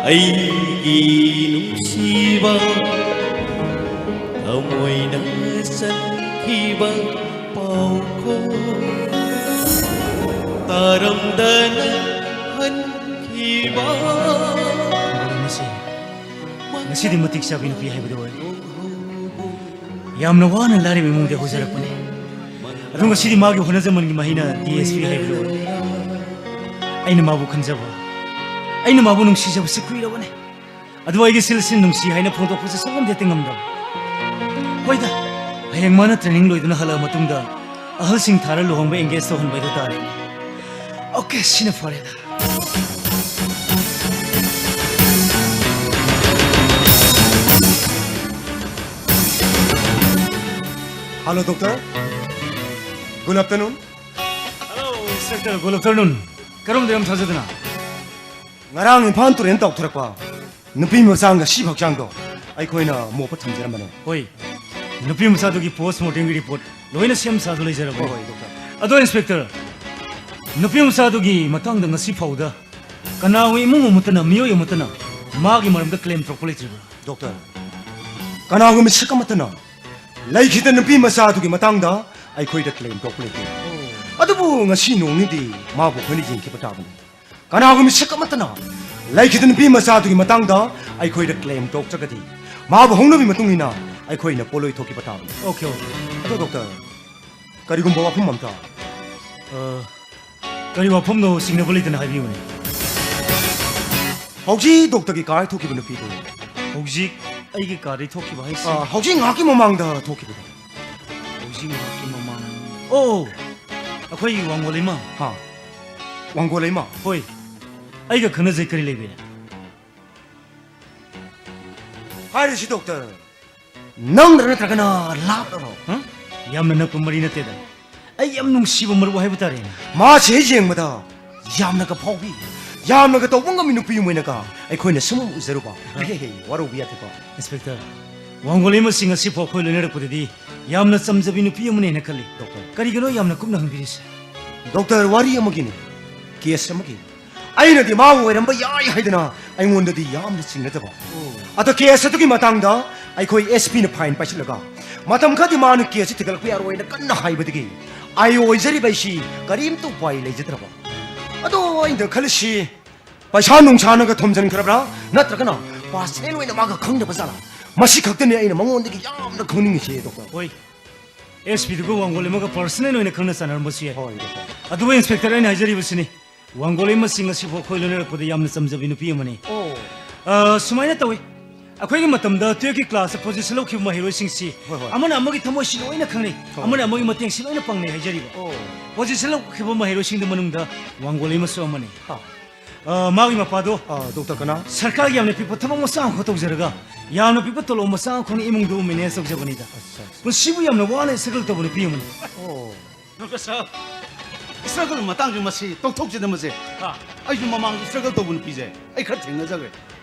ꯑꯩꯒꯤ ꯅꯨꯡꯁꯤꯕ, ꯊꯃꯣꯏꯅ ꯆꯟꯈꯤꯕ ꯄꯥꯎꯈꯣꯡ, ꯇꯥꯔꯝꯗꯅ ꯍꯟꯈꯤꯕ꯫ ꯉꯁꯤ, ꯉꯁꯤꯗꯤ ꯃꯇꯤꯛ ꯆꯥꯕꯤ ꯅꯨꯄꯤ ꯍꯥꯏꯕꯗꯨ ꯑꯣꯏꯔꯦ꯫ ꯌꯥꯝꯅ ꯋꯥꯅ ꯂꯥꯏꯔꯕ ꯏꯃꯨꯡꯗ ꯍꯧꯖꯔꯛꯄꯅꯤ꯫ ꯑꯗꯣ ꯉꯁꯤꯗꯤ ꯃꯥꯒꯤ ꯍꯣꯠꯅꯖꯃꯟꯒꯤ ꯃꯍꯩꯅ DSP ꯍꯥꯏꯕꯗꯨ ꯑꯣꯏꯔꯦ꯫ ꯑꯩꯅ ꯃꯥꯕꯨ ꯈꯟꯖꯕ, ꯑꯩꯅ ꯃꯥꯕꯨ ꯅꯨꯡꯁꯤꯖꯕꯁꯤ ꯀꯨꯏꯔꯕꯅꯤ꯫ ꯑꯗꯨꯕꯨ ꯑꯩꯒꯤ ꯁꯤꯜꯁꯤ ꯅꯨꯡꯁꯤ ꯍꯥꯏꯅ ꯐꯣꯡꯗꯣꯛꯄꯁꯤ ꯁꯨꯡꯉꯝꯗꯤ ꯍꯦꯛꯇ ꯉꯝꯗꯕ꯫ ꯍꯣꯏꯗ, ꯍꯌꯦꯡ ꯃꯥꯅ training ꯂꯣꯏꯗꯨꯅ ꯍꯜꯂꯛꯑ ꯃꯇꯨꯡꯗ ꯑꯍꯜꯁꯤꯡ ꯊꯥꯔ ꯂꯨꯍꯣꯡꯕ engage ꯇꯧꯍꯟꯕ ꯍꯥꯏꯗꯨ ꯇꯥꯔꯦꯅꯦ꯫ Okay, ꯁꯤꯅ ꯐꯔꯦꯗ꯫ Hello, doctor. Good afternoon. Hello, inspector. Good afternoon. ꯀꯔꯝ ꯂꯩꯔꯝ ꯊꯥꯖꯗꯅ? ꯉꯔꯥꯡ ꯏꯝꯐꯥꯜ ꯇꯨꯔꯦꯟ ꯇꯥꯎꯊꯔꯛꯄ ꯅꯨꯄꯤ ꯃꯆꯥ ꯉꯁꯤꯕꯨ ꯍꯛꯆꯥꯡꯗꯣ ꯑꯩꯈꯣꯏꯅ ꯃꯣꯞꯄ ꯊꯝꯖꯔꯝꯕꯅꯦ꯫ ꯍꯣꯏ꯫ ꯅꯨꯄꯤ ꯃꯆꯥꯗꯨꯒꯤ post mortemꯒꯤ report ꯂꯣꯏꯅ ꯁꯦꯝ ꯁꯥꯗꯨꯅ ꯂꯩꯖꯔꯕꯅꯤ꯫ ꯍꯣꯏ, ꯍꯣꯏ, doctor꯫ ꯑꯗꯣ inspector, ꯅꯨꯄꯤ ꯃꯆꯥꯗꯨꯒꯤ ꯃꯇꯥꯡꯗ ꯉꯁꯤ ꯐꯥꯎꯗ ꯀꯅꯥꯒꯨꯝꯕ ꯏꯃꯨꯡ ꯑꯃꯠꯇꯅ, ꯃꯤꯑꯣꯏ ꯑꯃꯠꯇꯅ ꯃꯥꯒꯤ ꯃꯔꯝꯗ claim ꯇꯧꯔꯛꯄ ꯂꯩꯇ꯭ꯔꯤꯕ꯭ꯔꯥ? Doctor, ꯀꯅꯥꯒꯨꯝꯕ ꯃꯤꯁꯛ ꯑꯃꯠꯇꯅ ꯂꯩꯈꯤꯗ ꯅꯨꯄꯤ ꯃꯆꯥꯗꯨꯒꯤ ꯃꯇꯥꯡꯗ ꯑꯩꯈꯣꯏꯗ claim ꯇꯧꯔꯛꯄ ꯂꯩꯇꯦ꯫ ꯑꯗꯨꯕꯨ ꯉꯁꯤ ꯅꯣꯡꯅꯤꯗꯤ ꯃꯥꯕꯨ ꯑꯩꯈꯣꯏꯅ ꯌꯦꯡꯈꯤꯕ ꯇꯥꯕꯅꯤ꯫ ꯀꯅꯥꯒꯨꯝꯕ ꯃꯤꯁꯛ ꯑꯃꯠꯇꯅ ꯂꯩꯈꯤꯗ ꯅꯨꯄꯤ ꯃꯆꯥꯗꯨꯒꯤ ꯃꯇꯥꯡꯗ ꯑꯩꯈꯣꯏꯗ claim ꯇꯧꯔꯛꯇ꯭ꯔꯒꯗꯤ ꯃꯥꯕꯨ ꯍꯧꯅꯕꯤ ꯃꯇꯨꯡ ꯏꯟꯅ ꯑꯩꯈꯣꯏꯅ ꯄꯣꯠꯂꯣꯏ ꯊꯣꯛꯈꯤꯕ ꯇꯥꯕꯅꯤ꯫ Okay, okay꯫ ꯑꯗꯣ doctor, ꯀꯔꯤꯒꯨꯝꯕ ꯋꯥꯐꯝ ꯑꯝꯇ꯫ ꯑ, ꯀꯔꯤ ꯋꯥꯐꯝꯅꯣ ꯆꯤꯡꯅꯕ ꯂꯩꯇꯅ ꯍꯥꯏꯕꯤꯌꯨꯅꯦ꯫ ꯍꯧꯖꯤꯛ doctorꯒꯤ car ꯊꯣꯛꯈꯤꯕ ꯅꯨꯄꯤꯗꯣ꯫ ꯍꯧꯖꯤꯛ ꯑꯩꯒꯤ carꯗꯒꯤ ꯊꯣꯛꯈꯤꯕ ꯍꯥꯏꯁꯦ? ꯑ, ꯍꯧꯖꯤꯛ ꯉꯥꯏꯍꯥꯛꯀꯤ ꯃꯃꯥꯡꯗ ꯊꯣꯛꯈꯤꯕꯗꯣ꯫ ꯍꯧꯖꯤꯛ ꯉꯥꯏꯍꯥꯛꯀꯤ ꯃꯃꯥꯡ꯫ ꯑꯣ, ꯑꯩꯈꯣꯏꯒꯤ ꯋꯥꯡꯒꯣꯂꯩꯃ꯫ ꯍꯥ, ꯋꯥꯡꯒꯣꯂꯩꯃ? ꯍꯣꯏ, ꯑꯩꯒ ꯈꯪꯅꯖꯩ, ꯀꯔꯤ ꯂꯩꯕꯤꯔꯦ? ꯍꯥꯏꯔꯤꯁꯤ doctor, ꯅꯪꯅ ꯅꯠꯇ꯭ꯔꯒꯅ ꯂꯥꯞꯅꯔꯣ? ꯍ? ꯌꯥꯝꯅ ꯅꯛꯄ ꯃꯔꯤ ꯅꯠꯇꯦꯗ, ꯑꯩ ꯌꯥꯝ ꯅꯨꯡꯁꯤꯕ ꯃꯔꯨꯞ ꯍꯥꯏꯕ ꯇꯥꯔꯦꯅꯦ꯫ ꯃꯥꯁꯦ ꯍꯦꯛ ꯌꯦꯡꯕꯗ ꯌꯥꯝꯅꯒ ꯐꯥꯎꯕꯤ, ꯌꯥꯝꯅꯒ ꯇꯧꯕ ꯉꯝꯃꯤ ꯅꯨꯄꯤ ꯑꯃ ꯑꯣꯏꯅꯒ ꯑꯩꯈꯣꯏꯅ ꯁꯨꯝ ꯎꯖꯔꯨꯕ꯫ ꯍꯦ, ꯍꯦ, ꯋꯥꯔꯧꯕ ꯌꯥꯗꯦꯀꯣ꯫ Inspector, ꯋꯥꯡꯒꯣꯂꯩꯃꯁꯤ ꯉꯁꯤ ꯐꯥꯎ ꯑꯩꯈꯣꯏ ꯂꯣꯏꯅꯔꯛꯄꯗꯗꯤ ꯌꯥꯝꯅ ꯆꯝꯖꯕꯤ ꯅꯨꯄꯤ ꯑꯃꯅꯦꯅ ꯈꯜꯂꯤ꯫ Doctor꯫ ꯀꯔꯤꯒꯤꯅꯣ ꯌꯥꯝꯅ ꯀꯨꯞꯅ ꯍꯪꯕꯤꯔꯤꯁꯦ? Doctor, ꯋꯥꯔꯤ ꯑꯃꯒꯤꯅꯤ, case ꯑꯃꯒꯤ꯫ ꯑꯩꯅꯗꯤ ꯃꯥꯕꯨ ꯑꯣꯏꯔꯝꯕ ꯌꯥꯏ ꯍꯥꯏꯗꯅ ꯑꯩꯉꯣꯟꯗꯗꯤ ꯌꯥꯝꯅ ꯆꯤꯡꯅꯗꯕ꯫ ꯑꯣ꯫ ꯑꯗꯣ case ꯑꯗꯨꯒꯤ ꯃꯇꯥꯡꯗ ꯑꯩꯈꯣꯏ S Pꯅ file ꯄꯥꯏꯁꯤꯜꯂꯒ ꯃꯇꯝ ꯈꯔꯗꯤ ꯃꯥꯅ case ꯊꯤꯒꯠꯂꯛꯄ ꯌꯥꯔꯣꯏꯅ ꯀꯟꯅ ꯍꯥꯏꯕꯗꯒꯤ ꯑꯩ ꯑꯣꯏꯖꯔꯤꯕ ꯑꯩꯁꯤ ꯀꯔꯤꯝꯇ ꯎꯄꯥꯏ ꯂꯩꯖꯗ꯭ꯔꯕ꯫ ꯑꯗꯣ ꯑꯩꯅ ꯈꯜꯂꯤꯁꯤ, ꯄꯩꯁꯥ ꯅꯨꯡꯁꯥꯅꯒ ꯊꯣꯝꯖꯤꯟꯈ꯭ꯔꯕ꯭ꯔꯥ, ꯅꯠꯇ꯭ꯔꯒꯅ personal ꯑꯣꯏꯅ ꯃꯥꯒ ꯈꯪꯅꯕ ꯖꯥꯠꯂꯥ? ꯃꯁꯤ ꯈꯛꯇꯅꯤ ꯑꯩꯅ ꯃꯉꯣꯟꯗꯒꯤ ꯌꯥꯝꯅ ꯈꯪꯅꯤꯡꯉꯤꯁꯦ, doctor꯫ ꯍꯣꯏ, S Pꯗꯨꯒ ꯋꯥꯡꯒꯣꯂꯩꯃꯒ personal ꯑꯣꯏꯅ ꯈꯪꯅ ꯆꯥꯟꯅꯔꯝꯕꯁꯨ ꯌꯥꯏ꯫ ꯍꯣꯏ, doctor꯫ ꯑꯗꯨꯕꯨ inspector, ꯑꯩꯅ ꯍꯥꯏꯖꯔꯤꯕꯁꯤꯅꯤ, ꯋꯥꯡꯒꯣꯂꯩꯃꯁꯤ ꯉꯁꯤꯐꯥꯎ ꯑꯩꯈꯣꯏ ꯂꯣꯏꯅꯔꯛꯄꯗ ꯌꯥꯝꯅ ꯆꯝꯖꯕꯤ ꯅꯨꯄꯤ ꯑꯃꯅꯤ꯫ ꯑꯣ꯫ ꯑ, ꯁꯨꯃꯥꯏꯅ ꯇꯧꯏ, ꯑꯩꯈꯣꯏꯒꯤ ꯃꯇꯝꯗ twelfthꯀꯤ classꯇ position ꯂꯧꯈꯤꯕ ꯃꯍꯩꯔꯣꯏꯁꯤꯡꯁꯤ ꯍꯣꯏ, ꯍꯣꯏ꯫ ꯑꯃꯅ ꯑꯃꯒꯤ ꯊꯃꯣꯏꯁꯤ ꯂꯣꯏꯅ ꯈꯪꯅꯩ, ꯍꯣꯏ꯫ ꯑꯃꯅ ꯑꯃꯒꯤ ꯃꯇꯦꯡꯁꯤ ꯂꯣꯏꯅ ꯄꯥꯡꯅꯩ ꯍꯥꯏꯖꯔꯤꯕ꯫ ꯑꯣ꯫ Position ꯂꯧꯈꯤꯕ ꯃꯍꯩꯔꯣꯏꯁꯤꯡꯗꯨ ꯃꯅꯨꯡꯗ ꯋꯥꯡꯒꯣꯂꯩꯃꯁꯨ ꯑꯃꯅꯤ꯫ ꯍꯥ꯫ ꯑ, ꯃꯥꯒꯤ ꯃꯄꯥꯗꯣ ꯑ, doctor ꯀꯅꯥ? ꯁꯔꯀꯥꯔꯒꯤ ꯌꯥꯝꯅ ꯄꯤꯛꯄ ꯊꯕꯛ ꯃꯆꯥ ꯑꯃꯈꯛ ꯇꯧꯖꯔꯒ ꯌꯥꯝꯅ ꯄꯤꯛꯄ ꯇꯣꯂꯣꯞ ꯃꯆꯥ ꯑꯃꯈꯛꯅ ꯏꯃꯨꯡꯗꯨ manage ꯇꯧꯖꯕꯅꯤꯗ꯫ ꯑꯠꯆꯥ, ꯑꯠꯆꯥ꯫ ꯄꯨꯟꯁꯤꯕꯨ ꯌꯥꯝꯅ ꯋꯥꯅ struggle ꯇꯧꯕ ꯅꯨꯄꯤ ꯑꯃꯅꯤ꯫ ꯑꯣ꯫ Doctor ꯁꯥꯍꯕ, struggle ꯃꯇꯥꯡꯁꯦ ꯃꯁꯤ ꯇꯣꯛꯊꯣꯛꯁꯤꯗ ꯃꯁꯦ꯫ ꯑꯥ꯫ ꯑꯩꯁꯨ ꯃꯃꯥꯡꯗ struggle ꯇꯧꯕ ꯅꯨꯄꯤꯁꯦ ꯑꯩ ꯈꯔ ꯊꯦꯡꯅꯖꯈ꯭ꯔꯦ꯫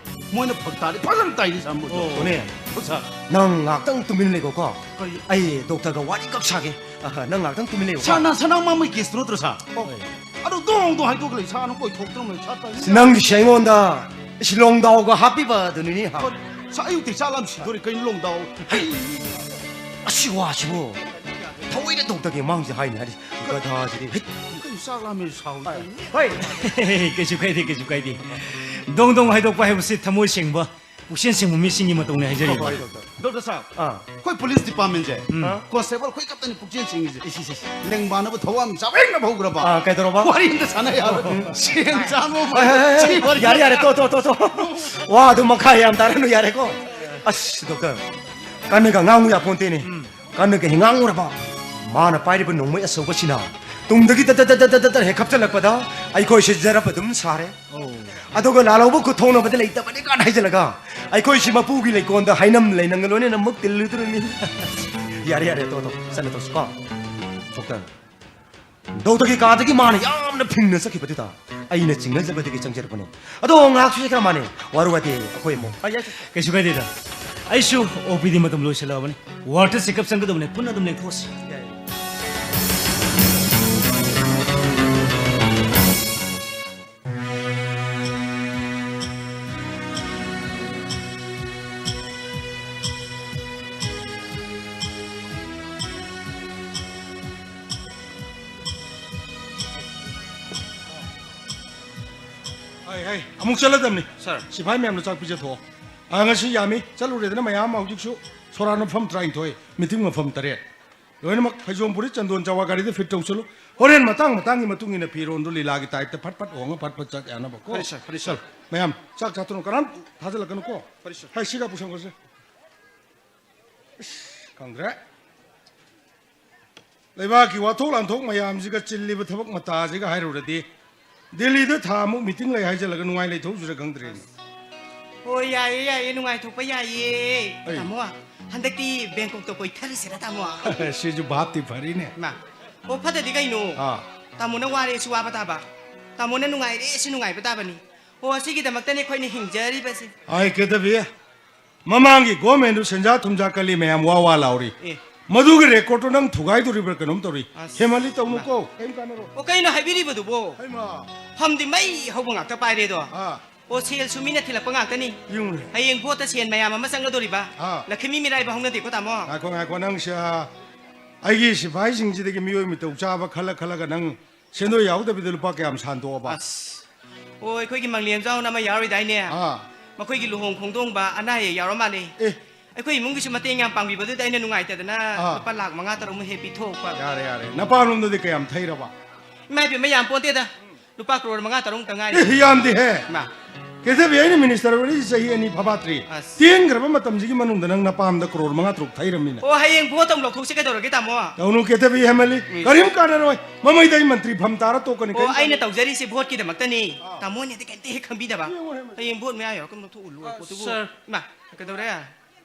ꯃꯣꯏꯅ ꯐꯛ ꯇꯥꯔꯗꯤ ꯐꯖꯅ ꯇꯥꯏꯅꯤ ꯁꯥꯍꯕ ꯃꯣꯏꯗꯣ꯫ ꯑꯣ꯫ ꯍꯣꯏꯅꯦ꯫ ꯁꯥꯔ꯫ ꯅꯪ ꯉꯥꯛꯇꯪ ꯇꯨꯃꯤꯟ ꯂꯩꯈꯣꯀꯣ꯫ ꯀꯔꯤ? ꯑꯩ ꯗꯣꯛꯇꯔꯒ ꯋꯥꯔꯤ ꯈꯛ ꯁꯥꯒꯦ꯫ ꯑꯍ, ꯅꯪ ꯉꯥꯛꯇꯪ ꯇꯨꯃꯤꯟ ꯂꯩꯌꯨꯀꯣ꯫ ꯁꯥꯔ, ꯅꯪ ꯁꯅꯥ ꯃꯥꯡꯕꯒꯤ ꯀꯦꯁꯇꯨ ꯅꯠꯇ꯭ꯔꯣ, ꯁꯥꯔ? ꯑꯣ꯫ ꯑꯗꯨ ꯗꯣꯡ ꯗꯣꯡ ꯍꯥꯏꯗꯣꯛꯑꯒ ꯂꯩ, ꯁꯥꯔ, ꯅꯪ ꯀꯣꯏꯊꯣꯛꯇ꯭ꯔꯕꯅꯦ, ꯁꯥꯔ, ꯇꯥꯏꯃꯤꯡ ꯁꯤ ꯅꯪꯒꯤꯁꯦ ꯑꯩꯉꯣꯟꯗ ꯁꯤ ꯂꯣꯡꯗꯥꯎꯒ ꯍꯥꯞꯄꯤꯕ ꯑꯗꯨꯅꯤꯅꯦ, ꯍꯥ? ꯍꯣꯏ, ꯁꯥꯔ, ꯑꯌꯨꯛꯇꯩ ꯆꯥꯛ ꯂꯥꯝ ꯁꯤꯗꯣꯔꯦ, ꯀꯩꯅꯣ ꯂꯣꯡꯗꯥꯎ? ꯍꯩ, ꯑꯁꯤ ꯋꯥꯁꯤꯕꯨ ꯊꯑꯣꯏꯅ ꯗꯣꯛꯇꯔꯒꯤ ꯃꯥꯡꯁꯦ ꯍꯥꯏꯅꯤ ꯍꯥꯏꯔꯤꯁꯦ, ꯒꯙꯥꯁꯤꯗꯤ꯫ ꯍꯩꯠ! ꯀꯩꯅꯣ ꯆꯥꯛ ꯂꯥꯝꯃꯦ ꯁꯥꯎꯔꯤ ꯇꯧꯔꯤꯁꯦ? ꯍꯣꯏ꯫ ꯀꯩꯁꯨ ꯀꯥꯏꯗꯦ, ꯀꯩꯁꯨ ꯀꯥꯏꯗꯦ꯫ ꯗꯣꯡ ꯗꯣꯡ ꯍꯥꯏꯗꯣꯛꯄ ꯍꯥꯏꯕꯁꯤ ꯊꯃꯣꯏ ꯁꯦꯡꯕ, ꯄꯨꯛꯆꯦꯜ ꯁꯦꯡꯕ ꯃꯤꯁꯤꯡꯒꯤ ꯃꯇꯧꯅꯤ ꯍꯥꯏꯖꯔꯤꯕ꯫ ꯍꯣꯏ, ꯍꯣꯏ, ꯗꯣꯛꯇꯔ꯫ ꯗꯣꯛꯇꯔ ꯁꯥꯍꯕ, ꯑꯥ꯫ ꯑꯩꯈꯣꯏ ꯄꯨꯂꯤꯁ ꯗꯤꯄꯥꯔꯠꯃꯦꯟꯁꯦ ꯎꯝ꯫ ꯀꯣꯟꯁꯇꯦꯕꯜ ꯑꯩꯈꯣꯏ ꯈꯛꯇꯅꯤ ꯄꯨꯛꯆꯦꯜ ꯁꯦꯡꯉꯤꯁꯦ꯫ ꯏꯁ, ꯏꯁ, ꯏꯁ꯫ ꯂꯦꯡꯕꯥꯟꯅꯕ ꯊꯋꯥ ꯑꯃ ꯆꯥꯕ ꯍꯦꯛ ꯐꯧꯈ꯭ꯔꯕ꯫ ꯑꯥ, ꯀꯩꯗꯧꯔꯕ? ꯋꯥꯔꯤ ꯑꯝꯇ ꯁꯥꯟꯅ ꯌꯥꯔꯣꯏ꯫ ꯁꯦꯟ ꯆꯥꯅꯕ ꯍꯣꯏ, ꯍꯣꯏ, ꯍꯣꯏ, ꯋꯥꯔꯤ ꯌꯥꯔꯦ, ꯌꯥꯔꯦ, ꯇꯣ, ꯇꯣ, ꯇꯣ, ꯇꯣ꯫ ꯋꯥ ꯑꯗꯨ ꯃꯈꯥ ꯌꯥꯝ ꯇꯥꯔꯅꯨ, ꯌꯥꯔꯦꯀꯣ? ꯑꯁ, ꯗꯣꯛꯇꯔ, ꯀꯟꯅꯒ ꯉꯥꯡꯉꯨ ꯌꯥꯄꯣꯟꯇꯦꯅꯦ꯫ ꯎꯝ꯫ ꯀꯟꯅꯒ ꯍꯦꯛ ꯉꯥꯡꯉꯨꯔꯕ, ꯃꯥꯅ ꯄꯥꯏꯔꯤꯕ ꯅꯣꯡꯃꯩ ꯑꯆꯧꯕꯁꯤꯅ ꯇꯨꯡꯗꯒꯤ ꯇꯠ ꯇꯠ ꯇꯠ ꯇꯠ ꯇꯠ ꯍꯦꯛ ꯀꯥꯞꯆꯜꯂꯛꯄꯗ ꯑꯩꯈꯣꯏꯁꯦ ꯖꯔꯞ ꯑꯗꯨꯝ ꯁꯥꯔꯦ꯫ ꯑꯣ꯫ ꯑꯗꯨꯒ ꯂꯥꯜꯍꯧꯕ ꯈꯨꯠ ꯊꯣꯡꯅꯕꯗ ꯂꯩꯇꯕꯅꯤ ꯀꯥꯏꯅ ꯍꯥꯏꯖꯜꯂꯒ ꯑꯩꯈꯣꯏꯁꯤ ꯃꯄꯨꯒꯤ ꯂꯩꯀꯣꯜꯗ ꯍꯥꯏꯅꯝ ꯂꯩꯅꯝꯒ ꯂꯣꯏꯅꯅ ꯑꯃꯨꯛ ꯇꯤꯜꯂꯨꯗꯣꯔꯤꯃꯤ꯫ ꯌꯥꯔꯦ, ꯌꯥꯔꯦ, ꯇꯣ, ꯇꯣ, ꯆꯠꯂ ꯇꯣꯛꯁꯤꯀꯣ꯫ ꯗꯣꯛꯇꯔ, ꯗꯣꯛꯇꯔꯒꯤ ꯀꯥꯗꯒꯤ ꯃꯥꯅ ꯌꯥꯝꯅ ꯐꯤꯡꯅ ꯆꯠꯈꯤꯕꯗꯨꯗ ꯑꯩꯅ ꯆꯤꯡꯅꯖꯕꯗꯒꯤ ꯆꯪꯖꯔꯛꯄꯅꯦ꯫ ꯑꯗꯣ ꯉꯥꯏꯍꯥꯛꯁꯨ ꯆꯠꯈ꯭ꯔ ꯃꯥꯅꯦ, ꯋꯥꯔꯨ ꯋꯥꯇꯦ ꯑꯩꯈꯣꯏ ꯑꯃꯨꯛ꯫ ꯀꯩꯁꯨ ꯀꯥꯏꯗꯦꯗ꯫ ꯑꯩꯁꯨ ꯑꯣ ꯄꯤ ꯗꯤ ꯃꯇꯝ ꯂꯣꯏꯁꯤꯜꯂꯛꯑꯕꯅꯤ꯫ ꯋꯥꯔꯗꯇ ꯆꯦꯛꯑꯞ ꯆꯪꯒꯗꯕꯅꯦ, ꯄꯨꯟꯅ ꯑꯗꯨꯝ ꯂꯦꯡꯊꯣꯛꯑꯁꯤ꯫ ꯍꯥꯏ, ꯍꯥꯏ, ꯑꯃꯨꯛ ꯆꯠꯂꯗꯕꯅꯤ꯫ ꯁꯥꯔ꯫ ꯁꯤꯐꯥꯏ ꯃꯌꯥꯝꯗꯣ ꯆꯥꯛ ꯄꯤꯖꯊꯣꯛꯑꯣ꯫ ꯑ, ꯉꯁꯤ ꯌꯥꯝꯃꯤ, ꯆꯠꯂꯨꯔꯦꯗꯅ ꯃꯌꯥꯝ ꯑꯃ, ꯍꯧꯖꯤꯛꯁꯨ ꯁꯣꯔꯥꯠ ꯃꯐꯝ ꯇꯔꯥꯅꯤꯊꯣꯏ, ꯃꯤꯇꯤꯡ ꯃꯐꯝ ꯇꯔꯦꯠ꯫ ꯂꯣꯏꯅꯃꯛ ꯐꯩꯖꯣꯝ ꯐꯨꯔꯤꯠ ꯆꯟꯗꯣꯟ ꯆꯋꯥ ꯒꯥꯔꯤꯗ ꯐꯤꯠ ꯇꯧꯁꯜꯂꯨ꯫ ꯍꯣꯔꯦꯟ ꯃꯇꯥꯡ ꯃꯇꯥꯡꯒꯤ ꯃꯇꯨꯡ ꯏꯟꯅ ꯐꯤꯔꯣꯟꯗꯣ ꯂꯤꯂꯥꯒꯤ ꯇꯥꯏꯞꯇ ꯐꯠ ꯐꯠ ꯍꯣꯡꯉ ꯐꯠ ꯐꯠ ꯆꯠ ꯌꯥꯅꯕꯀꯣ꯫ ꯐꯔꯦ ꯁꯥꯔ, ꯐꯔꯦ ꯁꯥꯔ꯫ ꯆꯠꯂꯨ, ꯃꯌꯥꯝ ꯆꯥꯛ ꯆꯥꯊꯣꯛꯅ ꯀꯅꯥꯝ ꯊꯥꯖꯤꯜꯂꯛꯀꯅꯨꯀꯣ꯫ ꯐꯔꯦ ꯁꯥꯔ꯫ ꯍꯥꯏ, ꯁꯤꯒ ꯄꯨꯁꯟꯈ꯭ꯔꯁꯦ꯫ ꯏꯁ, ꯈꯪꯗ꯭ꯔꯦ꯫ ꯂꯩꯕꯥꯛꯀꯤ ꯋꯥꯊꯣꯛ ꯂꯥꯟꯊꯣꯛ ꯃꯌꯥꯝꯁꯤꯒ ꯆꯤꯜꯂꯤꯕ ꯊꯕꯛ ꯃꯇꯥꯁꯤꯒ ꯍꯥꯏꯔꯨꯔꯗꯤ, ꯗꯤꯜꯂꯤꯗ ꯊꯥ ꯑꯃꯨꯛ ꯃꯤꯇꯤꯡ ꯂꯩ ꯍꯥꯏꯖꯜꯂꯒ ꯅꯨꯡꯉꯥꯏ ꯂꯩꯊꯣꯛꯎꯁꯤꯔ ꯈꯪꯗ꯭ꯔꯦꯅꯦ꯫ ꯍꯣꯏ, ꯌꯥꯏꯌꯦ, ꯌꯥꯏꯌꯦ, ꯅꯨꯡꯉꯥꯏꯊꯣꯛꯄ ꯌꯥꯏꯌꯦ꯫ ꯑꯩ ꯇꯥꯃꯣ, ꯍꯟꯗꯛꯇꯤ ꯕꯦꯡꯀꯣꯛꯇ ꯀꯣꯏꯊꯔꯁꯤꯔ, ꯇꯥꯃꯣ? ꯁꯤꯁꯨ ꯚꯥꯞꯇꯤ ꯐꯔꯤꯅꯦ꯫ ꯃꯥ, ꯑꯣ, ꯐꯠꯇꯗꯤ ꯀꯩꯅꯣ? ꯑꯥ꯫ ꯇꯥꯃꯣꯅ ꯋꯥꯔꯦꯁꯨ ꯋꯥꯕ ꯇꯥꯕ, ꯇꯥꯃꯣꯅ ꯅꯨꯡꯉꯥꯏꯔꯦꯁꯨ ꯅꯨꯡꯉꯥꯏꯕ ꯇꯥꯕꯅꯤ꯫ ꯑꯣ, ꯑꯁꯤꯒꯤꯗꯃꯛꯇꯅꯦ ꯑꯩꯈꯣꯏꯅ ꯍꯤꯡꯖꯔꯤꯕꯁꯦ꯫ ꯑꯩ ꯀꯩꯗꯧꯕꯤ? ꯃꯃꯥꯡꯒꯤ ꯒꯣꯔꯃꯦꯟꯗꯨ ꯁꯦꯟꯖꯥ ꯊꯨꯝꯖꯥ ꯀꯜꯂꯤ, ꯃꯌꯥꯝ ꯋꯥ ꯋꯥ ꯂꯥꯎꯔꯤ꯫ ꯑꯦ꯫ ꯃꯗꯨꯒꯤ ꯔꯦꯀꯣꯔꯗꯇꯨ ꯅꯪ ꯊꯨꯒꯥꯏꯗꯣꯔꯤꯕ꯭ꯔꯥ ꯀꯩꯅꯣꯝ ꯇꯧꯔꯤ꯫ ꯑꯁ, ꯍꯦꯃꯜꯂꯤ, ꯇꯧꯅꯨꯀꯣ, ꯀꯩꯝ ꯀꯥꯟꯅꯔꯣꯏ꯫ ꯑꯣ, ꯀꯩꯅꯣ ꯍꯥꯏꯕꯤꯔꯤꯕꯗꯨꯕꯣ? ꯍꯩꯃꯥ꯫ ꯐꯝꯗꯤ ꯃꯩ ꯍꯧꯕ ꯉꯥꯛꯇ ꯄꯥꯏꯔꯦꯗꯣ꯫ ꯑꯥ꯫ ꯑꯣ, ꯁꯦꯜꯁꯨ ꯃꯤꯅ ꯊꯤꯜꯂꯛꯄ ꯉꯥꯛꯇꯅꯤ꯫ ꯌꯦꯡꯉꯨꯅꯦ꯫ ꯍꯌꯦꯡ ꯚꯣꯠꯇ ꯁꯦꯟ ꯃꯌꯥꯝ ꯑꯃ ꯆꯪꯒꯗꯣꯔꯤꯕ꯫ ꯑꯥ꯫ ꯂꯛꯈꯃꯤ ꯃꯤꯔꯥꯏꯕ ꯍꯧꯅꯗꯦꯀꯣ, ꯇꯥꯃꯣ? ꯉꯥꯏꯈꯣ, ꯉꯥꯏꯈꯣ, ꯅꯪꯁꯦ, ꯑꯥ, ꯑꯩꯒꯤ ꯁꯤꯐꯥꯏꯁꯤꯡꯁꯤꯗꯒꯤ ꯃꯤꯑꯣꯏ ꯃꯤꯇꯧ ꯆꯥꯕ ꯈꯜꯂ ꯈꯜꯂꯒ ꯅꯪ ꯁꯦꯟꯗꯣꯏ ꯌꯥꯎꯗꯕꯤꯗ ꯂꯨꯄꯥ ꯀꯌꯥꯝ ꯁꯥꯟꯗꯣꯛꯑꯕ? ꯑꯁ꯫ ꯑꯣ, ꯑꯩꯈꯣꯏꯒꯤ ꯃꯪꯂꯦꯝꯖꯥꯎꯅ ꯑꯃ ꯌꯥꯎꯔꯤꯗꯥꯏꯅꯦ? ꯑꯥ꯫ ꯃꯈꯣꯏꯒꯤ ꯂꯨꯍꯣꯡ ꯈꯣꯡꯗꯣꯡꯕ ꯑꯅꯥ ꯑꯌꯦꯛ ꯌꯥꯎꯔ ꯃꯥꯜꯂꯦ꯫ ꯑꯦ꯫ ꯑꯩꯈꯣꯏ ꯏꯃꯨꯡꯒꯤꯁꯨ ꯃꯇꯦꯡ ꯌꯥꯝ ꯄꯥꯡꯕꯤꯕꯗꯨꯗ ꯑꯩꯅ ꯅꯨꯡꯉꯥꯏꯇꯗꯅ ꯑꯥ꯫ ꯂꯨꯄꯥ ꯂꯥꯈ ꯃꯉꯥ ꯇꯔꯨꯛꯃꯨꯛ ꯍꯦꯛ ꯄꯤꯊꯣꯛꯄ꯫ ꯌꯥꯔꯦ, ꯌꯥꯔꯦ꯫ ꯅꯄꯥꯂꯣꯝꯗꯗꯤ ꯀꯌꯥꯝ ꯊꯩꯔꯕ? ꯏꯃꯥ ꯏꯕꯦꯝꯃ, ꯌꯥꯝ ꯄꯣꯟꯇꯦꯗ꯫ ꯂꯨꯄꯥ ꯀ꯭ꯔꯣꯔ ꯃꯉꯥ ꯇꯔꯨꯛꯇ ꯉꯥꯏꯔꯤ꯫ ꯑꯦ, ꯌꯥꯝꯗꯦꯍꯦ꯫ ꯃꯥ꯫ ꯀꯦꯊꯕꯤ, ꯑꯩꯅ ꯃꯤꯅꯤꯁꯇꯔ ꯑꯣꯏꯔꯛꯏꯁꯦ ꯆꯍꯤ ꯑꯅꯤ ꯐꯥꯐꯥꯠꯇ꯭ꯔꯤ꯫ ꯑꯁ꯫ ꯇꯦꯟꯈ꯭ꯔꯕ ꯃꯇꯝꯁꯤꯒꯤ ꯃꯅꯨꯡꯗ ꯅꯪ ꯅꯄꯥꯝꯗ ꯀ꯭ꯔꯣꯔ ꯃꯉꯥ ꯇꯔꯨꯛ ꯊꯩꯔꯝꯃꯤꯅꯦ꯫ ꯑꯣ, ꯍꯌꯦꯡ ꯚꯣꯠ ꯑꯃꯨꯛ ꯂꯧꯊꯣꯛꯁꯤ ꯀꯩꯗꯧꯔꯒꯦ, ꯇꯥꯃꯣ? ꯇꯧꯅꯨ, ꯀꯦꯊꯕꯤ, ꯍꯦꯃꯜꯂꯤ꯫ ꯎꯝ꯫ ꯀꯔꯤꯝ ꯀꯥꯟꯅꯔꯣꯏ꯫ ꯃꯃꯩꯗ ꯑꯩ ꯃꯟꯇ꯭ꯔꯤ ꯐꯝ ꯇꯥꯔ ꯇꯣꯛꯀꯅꯤ꯫ ꯑꯣ, ꯀꯔꯤꯝ ꯑꯩꯅ ꯀꯥꯟꯅꯔꯣꯏ꯫ ꯇꯧꯖꯔꯤꯁꯦ ꯚꯣꯠꯀꯤꯗꯃꯛꯇꯅꯤ꯫ ꯑꯥ꯫ ꯇꯥꯃꯣꯅꯗꯤ ꯀꯩꯝꯇ ꯍꯦꯛ ꯈꯪꯕꯤꯗꯕ꯫ ꯌꯦꯡꯉꯨꯅꯦ, ꯃꯁꯤ꯫ ꯍꯌꯦꯡ ꯚꯣꯠ ꯃꯌꯥ ꯌꯧꯔꯀꯥꯟꯗ ꯂꯧꯊꯣꯛꯎ, ꯂꯣꯏꯔꯦ ꯑꯥ, ꯄꯣꯠꯇꯨꯕꯨ꯫ ꯁꯥꯔ꯫ ꯏꯃꯥ, ꯀꯩꯗꯧꯔꯦ?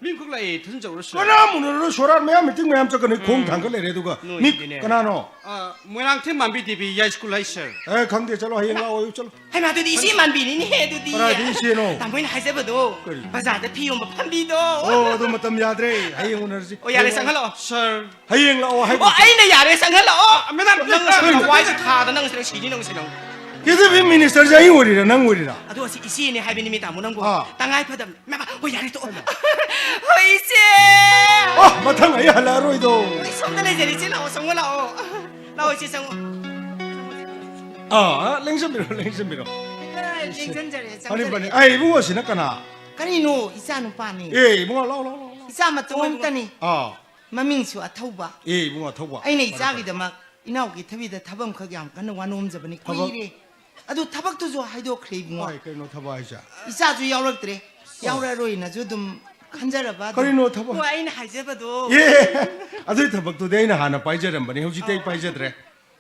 ꯃꯤ ꯑꯃꯈꯛ ꯂꯥꯛꯑꯦ, ꯊꯥꯖꯤꯟ ꯆꯠꯂꯨꯔꯣ, ꯁꯥꯔ꯫ ꯀꯅꯥꯝ ꯎꯅꯔꯨꯔꯣ, ꯁꯣꯔꯥꯠ ꯃꯌꯥꯝ ꯃꯤꯇꯤꯡ ꯃꯌꯥꯝ ꯆꯠꯀꯅꯤ, ꯈꯣꯡ ꯎꯝ꯫ ꯊꯥꯡꯒꯠ ꯂꯩꯔꯦ, ꯑꯗꯨꯒ ꯃꯤ ꯅꯣꯏꯒꯤꯗꯤꯅꯦ꯫ ꯀꯅꯥꯅꯣ? ꯑ, ꯃꯣꯏꯔꯥꯡꯊꯦꯝ ꯃꯥꯟꯕꯤ ꯗꯦꯕꯤ ꯌꯥꯏ ꯁ꯭ꯀꯨꯜ ꯍꯥꯏ, ꯁꯥꯔ꯫ ꯑꯦ, ꯈꯪꯗꯦ, ꯆꯠꯂꯣ, ꯍꯌꯦꯡ ꯂꯥꯛꯑꯣ, ꯆꯠꯂꯣ꯫ ꯍꯩꯃꯥ, ꯑꯗꯨꯗꯤ ꯏꯆꯦ ꯃꯥꯟꯕꯤꯅꯤꯅꯦ, ꯑꯗꯨꯗꯤ꯫ ꯀꯗꯥꯏꯗ ꯏꯆꯦꯅꯣ? ꯇꯥꯃꯣꯅ ꯍꯥꯏꯖꯕꯗꯣ, ꯀꯔꯤ? ꯕꯖꯥꯔꯗ ꯐꯤ ꯌꯣꯟꯕ ꯐꯝꯕꯤꯗꯣ꯫ ꯑꯣ, ꯑꯗꯨ ꯃꯇꯝ ꯌꯥꯗ꯭ꯔꯦ, ꯍꯌꯦꯡ ꯎꯅꯔꯁꯤ꯫ ꯑꯣ, ꯌꯥꯔꯦ, ꯍꯌꯦꯡ ꯆꯪꯍꯜꯂꯛꯑꯣ꯫ ꯁꯥꯔ꯫ ꯍꯌꯦꯡ ꯂꯥꯛꯑꯣ ꯍꯥꯏꯕ꯫ ꯑꯣ, ꯑꯩꯅ ꯌꯥꯔꯦ, ꯆꯪꯍꯜꯂꯛꯑꯣ꯫ ꯑ, ꯃꯦꯗꯥꯝ, ꯅꯪ ꯁꯥꯔ꯫ ꯂꯋꯥꯏꯁꯦ ꯊꯥꯗ ꯅꯪ ꯁꯤꯗ ꯁꯤꯅꯤ, ꯅꯪ ꯁꯤ ꯅꯪ꯫ ꯀꯦꯊꯕꯤ, ꯃꯤꯅꯤꯁꯇꯔꯁꯦ ꯑꯩ ꯑꯣꯏꯔꯤꯔꯥ, ꯅꯪ ꯑꯣꯏꯔꯤꯔꯥ? ꯑꯗꯣ ꯑꯁꯤ ꯏꯆꯦꯅꯦ ꯍꯥꯏꯕꯅꯤ, ꯃꯤ ꯇꯥꯃꯣ ꯅꯪꯕꯨ꯫ ꯑꯥ꯫ ꯇꯉꯥꯏ ꯐꯗꯕ ꯃꯦꯃꯥ, ꯍꯣꯏ, ꯌꯥꯔꯦ, ꯇꯣꯛꯑꯣ꯫ ꯍꯣꯏ, ꯏꯆꯦ꯫ ꯑꯣ, ꯃꯊꯪ ꯑꯩ ꯍꯜꯂꯛꯑꯔꯣꯏꯗꯣ꯫ ꯑꯩ ꯁꯣꯝꯗ ꯂꯩꯖꯔꯦ, ꯏꯆꯦ, ꯂꯥꯛꯑꯣ, ꯆꯪꯉꯣ, ꯂꯥꯛꯑꯣ꯫ ꯂꯥꯛꯑꯣ, ꯏꯆꯦ, ꯆꯪꯉꯣ꯫ ꯑꯥ, ꯑꯥ, ꯂꯦꯡꯁꯟꯕꯤꯔꯣ, ꯂꯦꯡꯁꯟꯕꯤꯔꯣ꯫ ꯂꯦꯡꯁꯟꯖꯔꯦ, ꯐꯅꯤ, ꯆꯪꯖꯔꯦ꯫ ꯐꯅꯤ꯫ ꯑꯦ, ꯏꯕꯨꯡꯉꯣ, ꯁꯤꯅ ꯀꯅꯥ? ꯀꯔꯤꯅꯣ, ꯏꯆꯥ ꯅꯨꯄꯥꯅꯤ꯫ ꯑꯦ, ꯏꯕꯨꯡꯉꯣ, ꯂꯥꯛꯑꯣ, ꯂꯥꯛꯑꯣ, ꯂꯥꯛꯑꯣ, ꯂꯥꯛꯑꯣ꯫ ꯏꯆꯥ ꯃꯇꯣꯝꯇꯅꯤ꯫ ꯑꯥ꯫ ꯃꯃꯤꯡꯁꯨ ꯑꯊꯧꯕ꯫ ꯑꯦ, ꯏꯕꯨꯡꯉꯣ, ꯑꯊꯧꯕ꯫ ꯑꯩꯅ ꯐꯔꯦ, ꯐꯔꯦ꯫ ꯏꯆꯥꯒꯤꯗꯃꯛ ꯏꯅꯥꯎ ꯀꯦꯊꯕꯤꯗ ꯊꯕꯛ ꯑꯃꯈꯛ ꯌꯥꯝ ꯀꯟꯅ ꯋꯥꯅꯣꯝꯖꯕꯅꯤ꯫ ꯊꯕꯛ? ꯀꯨꯏꯔꯦ꯫ ꯑꯗꯨ ꯊꯕꯛꯇꯨꯁꯨ ꯍꯥꯏꯗꯣꯛꯈ꯭ꯔꯦ, ꯏꯕꯨꯡꯉꯣ꯫ ꯍꯣꯏ, ꯀꯩꯅꯣ ꯊꯕꯛ ꯍꯥꯏꯁꯦ? ꯏꯆꯥꯁꯨ ꯌꯥꯎꯔꯛꯇ꯭ꯔꯦ꯫ ꯑꯣ꯫ ꯌꯥꯎꯔꯛꯑꯔꯣꯏꯅꯁꯨ ꯑꯗꯨꯝ ꯈꯟꯖꯔꯕ ꯑꯗꯨꯝ꯫ ꯀꯔꯤꯅꯣ ꯊꯕꯛ? ꯍꯣꯏ, ꯑꯩꯅ ꯍꯥꯏꯖꯕꯗꯣ꯫ ꯑꯦ, ꯑꯗꯨꯏ ꯊꯕꯛꯇꯨꯗꯤ ꯑꯩꯅ ꯍꯥꯟꯅ ꯄꯥꯏꯖꯔꯝꯕꯅꯤ, ꯍꯧꯖꯤꯛꯇꯤ ꯑꯩ ꯑꯣ꯫ ꯄꯥꯏꯖꯗ꯭ꯔꯦ꯫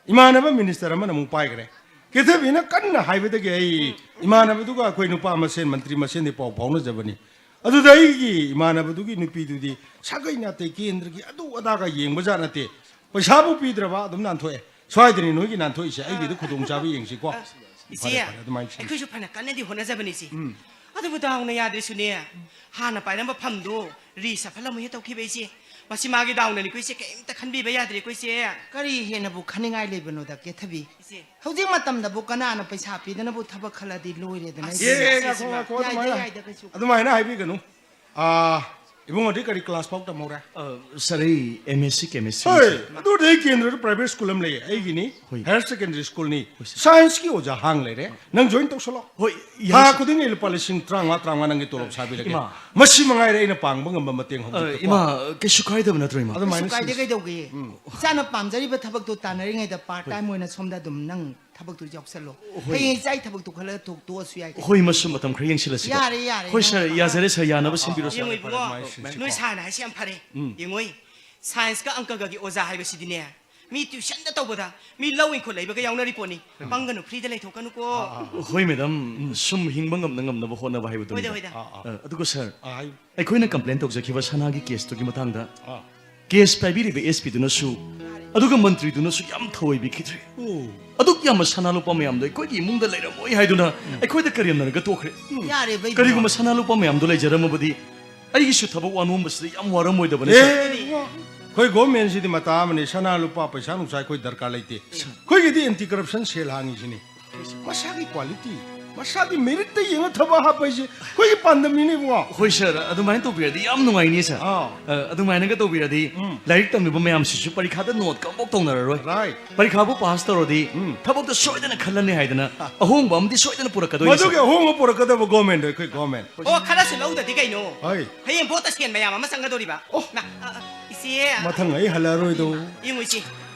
ꯏꯃꯥꯟꯅꯕ ꯃꯤꯅꯤꯁꯇꯔ ꯑꯃꯅ ꯑꯃꯨꯛ ꯄꯥꯏꯈ꯭ꯔꯦ꯫ ꯀꯦꯊꯕꯤꯅ ꯀꯟꯅ ꯍꯥꯏꯕꯗꯒꯤ ꯑꯩ ꯏꯃꯥꯟꯅꯕꯗꯨꯒ ꯑꯩꯈꯣꯏ ꯅꯨꯄꯥ ꯃꯁꯦꯟ, ꯃꯟꯇ꯭ꯔꯤ ꯃꯁꯦꯟꯗꯤ ꯄꯥꯎ ꯐꯥꯎꯅꯖꯕꯅꯤ꯫ ꯑꯗꯨꯗ ꯑꯩꯒꯤ ꯏꯃꯥꯟꯅꯕꯗꯨꯒꯤ ꯅꯨꯄꯤꯗꯨꯗꯤ ꯁꯥꯒꯩ ꯅꯥꯇꯩ ꯀꯦꯟꯗ꯭ꯔꯒꯤ ꯑꯗꯨ ꯑꯗꯥꯒ ꯌꯦꯡꯕ ꯖꯥꯠ ꯅꯠꯇꯦ꯫ ꯄꯩꯁꯥꯕꯨ ꯄꯤꯗ꯭ꯔꯕ ꯑꯗꯨꯝ ꯅꯥꯟꯊꯣꯛꯑꯦ꯫ ꯁ꯭ꯋꯥꯏꯗꯅꯤ ꯅꯣꯏꯒꯤ ꯅꯥꯟꯊꯣꯛꯏꯁꯦ, ꯑꯩꯒꯤꯗꯤ ꯈꯨꯗꯣꯡꯆꯥꯕ ꯌꯦꯡꯁꯤꯀꯣ꯫ ꯏꯆꯦ, ꯐꯔꯦ, ꯐꯔꯦ, ꯑꯗꯨꯃꯥꯏꯅ ꯁꯤꯟꯁꯤ꯫ ꯑꯩꯈꯣꯏꯁꯨ ꯐꯅ ꯀꯟꯅꯗꯤ ꯍꯣꯠꯅꯖꯕꯅꯤ, ꯏꯆꯦ꯫ ꯎꯝ꯫ ꯑꯗꯨꯕꯨ ꯗꯥꯎꯅ ꯌꯥꯗ꯭ꯔꯤꯁꯨꯅꯦ, ꯍꯥꯟꯅ ꯄꯥꯏꯔꯝꯕ ꯐꯝꯗꯣ ꯔꯤꯁꯐꯜ ꯑꯃꯨꯛ ꯍꯦꯛ ꯇꯧꯈꯤꯕ ꯏꯆꯦ꯫ ꯃꯁꯤ ꯃꯥꯒꯤ ꯗꯥꯎꯅꯅꯤꯀꯣ ꯏꯆꯦ, ꯀꯩꯝꯇ ꯈꯟꯕꯤꯕ ꯌꯥꯗ꯭ꯔꯦꯀꯣ ꯏꯆꯦ꯫ ꯀꯔꯤ ꯍꯦꯟꯅꯕꯨ ꯈꯟꯅꯤꯡꯉꯥꯏ ꯂꯩꯕꯅꯣꯗ ꯀꯦꯊꯕꯤ? ꯏꯆꯦ꯫ ꯍꯧꯖꯤꯛ ꯃꯇꯝꯗꯕꯨ ꯀꯅꯥꯅ ꯄꯩꯁꯥ ꯄꯤꯗꯅꯕꯨ ꯊꯕꯛ ꯈꯜꯂꯗꯤ ꯂꯣꯏꯔꯦꯗꯅ ꯑꯁ, ꯏꯆꯦ꯫ ꯑꯦ, ꯑꯦ, ꯉꯥꯏꯈꯣ, ꯉꯥꯏꯈꯣ, ꯌꯥꯏꯗ, ꯑꯗꯨꯃꯥꯏꯅ ꯌꯥꯏꯗ, ꯀꯩꯁꯨ꯫ ꯑꯗꯨꯃꯥꯏꯅ ꯍꯥꯏꯕꯤꯒꯅꯨ꯫ ꯑꯥ, ꯏꯕꯨꯡꯉꯣꯗꯤ ꯀꯔꯤ ꯀ꯭ꯂꯥꯁ ꯐꯥꯎ ꯇꯝꯍꯧꯔꯦ? ꯑ, ꯁꯥꯔ, ꯑꯩ ꯑꯦꯝ ꯑꯦꯁ ꯁꯤ ꯀꯦꯃꯤꯁꯇ꯭ꯔꯤ꯫ ꯍꯣꯏ, ꯑꯗꯨꯗꯤ ꯑꯩ ꯀꯦꯟꯗ꯭ꯔꯗ ꯄ꯭ꯔꯥꯏꯚꯦꯠ ꯁ꯭ꯀꯨꯜ ꯑꯃ ꯂꯩꯌꯦ, ꯑꯩꯒꯤꯅꯤ꯫ ꯍꯣꯏ꯫ ꯍꯥꯌꯔ ꯁꯦꯀꯦꯟꯗꯔꯤ ꯁ꯭ꯀꯨꯜꯅꯤ꯫ ꯍꯣꯏ, ꯁꯥꯔ꯫ ꯁꯥꯏꯟꯁꯀꯤ ꯑꯣꯖꯥ ꯍꯥꯡ ꯂꯩꯔꯦ꯫ ꯅꯪ ꯖꯣꯏꯟ ꯇꯧꯁꯜꯂꯣ꯫ ꯍꯣꯏ, ꯌꯥꯏ, ꯊꯥ ꯁꯥꯔ꯫ ꯈꯨꯗꯤꯡꯒꯤ ꯂꯨꯄꯥ ꯂꯤꯁꯤꯡ ꯇꯔꯥꯃꯉꯥ, ꯇꯔꯥꯃꯉꯥ ꯅꯪꯒꯤ ꯇꯣꯂꯣꯞ ꯁꯥꯕꯤꯔꯒꯦ꯫ ꯏꯃꯥ꯫ ꯃꯁꯤ ꯃꯉꯥꯏꯔꯦ ꯑꯩꯅ ꯄꯥꯡꯕ ꯉꯝꯕ ꯃꯇꯦꯡ ꯑ, ꯍꯧꯖꯤꯛꯇꯀꯣ꯫ ꯏꯃꯥ, ꯀꯩꯁꯨ ꯀꯥꯏꯗꯕ ꯅꯠꯇ꯭ꯔꯣ, ꯏꯃꯥ? ꯑꯗꯨꯃꯥꯏꯅ ꯀꯩꯁꯨ ꯀꯥꯏꯗꯦ, ꯁꯤꯟꯁꯤ꯫ ꯀꯩꯗꯧꯒꯦ? ꯎꯝ꯫ ꯏꯆꯥꯅ ꯄꯥꯝꯖꯔꯤꯕ ꯊꯕꯛꯇꯣ ꯇꯥꯟꯅꯔꯤꯉꯩꯗ ꯄꯥꯔꯠ ꯍꯣꯏ꯫ ꯇꯥꯏꯝ ꯑꯣꯏꯅ ꯁꯣꯝꯗ ꯑꯗꯨꯝ ꯅꯪ ꯊꯕꯛꯇꯨ ꯌꯥꯎꯁꯜꯂꯣ꯫ ꯍꯣꯏ꯫ ꯍꯌꯦꯡ ꯏꯆꯥꯒꯤ ꯊꯕꯛꯇꯨ ꯈꯜꯂꯒ ꯇꯣꯛ-, ꯇꯣꯛꯑꯁꯨ ꯌꯥꯏ ꯀꯩꯅꯣ꯫ ꯍꯣꯏ, ꯃꯁꯨ ꯃꯇꯝ ꯈꯔ ꯌꯦꯡꯁꯤꯜꯂꯁꯤꯀꯣ꯫ ꯌꯥꯔꯦ, ꯌꯥꯔꯦ, ꯍꯣꯏ, ꯅꯪ ꯁꯥꯔ, ꯌꯥꯖꯔꯦ, ꯁꯥꯔ, ꯌꯥꯅꯕ ꯁꯤꯟꯕꯤꯔꯣ, ꯁꯥꯔ꯫ ꯌꯦꯡꯉꯣ ꯏꯕꯨꯡꯉꯣ, ꯐꯔꯦ, ꯑꯗꯨꯃꯥꯏꯅ ꯁꯤꯟꯁꯤꯀꯣ꯫ ꯅꯣꯏ ꯁꯥꯔꯅ ꯍꯥꯏꯁꯦ ꯌꯥꯝ ꯐꯔꯦ꯫ ꯎꯝ꯫ ꯌꯦꯡꯉꯣ, ꯁꯥꯏꯟꯁꯀ ꯑꯪꯀꯒꯒꯤ ꯑꯣꯖꯥ ꯍꯥꯏꯕꯁꯤꯗꯤꯅꯦ, ꯃꯤ ꯇ꯭ꯌꯨꯁꯟꯗ ꯇꯧꯕꯗ ꯃꯤ ꯂꯧ ꯏꯪꯈꯣꯜ ꯂꯩꯕꯒ ꯌꯥꯎꯅꯔꯤ ꯄꯣꯠꯅꯤ꯫ ꯎꯝ꯫ ꯄꯪꯒꯅꯨ, ꯐ꯭ꯔꯤꯗ ꯂꯩꯊꯣꯛꯀꯅꯨꯀꯣ꯫ ꯑꯥ, ꯑꯥ, ꯑꯥ꯫ ꯍꯣꯏ, ꯃꯦꯗꯥꯝ, ꯎꯝ꯫ ꯁꯨꯝ ꯍꯤꯡꯕ ꯉꯝꯅ ꯉꯝꯅꯕ ꯍꯣꯠꯅꯕ ꯍꯥꯏꯕꯗꯨꯅꯤꯗ꯫ ꯍꯣꯏꯗ, ꯍꯣꯏꯗ꯫ ꯑꯥ, ꯑꯥ꯫ ꯑ, ꯑꯗꯨꯒ ꯁꯥꯔ, ꯑꯥ, ꯍꯥꯏꯌꯨ꯫ ꯑꯩꯈꯣꯏꯅ ꯀꯝꯄ꯭ꯂꯦꯟ ꯇꯧꯖꯈꯤꯕ ꯁꯅꯥꯒꯤ ꯀꯦꯁꯇꯨꯒꯤ ꯃꯇꯥꯡꯗ ꯑꯥ꯫ ꯀꯦꯁ ꯄꯥꯏꯕꯤꯔꯤꯕ ꯑꯦꯁ ꯄꯤꯗꯨꯅꯁꯨ ꯑꯗꯨꯒ ꯃꯟꯇ꯭ꯔꯤꯗꯨꯅꯁꯨ ꯌꯥꯝ ꯊꯑꯣꯏꯕꯤꯈꯤꯗ꯭ꯔꯦ꯫ ꯑꯣ꯫ ꯑꯗꯨꯛ ꯌꯥꯝꯕ ꯁꯅꯥ ꯂꯨꯄꯥ ꯃꯌꯥꯝꯗꯣ ꯑꯩꯈꯣꯏꯒꯤ ꯏꯃꯨꯡꯗ ꯂꯩꯔꯝꯃꯣꯏ ꯍꯥꯏꯗꯨꯅ ꯎꯝ꯫ ꯑꯩꯈꯣꯏꯗ ꯀꯔꯦꯝꯅꯔꯒ ꯇꯣꯛꯈ꯭ꯔꯦ꯫ ꯎꯝ꯫ ꯌꯥꯔꯦ, ꯕꯩ ꯀꯔꯤꯒꯨꯝꯕ ꯕꯨꯡꯉꯣ꯫ ꯁꯅꯥ ꯂꯨꯄꯥ ꯃꯌꯥꯝꯗꯣ ꯂꯩꯖꯔꯝꯃꯕꯗꯤ ꯑꯩꯒꯤꯁꯨ ꯊꯕꯛ ꯋꯥꯅꯣꯝꯕꯁꯤꯗ ꯌꯥꯝ ꯋꯥꯔꯝꯃꯣꯏꯗꯕꯅꯤ, ꯁꯥꯔ꯫ ꯑꯦ, ꯏꯕꯨꯡꯉꯣ, ꯑꯩꯈꯣꯏ ꯒꯣꯔꯃꯦꯟꯁꯤꯗꯤ ꯃꯇꯥ ꯑꯃꯅꯤ, ꯁꯅꯥ ꯂꯨꯄꯥ ꯄꯩꯁꯥ ꯅꯨꯡꯁꯥ ꯑꯩꯈꯣꯏ ꯗꯔꯀꯥꯔ ꯂꯩꯇꯦ꯫ ꯁꯥꯔ꯫ ꯑꯩꯈꯣꯏꯒꯤꯗꯤ ꯑꯦꯟꯇꯤ ꯀꯔꯞꯁꯟ ꯁꯦꯜ ꯍꯥꯡꯉꯤꯁꯤꯅꯤ꯫ ꯃꯁꯥꯒꯤ ꯀ꯭ꯋꯥꯂꯤꯇꯤ, ꯃꯁꯥꯒꯤ ꯃꯦꯔꯤꯠꯇ ꯌꯦꯡꯉ ꯊꯕꯛ ꯍꯥꯞꯄ ꯍꯥꯏꯁꯦ ꯑꯩꯈꯣꯏꯒꯤ ꯄꯥꯟꯗꯝꯅꯤꯅꯦ, ꯏꯕꯨꯡꯉꯣ꯫ ꯍꯣꯏ, ꯁꯥꯔ, ꯑꯗꯨꯃꯥꯏꯅ ꯇꯧꯕꯤꯔꯗꯤ ꯌꯥꯝ ꯅꯨꯡꯉꯥꯏꯅꯤ, ꯁꯥꯔ꯫ ꯑꯥ꯫ ꯑ, ꯑꯗꯨꯃꯥꯏꯅꯒ ꯇꯧꯕꯤꯔꯗꯤ ꯎꯝ꯫ ꯂꯥꯏꯔꯤꯛ ꯇꯝꯃꯤꯕ ꯃꯌꯥꯝꯁꯤꯁꯨ ꯄꯔꯤꯈꯥꯗ ꯅꯣꯠꯀ ꯑꯃꯐꯥꯎ ꯇꯧꯅꯔꯔꯣꯏ꯫ ꯔꯥꯏꯠ꯫ ꯄꯔꯤꯈꯥꯕꯨ ꯄꯥꯁ ꯇꯧꯔꯗꯤ ꯎꯝ꯫ ꯊꯕꯛꯇ ꯁꯣꯏꯗꯅ ꯈꯜꯂꯅꯤ ꯍꯥꯏꯗꯅ ꯑꯍꯣꯡꯕ ꯑꯃꯗꯤ ꯁꯣꯏꯗꯅ ꯄꯨꯔꯛꯀꯗꯣꯏꯅꯤ, ꯃꯗꯨꯒꯤ ꯁꯥꯔ꯫ ꯑꯍꯣꯡꯕ ꯄꯨꯔꯛꯀꯗꯕ ꯒꯣꯔꯃꯦꯟꯗꯣ ꯑꯩꯈꯣꯏ ꯒꯣꯔꯃꯦꯟ꯫ ꯑꯣ, ꯈꯔꯁꯨ ꯂꯧꯗꯗꯤ ꯀꯩꯅꯣ? ꯍꯣꯏ꯫ ꯍꯌꯦꯡ ꯚꯣꯠꯇ ꯁꯦꯟ ꯃꯌꯥꯝ ꯑꯃ ꯆꯪꯒꯗꯧꯔꯤꯕ꯫ ꯑꯣ꯫ ꯅ-, ꯑ, ꯑ, ꯏꯆꯦ꯫ ꯃꯊꯪ ꯑꯩ ꯍꯜꯂꯛꯑꯔꯣꯏꯗꯧ꯫ ꯌꯦꯡꯉꯨ ꯏꯆꯦ,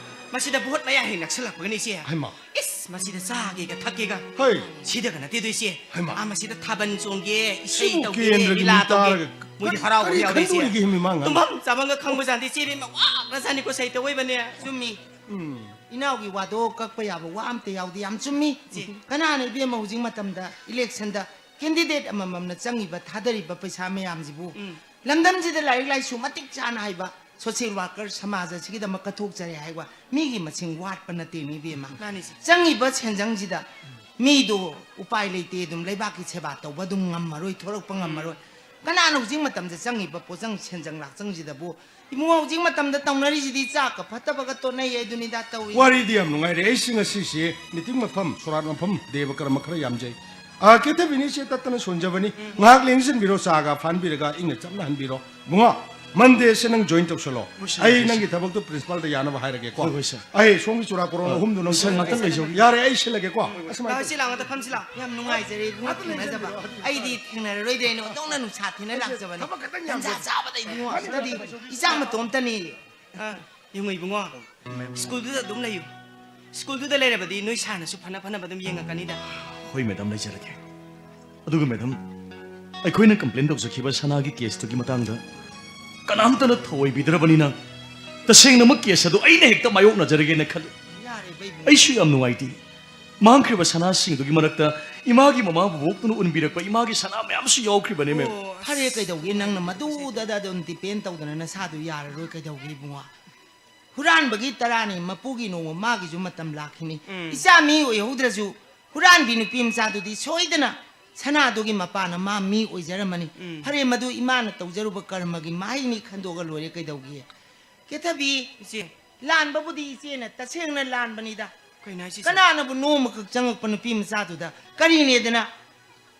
ꯃꯁꯤꯗ ꯚꯣꯠ ꯃꯌꯥ ꯍꯦꯛ ꯅꯛꯁꯜꯂꯛꯄꯒꯅꯤ ꯏꯆꯦ꯫ ꯍꯩꯃꯥ꯫ ꯏꯁ, ꯃꯁꯤꯗ ꯆꯥꯒꯦꯒ ꯊꯛꯀꯦꯒ꯫ ꯍꯩ꯫ ꯁꯤꯗꯒ ꯅꯠꯇꯦꯗꯣ ꯏꯆꯦ꯫ ꯍꯩꯃꯥ꯫ ꯑꯥ, ꯃꯁꯤꯗ ꯊꯥꯕꯜ ꯆꯣꯡꯒꯦ, ꯏꯁꯩ ꯁꯤꯕꯨ ꯇꯧꯒꯦ, ꯀꯦꯟꯗ꯭ꯔꯒꯤ ꯂꯤꯂꯥ ꯃꯤ ꯇꯧꯒꯦ꯫ ꯇꯥꯔꯒ ꯃꯣꯏꯗꯤ ꯀꯔꯤ, ꯍꯔꯥꯎꯕ ꯀꯔꯤ ꯌꯥꯎꯔꯦ ꯏꯆꯦ꯫ ꯈꯟꯗꯣꯔꯤꯒꯦ ꯃꯤꯃꯥꯡ ꯑꯃ? ꯇꯨꯝꯐꯝ ꯆꯥꯐꯝꯒ ꯈꯪꯕꯖꯥꯠ ꯅꯠꯇꯦ ꯏꯆꯦ, ꯏꯕꯦꯝꯃ, ꯋꯥꯈ꯭ꯔꯖꯥꯠꯅꯤꯀꯣ ꯁꯍꯤꯇ ꯑꯣꯏꯕꯅꯦ꯫ ꯆꯨꯝꯃꯤ꯫ ꯎꯝ꯫ ꯏꯅꯥꯎꯒꯤ ꯋꯥꯗꯣ ꯀꯛꯄ ꯌꯥꯕ ꯋꯥ ꯑꯝꯇ ꯌꯥꯎꯗꯦ, ꯌꯥꯝ ꯆꯨꯝꯃꯤ꯫ ꯏꯆꯦ꯫ ꯀꯅꯥꯅ ꯏꯕꯦꯝꯃ ꯍꯧꯖꯤꯛ ꯃꯇꯝꯗ ꯏꯂꯦꯛꯁꯟꯗ ꯀꯦꯟꯗꯤꯗꯦꯠ ꯑꯃꯃꯝꯅ ꯆꯪꯉꯤꯕ, ꯊꯥꯗꯔꯤꯕ ꯄꯩꯁꯥ ꯃꯌꯥꯝꯁꯤꯕꯨ ꯎꯝ꯫ ꯂꯝꯗꯝꯁꯤꯗ ꯂꯥꯏꯔꯤꯛ ꯂꯥꯏꯁꯨ ꯃꯇꯤꯛ ꯆꯥꯅ ꯍꯩꯕ ꯁꯣꯁꯤꯌꯦꯜ ꯋꯥꯔꯀꯔ ꯁꯃꯥꯖ ꯑꯁꯤꯒꯤꯗꯃꯛ ꯀꯠꯊꯣꯛꯆꯔꯦ ꯍꯥꯏꯕ ꯃꯤꯒꯤ ꯃꯁꯤꯡ ꯋꯥꯠꯄ ꯅꯠꯇꯦꯅꯦ, ꯏꯕꯦꯝꯃ꯫ ꯃꯥꯅꯤ, ꯏꯆꯦ꯫ ꯆꯪꯉꯤꯕ ꯁꯦꯟꯖꯪꯁꯤꯗ ꯃꯤꯗꯣ ꯎꯄꯥꯏ ꯂꯩꯇꯦ, ꯑꯗꯨꯝ ꯂꯩꯕꯥꯛꯀꯤ ꯁꯦꯕꯥ ꯇꯧꯕ ꯑꯗꯨꯝ ꯉꯝꯃꯔꯣꯏ, ꯊꯣꯔꯛꯄ ꯉꯝꯃꯔꯣꯏ꯫ ꯀꯅꯥꯅ ꯍꯧꯖꯤꯛ ꯃꯇꯝꯗ ꯆꯪꯉꯤꯕ ꯄꯣꯠꯆꯪ ꯁꯦꯟꯖꯪ ꯂꯥꯛꯆꯪꯁꯤꯗꯕꯨ? ꯏꯕꯨꯡꯉꯣ, ꯍꯧꯖꯤꯛ ꯃꯇꯝꯗ ꯇꯧꯅꯔꯤꯁꯤꯗꯤ ꯆꯥꯛꯀ ꯐꯠꯇꯕꯒ ꯇꯣꯠꯅꯩ ꯍꯥꯏꯗꯨꯅꯤꯗ ꯇꯧꯔꯤ꯫ ꯋꯥꯔꯤꯗꯤ ꯌꯥꯝ ꯅꯨꯡꯉꯥꯏꯔꯦ꯫ ꯑꯩꯁꯤ ꯉꯁꯤꯁꯦ ꯃꯤꯇꯤꯡ ꯃꯐꯝ, ꯁꯣꯔꯥꯠ ꯃꯐꯝ, ꯗꯦꯕ ꯀꯔꯃ ꯈꯔ ꯌꯥꯝꯖꯩ꯫ ꯑꯥ, ꯀꯦꯊꯕꯤꯅꯤ, ꯏꯆꯦ ꯇꯠꯇꯅ ꯁꯣꯟꯖꯕꯅꯤ꯫ ꯉꯥꯏꯍꯥꯛ ꯂꯦꯡꯁꯤꯟꯕꯤꯔꯣ, ꯆꯥꯒ ꯐꯥꯟꯕꯤꯔꯒ ꯏꯪꯅ ꯆꯝꯅ ꯍꯟꯕꯤꯔꯣ꯫ ꯏꯕꯨꯡꯉꯣ, ꯃꯟꯗꯦꯁꯦ ꯅꯪ join ꯇꯧꯁꯜꯂꯣ꯫ ꯍꯣꯏ, ꯁꯥꯔ, ꯑꯩ ꯍꯣꯏ, ꯅꯪꯒꯤ ꯁꯥꯔ꯫ ꯊꯕꯛꯇꯣ principalꯗ ꯌꯥꯅꯕ ꯍꯥꯏꯔꯒꯦꯀꯣ꯫ ꯍꯣꯏ, ꯍꯣꯏ, ꯁꯥꯔ꯫ ꯑꯩ ꯁꯣꯝꯒꯤ ꯆꯨꯔꯥꯀꯣꯔꯣꯟ ꯑꯥ, ꯑꯍꯨꯝꯗꯣ ꯅꯪ ꯁꯥꯔ, ꯉꯥꯛꯇꯪ ꯂꯩꯖꯧ꯫ ꯌꯥꯔꯦ, ꯑꯩ ꯁꯤꯜꯂꯒꯦꯀꯣ꯫ ꯑꯁꯨꯃꯥꯏꯅ ꯂꯥꯛꯑꯣ, ꯁꯤ ꯂꯥꯛꯑꯣ, ꯉꯥꯛꯇ ꯐꯝꯁꯤ ꯂꯥꯛꯑꯣ꯫ ꯌꯥꯝ ꯅꯨꯡꯉꯥꯏꯖꯔꯦ ꯏꯕꯨꯡꯉꯣ ꯊꯦꯡꯅꯖꯕ꯫ ꯑꯩꯗꯤ ꯊꯦꯡꯅꯔꯔꯣꯏꯗꯣꯏꯅꯦ, ꯑꯣꯟꯊꯣꯛꯅ ꯅꯨꯡꯁꯥ ꯊꯤꯅ ꯂꯥꯛꯆꯕꯅꯦ꯫ ꯊꯕꯛ ꯈꯛꯇꯪ ꯇꯟꯖꯥ ꯌꯥꯝꯖꯩ꯫ ꯆꯥꯕꯗ ꯏꯕꯨꯡꯉꯣ, ꯁꯤꯗꯗꯤ ꯏꯆꯥ ꯃꯇꯣꯝꯇꯅꯤ꯫ ꯑꯥ, ꯌꯦꯡꯉꯣ ꯏꯕꯨꯡꯉꯣ, schoolꯗꯨꯗ ꯑꯗꯨꯝ ꯂꯩꯌꯨ꯫ Schoolꯗꯨꯗ ꯂꯩꯔꯕꯗꯤ ꯅꯣꯏ ꯁꯥꯔꯅꯁꯨ ꯐꯅ ꯐꯅꯕ ꯑꯗꯨꯝ ꯌꯦꯡꯉꯛꯀꯅꯤꯗ꯫ ꯍꯣꯏ madam, ꯂꯩꯖꯔꯒꯦ꯫ ꯑꯗꯨꯒ madam, ꯑꯩꯈꯣꯏꯅ complain ꯇꯧꯖꯈꯤꯕ ꯁꯅꯥꯒꯤ caseꯇꯨꯒꯤ ꯃꯇꯥꯡꯗ ꯀꯅꯥꯝꯇꯅ ꯊꯧꯑꯣꯏꯕꯤꯗ꯭ꯔꯕꯅꯤꯅ ꯇꯁꯦꯡꯅꯃꯛ case ꯑꯗꯨ ꯑꯩꯅ ꯍꯦꯛꯇ ꯃꯥꯌꯣꯛꯅꯖꯔꯒꯦꯅ ꯈꯜꯂꯤ꯫ ꯌꯥꯔꯦ ꯏꯕꯨꯡꯉꯣ꯫ ꯑꯩꯁꯨ ꯌꯥꯝ ꯅꯨꯡꯉꯥꯏꯇꯦ꯫ ꯃꯥꯡꯈ꯭ꯔꯤꯕ ꯁꯅꯥꯁꯤꯡꯗꯨꯒꯤ ꯃꯔꯛꯇ ꯏꯃꯥꯒꯤ ꯃꯃꯥ ꯕꯣꯕꯣꯛꯇꯨꯅ ꯎꯟꯕꯤꯔꯛꯄ ꯏꯃꯥꯒꯤ ꯁꯅꯥ ꯃꯌꯥꯝꯁꯨ ꯌꯥꯎꯈ꯭ꯔꯤꯕꯅꯦ, ma'am꯫ ꯑꯣ, ꯐꯔꯦ, ꯀꯩꯗꯧꯒꯦ? ꯅꯪꯅ ꯃꯗꯨꯗ ꯑꯗꯨꯝ depend ꯇꯧꯗꯅ ꯅꯁꯥꯗꯨ ꯌꯥꯔꯔꯣꯏ, ꯀꯩꯗꯧꯒꯦ ꯏꯕꯨꯡꯉꯣ? ꯍꯨꯔꯥꯟꯕꯒꯤ ꯇꯔꯥꯅꯤ, ꯃꯄꯨꯒꯤ ꯅꯣꯡꯃ, ꯃꯥꯒꯤꯁꯨ ꯃꯇꯝ ꯂꯥꯛꯈꯤꯅꯤ꯫ ꯎꯝ꯫ ꯏꯆꯥ ꯃꯤ ꯑꯣꯏꯍꯧꯗ꯭ꯔꯁꯨ ꯍꯨꯔꯥꯟꯕꯤ ꯅꯨꯄꯤ ꯃꯆꯥꯗꯨꯗꯤ ꯁꯣꯏꯗꯅ ꯁꯅꯥꯗꯨꯒꯤ ꯃꯄꯥꯅ ꯃꯥ ꯃꯤ ꯑꯣꯏꯖꯔꯝꯃꯅꯤ꯫ ꯎꯝ꯫ ꯐꯔꯦ, ꯃꯗꯨ ꯏꯃꯥꯅ ꯇꯧꯖꯔꯨꯕ ꯀꯔꯃꯒꯤ ꯃꯍꯩꯅꯤ ꯈꯟꯗꯣꯛꯑꯒ ꯂꯣꯏꯔꯦ, ꯀꯩꯗꯧꯒꯦ? ꯀꯦꯊꯕꯤ, ꯏꯆꯦ꯫ ꯂꯥꯟꯕꯕꯨꯗꯤ ꯏꯆꯦꯅ ꯇꯁꯦꯡꯅ ꯂꯥꯟꯕꯅꯤꯗ꯫ ꯀꯩꯅꯣ ꯍꯥꯏꯁꯤꯕꯣ? ꯀꯅꯥꯅꯕꯨ ꯅꯣꯡꯃꯈꯛ ꯆꯪꯉꯛꯄ ꯅꯨꯄꯤ ꯃꯆꯥꯗꯨꯗ ꯀꯔꯤꯅꯦꯗꯅ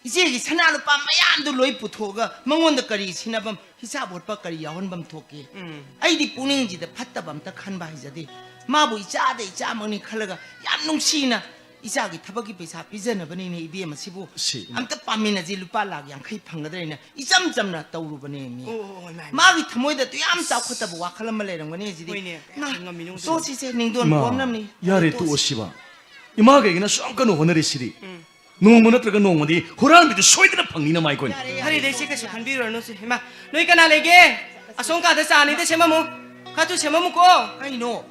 ꯏꯆꯦꯒꯤ ꯁꯅꯥ ꯂꯨꯄꯥ ꯃꯌꯥꯝꯗꯨ ꯂꯣꯏ ꯄꯨꯊꯣꯛꯑꯒ ꯃꯉꯣꯟꯗ ꯀꯔꯤ ꯁꯤꯟꯅꯐꯝ, ꯍꯤꯁꯥꯞ ꯍꯣꯠꯄ ꯀꯔꯤ ꯌꯥꯎꯍꯟꯐꯝ ꯊꯣꯛꯀꯦ? ꯎꯝ꯫ ꯑꯩꯗꯤ ꯄꯨꯛꯅꯤꯡꯁꯤꯗ ꯐꯠꯇꯕ ꯑꯝꯇ ꯈꯟꯕ ꯍꯩꯖꯗꯦ꯫ ꯃꯥꯕꯨ ꯏꯆꯥꯗ ꯏꯆꯥꯃꯛꯅꯤ ꯈꯜꯂꯒ ꯌꯥꯝ ꯅꯨꯡꯁꯤꯅ ꯏꯆꯥꯒꯤ ꯊꯕꯛꯀꯤ ꯄꯩꯁꯥ ꯄꯤꯖꯅꯕꯅꯤꯅꯦ ꯏꯕꯦꯝꯃ ꯁꯤꯕꯨ꯫ ꯁꯤ, ꯏꯃꯥ꯫ ꯑꯝꯇ ꯄꯥꯝꯃꯤꯟꯅꯁꯤ, ꯂꯨꯄꯥ ꯂꯥꯈ ꯌꯥꯡꯈꯩ ꯐꯪꯒꯗ꯭ꯔꯥ ꯍꯥꯏꯅ ꯏꯆꯝ ꯆꯝꯅ ꯇꯧꯔꯨꯕꯅꯦ ꯃꯤ꯫ ꯑꯣ, ꯑꯣ, ꯑꯣ, ꯏꯃꯥ, ꯏꯃꯥ꯫ ꯃꯥꯒꯤ ꯊꯃꯣꯏꯗ ꯑꯗꯨ ꯌꯥꯝ ꯆꯥꯎꯈꯠꯇꯕ ꯋꯥꯈꯜ ꯑꯃ ꯂꯩꯔꯝꯒꯅꯤ ꯁꯤꯗꯤ꯫ ꯍꯣꯏꯅꯦ, ꯀꯌꯥ ꯃꯥ, ꯉꯝꯃꯤꯅꯣ ꯇꯣꯛꯁꯤꯁꯦ, ꯅꯤꯡꯗꯣꯟ ꯏꯃꯥ, ꯀꯣꯝꯅꯕꯅꯤ꯫ ꯌꯥꯔꯦ, ꯇꯣꯛꯁꯤ꯫ ꯇꯣꯛꯑꯣ ꯁꯤꯕ꯫ ꯏꯃꯥꯒ ꯑꯩꯒꯅ ꯑꯁꯨꯛ ꯌꯥꯝ ꯀꯟꯅ ꯍꯣꯠꯅꯔꯤꯁꯤꯗꯤ꯫ ꯎꯝ꯫ ꯅꯣꯡꯃ ꯅꯠꯇ꯭ꯔꯒ ꯅꯣꯡꯃꯗꯤ ꯍꯨꯔꯥꯟꯕꯤꯗꯨ ꯁꯣꯏꯗꯅ ꯐꯪꯅꯤꯅ ꯃꯥꯏꯈꯣꯏꯅ꯫ ꯌꯥꯔꯦ, ꯌꯥꯔꯦ, ꯐꯔꯦꯗ, ꯏꯆꯦ, ꯀꯩꯁꯨ ꯈꯟꯕꯤꯔꯨꯔꯅꯨꯁꯦ꯫ ꯏꯃꯥ, ꯅꯣꯏ ꯀꯅꯥ ꯂꯩꯒꯦ? ꯑꯁꯣꯝ ꯀꯥꯗ ꯆꯥ ꯑꯅꯤꯗ ꯁꯦꯝꯃꯝꯃꯨ꯫ ꯈꯔꯁꯨ ꯁꯦꯝꯃꯝꯃꯨꯀꯣ꯫ ꯀꯩꯅꯣ?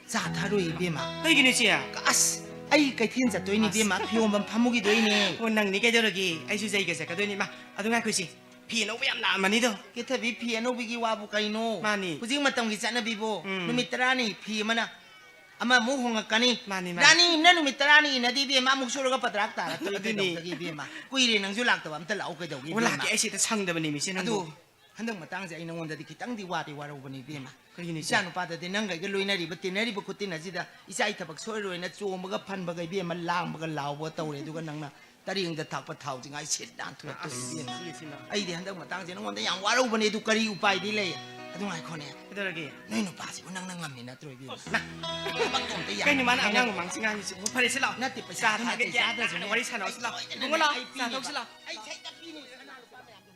ꯆꯥ ꯊꯛꯑꯔꯣꯏ ꯏꯕꯦꯝꯃ꯫ ꯀꯩꯒꯤꯅꯣ ꯏꯆꯦ? ꯑꯁ, ꯑꯩ ꯀꯩꯊꯦꯜ ꯆꯠꯇꯣꯏꯅꯤ ꯑꯁ꯫ ꯏꯕꯦꯝꯃ, ꯐꯤ ꯌꯣꯟꯐꯝ ꯐꯝꯃꯨꯈꯤꯗꯣꯏꯅꯦ꯫ ꯑꯣ, ꯅꯪꯅꯤ ꯀꯩꯗꯧꯔꯒꯦ? ꯑꯩꯁꯨ ꯖꯩꯒ ꯆꯠꯀꯗꯣꯏꯅꯤ꯫ ꯏꯃꯥ, ꯑꯗꯨ ꯉꯥꯏꯈꯣ ꯏꯆꯦ, ꯐꯤ ꯑꯅꯧꯕ ꯌꯥꯝ ꯂꯥꯛꯑꯝꯃꯅꯤꯗꯣ꯫ ꯀꯦꯊꯕꯤ, ꯐꯤ ꯑꯅꯧꯕꯒꯤ ꯋꯥꯕꯨ ꯀꯩꯅꯣ? ꯃꯥꯅꯤ꯫ ꯍꯧꯖꯤꯛ ꯃꯇꯝꯒꯤ ꯆꯠꯅꯕꯤꯕꯨ ꯎꯝ꯫ ꯅꯨꯃꯤꯠ ꯇꯔꯥꯅꯤ ꯐꯤ ꯑꯃꯅ ꯑꯃꯃꯨꯛ ꯍꯣꯡꯉꯛꯀꯅꯤ꯫ ꯃꯥꯅꯤ, ꯃꯥꯅꯤ꯫ ꯔꯥꯅꯤ ꯏꯟꯅ ꯅꯨꯃꯤꯠ ꯇꯔꯥꯅꯤ ꯏꯟꯅꯗꯤ ꯏꯕꯦꯝꯃ, ꯑꯃꯨꯛ ꯁꯨꯔꯒ ꯄꯗ꯭ꯔꯥꯛ ꯇꯥꯔꯛꯇꯣꯔꯤ꯫ ꯑꯗꯨꯅꯤ꯫ ꯀꯩꯗꯧꯕꯒꯤ ꯏꯕꯦꯝꯃ? ꯀꯨꯏꯔꯦ ꯅꯪꯁꯨ ꯂꯥꯛꯇꯕ, ꯑꯝꯇ ꯂꯥꯛꯑꯣ ꯀꯩꯗꯧꯒꯦ ꯑꯣ, ꯏꯕꯦꯝꯃ? ꯂꯥꯛꯀꯦ, ꯑꯩ ꯁꯤꯗ ꯁꯪꯗꯕꯅꯤ ꯃꯤꯁꯦ ꯅꯪꯕꯨ꯫ ꯑꯗꯨ ꯍꯟꯗꯛ ꯃꯇꯥꯡꯁꯦ ꯑꯩ ꯅꯉꯣꯟꯗꯗꯤ ꯈꯤꯇꯪꯗꯤ ꯋꯥꯗꯤ ꯋꯥꯔꯧꯕꯅꯤ ꯏꯕꯦꯝꯃ꯫ ꯀꯩꯒꯤꯅꯣ ꯏꯆꯦ? ꯏꯆꯥ ꯅꯨꯄꯥꯗꯗꯤ ꯅꯪꯒ ꯑꯩꯒ ꯂꯣꯏꯅꯔꯤꯕ ꯇꯤꯟꯅꯔꯤꯕ ꯈꯨꯇꯤꯟ ꯑꯁꯤꯗ ꯏꯆꯥ ꯑꯩ ꯊꯕꯛ ꯁꯣꯏꯔꯣꯏꯅ ꯆꯣꯡꯕꯒ ꯐꯟꯕꯒ ꯏꯕꯦꯝꯃ ꯂꯥꯡꯕꯒ ꯂꯥꯎꯕꯒ ꯇꯧꯔꯦ, ꯑꯗꯨꯒ ꯅꯪꯅ ꯇꯔꯦꯡꯗ ꯊꯥꯛꯄ ꯊꯥꯎꯁꯤ ꯉꯥꯏ ꯁꯤꯠ ꯅꯥꯟꯊꯣꯛꯇꯣꯔꯦ ꯑꯁ, ꯏꯕꯦꯝꯃ꯫ ꯏꯆꯦ, ꯏꯆꯦ, ꯏꯃꯥ꯫ ꯑꯩꯗꯤ ꯍꯟꯗꯛ ꯃꯇꯥꯡꯁꯦ ꯅꯉꯣꯟꯗ ꯌꯥꯝ ꯋꯥꯔꯧꯕꯅꯦ, ꯑꯗꯨ ꯀꯔꯤ ꯎꯄꯥꯏꯗꯤ ꯂꯩ? ꯑꯗꯨ ꯉꯥꯏꯈꯣꯅꯦ꯫ ꯀꯩꯗꯧꯔꯒꯦ? ꯅꯣꯏ ꯅꯨꯄꯥꯁꯤꯕꯨ ꯅꯪꯅ ꯉꯝꯃꯤ ꯅꯠꯇ꯭ꯔꯣ ꯏꯕꯦꯝꯃ? ꯑꯁ꯫ ꯅꯪ ꯊꯕꯛꯇꯣ ꯑꯝꯇ ꯌꯥꯝ ꯀꯩꯅꯣ ꯃꯥꯅ ꯉꯝꯃꯤ꯫ ꯑꯉꯥꯡ ꯃꯃꯥꯡꯁꯤ ꯉꯥꯡꯉꯤꯁꯤꯕꯣ? ꯐꯔꯦ, ꯁꯤ ꯂꯥꯛꯑꯣ꯫ ꯅꯠꯇꯦ, ꯄꯩꯁꯥ ꯆꯥ ꯊꯛꯑꯁꯤ, ꯊꯛꯑꯒꯦ, ꯆꯥꯗ꯭ꯔꯁꯨꯅꯦ꯫ ꯋꯥꯔꯤ ꯁꯥꯟꯅꯧꯁꯤ ꯂꯥꯛꯑꯣ꯫ ꯑꯩ ꯏꯕꯨꯡꯉꯣ ꯂꯥꯛꯑꯣ, ꯑꯩ ꯆꯥ ꯄꯤꯅꯤ꯫ ꯊꯛꯁꯤ ꯂꯥꯛꯑꯣ꯫ ꯑꯩ ꯁꯩꯇ ꯄꯤꯅꯤ, ꯁꯅꯥ ꯂꯨꯄꯥ ꯃꯌꯥꯝꯗꯣ꯫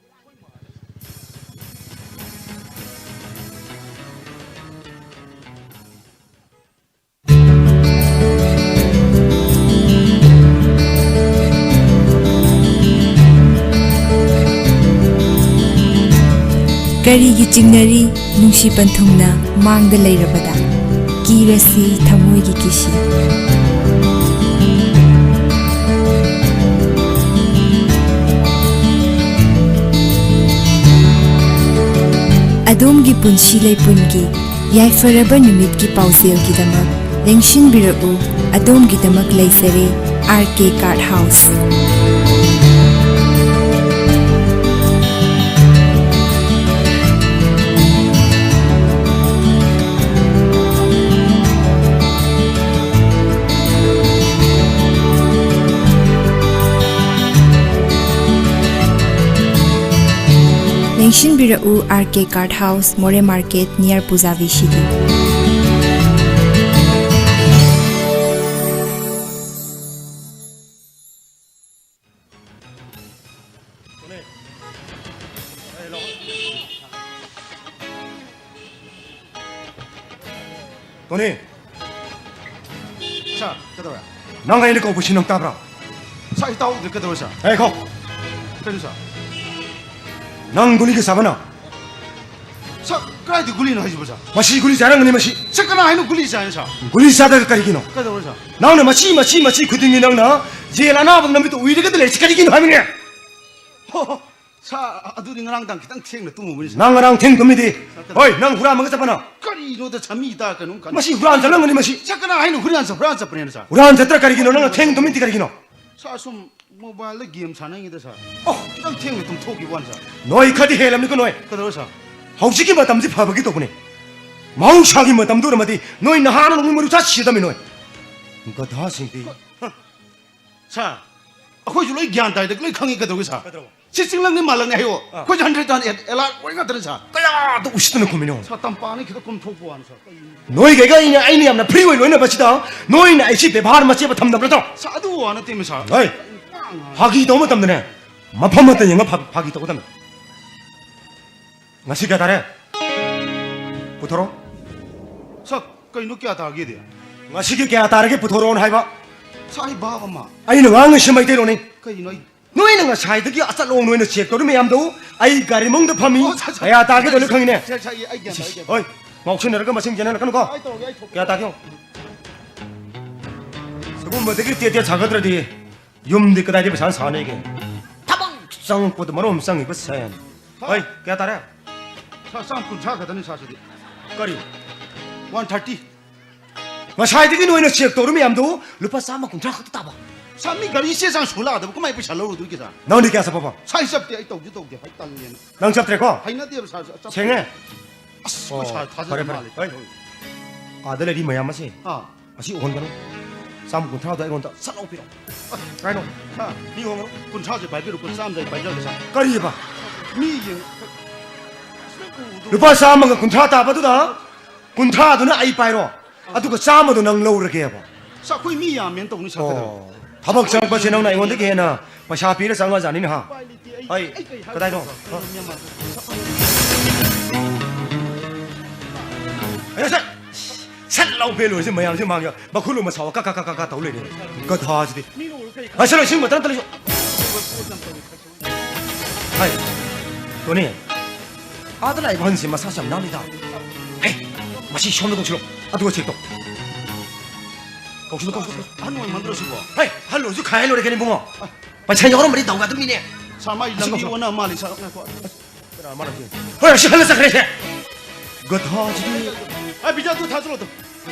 ꯀꯔꯤꯒꯤ ꯆꯤꯡꯅꯔꯤ ꯅꯨꯡꯁꯤ ꯄꯟꯊꯨꯡꯅ ꯃꯥꯡꯗ ꯂꯩꯔꯕꯗ? ꯀꯤꯔꯁꯤ ꯊꯃꯣꯏꯒꯤ ꯀꯤꯁꯤ꯫ ꯑꯗꯣꯝꯒꯤ ꯄꯨꯟꯁꯤ ꯂꯩꯄꯨꯟꯒꯤ ꯌꯥꯏꯐꯔꯕ ꯅꯨꯃꯤꯠꯀꯤ ꯄꯥꯎꯖꯦꯜꯒꯤꯗꯃꯛ ꯂꯦꯡꯁꯤꯟꯕꯤꯔꯛꯎ꯫ ꯑꯗꯣꯝꯒꯤꯗꯃꯛ ꯂꯩꯖꯔꯦ ꯑꯥꯔ ꯀꯦ ꯀꯥꯔꯠ ꯍꯥꯎꯁ꯫ ꯂꯦꯡꯁꯤꯟꯕꯤꯔꯛꯎ, ꯑꯥꯔ ꯀꯦ ꯀꯥꯔꯠ ꯍꯥꯎꯁ, ꯃꯣꯔꯦ ꯃꯥꯔꯀꯦꯠ, ꯅꯤꯌꯔ ꯄꯨꯖꯥ ꯚꯤ ꯁꯤ ꯗꯤ꯫ ꯇꯣꯅꯤ꯫ ꯁꯥꯔ, ꯀꯩꯗꯧꯔꯦ? ꯅꯪ ꯑꯩꯅ ꯀꯧꯕꯁꯤ ꯅꯪ ꯇꯥꯕ꯭ꯔꯥ? ꯁꯥꯔ, ꯑꯩ ꯇꯥꯍꯧꯗ꯭ꯔꯦ, ꯀꯩꯗꯧꯔꯦ, ꯁꯥꯔ? ꯑꯦ, ꯀꯣ꯫ ꯀꯩꯅꯣ, ꯁꯥꯔ? ꯅꯪ ꯒꯨꯂꯤꯒ ꯆꯥꯕ ꯅꯪ? ꯁꯥꯔ, ꯀꯗꯥꯏꯗ ꯒꯨꯂꯤꯅꯣ ꯍꯥꯏꯁꯤꯕꯣ, ꯁꯥꯔ? ꯃꯁꯤ ꯒꯨꯂꯤ ꯆꯥꯔꯝꯒꯅꯤ, ꯃꯁꯤ꯫ ꯁꯥꯔ, ꯀꯅꯥ ꯍꯥꯏꯅꯣ ꯒꯨꯂꯤ ꯆꯥꯏꯅ, ꯁꯥꯔ? ꯒꯨꯂꯤ ꯆꯥꯗꯒ ꯀꯔꯤꯒꯤꯅꯣ? ꯀꯩꯗꯧꯔꯦ, ꯁꯥꯔ? ꯅꯪꯅ ꯃꯁꯤ, ꯃꯁꯤ, ꯃꯁꯤ ꯈꯨꯗꯤꯡꯒꯤ ꯅꯪꯅ ꯖꯦꯜ ꯑꯅꯥꯕ ꯅꯨꯃꯤꯠꯇ ꯎꯏꯔꯒꯗ ꯂꯩꯔꯤꯁꯤ ꯀꯔꯤꯒꯤꯅꯣ ꯍꯥꯏꯕꯅꯦ? ꯍꯣ, ꯍꯣ, ꯁꯥꯔ, ꯑꯗꯨꯗꯤ ꯉꯔꯥꯡꯗꯥꯡ ꯈꯤꯇꯪ ꯊꯦꯡꯅ ꯇꯨꯝꯃꯨꯕꯅꯤ, ꯁꯥꯔ꯫ ꯅꯪ ꯉꯔꯥꯡ ꯊꯦꯡ ꯇꯨꯝꯃꯤꯗꯤ? ꯁꯥꯔ, ꯀꯩꯗꯧ- ꯍꯣꯏ, ꯅꯪ ꯍꯨꯔꯥꯟꯕꯒ ꯆꯠꯄ ꯅꯪ? ꯀꯔꯤ? ꯀꯩꯅꯣꯗ ꯁꯥ ꯃꯤ ꯇꯥ ꯀꯩꯅꯣꯝ ꯈꯟ-, ꯃꯁꯤ ꯍꯨꯔꯥꯟ ꯆꯠꯂꯝꯒꯅꯤ ꯃꯁꯤ꯫ ꯁꯥ ꯀꯅꯥ ꯍꯥꯏꯅꯣ ꯍꯨꯔꯥꯟ ꯆꯠ-, ꯍꯨꯔꯥꯟ ꯆꯠꯄꯅꯦꯅ ꯁꯥ? ꯍꯨꯔꯥꯟ ꯆꯠꯇ꯭ꯔꯥ ꯀꯔꯤꯒꯤꯅꯣ ꯅꯪꯅ ꯊꯦꯡ ꯇꯨꯝꯃꯤꯗꯤ ꯀꯔꯤꯒꯤꯅꯣ? ꯁꯥ ꯁꯨꯝ mobile ꯗ game ꯁꯥꯟꯅꯉꯩꯗ ꯁꯥ꯫ ꯑꯣ꯫ ꯈꯤꯇꯪ ꯊꯦꯡꯅ ꯇꯨꯝꯊꯣꯛꯈꯤꯕ ꯋꯥꯅꯤ ꯁꯥ꯫ ꯅꯣꯏ ꯈꯔꯗꯤ ꯍꯦꯜꯂꯝꯅꯤꯀꯣ ꯅꯣꯏ꯫ ꯀꯩꯗꯧꯔꯦ ꯁꯥ? ꯍꯧꯖꯤꯛꯀꯤ ꯃꯇꯝꯁꯤ ꯐꯕꯒꯤ ꯇꯧꯕꯅꯤ꯫ ꯃꯍꯧꯁꯥꯒꯤ ꯃꯇꯝꯗꯨ ꯑꯣꯏꯔꯝꯃꯗꯤ ꯅꯣꯏ ꯅꯍꯥꯟꯅ ꯅꯣꯡꯃꯩ ꯃꯔꯨ ꯆꯥ ꯁꯤꯔꯗꯝꯃꯤ ꯅꯣꯏ꯫ ꯒꯙꯥꯁꯤꯡꯗꯤ꯫ ꯁꯥ, ꯑꯩꯈꯣꯏꯁꯨ ꯂꯣꯏ ꯒ꯭ꯌꯥꯟ ꯇꯥꯏꯗ, ꯂꯣꯏ ꯈꯪꯉꯤ, ꯀꯩꯗꯧꯒꯦ ꯁꯥ? ꯀꯩꯗꯧꯔꯕ? ꯁꯤ ꯆꯤꯡꯂꯛꯅꯤ ꯃꯥꯂꯛꯅꯤ ꯍꯥꯏꯌꯣ꯫ ꯑꯥ꯫ ꯑꯩꯈꯣꯏꯁꯨ hundred ꯇꯥꯅ alert ꯑꯣꯏ ꯉꯥꯛꯇꯅꯤ ꯁꯥ꯫ ꯀꯌꯥꯗ ꯎꯁꯤꯠꯇꯅ ꯈꯨꯝꯃꯤꯅꯣ? ꯁꯥ, ꯇꯝꯄꯥꯛꯅꯤ ꯈꯤꯇ ꯀꯨꯝꯊꯣꯛꯄ ꯋꯥꯅꯤ ꯁꯥ꯫ ꯀꯩꯅꯣ? ꯅꯣꯏꯒꯩꯒ ꯑꯩꯅ, ꯑꯩꯅ ꯌꯥꯝꯅ free ꯑꯣꯏ ꯂꯣꯏꯅꯕꯁꯤꯗ ꯅꯣꯏꯅ ꯑꯩꯁꯤ ꯕꯦꯕꯥꯔ ꯃꯆꯦꯠ ꯑꯃ ꯊꯝꯗꯕ ꯅꯠꯇ꯭ꯔꯣ? ꯁꯥ, ꯑꯗꯨ ꯋꯥ ꯅꯠꯇꯦꯃꯤ ꯁꯥ꯫ ꯍꯣꯏ꯫ ꯐꯥꯒꯤ ꯇꯧꯕ ꯃꯇꯝꯗꯅꯦ, ꯃꯐꯝ ꯑꯃꯠꯇ ꯌꯦꯡꯉ ꯐꯥ-, ꯐꯥꯒꯤ ꯇꯧꯒꯗꯕꯅꯤ꯫ ꯉꯁꯤ ꯀꯌꯥ ꯇꯥꯔꯦ? ꯄꯨꯊꯣꯔꯛꯑꯣ꯫ ꯁꯥ, ꯀꯩꯅꯣ ꯀꯌꯥ ꯇꯥꯒꯦꯗꯤ? ꯉꯁꯤꯒꯤ ꯀꯌꯥ ꯇꯥꯔꯒꯦ ꯄꯨꯊꯣꯔꯛꯑꯣꯅ ꯍꯥꯏꯕ꯫ ꯁꯥ, ꯑꯩ ꯚꯥꯕ ꯑꯃ꯫ ꯑꯩꯅ ꯉꯥꯡꯉꯤꯁꯤ ꯃꯩꯇꯩꯂꯣꯟꯅꯤ꯫ ꯀꯩꯅꯣ ꯑꯩ ꯅꯣꯏꯅ ꯉꯁꯥꯏꯗꯒꯤ ꯑꯆꯠꯂꯣꯡ ꯅꯣꯏꯅ check ꯇꯧꯔꯤ ꯃꯌꯥꯝꯗꯣ ꯑꯩ ꯒꯥꯔꯤ ꯃꯅꯨꯡꯗ ꯐꯝꯃꯤ꯫ ꯑꯣ, ꯁꯥ, ꯁꯥ, ꯀꯌꯥ ꯇꯥꯒꯦꯗꯣ ꯂꯣꯏ ꯈꯪꯉꯤꯅꯦ꯫ ꯁꯥ, ꯁꯥ, ꯑꯩ, ꯑꯩ ꯒ꯭ꯌꯥꯟ ꯇꯥꯏ, ꯑꯩ ꯒ꯭ꯌꯥꯟ ꯇꯥꯏ꯫ ꯍꯣꯏ, ꯉꯥꯎꯁꯤꯟꯅꯔꯒ ꯃꯁꯤꯡ ꯌꯦꯟꯅꯔꯛꯀꯅꯨꯀꯣ꯫ ꯑꯩ ꯇꯧꯔꯒꯦ, ꯑꯩ ꯊꯣꯛꯀꯦ꯫ ꯀꯌꯥ ꯇꯥꯒꯦ ꯌꯦꯡꯉꯣ꯫ ꯁꯤꯒꯨꯝꯕꯗꯒꯤ ꯇꯦꯠ ꯇꯦꯠ ꯁꯥꯒꯠꯇ꯭ꯔꯗꯤ ꯌꯨꯝꯗꯤ ꯀꯗꯥꯏꯗꯒꯤ ꯄꯩꯁꯥ ꯁꯥꯅꯤꯒꯦ? ꯊꯕꯛ ꯆꯪꯉꯛꯄꯗ ꯃꯔꯣꯟ ꯑꯃ ꯆꯪꯉꯤꯕ ꯁꯦꯟ꯫ ꯍꯣꯏ, ꯀꯌꯥ ꯇꯥꯔꯦ? ꯁꯥ, ꯆꯥꯝ ꯀꯨꯟꯊ꯭ꯔꯥ ꯈꯛꯇꯅꯤ ꯁꯥ ꯁꯤꯗꯤ꯫ ꯀꯔꯤ? One thirty꯫ ꯉꯁꯥꯏꯗꯒꯤ ꯅꯣꯏꯅ check ꯇꯧꯔꯤ ꯃꯌꯥꯝꯗꯨ ꯂꯨꯄꯥ ꯆꯥꯝꯃ ꯀꯨꯟꯊ꯭ꯔꯥ ꯈꯛꯇ ꯇꯥꯕ꯫ ꯁꯥ, ꯃꯤ ꯒꯥꯔꯤ ꯆꯦ ꯆꯥꯡ ꯁꯨ ꯂꯥꯛꯑꯗꯕ ꯀꯃꯥꯏꯅ ꯄꯩꯁꯥ ꯂꯧꯔꯨꯗꯣꯏꯒꯦ ꯁꯥ? ꯅꯪꯗꯤ ꯀꯌꯥ ꯆꯠꯄꯕ? ꯁꯥ, ꯑꯩ ꯆꯠꯇꯦ, ꯑꯩ ꯇꯧꯗꯤ ꯇꯧꯗꯦ, ꯑꯩ ꯇꯜꯂꯦꯅ꯫ ꯅꯪ ꯆꯠꯇ꯭ꯔꯦꯀꯣ? ꯍꯩꯅꯗꯦꯕ ꯁꯥꯔ, ꯆꯠ-, ꯆꯠꯇꯦ꯫ ꯁꯦꯡꯉꯦ? ꯑꯁ, ꯑꯩꯈꯣꯏ ꯑꯣ, ꯁꯥꯔ ꯊꯥꯖꯗꯕ ꯐꯔꯦ, ꯐꯔꯦ, ꯃꯥꯜꯂꯦ꯫ ꯍꯣꯏ꯫ ꯑꯥꯗ ꯂꯩꯔꯤ ꯃꯌꯥꯝ ꯑꯁꯦ ꯑꯥ꯫ ꯑꯁꯤ ꯎꯍꯟꯒꯅꯨ꯫ ꯆꯥꯝꯃ ꯀꯨꯟꯊ꯭ꯔꯥꯗꯣ ꯑꯩꯉꯣꯟꯗ ꯁꯠ ꯂꯥꯎ ꯄꯤꯔꯛꯑꯣ꯫ ꯀꯥꯏꯅꯣ? ꯁꯥꯔ, ꯃꯤ ꯍꯣꯡꯉꯨ꯫ ꯀꯨꯟꯊ꯭ꯔꯥꯁꯦ ꯄꯥꯏꯕꯤꯔꯣ, ꯀꯨꯟ ꯆꯥꯝꯗ ꯑꯩ ꯄꯥꯏꯖꯔꯒꯦ ꯁꯥꯔ꯫ ꯀꯔꯤꯕ? ꯃꯤ ꯌꯦꯡꯉꯨ꯫ ꯂꯨꯄꯥ ꯆꯥꯝꯃꯒ ꯀꯨꯟꯊ꯭ꯔꯥ ꯇꯥꯕꯗꯨꯗ ꯀꯨꯟꯊ꯭ꯔꯥꯗꯨꯅ ꯑꯩ ꯄꯥꯏꯔꯣ, ꯑꯗꯨꯒ ꯆꯥꯝꯃꯗꯣ ꯅꯪ ꯂꯧꯔꯒꯦꯕ꯫ ꯁꯥꯔ, ꯑꯩꯈꯣꯏ ꯃꯤ ꯌꯥꯝꯃꯦꯅ ꯇꯧꯅꯤ ꯁꯥꯔ, ꯀꯩꯗꯧꯔꯒꯦ? ꯑꯣ, ꯊꯕꯛ ꯆꯪꯉꯛꯄꯁꯦ ꯅꯪꯅ ꯑꯩꯉꯣꯟꯗꯒꯤ ꯍꯦꯟꯅ ꯄꯩꯁꯥ ꯄꯤꯔ ꯆꯪꯉꯖꯥꯠꯅꯤꯅꯦ ꯍꯥ? ꯎꯄꯥꯏ ꯂꯩꯇꯦ, ꯑꯩ, ꯍꯣꯏ, ꯑꯩ ꯀꯩ ꯍꯥꯏꯗꯣꯏꯅꯣ ꯀꯗꯥꯏꯅꯣ? ꯈꯪꯗꯦ, ꯃꯦꯟ ꯃꯥꯟ ꯇꯥꯗꯦ꯫ ꯑꯩꯅ ꯁꯠ, ꯁꯠ ꯂꯥꯎ ꯄꯦꯜꯂꯣꯏꯁꯦ ꯃꯌꯥꯝꯁꯦ ꯃꯥꯡꯉꯦ꯫ ꯃꯈꯨꯠ ꯂꯣꯝꯕ ꯁꯥꯎ ꯀ ꯀ ꯀ ꯀ ꯀ ꯇꯧ ꯂꯩꯔꯦ꯫ ꯒꯙꯥꯁꯤꯗꯤ꯫ ꯃꯤꯅ ꯎꯔ ꯀꯩ ꯈꯟ-, ꯉꯁꯤ ꯂꯣꯏꯁꯤꯟ ꯃꯇꯝꯗ ꯂꯩꯁꯨ꯫ ꯄꯣꯠ ꯌꯥꯝ ꯇꯧꯏ ꯈꯟ-, ꯍꯥꯏ, ꯇꯣꯅꯤ꯫ ꯑꯥꯗ ꯂꯥꯛꯏꯕ ꯑꯍꯟꯁꯤ ꯃꯁꯥꯁꯨ ꯌꯥꯝ ꯅꯥꯜꯂꯤꯗ꯫ ꯍꯦ, ꯃꯁꯤ ꯁꯣꯝꯗ ꯀꯧꯁꯤꯜꯂꯣ꯫ ꯑꯗꯨꯒ check ꯇꯧ꯫ ꯀꯧꯁꯤꯜꯂꯣ, ꯀꯧꯁꯤꯜꯂꯣ, ꯀꯧꯁꯤꯜꯂꯣ꯫ ꯑꯍꯟ ꯑꯣꯏꯃꯟꯗ꯭ꯔꯣ ꯁꯤꯕꯣ? ꯍꯦ, ꯑꯍꯜ ꯑꯣꯏꯔꯁꯨ ꯈꯥꯏ ꯂꯣꯏꯔꯦ ꯀꯩꯅꯣ ꯏꯕꯨꯡꯉꯣ꯫ ꯄꯩꯁꯥ ꯌꯥꯎꯔꯝꯃꯗꯤ ꯗꯥꯎ ꯌꯥꯗꯕ ꯃꯤꯅꯦ꯫ ꯁꯥꯔ, ꯃꯥꯏ ꯑꯁꯤ ꯂꯝꯕꯤ ꯀꯧꯁꯤꯜꯂꯣ꯫ ꯑꯣꯟꯅ ꯃꯥꯜꯂꯤ ꯁꯥꯔ, ꯉꯥꯏꯈꯣ꯫ ꯀꯅꯥ ꯃꯥꯅ ꯁꯤ? ꯍꯣꯏ, ꯑꯁꯤ ꯍꯜꯂ ꯆꯠꯈ꯭ꯔꯦꯁꯦ꯫ ꯒꯙꯥꯁꯤꯗꯤ꯫ ꯑꯦ, ꯕꯤꯖꯥ, ꯑꯗꯨ ꯊꯥꯖꯤꯜꯂꯣ ꯑꯗꯨꯝ꯫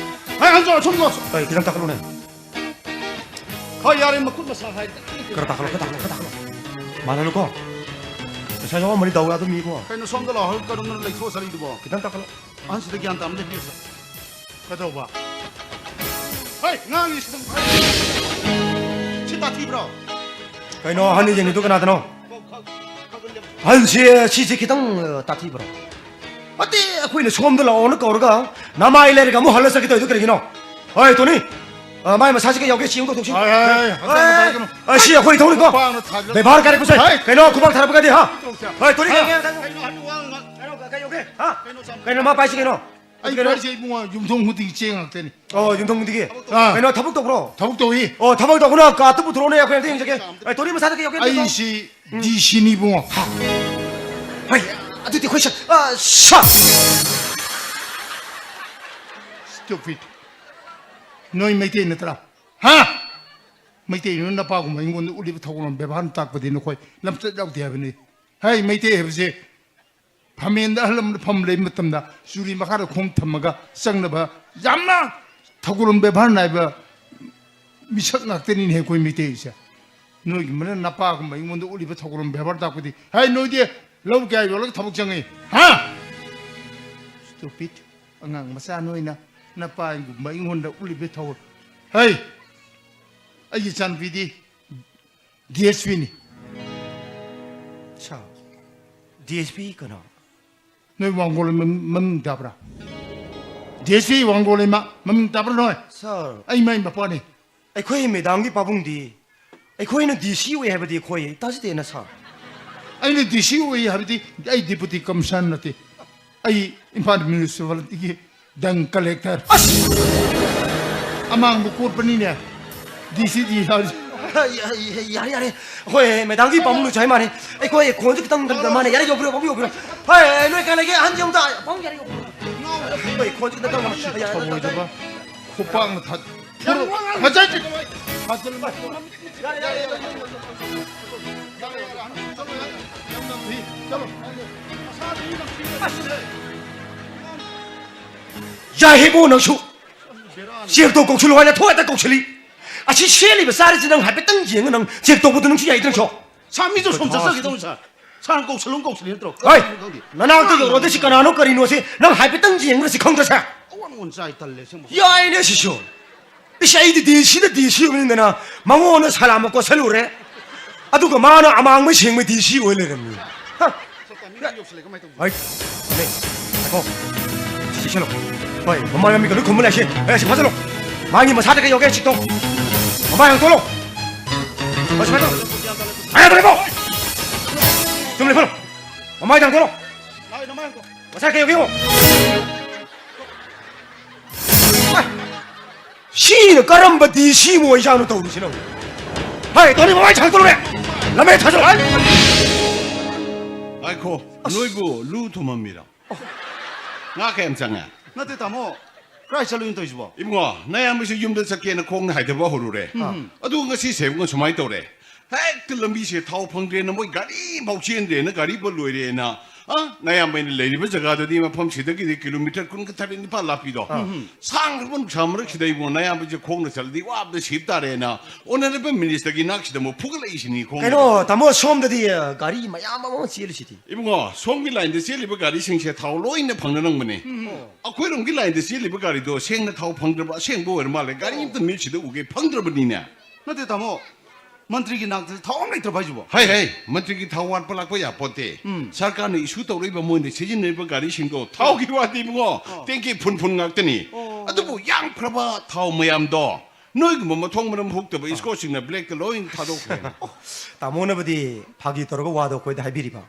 ꯑꯦ, ꯍꯟꯖꯤꯜꯂꯣ, ꯁꯨꯝ ꯂꯥꯛꯑꯣ꯫ ꯑꯦ, ꯈꯤꯇꯪ ꯇꯥꯈꯠꯂꯨꯅꯦ꯫ ꯍꯣꯏ, ꯌꯥꯔꯦ, ꯃꯈꯨꯠ ꯃꯁꯥ ꯍꯥꯏ꯫ ꯈꯔ ꯇꯥꯈꯠꯂꯣ, ꯈꯔ ꯇꯥꯈꯠꯂꯣ, ꯈꯔ ꯇꯥꯈꯠꯂꯣ꯫ ꯃꯥꯟꯅꯅꯨꯀꯣ꯫ ꯄꯩꯁꯥ ꯌꯥꯎꯔꯝꯃꯅꯤ, ꯗꯥꯎ ꯌꯥꯗꯕ ꯃꯤꯀꯣ꯫ ꯀꯩꯅꯣ, ꯁꯣꯝꯗ ꯂꯥꯛꯑꯣ, ꯀꯔꯝꯅ ꯂꯩꯊꯣꯛꯑ ꯆꯠꯂꯤꯗꯨꯕꯣ? ꯈꯤꯇꯪ ꯇꯥꯈꯠꯂꯣ꯫ ꯑꯍꯟꯁꯤꯗ ꯒ꯭ꯌꯥꯟ ꯇꯥꯅ ꯂꯩꯕꯤꯌꯨ, ꯁꯥꯔ꯫ ꯀꯩꯗꯧꯕ? ꯍꯩ, ꯉꯥꯡꯉꯤꯁꯤꯗ꯫ ꯁꯤ ꯇꯥꯊꯤꯕ꯭ꯔꯣ? ꯀꯩꯅꯣ, ꯑꯍꯟꯅ ꯌꯦꯡꯉꯤꯗꯨ ꯀꯅꯥꯗꯅꯣ? ꯑꯍꯟꯁꯦ, ꯁꯤꯁꯦ ꯈꯤꯇꯪ, ꯑ, ꯇꯥꯊꯤꯕ꯭ꯔꯣ? ꯅꯠꯇꯦ, ꯑꯩꯈꯣꯏꯅ ꯁꯣꯝꯗ ꯂꯥꯛꯑꯣꯅ ꯀꯧꯔꯒ ꯅꯃꯥꯏ ꯂꯩꯔꯒ ꯑꯃꯨꯛ ꯍꯜꯂ ꯆꯠꯈꯤ ꯇꯧꯔꯤꯗꯨ ꯀꯔꯤꯒꯤꯅꯣ? ꯍꯣꯏ, ꯇꯣꯅꯤ, ꯑ, ꯃꯥꯏ ꯃꯁꯥꯁꯤ ꯀꯩ ꯌꯥꯎꯒꯦ? ꯁꯤ ꯑꯃꯨꯛ ꯇꯧꯊꯣꯛꯁꯤ꯫ ꯍꯣꯏ, ꯍꯣꯏ, ꯍꯣꯏ, ꯍꯛꯆꯥꯡ ꯑꯦ, ꯐꯔꯒꯅꯨ꯫ ꯑ, ꯁꯤ ꯑꯩꯈꯣꯏ ꯊꯧꯅꯤꯀꯣ꯫ ꯈꯨꯄꯥꯛꯅ ꯊꯥꯖꯤꯜꯂꯛ- ꯕꯦꯕꯥꯔ ꯀꯥꯏꯔꯛꯄꯁꯦ꯫ ꯍꯣꯏ꯫ ꯀꯩꯅꯣ, ꯈꯨꯄꯥꯛ ꯊꯥꯔꯛꯄꯒꯗꯤ, ꯍꯥ? ꯍꯣꯏ, ꯇꯣꯅꯤ꯫ ꯍꯣꯏ꯫ ꯀꯩꯅꯣ, ꯍꯥꯏꯕ ꯋꯥ ꯉꯥꯡ-, ꯀꯩꯅꯣ, ꯀꯩ ꯌꯧꯒꯦ? ꯍꯥ? ꯀꯩꯅꯣ, ꯆꯥꯝ- ꯀꯩꯅꯣ, ꯃꯥ ꯄꯥꯏꯁꯤ ꯀꯩꯅꯣ? ꯑꯩ ꯀꯩꯅꯣ? ꯄꯥꯏꯁꯦ ꯏꯕꯨꯡꯉꯣ, ꯌꯨꯝꯊꯣꯡ ꯈꯨꯗꯤꯡꯒꯤ ꯆꯦꯡ ꯉꯥꯛꯇꯅꯤ꯫ ꯑꯣ, ꯌꯨꯝꯊꯣꯡ ꯈꯨꯗꯤꯡꯒꯤ? ꯑꯥ꯫ ꯀꯩꯅꯣ, ꯊꯕꯛ ꯇꯧꯕ꯭ꯔꯣ? ꯊꯕꯛ ꯇꯧꯏ꯫ ꯑꯣ, ꯊꯕꯛ ꯇꯧꯕꯅ ꯀꯥꯔꯠꯇꯨ ꯄꯨꯊꯣꯔꯛꯑꯣꯅꯦ, ꯑꯩꯈꯣꯏ ꯑꯝꯇ ꯌꯦꯡꯖꯒꯦ꯫ ꯑꯦ, ꯇꯣꯅꯤ ꯃꯁꯥꯗ ꯀꯩ ꯌꯧꯒꯦ ꯑꯝꯇ ꯌꯦꯡꯉꯣ꯫ ꯑꯩꯁꯤ ꯎꯝ꯫ ꯗꯤ ꯁꯤꯅꯤ ꯏꯕꯨꯡꯉꯣ꯫ ꯍꯥ? ꯍꯣꯏ, ꯑꯗꯨꯗꯤ ꯑꯩꯈꯣꯏ ꯁ-, ꯑ, ꯁ-, Stupid. ꯅꯣꯏ ꯃꯩꯇꯩ ꯅꯠꯇ꯭ꯔꯥ? ꯍꯥ? ꯃꯩꯇꯩ ꯅꯣꯏ ꯅꯄꯥꯒꯨꯝꯕ ꯑꯩꯉꯣꯟꯗ ꯎꯠꯂꯤꯕ ꯊꯧꯒꯜꯂꯣꯟ ꯕꯦꯕꯥꯔꯅ ꯇꯥꯛꯄꯗꯤ ꯅꯈꯣꯏ ꯂꯝꯆꯠ ꯌꯥꯎꯗꯦ ꯍꯥꯏꯕꯅꯤ꯫ ꯍꯩ, ꯃꯩꯇꯩ ꯍꯥꯏꯕꯁꯦ ꯐꯝꯃꯦꯟꯗ ꯑꯍꯜ ꯂꯃꯟ ꯐꯝ ꯂꯩꯕ ꯃꯇꯝꯗ ꯆꯨꯔꯤ ꯃꯈꯥꯗ ꯈꯣꯡ ꯊꯝꯃꯒ ꯆꯪꯅꯕ ꯌꯥꯝꯅ ꯊꯧꯒꯜꯂꯣꯟ ꯕꯦꯕꯥꯔ ꯅꯥꯏꯕ ꯃꯤꯁꯛ ꯉꯥꯛꯇꯅꯤꯅꯦ ꯑꯩꯈꯣꯏ ꯃꯩꯇꯩꯁꯦ꯫ ꯅꯣꯏꯒꯨꯝꯕꯅ ꯅꯄꯥꯒꯨꯝꯕ ꯑꯩꯉꯣꯟꯗ ꯎꯠꯂꯤꯕ ꯊꯧꯒꯜꯂꯣꯟ ꯕꯦꯕꯥꯔ ꯇꯥꯛꯄꯗꯤ, ꯍꯥꯏ, ꯅꯣꯏꯗꯤ ꯂꯧ ꯀꯌꯥ ꯌꯣꯜꯂꯒ ꯊꯕꯛ ꯆꯪꯉꯤ? ꯍꯥ? Stupid. ꯑꯉꯥꯡ ꯃꯆꯥ ꯅꯣꯏꯅ ꯅꯄꯥꯒꯨꯝꯕ ꯑꯩꯉꯣꯟꯗ ꯎꯠꯂꯤꯕ ꯊꯧꯒꯜ-, ꯍꯩ! ꯑꯩꯒꯤ ꯏꯆꯥꯅꯨꯄꯤꯗꯤ ꯗꯤ ꯑꯦꯁ ꯄꯤꯅꯤ꯫ ꯁꯥꯔ, ꯗꯤ ꯑꯦꯁ ꯄꯤ ꯀꯅꯥ? ꯅꯣꯏ ꯋꯥꯡꯒꯣꯜ ꯃꯃꯤꯡ, ꯃꯃꯤꯡ ꯇꯥꯕ꯭ꯔꯥ? ꯗꯤ ꯑꯦꯁ ꯄꯤ ꯋꯥꯡꯒꯣꯜ ꯂꯩꯃ ꯃꯃꯤꯡ ꯇꯥꯕ꯭ꯔꯥ ꯅꯣꯏ? ꯁꯥꯔ꯫ ꯑꯩ ꯃꯥꯏ ꯃꯄꯥꯅꯤ꯫ ꯑꯩꯈꯣꯏ ꯃꯦꯗꯥꯝꯒꯤ ꯄꯥꯕꯨꯡꯗꯤ, ꯑꯩꯈꯣꯏꯅ ꯗꯤ ꯁꯤ ꯑꯣꯏ ꯍꯥꯏꯕꯗꯤ ꯑꯩꯈꯣꯏ ꯇꯥꯖꯗꯦꯅ, ꯁꯥꯔ꯫ ꯑꯩꯅ ꯗꯤ ꯁꯤ ꯑꯣꯏ ꯍꯥꯏꯕꯗꯤ ꯑꯩ ꯗꯤꯄꯨꯇꯤ ꯀꯃꯤꯁꯅꯔ ꯅꯠꯇꯦ꯫ ꯑꯩ ꯏꯝꯐꯥꯜ ꯃ꯭ꯌꯨꯅꯤꯁꯤꯄꯥꯂꯤꯇꯤꯒꯤ ꯗꯪ ꯀꯂꯦꯛꯇꯔ꯫ ꯑꯁ! ꯑꯃꯥꯡꯕ ꯀꯣꯠꯄꯅꯤꯅꯦ꯫ ꯗꯤ ꯁꯤ ꯗꯤ ꯍꯥꯏꯔꯤꯁꯦ꯫ ꯌꯥꯔꯦ, ꯌꯥꯔꯦ, ꯌꯥꯔꯦ꯫ ꯑꯩꯈꯣꯏ ꯃꯦꯗꯥꯝꯒꯤ ꯄꯥꯕꯨꯡꯅꯁꯨ ꯍꯥꯏ ꯃꯥꯅꯦ꯫ ꯑꯩꯈꯣꯏ ꯈꯣꯟꯁꯦ ꯈꯤꯇꯪ ꯗꯝꯗꯝ ꯃꯥꯅꯦ꯫ ꯌꯥꯔꯦ, ꯌꯧꯕꯤꯔꯣ, ꯄꯥꯕꯨꯡ ꯌꯧꯕꯤꯔꯣ꯫ ꯍꯣꯏ, ꯅꯣꯏ ꯀꯥꯏ ꯂꯩꯒꯦ? ꯑꯍꯟꯁꯦ ꯑꯝꯇ, ꯄꯥꯕꯨꯡ ꯌꯥꯔꯦ, ꯌꯧꯕꯤꯔꯣ꯫ ꯑꯩꯈꯣꯏ ꯈꯣꯟꯁꯦ ꯈꯤꯇꯪ ꯗꯝꯗꯝ ꯃꯥꯅꯦ꯫ ꯊꯧꯑꯣꯏꯗꯕ ꯈꯨꯄꯥꯛꯅ ꯊꯥ-, ꯐꯨꯔ-, ꯐꯖꯩ! ꯌꯥꯔꯦ, ꯌꯥꯔꯦ, ꯌꯥꯔꯦ꯫ ꯌꯥꯔꯦ, ꯌꯥꯔꯦ, ꯌꯥꯝ ꯅꯝꯊꯤ꯫ ꯆꯠꯂꯣ꯫ ꯑꯁ! ꯌꯥꯏꯍꯦꯕꯣ ꯅꯪꯁꯨ꯫ ꯆꯦꯛ ꯇꯧ ꯀꯧꯁꯤꯜꯂꯨ ꯍꯥꯏꯅ ꯊꯣꯛ ꯍꯦꯛꯇ ꯀꯧꯁꯤꯜꯂꯤ꯫ ꯑꯁꯤ ꯁꯦꯠꯂꯤꯕ ꯆꯥꯔꯤꯁꯤ ꯅꯪ ꯍꯥꯏꯐꯦꯠꯇꯪ ꯌꯦꯡꯉꯨ, ꯅꯪ ꯆꯦꯛ ꯇꯧꯕꯗꯨ ꯅꯪꯁꯨ ꯌꯥꯏꯗ ꯅꯪꯁꯨ꯫ ꯁꯥꯔ, ꯃꯤꯁꯨ ꯁꯣꯝ ꯆꯠꯆꯈꯤꯗꯧꯅꯤ, ꯁꯥꯔ꯫ ꯁꯥꯔꯅ ꯀꯧꯁꯜꯂꯨ, ꯀꯧꯁꯜꯂꯤ ꯅꯠꯇ꯭ꯔꯣ? ꯍꯣꯏ, ꯀꯅꯥꯅꯣ ꯈꯪꯗꯦ꯫ ꯅꯅꯥꯛꯇ ꯌꯧꯔꯗꯤ ꯁꯤ ꯀꯅꯥꯅꯣ ꯀꯔꯤꯅꯣ ꯁꯤ ꯅꯪ ꯍꯥꯏꯐꯦꯠꯇꯪ ꯌꯦꯡꯕ꯭ꯔꯥ ꯁꯤ ꯈꯪꯗ꯭ꯔꯁꯦ꯫ ꯑꯑꯣꯟ ꯑꯣꯟ ꯆꯥꯏ, ꯇꯜꯂꯦ ꯑꯁꯦꯡꯕ꯫ ꯌꯥꯏꯅꯦ ꯁꯤꯁꯨ꯫ ꯏꯁ, ꯑꯩꯗꯤ ꯗꯤ ꯁꯤꯗ ꯗꯤ ꯁꯤ ꯑꯣꯏꯕꯅꯤꯗꯅ ꯃꯉꯣꯟꯗ ꯁꯂꯥꯝ ꯑꯃ ꯀꯣꯠꯁꯜꯂꯨꯔꯦ꯫ ꯑꯗꯨꯒ ꯃꯥꯅ ꯑꯃꯥꯡꯕ ꯁꯦꯡꯕ ꯗꯤ ꯁꯤ ꯑꯣꯏ ꯂꯩꯔꯝꯃꯤ꯫ ꯍꯥ? ꯍꯣꯏ, ꯊꯝꯃꯦ꯫ ꯉꯥꯏꯈꯣ꯫ ꯁꯤ ꯆꯦꯛꯁꯤꯜꯂꯣ꯫ ꯍꯣꯏ, ꯃꯃꯥꯏ ꯃꯃꯤꯠꯀ ꯂꯣꯏ ꯈꯨꯝꯕ ꯂꯩꯁꯦ꯫ ꯑꯦ, ꯁꯤ ꯐꯥꯖꯜꯂꯣ꯫ ꯃꯥꯒꯤ ꯃꯁꯥꯗ ꯀꯩ ꯌꯥꯎꯒꯦ ꯆꯤꯛꯇꯣ꯫ ꯃꯃꯥꯏ ꯍꯥꯡꯇꯣꯛꯂꯣ꯫ ꯍꯣꯏ, ꯁꯨꯃꯥꯏꯅ ꯇꯧꯔꯣ꯫ ꯃꯥꯏ ꯍꯥꯡꯇꯣꯛꯂꯦꯀꯣ꯫ ꯆꯨꯝ ꯂꯦꯞꯐꯜꯂꯣ꯫ ꯃꯃꯥꯏ ꯍꯥꯡꯇꯣꯛꯂꯣ꯫ ꯃꯁꯥ ꯀꯩ ꯌꯥꯎꯒꯦ ꯌꯦꯡꯉꯣ꯫ ꯁꯤꯅ ꯀꯔꯝꯕ ꯗꯤ ꯁꯤ ꯑꯣꯏꯖꯥꯠꯅꯣ ꯇꯧꯔꯤꯁꯤꯅ? ꯍꯥꯏ, ꯇꯣꯅꯤ ꯃꯃꯥꯏ ꯁꯥꯡꯗꯣꯔꯦ꯫ ꯂꯝꯃꯦ ꯊꯥꯖꯜꯂꯣ꯫ ꯉꯥꯏꯈꯣ, ꯅꯣꯏꯕꯨ ꯂꯨ ꯊꯨꯝꯃꯝꯃꯤꯔꯣ? ꯉꯥ ꯀꯌꯥꯝ ꯆꯪꯉꯦ? ꯅꯠꯇꯦ, ꯇꯥꯃꯣ꯫ ꯀꯥꯏ ꯆꯠꯂꯨꯏꯅꯣ ꯇꯧꯔꯤꯁꯤꯕꯣ? ꯏꯕꯨꯡꯉꯣ, ꯅꯌꯥꯝꯕꯁꯦ ꯌꯨꯝꯗ ꯆꯠꯀꯦꯅ ꯈꯣꯡꯅ ꯍꯥꯏꯊꯕ ꯍꯧꯔꯨꯔꯦ꯫ ꯎꯝ꯫ ꯑꯗꯨ ꯉꯁꯤꯁꯦ ꯏꯕꯨꯡꯉꯣ ꯁꯨꯃꯥꯏꯅ ꯇꯧꯔꯦ꯫ ꯍꯦꯛꯇ ꯂꯝꯕꯤꯁꯦ ꯊꯥꯎ ꯐꯪꯗ꯭ꯔꯦꯅ ꯃꯣꯏ ꯒꯥꯔꯤ ꯐꯥꯎ ꯆꯦꯟꯗ꯭ꯔꯦꯅ, ꯒꯥꯔꯤ ꯄꯨ ꯂꯣꯏꯔꯦꯅ꯫ ꯑ, ꯅꯌꯥꯝꯕ ꯑꯩꯅ ꯂꯩꯔꯤꯕ ꯖꯒꯥꯗꯨꯗꯤ ꯃꯐꯝꯁꯤꯗꯒꯤꯗꯤ ꯀꯤꯂꯣꯃꯤꯇꯔ ꯀꯨꯟꯒ ꯇꯔꯦꯠ ꯅꯤꯄꯥꯜ ꯂꯥꯞꯄꯤꯗꯣ꯫ ꯎꯝ꯫ ꯁꯥꯡꯈ꯭ꯔꯕ ꯅꯨꯡꯁꯥ ꯃꯔꯛꯁꯤꯗ ꯏꯕꯨꯡꯉꯣ, ꯅꯌꯥꯝꯕꯁꯦ ꯈꯣꯡꯅ ꯆꯠꯂꯗꯤ ꯋꯥꯕꯗ ꯁꯤꯕ ꯇꯥꯔꯦꯅ ꯑꯣꯅꯔꯦꯕꯜ ꯃꯤꯅꯤꯁꯇꯔꯒꯤ ꯅꯥꯛꯁꯤꯗ ꯑꯃꯨꯛ ꯐꯨꯒꯠꯂꯛꯏꯁꯤꯅꯤ ꯈꯣꯡꯅ꯫ ꯀꯩꯅꯣ, ꯇꯥꯃꯣ, ꯁꯣꯝꯗꯗꯤ, ꯑ, ꯒꯥꯔꯤ ꯃꯌꯥꯝ ꯑꯃ ꯆꯦꯜꯂꯤꯁꯤꯗꯤ꯫ ꯏꯕꯨꯡꯉꯣ, ꯁꯣꯝꯒꯤ ꯂꯥꯏꯟꯗ ꯆꯦꯜꯂꯤꯕ ꯒꯥꯔꯤꯁꯤꯡꯁꯦ ꯊꯥꯎ ꯂꯣꯏꯅ ꯐꯪꯅꯔꯝꯕꯅꯤ꯫ ꯎꯝ꯫ ꯑꯩꯈꯣꯏꯔꯣꯝꯒꯤ ꯂꯥꯏꯟꯗ ꯆꯦꯜꯂꯤꯕ ꯒꯥꯔꯤꯗꯣ ꯁꯦꯡꯅ ꯊꯥꯎ ꯐꯪꯗ꯭ꯔꯕ ꯑꯁꯦꯡꯕ ꯑꯣꯏꯔ ꯃꯥꯜꯂꯦ꯫ ꯒꯥꯔꯤ ꯑꯝꯇ ꯃꯤꯠꯁꯤꯗ ꯎꯒꯦ ꯐꯪꯗ꯭ꯔꯕꯅꯤꯅꯦ꯫ ꯅꯠꯇꯦ ꯇꯥꯃꯣ, ꯃꯟꯇ꯭ꯔꯤꯒꯤ ꯅꯥꯛꯇ ꯊꯥꯎ ꯑꯃ ꯂꯩꯇ꯭ꯔꯕ ꯍꯥꯏꯁꯤꯕꯣ? ꯍꯩ, ꯍꯩ, ꯃꯟꯇ꯭ꯔꯤꯒꯤ ꯊꯥꯎ ꯋꯥꯠꯄ ꯂꯥꯛꯄ ꯌꯥꯄꯣꯠꯇꯦ꯫ ꯎꯝ꯫ ꯁꯔꯀꯥꯔꯅ ꯏꯁꯨ ꯇꯧꯔꯛꯏꯕ, ꯃꯣꯏꯅ ꯁꯤꯖꯤꯟꯅꯔꯤꯕ ꯒꯥꯔꯤꯁꯤꯡꯗꯣ ꯊꯥꯎꯒꯤ ꯋꯥꯗꯤ ꯏꯕꯨꯡꯉꯣ, ꯑꯣ꯫ ꯇꯦꯡꯀꯤ ꯐꯨꯟ ꯐꯨꯟ ꯉꯥꯛꯇꯅꯤ꯫ ꯑꯣ꯫ ꯑꯗꯨꯕꯨ ꯌꯥꯝꯈ꯭ꯔꯕ ꯊꯥꯎ ꯃꯌꯥꯝꯗꯣ ꯅꯣꯏꯒꯨꯝꯕ ꯃꯊꯣꯡ ꯃꯔꯝ ꯍꯨꯛꯇꯕ ꯑꯥ꯫ ꯏꯁꯀꯣꯔꯠꯁꯤꯡꯅ ꯕ꯭ꯂꯦꯛꯇ ꯂꯣꯏꯅ ꯊꯥꯗꯣꯛꯈ꯭ꯔꯦ꯫ ꯑꯣ, ꯇꯥꯃꯣꯅꯕꯨꯗꯤ ꯐꯥꯒꯤ ꯇꯧꯔꯒ ꯋꯥꯗꯣ ꯑꯩꯈꯣꯏꯗ ꯍꯥꯏꯕꯤꯔꯤꯕ꯫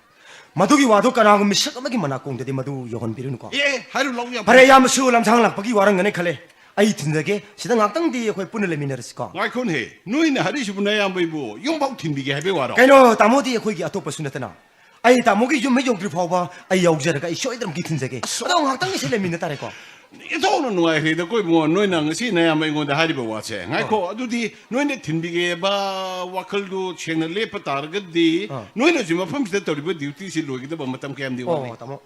ꯃꯗꯨꯒꯤ ꯋꯥꯗꯣ ꯀꯅꯥꯒꯨꯝꯕ ꯃꯤꯁꯛ ꯑꯃꯒꯤ ꯃꯅꯥꯀꯣꯡꯗꯗꯤ ꯃꯗꯨ ꯌꯧꯍꯟꯕꯤꯔꯨꯅꯨꯀꯣ꯫ ꯑꯦ, ꯍꯥꯏꯔꯨ ꯂꯥꯎ ꯌꯥꯝ ꯐꯔꯦ, ꯐꯩ꯫ ꯏꯌꯥꯝꯕꯁꯨ ꯂꯝꯁꯥꯡ ꯂꯥꯛꯄꯒꯤ ꯋꯥꯔꯝꯒꯅꯤ ꯈꯜꯂꯦ꯫ ꯑꯩ ꯊꯤꯟꯖꯒꯦ, ꯁꯤꯗ ꯉꯥꯛꯇꯪꯗꯤ ꯑꯩꯈꯣꯏ ꯄꯨꯟꯅ ꯂꯩꯃꯤꯟꯅꯔꯁꯤꯀꯣ꯫ ꯉꯥꯏꯈꯣꯅꯦꯍꯦ, ꯅꯣꯏꯅ ꯍꯥꯏꯔꯤꯁꯤꯕꯨ ꯅꯌꯥꯝꯕꯩꯕꯨ ꯌꯨꯝꯐꯥꯎ ꯊꯤꯟꯕꯤꯒꯦ ꯍꯥꯏꯕꯩ ꯋꯥꯔꯣ? ꯀꯩꯅꯣ, ꯇꯥꯃꯣꯗꯤ ꯑꯩꯈꯣꯏꯒꯤ ꯑꯇꯣꯞꯄꯁꯨ ꯅꯠꯇꯅ꯫ ꯑꯩ ꯇꯥꯃꯣꯒꯤ ꯌꯨꯝ ꯍꯦꯛ ꯌꯧꯗ꯭ꯔꯤ ꯐꯥꯎꯕ ꯑꯩ ꯌꯥꯎꯖꯔꯒ ꯑꯩ ꯁꯣꯏꯗꯅꯃꯛꯀꯤ ꯊꯤꯟꯖꯒꯦ꯫ ꯑꯁ꯫ ꯑꯗꯣ ꯉꯥꯏꯍꯥꯛꯇꯪ ꯏꯆꯦ ꯂꯩꯃꯤꯟꯅ ꯇꯥꯔꯦꯀꯣ꯫ ꯏꯟꯊꯣꯛꯅ ꯅꯨꯡꯉꯥꯏꯈ꯭ꯔꯦꯗꯀꯣ ꯏꯕꯨꯡꯉꯣ, ꯅꯣꯏꯅ ꯉꯁꯤ ꯅꯌꯥꯝꯕ ꯑꯩꯉꯣꯟꯗ ꯍꯥꯏꯔꯤꯕ ꯋꯥꯁꯦ꯫ ꯉꯥꯏꯈꯣ, ꯑꯣ꯫ ꯑꯗꯨꯗꯤ ꯅꯣꯏꯅ ꯊꯤꯟꯕꯤꯒꯦꯕ ꯋꯥꯈꯜꯗꯨ ꯁꯦꯡꯅ ꯂꯦꯞꯄ ꯇꯥꯔꯒꯗꯤ, ꯑꯥ꯫ ꯅꯣꯏꯅ ꯍꯧꯖꯤꯛ ꯃꯐꯝꯁꯤꯗ ꯇꯧꯔꯤꯕ ꯗ꯭ꯌꯨꯇꯤꯁꯤ ꯂꯣꯏꯒꯗꯕ ꯃꯇꯝ ꯀꯌꯥꯝꯗꯤ ꯋꯥꯠꯂꯤ? ꯑꯣ, ꯇꯥꯃꯣ꯫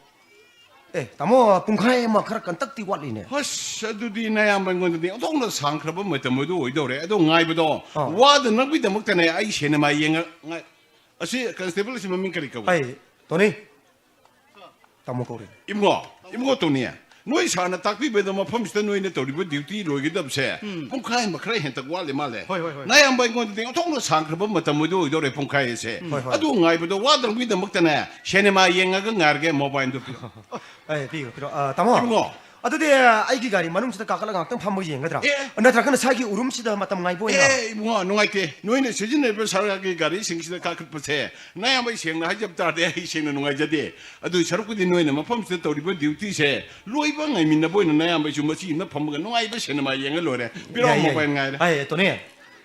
ꯑꯦ, ꯇꯥꯃꯣ, ꯄꯨꯡꯈꯥꯏ ꯑꯃ ꯈꯔ ꯀꯟꯇꯛꯇꯤ ꯋꯥꯠꯂꯤꯅꯦ꯫ ꯑꯁ, ꯑꯗꯨꯗꯤ ꯅꯌꯥꯝꯕ ꯑꯩꯉꯣꯟꯗꯗꯤ ꯑꯣꯟꯊꯣꯛꯅ ꯁꯥꯡꯈ꯭ꯔꯕ ꯃꯇꯝ ꯑꯗꯨ ꯑꯣꯏꯗꯧꯔꯦ꯫ ꯑꯗꯣ ꯉꯥꯏꯕꯗꯣ ꯑꯥ꯫ ꯋꯥꯗꯅꯕꯒꯤꯗꯃꯛꯇꯅꯦ ꯑꯩ ꯁꯤꯅꯦꯃꯥ ꯌꯦꯡꯉ-, ꯉꯥꯏ-, ꯑꯁꯤ ꯀꯟꯁꯇꯦꯕꯜ ꯑꯁꯤ ꯃꯃꯤꯡ ꯀꯔꯤ ꯀꯧꯏ? ꯑꯩ, ꯇꯣꯅꯤ꯫ ꯇꯥꯃꯣ ꯀꯧꯔꯦ꯫ ꯏꯕꯨꯡꯉꯣ, ꯏꯕꯨꯡꯉꯣ ꯇꯣꯅꯤ, ꯅꯣꯏ ꯁꯥꯔꯅ ꯇꯥꯛꯄꯤꯕꯗ ꯃꯐꯝꯁꯤꯗ ꯅꯣꯏꯅ ꯇꯧꯔꯤꯕ ꯗ꯭ꯌꯨꯇꯤ ꯂꯣꯏꯒꯗꯕꯁꯦ ꯎꯝ꯫ ꯄꯨꯡꯈꯥꯏ ꯑꯃ ꯈꯔ ꯍꯦꯟꯇꯛ ꯋꯥꯠꯂꯤ ꯃꯥꯜꯂꯦ꯫ ꯍꯣꯏ, ꯍꯣꯏ, ꯍꯣꯏ꯫ ꯅꯌꯥꯝꯕ ꯑꯩꯉꯣꯟꯗꯗꯤ ꯑꯣꯟꯊꯣꯛꯅ ꯁꯥꯡꯈ꯭ꯔꯕ ꯃꯇꯝ ꯑꯣꯏꯗ ꯑꯣꯏꯗꯧꯔꯦ ꯄꯨꯡꯈꯥꯏ ꯑꯁꯦ꯫ ꯍꯣꯏ, ꯍꯣꯏ꯫ ꯑꯗꯨ ꯉꯥꯏꯕꯗꯣ ꯋꯥꯗꯅꯕꯒꯤꯗꯃꯛꯇꯅꯦ ꯁꯤꯅꯦꯃꯥ ꯌꯦꯡꯉꯒ ꯉꯥꯏꯔꯒꯦ, ꯃꯣꯕꯥꯏꯜꯗꯣ ꯄꯤꯌꯨ꯫ ꯑꯦ, ꯄꯤꯌꯨ, ꯄꯤꯔꯣ꯫ ꯑ, ꯇꯥꯃꯣ, ꯏꯕꯨꯡꯉꯣ꯫ ꯑꯗꯨꯗꯤ ꯑꯩꯒꯤ ꯒꯥꯔꯤ ꯃꯅꯨꯡꯁꯤꯗ ꯀꯥꯈꯠꯂꯒ ꯉꯥꯛꯇꯪ ꯐꯝꯃꯒ ꯌꯦꯡꯒꯗ꯭ꯔꯥ? ꯑꯦ꯫ ꯅꯠꯇ꯭ꯔꯒꯅ ꯁ꯭ꯋꯥꯏꯒꯤ ꯎꯔꯨꯝꯁꯤꯗ ꯃꯇꯝ ꯉꯥꯏꯕ ꯑꯣꯏꯅ? ꯑꯦ, ꯏꯕꯨꯡꯉꯣ, ꯅꯨꯡꯉꯥꯏꯇꯦ꯫ ꯅꯣꯏꯅ ꯁꯤꯖꯤꯟꯅꯔꯤꯕ ꯁꯔꯀꯥꯔꯒꯤ ꯒꯥꯔꯤꯁꯤꯡꯁꯤꯗ ꯀꯥꯈꯠꯄꯁꯦ, ꯅꯌꯥꯝꯕ, ꯑꯩ ꯁꯦꯡꯅ ꯍꯥꯏꯖꯕ ꯇꯥꯔꯗꯤ ꯑꯩ ꯁꯦꯡꯅ ꯅꯨꯡꯉꯥꯏꯖꯗꯦ꯫ ꯑꯗꯨ ꯁꯔꯨꯛꯄꯨꯗꯤ ꯅꯣꯏꯅ ꯃꯐꯝꯁꯤꯗ ꯇꯧꯔꯤꯕ ꯗ꯭ꯌꯨꯇꯤꯁꯦ ꯂꯣꯏꯕ ꯉꯥꯏꯃꯤꯟꯅꯕ ꯑꯣꯏꯅ ꯅꯌꯥꯝꯕ ꯑꯩꯁꯨ ꯃꯆꯤ ꯑꯃꯗ ꯐꯝꯃꯒ ꯅꯨꯡꯉꯥꯏꯕ ꯁꯤꯅꯦꯃꯥ ꯌꯦꯡꯉ ꯂꯣꯏꯔꯦ꯫ ꯄꯤꯔꯣ, ꯌꯥꯏ, ꯌꯥꯏ꯫ ꯃꯣꯕꯥꯏꯜ ꯉꯥꯏꯔꯦ꯫ ꯑꯦ, ꯇꯣꯅꯤ,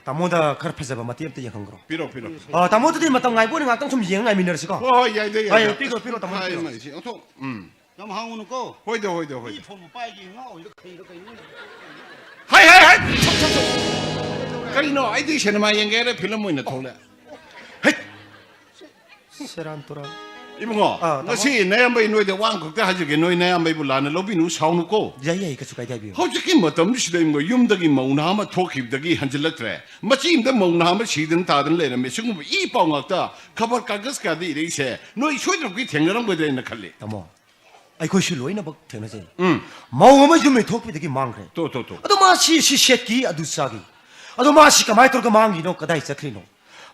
ꯇꯥꯃꯣꯗ ꯈꯔ ꯐꯖꯕ ꯃꯇꯦꯛ ꯑꯝꯇ ꯌꯦꯡꯍꯟꯈ꯭ꯔꯣ꯫ ꯄꯤꯔꯣ, ꯄꯤꯔꯣ꯫ ꯑ, ꯇꯥꯃꯣ, ꯑꯗꯨꯗꯤ ꯃꯇꯝ ꯉꯥꯏꯕ ꯑꯣꯏꯅ ꯉꯥꯛꯇꯪ ꯁꯨꯝ ꯌꯦꯡꯉ ꯉꯥꯏꯃꯤꯟꯅꯔꯁꯤꯀꯣ꯫ ꯍꯣꯏ, ꯍꯣꯏ, ꯌꯥꯏꯗ, ꯍꯣꯏ, ꯌꯥꯏꯗ꯫ ꯄꯤꯈ꯭ꯔꯣ, ꯄꯤꯈ꯭ꯔꯣ, ꯇꯥꯃꯣ, ꯍꯣꯏ, ꯄꯤꯈ꯭ꯔꯣ꯫ ꯃꯥꯏꯁꯦ ꯑꯣꯟꯊꯣꯛ-, ꯎꯝ꯫ ꯌꯥꯝ ꯍꯥꯡꯉꯨꯅꯨꯀꯣ꯫ ꯍꯣꯏꯗ, ꯍꯣꯏꯗ, ꯍꯣꯏꯗ꯫ ꯃꯤ ꯐꯣꯟꯕꯨ ꯄꯥꯏꯒꯦ ꯉꯥꯎꯔꯤꯔ ꯀꯩꯅꯣ, ꯀꯩꯅꯣ? ꯍꯥꯏ, ꯍꯥꯏ, ꯍꯥꯏ! ꯊꯣꯛ, ꯊꯣꯛ, ꯊꯣꯛ꯫ ꯀꯔꯤꯅꯣ? ꯑꯩꯗꯤ ꯁꯤꯅꯦꯃꯥ ꯌꯦꯡꯒꯦ ꯍꯥꯏꯔ ꯐꯤꯂꯝ ꯑꯣꯏꯅ ꯊꯣꯛꯂꯛꯑꯦ꯫ ꯍꯩꯠ! ꯁꯦꯔꯥꯟ ꯇꯨꯔꯥꯟ꯫ ꯏꯕꯨꯡꯉꯣ, ꯑꯥ, ꯇꯥꯃꯣ꯫ ꯉꯁꯤ ꯅꯌꯥꯝꯕꯩ ꯅꯣꯏꯗ ꯋꯥ ꯑꯃꯈꯛꯇ ꯍꯥꯏꯖꯒꯦ, ꯅꯣꯏ ꯅꯌꯥꯝꯕꯩꯕꯨ ꯂꯥꯟꯅ ꯂꯧꯕꯤꯅꯨ, ꯁꯥꯎꯅꯨꯀꯣ꯫ ꯌꯥꯏ, ꯌꯥꯏ, ꯀꯩꯁꯨ ꯀꯥꯏꯗꯦ, ꯍꯥꯏꯕꯤꯌꯨ꯫ ꯍꯧꯖꯤꯛꯀꯤ ꯃꯇꯝꯁꯤꯗ ꯏꯕꯨꯡꯉꯣ, ꯌꯨꯝꯗꯒꯤ ꯃꯧ ꯅꯍꯥ ꯑꯃ ꯊꯣꯛꯈꯤꯕꯗꯒꯤ ꯍꯟꯖꯤꯜꯂꯛꯇ꯭ꯔꯦ꯫ ꯃꯆꯤ ꯑꯃꯗ ꯃꯧ ꯅꯍꯥ ꯑꯃ ꯁꯤꯗꯅ ꯇꯥꯗꯅ ꯂꯩꯔꯝꯃꯦ꯫ ꯁꯤꯒꯨꯝꯕ ꯏ ꯄꯥꯎ ꯉꯥꯛꯇ ꯈꯕꯔ ꯀꯥꯒꯖ ꯀꯌꯥꯗ ꯏꯔꯛꯏꯁꯦ, ꯅꯣꯏ ꯁꯣꯏꯗꯅꯃꯛꯀꯤ ꯊꯦꯡꯅꯔꯝꯒꯗ꯭ꯔꯥ ꯍꯥꯏꯅ ꯈꯜꯂꯤ꯫ ꯇꯥꯃꯣ, ꯑꯩꯈꯣꯏꯁꯨ ꯂꯣꯏꯅꯃꯛ ꯊꯦꯡꯅꯖꯩ꯫ ꯎꯝ꯫ ꯃꯧ ꯑꯃ ꯌꯨꯝ ꯂꯩꯊꯣꯛꯄꯗꯒꯤ ꯃꯥꯡꯈ꯭ꯔꯦ꯫ ꯇꯣ, ꯇꯣ, ꯇꯣ꯫ ꯑꯗꯣ ꯃꯥ ꯁꯤ, ꯁꯤ ꯁꯦꯠꯈꯤ, ꯑꯗꯨ ꯆꯥꯈꯤ꯫ ꯑꯗꯣ ꯃꯥ ꯁꯤ ꯀꯃꯥꯏꯅ ꯇꯧꯔꯒ ꯃꯥꯡꯈꯤꯅꯣ, ꯀꯗꯥꯏ ꯆꯠꯈ꯭ꯔꯤꯅꯣ?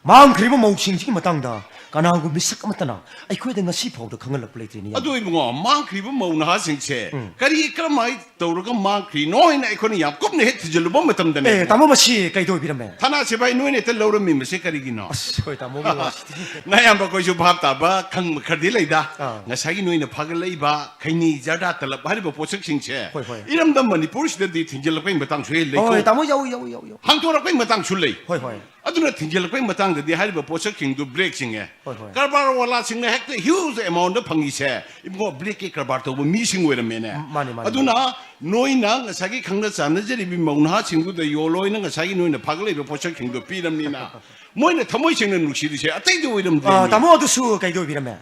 ꯃꯥꯡꯈ꯭ꯔꯤꯕ ꯃꯧꯁꯤꯡꯁꯤꯒꯤ ꯃꯇꯥꯡꯗ ꯀꯅꯥꯒꯨꯝꯕ ꯃꯤꯁꯛ ꯑꯃꯠꯇꯅ ꯑꯩꯈꯣꯏꯗ ꯉꯁꯤ ꯐꯥꯎꯗ ꯈꯪꯍꯜꯂꯛꯄ ꯂꯩꯇ꯭ꯔꯤꯅꯤ꯫ ꯑꯗꯨ ꯏꯕꯨꯡꯉꯣ, ꯃꯥꯡꯈ꯭ꯔꯤꯕ ꯃꯧ ꯅꯍꯥꯁꯤꯡꯁꯦ ꯎꯝ꯫ ꯀꯔꯤ, ꯀꯔꯝꯍꯥꯏꯅ ꯇꯧꯔꯒ ꯃꯥꯡꯈ꯭ꯔꯤꯅꯣ ꯍꯥꯏꯅ ꯑꯩꯈꯣꯏꯅ ꯌꯥꯝ ꯀꯨꯞꯅ ꯍꯦꯛ ꯊꯤꯖꯤꯜꯂꯨꯕ ꯃꯇꯝꯗꯅꯦ꯫ ꯑꯦ, ꯇꯥꯃꯣ, ꯃꯁꯤ ꯀꯩꯗꯧꯕꯤꯔꯝꯃꯦ? ꯊꯅꯥ ꯁꯤꯐꯥꯏ ꯅꯣꯏꯅ ꯍꯦꯛꯇ ꯂꯧꯔꯝꯃꯤꯕꯁꯦ ꯀꯔꯤꯒꯤꯅꯣ? ꯑꯁ, ꯍꯣꯏ, ꯇꯥꯃꯣꯒꯤ ꯋꯥꯁꯤꯗꯤ꯫ ꯅꯌꯥꯝꯕ ꯑꯩꯈꯣꯏꯁꯨ ꯚꯥꯞ ꯇꯥꯕ ꯈꯪꯕ ꯈꯔꯗꯤ ꯂꯩꯗ꯫ ꯑꯥ꯫ ꯉꯁꯥꯏꯒꯤ ꯅꯣꯏꯅ ꯐꯥꯒꯠꯂꯛꯏꯕ ꯈꯩꯅꯤ, ꯖꯔꯗꯥ, ꯇꯂꯞ ꯍꯥꯏꯔꯤꯕ ꯄꯣꯠꯁꯛꯁꯤꯡꯁꯦ ꯍꯣꯏ, ꯍꯣꯏ꯫ ꯏꯔꯝꯗꯝ ꯃꯅꯤꯄꯨꯔꯁꯤꯗꯗꯤ ꯊꯤꯡꯖꯤꯜꯂꯛꯄꯒꯤ ꯃꯇꯥꯡꯁꯨ ꯍꯦꯛ ꯂꯩꯀꯣ꯫ ꯍꯣꯏ, ꯇꯥꯃꯣ, ꯌꯥꯎꯏ, ꯌꯥꯎꯏ, ꯌꯥꯎꯏ, ꯌꯥꯎꯏ꯫ ꯍꯥꯡꯗꯣꯔꯛꯄꯒꯤ ꯃꯇꯥꯡꯁꯨ ꯂꯩ꯫ ꯍꯣꯏ, ꯍꯣꯏ꯫ ꯑꯗꯨꯅ ꯊꯤꯡꯖꯤꯜꯂꯛꯄꯒꯤ ꯃꯇꯥꯡꯗꯗꯤ ꯍꯥꯏꯔꯤꯕ ꯄꯣꯠꯁꯛꯁꯤꯡꯗꯨ ꯕ꯭ꯂꯦꯛ ꯆꯤꯡꯉꯦ꯫ ꯍꯣꯏ, ꯍꯣꯏ꯫ ꯀꯔꯕꯥꯔ ꯋꯥꯂꯥꯁꯤꯡꯅ ꯍꯦꯛꯇ huge amount ꯐꯪꯉꯤꯁꯦ ꯏꯕꯨꯡꯉꯣ, ꯕ꯭ꯂꯦꯛꯀꯤ ꯀꯔꯕꯥꯔ ꯇꯧꯕ ꯃꯤꯁꯤꯡ ꯑꯣꯏꯔꯝꯃꯦꯅꯦ꯫ ꯃꯥꯅꯤ, ꯃꯥꯅꯤ, ꯑꯗꯨꯅ ꯃꯥꯅꯤ꯫ ꯅꯣꯏꯅ ꯉꯁꯥꯏꯒꯤ ꯈꯪꯅ ꯆꯥꯟꯅꯖꯔꯤꯕ ꯃꯧ ꯅꯍꯥꯁꯤꯡꯗꯨꯗ ꯌꯣꯜꯂꯣꯏꯅ ꯉꯁꯥꯏꯒꯤ ꯅꯣꯏꯅ ꯐꯥꯒꯠꯂꯛꯏꯕ ꯄꯣꯠꯁꯛꯁꯤꯡꯗꯣ ꯄꯤꯔꯝꯅꯤꯅ ꯃꯣꯏꯅ ꯊꯃꯣꯏ ꯁꯦꯡꯅ ꯅꯨꯡꯁꯤꯔꯤꯁꯦ ꯑꯇꯩꯗ ꯑꯣꯏꯔꯝꯗ꯭ꯔꯦ꯫ ꯑꯥ, ꯇꯥꯃꯣ, ꯑꯗꯨꯁꯨ ꯀꯩꯗ ꯑꯣꯏꯕꯤꯔꯝꯃꯦ?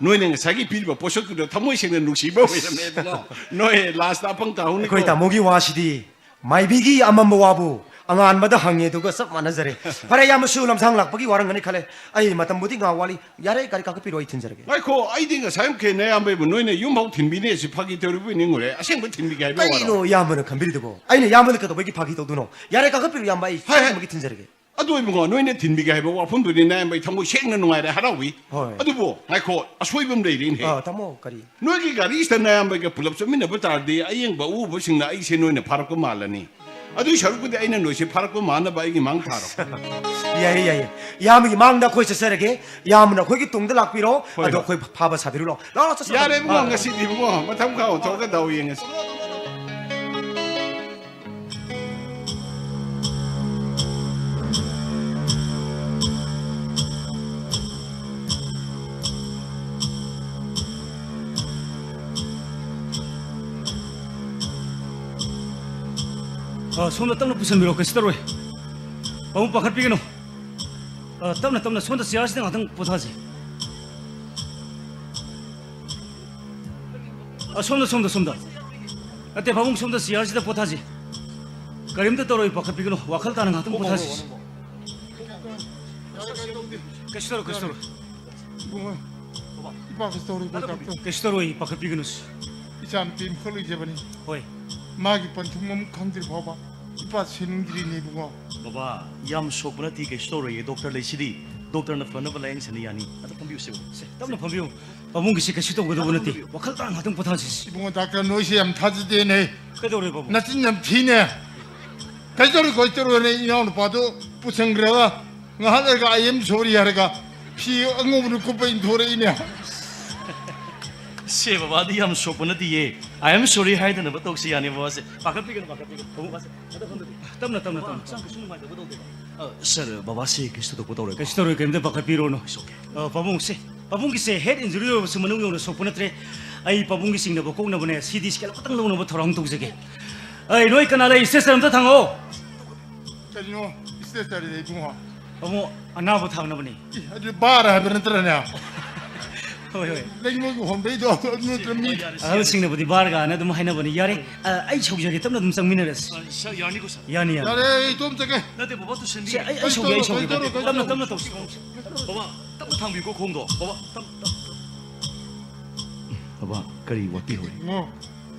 ꯅꯣꯏꯅ ꯉꯁꯥꯏꯒꯤ ꯄꯤꯔꯤꯕ ꯄꯣꯠꯁꯛꯇꯨꯗ ꯊꯃꯣꯏ ꯁꯦꯡꯅ ꯅꯨꯡꯁꯤꯕ ꯑꯣꯏꯔꯝꯃꯦ, ꯏꯕꯨꯡꯉꯣ꯫ ꯅꯣꯏ ꯂꯥꯁꯇ ꯑꯄꯪ ꯇꯥꯍꯧꯅꯤꯀꯣ꯫ ꯑꯩꯈꯣꯏ ꯇꯥꯃꯣꯒꯤ ꯋꯥꯁꯤꯗꯤ ꯃꯥꯏꯕꯤꯒꯤ ꯑꯃꯝꯕ ꯋꯥꯕꯨ ꯑꯉꯥꯟꯕꯗ ꯍꯪꯉꯦ ꯑꯗꯨꯒ ꯆꯞ ꯃꯥꯟꯅꯖꯔꯦ꯫ ꯐꯔꯦ, ꯏꯌꯥꯝꯕꯁꯨ ꯂꯝꯁꯥꯡ ꯂꯥꯛꯄꯒꯤ ꯋꯥꯔꯝꯒꯅꯤ ꯈꯜꯂꯦ꯫ ꯑꯩ ꯃꯇꯝꯕꯨꯗꯤ ꯉꯥꯏꯍꯥꯛ ꯋꯥꯠꯂꯤ꯫ ꯌꯥꯔꯦ, ꯒꯥꯔꯤ ꯀꯥꯈꯠꯄꯤꯔꯣ, ꯑꯩ ꯊꯤꯟꯖꯔꯒꯦ꯫ ꯉꯥꯏꯈꯣ, ꯑꯩꯗꯤ ꯉꯁꯥꯏ ꯃꯈꯩ ꯅꯌꯥꯝꯕꯩꯕꯨ ꯅꯣꯏꯅ ꯌꯨꯝ ꯐꯥꯎ ꯊꯤꯟꯕꯤꯅꯦ ꯁꯤ ꯐꯥꯒꯤ ꯇꯧꯔꯤꯕꯣꯏ ꯅꯤꯡꯉꯨꯔꯦ꯫ ꯑꯁꯦꯡꯕ ꯊꯤꯟꯕꯤꯒꯦ ꯍꯥꯏꯕ ꯋꯥꯔꯣ? ꯀꯔꯤꯅꯣ ꯏꯌꯥꯝꯕꯅ ꯈꯟꯕꯤꯔꯤꯗꯨꯕꯣ? ꯑꯩꯅ ꯏꯌꯥꯝꯕꯗ ꯀꯩꯗꯧꯕꯒꯤ ꯐꯥꯒꯤ ꯇꯧꯗꯣꯏꯅꯣ? ꯌꯥꯔꯦ, ꯀꯥꯈꯠꯄꯤꯔꯣ ꯏꯌꯥꯝꯕ, ꯑꯩ ꯍꯥꯏ, ꯍꯥꯏ꯫ ꯑꯁꯦꯡꯕꯒꯤ ꯊꯤꯟꯖꯔꯒꯦ꯫ ꯑꯗꯨ ꯏꯕꯨꯡꯉꯣ, ꯅꯣꯏꯅ ꯊꯤꯟꯕꯤꯒꯦ ꯍꯥꯏꯕ ꯋꯥꯐꯝꯗꯨꯗꯤ ꯅꯌꯥꯝꯕ ꯑꯩ ꯊꯃꯣꯏ ꯁꯦꯡꯅ ꯅꯨꯡꯉꯥꯏꯔꯦ, ꯍꯔꯥꯎꯏ꯫ ꯍꯣꯏ꯫ ꯑꯗꯨꯕꯨ ꯉꯥꯏꯈꯣ, ꯑꯁꯣꯏꯕ ꯑꯃ ꯂꯩꯔꯤꯅꯦ꯫ ꯑꯥ, ꯇꯥꯃꯣ, ꯀꯔꯤ? ꯅꯣꯏꯒꯤ ꯒꯥꯔꯤꯁꯤꯗ ꯅꯌꯥꯝꯕꯒ ꯄꯨꯂꯞ ꯆꯠꯃꯤꯟꯅꯕ ꯇꯥꯔꯗꯤ ꯑꯌꯦꯡꯕ ꯑꯎꯕꯁꯤꯡꯅ ꯑꯩꯁꯦ ꯅꯣꯏꯅ ꯐꯥꯔꯛꯄ ꯃꯥꯜꯂꯅꯤ꯫ ꯑꯗꯨꯏ ꯁꯔꯨꯛꯄꯨꯗꯤ ꯑꯩꯅ ꯅꯣꯏꯁꯦ ꯐꯥꯔꯛꯄ ꯃꯥꯟꯅꯕ ꯑꯩꯒꯤ ꯃꯥꯡ ꯊꯥꯔꯣ꯫ ꯌꯥꯏꯌꯦ, ꯌꯥꯏꯌꯦ꯫ ꯏꯌꯥꯝꯕꯒꯤ ꯃꯥꯡꯗ ꯑꯩꯈꯣꯏ ꯆꯠꯆꯔꯒꯦ꯫ ꯏꯌꯥꯝꯕꯅ ꯑꯩꯈꯣꯏꯒꯤ ꯇꯨꯡꯗ ꯂꯥꯛꯄꯤꯔꯣ꯫ ꯍꯣꯏ, ꯑꯗꯣ ꯍꯣꯏ꯫ ꯑꯩꯈꯣꯏ ꯐꯥꯕ ꯁꯥꯕꯤꯔꯨ ꯂꯥꯛꯑꯣ꯫ ꯂꯥꯛꯑꯣ, ꯆꯠꯁꯤ, ꯌꯥꯔꯦ ꯆꯠꯁꯤ꯫ ꯏꯕꯨꯡꯉꯣ, ꯑꯥ꯫ ꯉꯁꯤꯗꯤ ꯏꯕꯨꯡꯉꯣ, ꯃꯊꯪ ꯈꯥꯎ ꯊꯣꯛꯑꯒ ꯗꯥꯎ ꯌꯦꯡꯉꯁꯤ꯫ ꯑ, ꯁꯣꯝꯗ ꯇꯞꯅ ꯄꯨꯁꯟꯕꯤꯔꯣ, ꯀꯩꯁꯨ ꯇꯧꯔꯣꯏ꯫ ꯄꯥꯕꯨꯡ, ꯄꯥꯈꯠꯄꯤꯒꯅꯨ꯫ ꯑ, ꯇꯞꯅ, ꯇꯞꯅ, ꯁꯣꯝꯗ ꯆꯤꯌꯥꯔꯁꯤꯗ ꯉꯥꯛꯇꯪ ꯄꯣꯊꯥꯁꯤ꯫ ꯑ, ꯁꯣꯝꯗ, ꯁꯣꯝꯗ, ꯁꯣꯝꯗ꯫ ꯅꯠꯇꯦ, ꯄꯥꯕꯨꯡ, ꯁꯣꯝꯗ ꯆꯤꯌꯥꯔꯁꯤꯗ ꯄꯣꯊꯥꯁꯤ꯫ ꯀꯔꯤꯝꯇ ꯇꯧꯔꯣꯏ, ꯄꯥꯈꯠꯄꯤꯒꯅꯨ, ꯋꯥꯈꯜ ꯇꯥꯅ ꯉꯥꯛꯇꯪ ꯄꯣꯊꯥꯁꯤ꯫ ꯀꯩꯁꯨ ꯇꯧꯔꯣꯏ, ꯀꯩꯁꯨ ꯇꯧꯔꯣꯏ꯫ ꯏꯕꯨꯡꯉꯣ, ꯏꯄꯥ ꯀꯩꯁꯨ ꯇꯧꯔꯣꯏꯀꯣ, ꯗꯥꯛꯇꯔ? ꯀꯩꯁꯨ ꯇꯧꯔꯣꯏ, ꯄꯥꯈꯠꯄꯤꯒꯅꯨ꯫ ꯏꯆꯥꯅꯨꯄꯤ ꯑꯃꯈꯛ ꯂꯩꯖꯕꯅꯤ꯫ ꯍꯣꯏ꯫ ꯃꯥꯒꯤ ꯄꯟꯊꯨꯡ ꯑꯃ ꯈꯪꯗ꯭ꯔꯤ ꯐꯥꯎꯕ ꯏꯄꯥ ꯁꯤꯅꯤꯡꯗ꯭ꯔꯤꯅꯦ, ꯏꯕꯨꯡꯉꯣ꯫ ꯕꯕꯥ, ꯌꯥꯝ ꯁꯣꯛꯄ ꯅꯠꯇꯦ, ꯀꯩꯁꯨ ꯇꯧꯔꯣꯏꯌꯦ꯫ ꯗꯣꯛꯇꯔ ꯂꯩꯁꯤꯗꯤ, ꯗꯣꯛꯇꯔꯅ ꯐꯅꯕ ꯂꯥꯌꯦꯡꯁꯅꯤ ꯌꯥꯅꯤ꯫ ꯑꯗ ꯐꯝꯕꯤꯌꯨꯁꯦ꯫ ꯁꯦ, ꯇꯞꯅ ꯐꯝꯕꯤꯌꯨ꯫ ꯄꯥꯕꯨꯡꯒꯤꯁꯤ ꯀꯩꯁꯨ ꯇꯧꯒꯗꯧꯕ ꯅꯠꯇꯦ꯫ ꯉꯥꯛꯇꯪ ꯐꯝꯕꯤꯌꯨ꯫ ꯋꯥꯈꯜ ꯇꯥꯅ ꯉꯥꯛꯇꯪ ꯄꯣꯊꯥꯁꯤ꯫ ꯏꯕꯨꯡꯉꯣ, ꯗꯥꯛꯇꯔ, ꯅꯣꯏꯁꯦ ꯌꯥꯝ ꯊꯥꯖꯗꯦꯅꯦ꯫ ꯀꯩꯗꯧꯔꯦ, ꯄꯥꯕꯨꯡ? ꯅꯆꯤꯟ ꯌꯥꯝ ꯊꯤꯅꯦ꯫ ꯀꯩꯗꯧꯔꯦ, ꯀꯩꯗꯧꯔꯦꯅꯦ? ꯏꯅꯥꯎꯅꯨꯄꯥꯗꯨ ꯄꯨꯁꯟꯈ꯭ꯔꯒ ꯉꯥꯏꯍꯥꯛ ꯂꯩꯔꯒ "I am sorry" ꯍꯥꯏꯔꯒ ꯐꯤ ꯑꯉꯧꯕꯗꯨ ꯀꯨꯞꯄ ꯏꯟꯊꯣꯔꯛꯏꯅꯦ꯫ ꯁꯦ, ꯕꯕꯥꯗꯤ ꯌꯥꯝ ꯁꯣꯛꯄ ꯅꯠꯇꯤꯌꯦ꯫ "I am sorry" ꯍꯥꯏꯗꯅꯕ ꯇꯧꯁꯤ ꯌꯥꯅꯤ, ꯕꯕꯥꯁꯦ꯫ ꯄꯥꯈꯠꯄꯤꯒꯅꯨ, ꯄꯥꯈꯠꯄꯤꯒꯅꯨ꯫ ꯕꯕꯥꯁꯦ, ꯑꯗ ꯐꯝꯗꯕꯤꯌꯨ꯫ ꯇꯞꯅ, ꯇꯞꯅ, ꯇꯞꯅ꯫ ꯍꯛꯆꯥꯡ ꯀꯩꯁꯨ ꯅꯨꯡꯉꯥꯏꯇꯕ ꯇꯧꯗꯦꯀꯣ? ꯑ, ꯁꯥꯔ, ꯕꯕꯥꯁꯦ ꯀꯩꯁꯨ ꯊꯣꯏꯗꯣꯛꯄ ꯇꯧꯔꯣꯏꯀꯣ? ꯀꯩꯁꯨ ꯇꯧꯔꯣꯏ, ꯀꯩꯝꯇ ꯄꯥꯈꯠꯄꯤꯔꯨꯔꯅꯨ꯫ It's okay. ꯑ, ꯄꯥꯕꯨꯡꯁꯦ, ꯄꯥꯕꯨꯡꯒꯤꯁꯦ head injury ꯑꯣꯏꯔꯕꯁꯨ ꯃꯅꯨꯡ ꯌꯧꯅ ꯁꯣꯛꯄ ꯅꯠꯇ꯭ꯔꯦ꯫ ꯑꯩ ꯄꯥꯕꯨꯡꯒꯤ ꯆꯤꯡꯅꯕ ꯀꯣꯛꯅꯕꯅꯦ, CT scan ꯑꯃꯈꯛꯇꯪ ꯂꯧꯅꯕ ꯊꯧꯔꯥꯡ ꯇꯧꯖꯒꯦ꯫ ꯑꯩ, ꯅꯣꯏ ꯀꯅꯥ ꯂꯩ? Stretcher ꯑꯝꯇ ꯊꯥꯡꯉꯛꯑꯣ꯫ ꯀꯔꯤꯅꯣ stretcher ꯏꯕꯨꯡꯉꯣ? ꯄꯥꯕꯨꯡ, ꯑꯅꯥꯕ ꯊꯥꯡꯅꯕꯅꯤ꯫ ꯏ, ꯑꯗꯨꯗꯤ ꯕꯥꯔ ꯍꯥꯏꯕ ꯅꯠꯇ꯭ꯔꯅꯦ? ꯍꯣꯏ, ꯍꯣꯏ꯫ ꯂꯩꯉꯣꯏꯒꯤ ꯍꯣꯝꯕꯩꯗꯣ, ꯑꯗꯨ ꯅꯠꯇ꯭ꯔ ꯃꯤ ꯑꯍꯜꯁꯤꯡꯅꯕꯨꯗꯤ ꯕꯥꯔꯒꯥꯅ ꯑꯗꯨꯝ ꯍꯥꯏꯅꯕꯅꯤ꯫ ꯌꯥꯔꯦ, ꯑ, ꯑꯩ ꯁꯧꯖꯒꯦ, ꯇꯞꯅ ꯑꯗꯨꯝ ꯆꯪꯃꯤꯟꯅꯔꯁꯤ꯫ ꯑ, ꯁ-, ꯌꯥꯔꯅꯤꯀꯣ, ꯁꯥꯔ? ꯌꯥꯅꯤ, ꯌꯥꯅꯤ꯫ ꯌꯥꯔꯦ, ꯑꯩ ꯏꯇꯣꯝ ꯆꯠꯀꯦ꯫ ꯅꯠꯇꯦ, ꯕꯕꯥ, ꯇꯨꯁꯟꯕꯤ-, ꯁꯦ, ꯑꯩ, ꯑꯩ ꯁꯧꯒꯦ, ꯑꯩ ꯁꯧꯒꯦ꯫ ꯀꯩꯗꯧꯔꯣ, ꯀꯩꯗꯧꯔꯣ, ꯇꯞꯅ, ꯀꯩꯗꯧꯔꯣ? ꯇꯞꯅ ꯇꯧꯁꯤ꯫ ꯕꯕꯥ, ꯇꯞꯅ ꯊꯥꯡꯕꯤꯌꯨꯀꯣ, ꯈꯣꯡꯗꯣ꯫ ꯕꯕꯥ, ꯇꯞ-, ꯇꯞ-, ꯇꯞ-꯫ ꯕꯕꯥ, ꯀꯔꯤ ꯋꯥꯠꯄꯤꯍꯧꯔꯤ? ꯏꯕꯨꯡꯉꯣ,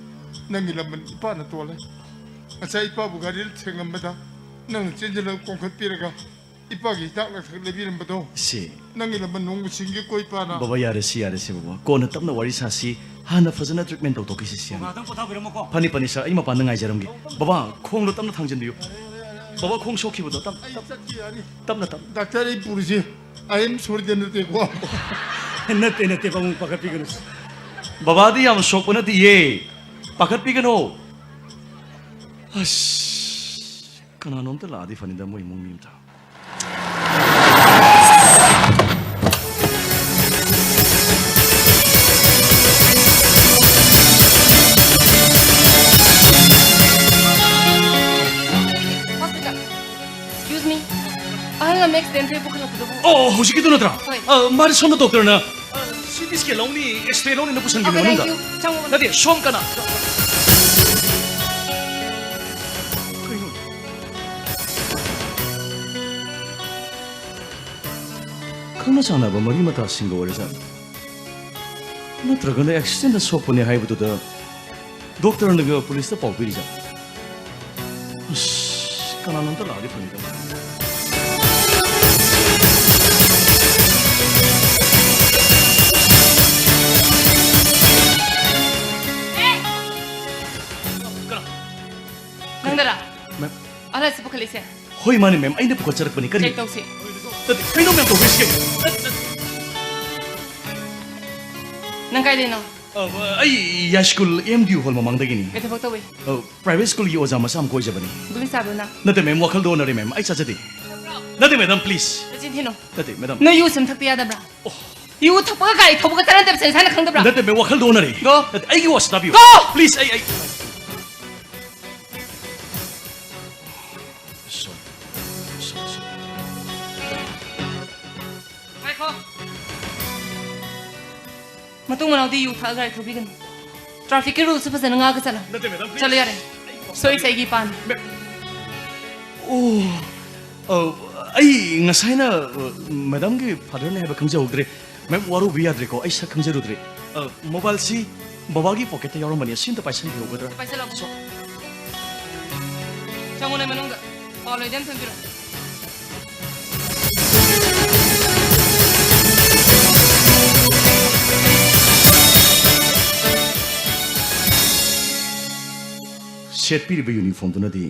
ꯅꯪꯒꯤ ꯂꯃꯟ ꯏꯄꯥꯅ ꯇꯣꯜꯂꯦ꯫ ꯉꯁꯥꯏ ꯏꯄꯥꯕꯨ ꯒꯥꯔꯤꯗ ꯊꯦꯡꯉꯝꯕꯗ ꯅꯪꯅ ꯆꯦꯟꯁꯤꯜꯂꯒ ꯀꯣꯟꯈꯠꯄꯤꯔꯒ ꯏꯄꯥꯒꯤ ꯍꯤꯗꯥꯛ ꯂꯥꯡꯊꯛ ꯂꯩꯕꯤꯔꯝꯕꯗꯣ꯫ ꯁꯤ꯫ ꯅꯪꯒꯤ ꯂꯃꯟ ꯅꯣꯡꯃ ꯁꯤꯡꯒꯦ ꯀꯣ ꯏꯄꯥꯅ꯫ ꯕꯕꯥ, ꯌꯥꯔꯦ, ꯁꯤ ꯌꯥꯔꯦ, ꯁꯤ, ꯕꯕꯥ꯫ ꯀꯣꯟꯅ ꯇꯞꯅ ꯋꯥꯔꯤ ꯁꯥꯁꯤ꯫ ꯍꯥꯟꯅ ꯐꯖꯅ treatment ꯇꯧꯊꯣꯛꯈꯤꯁꯤ, ꯁꯤ ꯍꯥꯟꯅ꯫ ꯉꯥꯛꯇꯪ ꯄꯣꯊꯥꯕꯤꯔꯝꯃꯣꯀꯣ꯫ ꯐꯅꯤ, ꯐꯅꯤ, ꯁꯥꯔ꯫ ꯑꯩ ꯃꯄꯥꯟꯗ ꯉꯥꯏꯖꯔꯝꯒꯦ꯫ ꯕꯕꯥ, ꯈꯣꯡꯗꯣ ꯇꯞꯅ ꯊꯥꯡꯖꯟꯕꯤꯌꯨ꯫ ꯕꯕꯥ, ꯈꯣꯡ ꯁꯣꯛꯈꯤꯕꯗꯣ ꯇꯞ-, ꯑꯩ ꯇꯞ-, ꯆꯠꯀꯦ ꯌꯥꯅꯤ꯫ ꯇꯞꯅ, ꯇꯞꯅ꯫ ꯗꯥꯛꯇꯔ, ꯑꯩ ꯄꯨꯔꯤꯁꯦ ꯑꯥꯏ ꯑꯦꯝ ꯁꯣꯔꯤꯗ ꯅꯠꯇꯦꯀꯣ꯫ ꯅꯠꯇꯦ, ꯅꯠꯇꯦ, ꯄꯥꯕꯨꯡ, ꯄꯥꯈꯠꯄꯤꯒꯅꯨ꯫ ꯕꯕꯥꯗꯤ ꯌꯥꯝ ꯁꯣꯛꯄ ꯅꯠꯇꯤꯌꯦ꯫ ꯄꯥꯈꯠꯄꯤꯒꯅꯨ꯫ ꯑꯁ, ꯀꯅꯥꯅꯣꯝꯇ ꯂꯥꯛꯑꯗꯤ ꯐꯅꯤꯗ, ꯃꯣꯏ ꯏꯃꯨꯡ ꯃꯤ ꯑꯝꯇ꯫ Hospital. Excuse me. ꯑꯍꯜ ꯑꯃ accident ꯊꯣꯛꯑꯦ ꯄꯨꯈꯠꯂꯛꯄꯗꯨꯕꯨ꯫ ꯑꯣ, ꯍꯧꯖꯤꯛꯀꯤꯗꯨ ꯅꯠꯇ꯭ꯔꯥ? ꯍꯣꯏ꯫ ꯑ, ꯃꯥꯗꯤ ꯁꯣꯝꯗ ꯗꯣꯛꯇꯔꯅ, ꯑ, ꯁꯤ ꯇꯤ ꯁ꯭ꯀꯦꯟ ꯂꯧꯅꯤ, ꯑꯦꯛꯁ ꯔꯦ ꯂꯧꯅꯤꯅ ꯄꯨꯁꯟꯈꯤꯕꯅꯦ ꯑꯣꯀꯦ, ꯃꯅꯨꯡꯗ꯫ Thank you. ꯆꯪꯉꯣ꯫ ꯅꯠꯇꯦ, ꯁꯣꯝ ꯀꯅꯥ? ꯀꯩꯅꯣ? ꯈꯪꯅ ꯆꯥꯟꯅꯕ ꯃꯔꯤ ꯃꯇꯥꯁꯤꯡꯒ ꯑꯣꯏꯔꯖꯥꯠꯂꯣ? ꯅꯠꯇ꯭ꯔꯒꯅ ꯑꯦꯛꯁꯤꯗꯦꯟꯗ ꯁꯣꯛꯄꯅꯦ ꯍꯥꯏꯕꯗꯨꯗ ꯗꯣꯛꯇꯔꯅꯒ ꯄꯨꯂꯤꯁꯇ ꯄꯥꯎ ꯄꯤꯔꯤꯖꯥꯠꯂꯣ? ꯑꯁ, ꯀꯅꯥꯅꯣꯝꯇ ꯂꯥꯛꯑꯗꯤ ꯐꯅꯤꯗ꯫ ꯀꯅꯥ? ꯅꯪꯗꯔꯥ? ꯃꯦꯝ꯫ ꯑꯍꯜ ꯑꯁꯤ ꯄꯨꯈꯠꯂꯤꯁꯦ? ꯍꯣꯏ, ꯃꯥꯅꯦ, ꯃꯦꯝ, ꯑꯩꯅ ꯄꯨꯈꯠꯆꯔꯛꯄꯅꯤ꯫ ꯀꯔꯤ? ꯆꯦꯛ ꯇꯧꯁꯤ꯫ ꯅꯠꯇꯦ, ꯀꯩꯅꯣ, ꯃꯦꯝ, ꯇꯧꯗꯣꯏꯁꯦ? ꯅꯪ ꯀꯥꯏꯗꯩꯅꯣ? ꯑ, ꯑꯩ ꯌꯥꯏꯁ꯭ꯀꯨꯜ ꯑꯦꯝ ꯗꯤ ꯌꯨ ꯍꯣꯜ ꯃꯃꯥꯡꯗꯒꯤꯅꯤ꯫ ꯀꯩ ꯊꯕꯛ ꯇꯧꯏ? ꯑ, ꯄ꯭ꯔꯥꯏꯚꯦꯠ ꯁ꯭ꯀꯨꯜꯒꯤ ꯑꯣꯖꯥ ꯃꯆꯥ ꯑꯃ ꯀꯣꯏꯖꯕꯅꯤ꯫ ꯒꯨꯂꯤ ꯆꯥꯕ꯭ꯔꯣ ꯅꯪ? ꯅꯠꯇꯦ, ꯃꯦꯝ, ꯋꯥꯈꯜꯗ ꯑꯣꯟꯅꯔꯦ, ꯃꯦꯝ, ꯑꯩ ꯆꯥꯖꯗꯦ꯫ ꯅꯠꯇꯦ, ꯃꯦꯗꯥꯝ, ꯄ꯭ꯂꯤꯖ꯫ ꯅꯆꯤꯟ ꯊꯤꯅꯨ꯫ ꯅꯠꯇꯦ, ꯃꯦꯗꯥꯝ꯫ ꯅꯣꯏ ꯌꯨ ꯁꯨꯝ ꯊꯛꯄ ꯌꯥꯗꯕ꯭ꯔꯥ? ꯑꯣ꯫ ꯌꯨ ꯊꯛꯄꯒ ꯒꯥꯔꯤ ꯊꯧꯕꯒ ꯆꯥꯟꯅꯗꯕꯁꯦ ꯅꯁꯥꯅ ꯈꯪꯗꯕ꯭ꯔꯥ? ꯅꯠꯇꯦ, ꯃꯦꯝ, ꯋꯥꯈꯜꯗ ꯑꯣꯟꯅꯔꯦ꯫ ꯒꯣ꯫ ꯅꯠꯇꯦ, ꯑꯩꯒꯤ ꯋꯥꯁꯤ ꯇꯥꯕꯤꯌꯨ꯫ ꯒꯣ! ꯄ꯭ꯂꯤꯖ, ꯑꯩ, ꯑꯩ꯫ ꯁꯣꯔꯤ꯫ ꯁꯣꯔꯤ, ꯁꯣꯔꯤ꯫ ꯉꯥꯏꯈꯣ꯫ ꯃꯇꯨꯡ ꯃꯅꯥꯎꯗꯤ ꯌꯨ ꯊꯛꯑꯒ ꯒꯥꯔꯤ ꯊꯧꯕꯤꯒꯅꯨ꯫ ꯇ꯭ꯔꯥꯐꯤꯛꯀꯤ ꯔꯨꯜꯁꯁꯨ ꯐꯖꯅ ꯉꯥꯛꯑꯒ ꯆꯠꯂꯣ꯫ ꯅꯠꯇꯦ, ꯃꯦꯗꯥꯝ, ꯄ꯭ꯂꯤꯖ꯫ ꯆꯠꯂꯣ ꯌꯥꯔꯦ꯫ ꯑꯩ ꯁꯣꯏꯔꯤꯁꯦ ꯑꯩꯒꯤ ꯏꯄꯥꯅꯤ꯫ ꯃꯦ-, ꯑꯣ, ꯑ, ꯑꯩ ꯉꯁꯥꯏꯅ, ꯑ, ꯃꯦꯗꯥꯝꯒꯤ ꯐꯥꯗꯔꯅꯦ ꯍꯥꯏꯕ ꯈꯪꯖꯍꯧꯗ꯭ꯔꯦ꯫ ꯃꯦꯝ, ꯋꯥꯔꯧꯕ ꯌꯥꯗ꯭ꯔꯦꯀꯣ, ꯑꯩ ꯁꯛ ꯈꯪꯖꯔꯨꯗ꯭ꯔꯦ꯫ ꯑ, ꯃꯣꯕꯥꯏꯜꯁꯤ ꯕꯕꯥꯒꯤ ꯄꯣꯀꯦꯠꯇ ꯌꯥꯎꯔꯝꯕꯅꯤ, ꯑꯁꯤ ꯑꯝꯇ ꯄꯥꯏꯁꯟꯕꯤꯍꯧꯒꯗ꯭ꯔꯥ? ꯄꯥꯏꯁꯜꯂꯣ꯫ ꯁꯣ-, ꯆꯪꯉꯣꯅꯦ ꯃꯅꯨꯡꯗ꯫ ꯄꯥꯎ ꯂꯩꯗꯤ ꯑꯝ ꯊꯝꯕꯤꯔꯣ꯫ ꯁꯦꯠꯄꯤꯔꯤꯕ ꯌꯨꯅꯤꯐꯣꯔꯝꯗꯨꯅꯗꯤ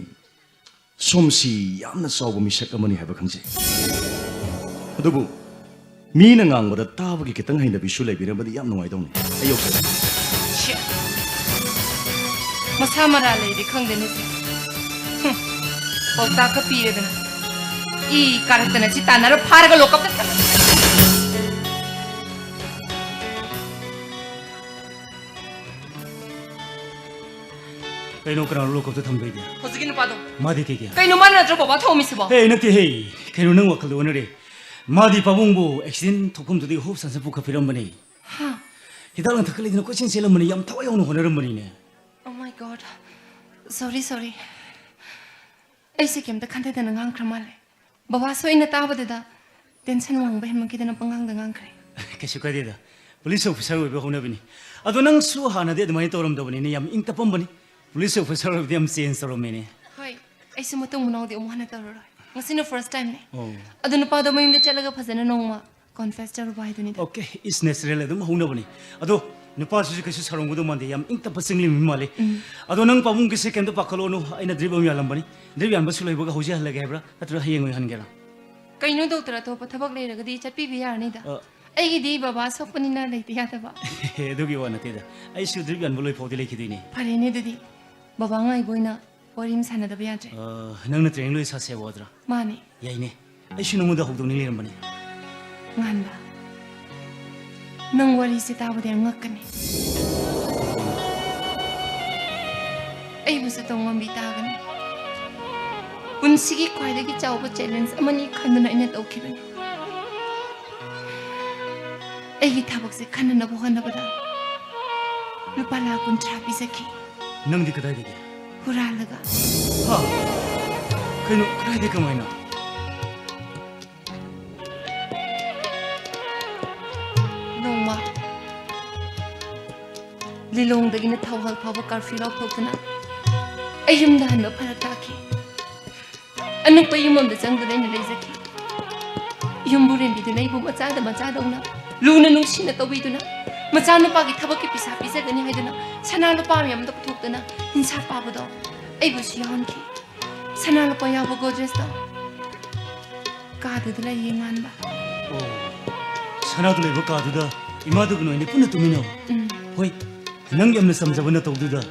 ꯁꯣꯝꯁꯤ ꯌꯥꯝꯅ ꯆꯥꯎꯕ ꯃꯤꯁꯛ ꯑꯃꯅꯤ ꯍꯥꯏꯕ ꯈꯪꯖꯩ꯫ ꯑꯗꯨꯕꯨ ꯃꯤꯅ ꯉꯥꯡꯕꯗ ꯇꯥꯕꯒꯤ ꯈꯤꯇꯪ ꯍꯩꯅꯕꯤꯁꯨ ꯂꯩꯕꯤꯔꯝꯕꯗꯤ ꯌꯥꯝ ꯅꯨꯡꯉꯥꯏꯗꯧꯅꯤ꯫ ꯑꯩ ꯌꯧꯖꯔꯦ꯫ ꯁꯤ ꯃꯁꯥ ꯃꯔꯥ ꯂꯩꯔꯦ ꯈꯪꯗꯦꯅꯦ ꯁꯤ꯫ ꯍꯨꯝ꯫ ꯄꯥꯎꯇꯥꯛꯀ ꯄꯤꯔꯦꯗꯅ꯫ ꯏ ꯀꯥꯔꯛꯇꯅ ꯁꯤ ꯇꯥꯟꯅꯔ ꯐꯥꯔꯒ ꯂꯣꯀꯞꯇ ꯊꯝ-꯫ ꯀꯩꯅꯣ, ꯀꯅꯥꯅꯣ ꯂꯣꯀꯞꯇ ꯊꯝꯗꯣꯏꯗꯤ? ꯍꯧꯖꯤꯛꯀꯤ ꯅꯨꯄꯥꯗꯣ꯫ ꯃꯥꯗꯤ ꯀꯩꯒꯤ? ꯀꯩꯅꯣ, ꯃꯥꯅ ꯅꯠꯇ꯭ꯔꯣ ꯕꯕꯥ ꯊꯣꯝꯃꯤꯁꯤꯕꯣ? ꯍꯦ, ꯅꯠꯇꯦ ꯍꯦ꯫ ꯀꯩꯅꯣ, ꯅꯪ ꯋꯥꯈꯜꯗꯣ ꯑꯣꯟꯅꯔꯦ꯫ ꯃꯥꯗꯤ ꯄꯥꯕꯨꯡꯕꯨ ꯑꯦꯛꯁꯤꯗꯦꯟ ꯊꯣꯛꯐꯝꯗꯨꯗꯒꯤ ꯍꯣꯞ ꯁꯥꯟꯁ ꯄꯨꯈꯠꯄꯤꯔꯝꯕꯅꯤ꯫ ꯍꯥ? ꯍꯤꯗꯥꯛ ꯂꯥꯡꯊꯛꯀ ꯂꯩꯗꯅ ꯀꯣꯏꯆꯦꯟ ꯆꯦꯜꯂꯝꯕꯅꯤ, ꯌꯥꯝ ꯊꯋꯥꯏ ꯌꯥꯎꯅ ꯍꯣꯠꯅꯔꯝꯕꯅꯤꯅꯦ꯫ Oh my God. Sorry, sorry. ꯑꯩꯁꯦ ꯀꯩꯝꯇ ꯈꯟꯊꯗꯅ ꯉꯥꯡꯈ꯭ꯔ ꯃꯥꯜꯂꯦ꯫ ꯕꯕꯥꯁꯨ ꯑꯩꯅ ꯇꯥꯕꯗꯨꯗ ꯇꯦꯟꯁꯟ ꯋꯥꯡꯕ ꯍꯦꯟꯃꯟꯈꯤꯗꯅ ꯄꯉꯥꯡꯗ ꯉꯥꯡꯈ꯭ꯔꯦ꯫ ꯀꯩꯁꯨ ꯀꯥꯏꯗꯦꯗ꯫ ꯄꯨꯂꯤꯁ ꯑꯣꯐꯤꯁꯥꯔ ꯑꯣꯏꯕ ꯍꯧꯅꯕꯤꯅꯤ꯫ ꯑꯗꯣ ꯅꯪꯁꯨ ꯍꯥꯟꯅꯗꯤ ꯑꯗꯨꯃꯥꯏꯅ ꯇꯧꯔꯝꯗꯕꯅꯤꯅꯦ, ꯌꯥꯝ ꯏꯪ ꯇꯞꯄꯝꯕꯅꯤ꯫ ꯄꯨꯂꯤꯁ ꯑꯣꯐꯤꯁꯥꯔ ꯑꯣꯏꯕꯗꯤ ꯌꯥꯝ ꯆꯦꯟꯖ ꯇꯧꯔꯝꯃꯦꯅꯦ꯫ ꯍꯣꯏ, ꯑꯩꯁꯨ ꯃꯇꯨꯡ ꯃꯅꯥꯎꯗꯤ ꯑꯃꯨꯛ ꯍꯟꯅ ꯇꯧꯔꯔꯣꯏ꯫ ꯉꯁꯤꯅ ꯐꯥꯔꯁ ꯇꯥꯏꯝꯅꯦ꯫ ꯑꯣ꯫ ꯑꯗꯣ ꯅꯨꯄꯥꯗꯣ ꯃꯌꯨꯝꯗ ꯆꯠꯂꯒ ꯐꯖꯅ ꯅꯣꯡꯃ ꯀꯣꯟꯐꯦꯁ ꯇꯧꯔꯨꯕ ꯍꯥꯏꯗꯨꯅꯤꯗ꯫ ꯑꯣꯀꯦ, ꯏꯁ ꯅꯦꯆꯔꯦꯜ ꯑꯗꯨꯝ ꯍꯧꯅꯕꯅꯤ꯫ ꯑꯗꯣ ꯅꯨꯄꯥꯁꯤꯁꯨ ꯀꯩꯁꯨ ꯁꯥꯎꯔꯝꯒꯗꯧ ꯃꯥꯟꯗꯦ, ꯌꯥꯝ ꯏꯪ ꯇꯞꯄ ꯆꯤꯡꯂꯤ ꯃꯤ ꯃꯥꯜꯂꯤ꯫ ꯎꯝ꯫ ꯑꯗꯣ ꯅꯪ ꯄꯥꯕꯨꯡꯒꯤꯁꯦ ꯀꯩꯝꯇ ꯄꯥꯈꯠꯂꯨꯅꯨ, ꯑꯩꯅ ꯗ꯭ꯔꯤꯞ ꯑꯃ ꯌꯥꯜꯂꯝꯕꯅꯤ꯫ ꯗ꯭ꯔꯤꯞ ꯌꯥꯟꯕꯁꯨ ꯂꯣꯏꯕꯒ ꯍꯧꯖꯤꯛ ꯍꯜꯂꯒꯦ ꯍꯥꯏꯕ꯭ꯔꯥ, ꯅꯠꯇ꯭ꯔꯒ ꯍꯌꯦꯡ ꯑꯣꯏꯅ ꯍꯟꯒꯦꯔꯥ? ꯀꯩꯅꯣ ꯗꯣꯛꯇꯔ, ꯑꯇꯣꯞꯄ ꯊꯕꯛ ꯂꯩꯔꯒꯗꯤ ꯆꯠꯄꯤꯕ ꯌꯥꯔꯅꯤꯗ꯫ ꯑ꯫ ꯑꯩꯒꯤꯗꯤ ꯕꯕꯥ ꯁꯣꯛꯄꯅꯤꯅ ꯂꯩꯇ ꯌꯥꯗꯕ꯫ ꯑꯗꯨꯒꯤ ꯋꯥ ꯅꯠꯇꯦꯗ, ꯑꯩꯁꯨ ꯗ꯭ꯔꯤꯞ ꯌꯥꯟꯕ ꯂꯣꯏ ꯐꯥꯎꯗꯤ ꯂꯩꯈꯤꯗꯣꯏꯅꯦ꯫ ꯐꯔꯦꯅꯦ ꯑꯗꯨꯗꯤ, ꯕꯕꯥ ꯉꯥꯏꯕ ꯑꯣꯏꯅ ꯋꯥꯔꯤ ꯑꯃ ꯁꯥꯟꯅꯗꯕ ꯌꯥꯗ꯭ꯔꯦ꯫ ꯑ, ꯅꯪꯅ ꯇ꯭ꯔꯦꯅꯤꯡ ꯂꯣꯏ ꯁꯥꯁꯦ ꯍꯥꯏꯕ ꯋꯥꯗ꯭ꯔꯥ? ꯃꯥꯅꯦ꯫ ꯌꯥꯏꯅꯦ, ꯑꯩꯁꯨ ꯅꯉꯣꯟꯗ ꯍꯧꯗꯣꯛꯅꯤꯡ ꯂꯩꯔꯝꯕꯅꯦ꯫ ꯉꯥꯟꯕ, ꯅꯪ ꯋꯥꯔꯤꯁꯦ ꯇꯥꯕꯗ ꯌꯥꯝ ꯉꯛꯀꯅꯤ꯫ ꯑꯩꯕꯨꯁꯨ ꯇꯧꯉꯝꯕꯤ ꯇꯥꯒꯅꯤ꯫ ꯄꯨꯟꯁꯤꯒꯤ ꯈ꯭ꯋꯥꯏꯗꯒꯤ ꯆꯥꯎꯕ ꯆꯦꯂꯦꯟꯖ ꯑꯃꯅꯤ ꯈꯟꯗꯨꯅ ꯑꯩꯅ ꯇꯧꯈꯤꯕꯅꯤ꯫ ꯑꯩꯒꯤ ꯊꯕꯛꯁꯦ ꯈꯟꯅꯅꯕ ꯍꯣꯠꯅꯕꯗ ꯂꯨꯄꯥ ꯂꯥꯈ ꯀꯨꯟꯊ꯭ꯔꯥ ꯄꯤꯖꯈꯤ꯫ ꯅꯪꯗꯤ ꯀꯗꯥꯏꯗꯒꯤ? ꯍꯨꯔꯥꯜꯂꯒ꯫ ꯍꯥ? ꯀꯩꯅꯣ, ꯀꯗꯥꯏꯗꯒꯤ, ꯀꯃꯥꯏꯅ? ꯅꯣꯡꯃ ꯂꯤꯂꯣꯡꯗꯒꯤꯅ ꯊꯧꯍꯜ ꯐꯥꯎꯕ ꯀꯔꯐ꯭ꯌꯨ ꯂꯥꯎꯊꯣꯛꯇꯨꯅ ꯑꯩ ꯌꯨꯝꯗ ꯍꯟꯕ ꯐꯔꯛ ꯇꯥꯈꯤ꯫ ꯑꯅꯛꯄ ꯌꯨꯝ ꯑꯃꯗ ꯆꯪꯗꯨꯅ ꯑꯩꯅ ꯂꯩꯖꯈꯤ꯫ ꯌꯨꯝꯕꯨꯔꯦꯝꯕꯤꯗꯨꯅ ꯑꯩꯕꯨ ꯃꯆꯥꯗ ꯃꯆꯥꯗꯧꯅ ꯂꯨꯅ ꯅꯨꯡꯁꯤꯅ ꯇꯧꯕꯤꯗꯨꯅ, ꯃꯆꯥꯅꯨꯄꯥꯒꯤ ꯊꯕꯛꯀꯤ ꯄꯩꯁꯥ ꯄꯤꯖꯒꯅꯤ ꯍꯥꯏꯗꯨꯅ ꯁꯅꯥ ꯂꯨꯄꯥ ꯃꯌꯥꯝꯗ ꯄꯨꯊꯣꯛꯇꯨꯅ ꯍꯤꯡꯁꯥꯞ ꯄꯥꯕꯗꯣ ꯑꯩꯕꯨꯁꯨ ꯌꯥꯎꯍꯟꯈꯤ꯫ ꯁꯅꯥ ꯂꯨꯄꯥ ꯌꯥꯎꯕ ꯒꯣꯗ꯭ꯔꯦꯖꯇꯣ ꯀꯥꯗꯨꯗ ꯂꯩꯌꯦ, ꯉꯥꯟꯕ꯫ ꯑꯣ, ꯁꯅꯥꯗꯨ ꯂꯩꯕ ꯀꯥꯗꯨꯗ ꯏꯃꯥꯗꯨꯒ ꯅꯣꯏꯅꯤ ꯄꯨꯟꯅ ꯇꯨꯝꯃꯤꯟꯅꯧ꯫ ꯎꯝ꯫ ꯍꯣꯏ, ꯅꯪꯒꯤ ꯌꯥꯝꯅ ꯆꯝꯖꯕ ꯅꯇꯧꯗꯨꯗ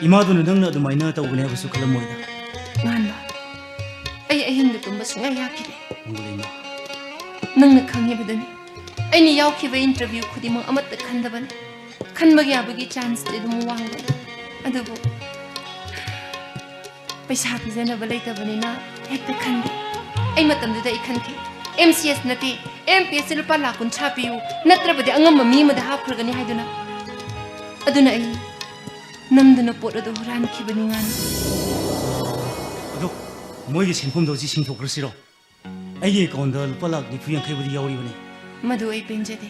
ꯏꯃꯥꯗꯨꯅ ꯅꯪꯅ ꯑꯗꯨꯃꯥꯏꯅ ꯇꯧꯒꯅꯤ ꯍꯥꯏꯕꯁꯨ ꯈꯜꯂꯝꯃꯣꯏꯗ꯫ ꯉꯥꯟꯕ, ꯑꯩ ꯑꯍꯤꯡꯗ ꯇꯨꯝꯕ ꯁꯨꯡꯌꯥ ꯌꯥꯈꯤꯗꯦ꯫ ꯃꯪꯒꯣꯂꯩꯃ꯫ ꯅꯪꯅ ꯈꯪꯉꯤꯕꯗꯨꯅꯤ, ꯑꯩꯅ ꯌꯥꯎꯈꯤꯕ ꯏꯟꯇꯔꯚ꯭ꯌꯨ ꯈꯨꯗꯤꯡꯃꯛ ꯑꯃꯠꯇ ꯈꯟꯗꯕꯅꯤ꯫ ꯈꯟꯕ ꯌꯥꯕꯒꯤ ꯆꯥꯟꯁꯇꯤ ꯑꯗꯨꯝ ꯋꯥꯡꯕꯅꯤ꯫ ꯑꯗꯨꯕꯨ ꯄꯩꯁꯥ ꯄꯤꯖꯅꯕ ꯂꯩꯇꯕꯅꯤꯅ ꯍꯦꯛꯇ ꯈꯟꯗꯦ꯫ ꯑꯩ ꯃꯇꯝꯗꯨꯗ ꯑꯩ ꯈꯟꯈꯤ, ꯑꯦꯝ ꯁꯤ ꯑꯦꯁ ꯅꯠꯇꯦ, ꯑꯦꯝ ꯄꯤ ꯑꯦꯁ ꯁꯤ ꯂꯨꯄꯥ ꯂꯥꯈ ꯀꯨꯟꯊ꯭ꯔꯥ ꯄꯤꯌꯨ, ꯅꯠꯇ꯭ꯔꯕꯗꯤ ꯑꯉꯝꯕ ꯃꯤ ꯑꯃꯗ ꯍꯥꯞꯈ꯭ꯔꯒꯅꯤ ꯍꯥꯏꯗꯨꯅ꯫ ꯑꯗꯨꯅ ꯑꯩ ꯅꯝꯗꯨꯅ ꯄꯣꯠ ꯑꯗꯨ ꯍꯨꯔꯥꯟꯈꯤꯕꯅꯤ, ꯉꯥꯟꯕ꯫ ꯑꯗꯣ ꯃꯣꯏꯒꯤ ꯁꯦꯟꯐꯝꯗꯣ ꯍꯧꯖꯤꯛ ꯁꯤꯡꯊꯣꯛꯈ꯭ꯔꯁꯤꯔꯣ? ꯑꯩꯒꯤ ꯑꯦꯀꯥꯎꯟꯗ ꯂꯨꯄꯥ ꯂꯥꯈ ꯅꯤꯐꯨ ꯌꯥꯡꯈꯩꯕꯨꯗꯤ ꯌꯥꯎꯔꯤꯕꯅꯤ꯫ ꯃꯗꯨ ꯑꯩ ꯄꯦꯟꯖꯗꯦ꯫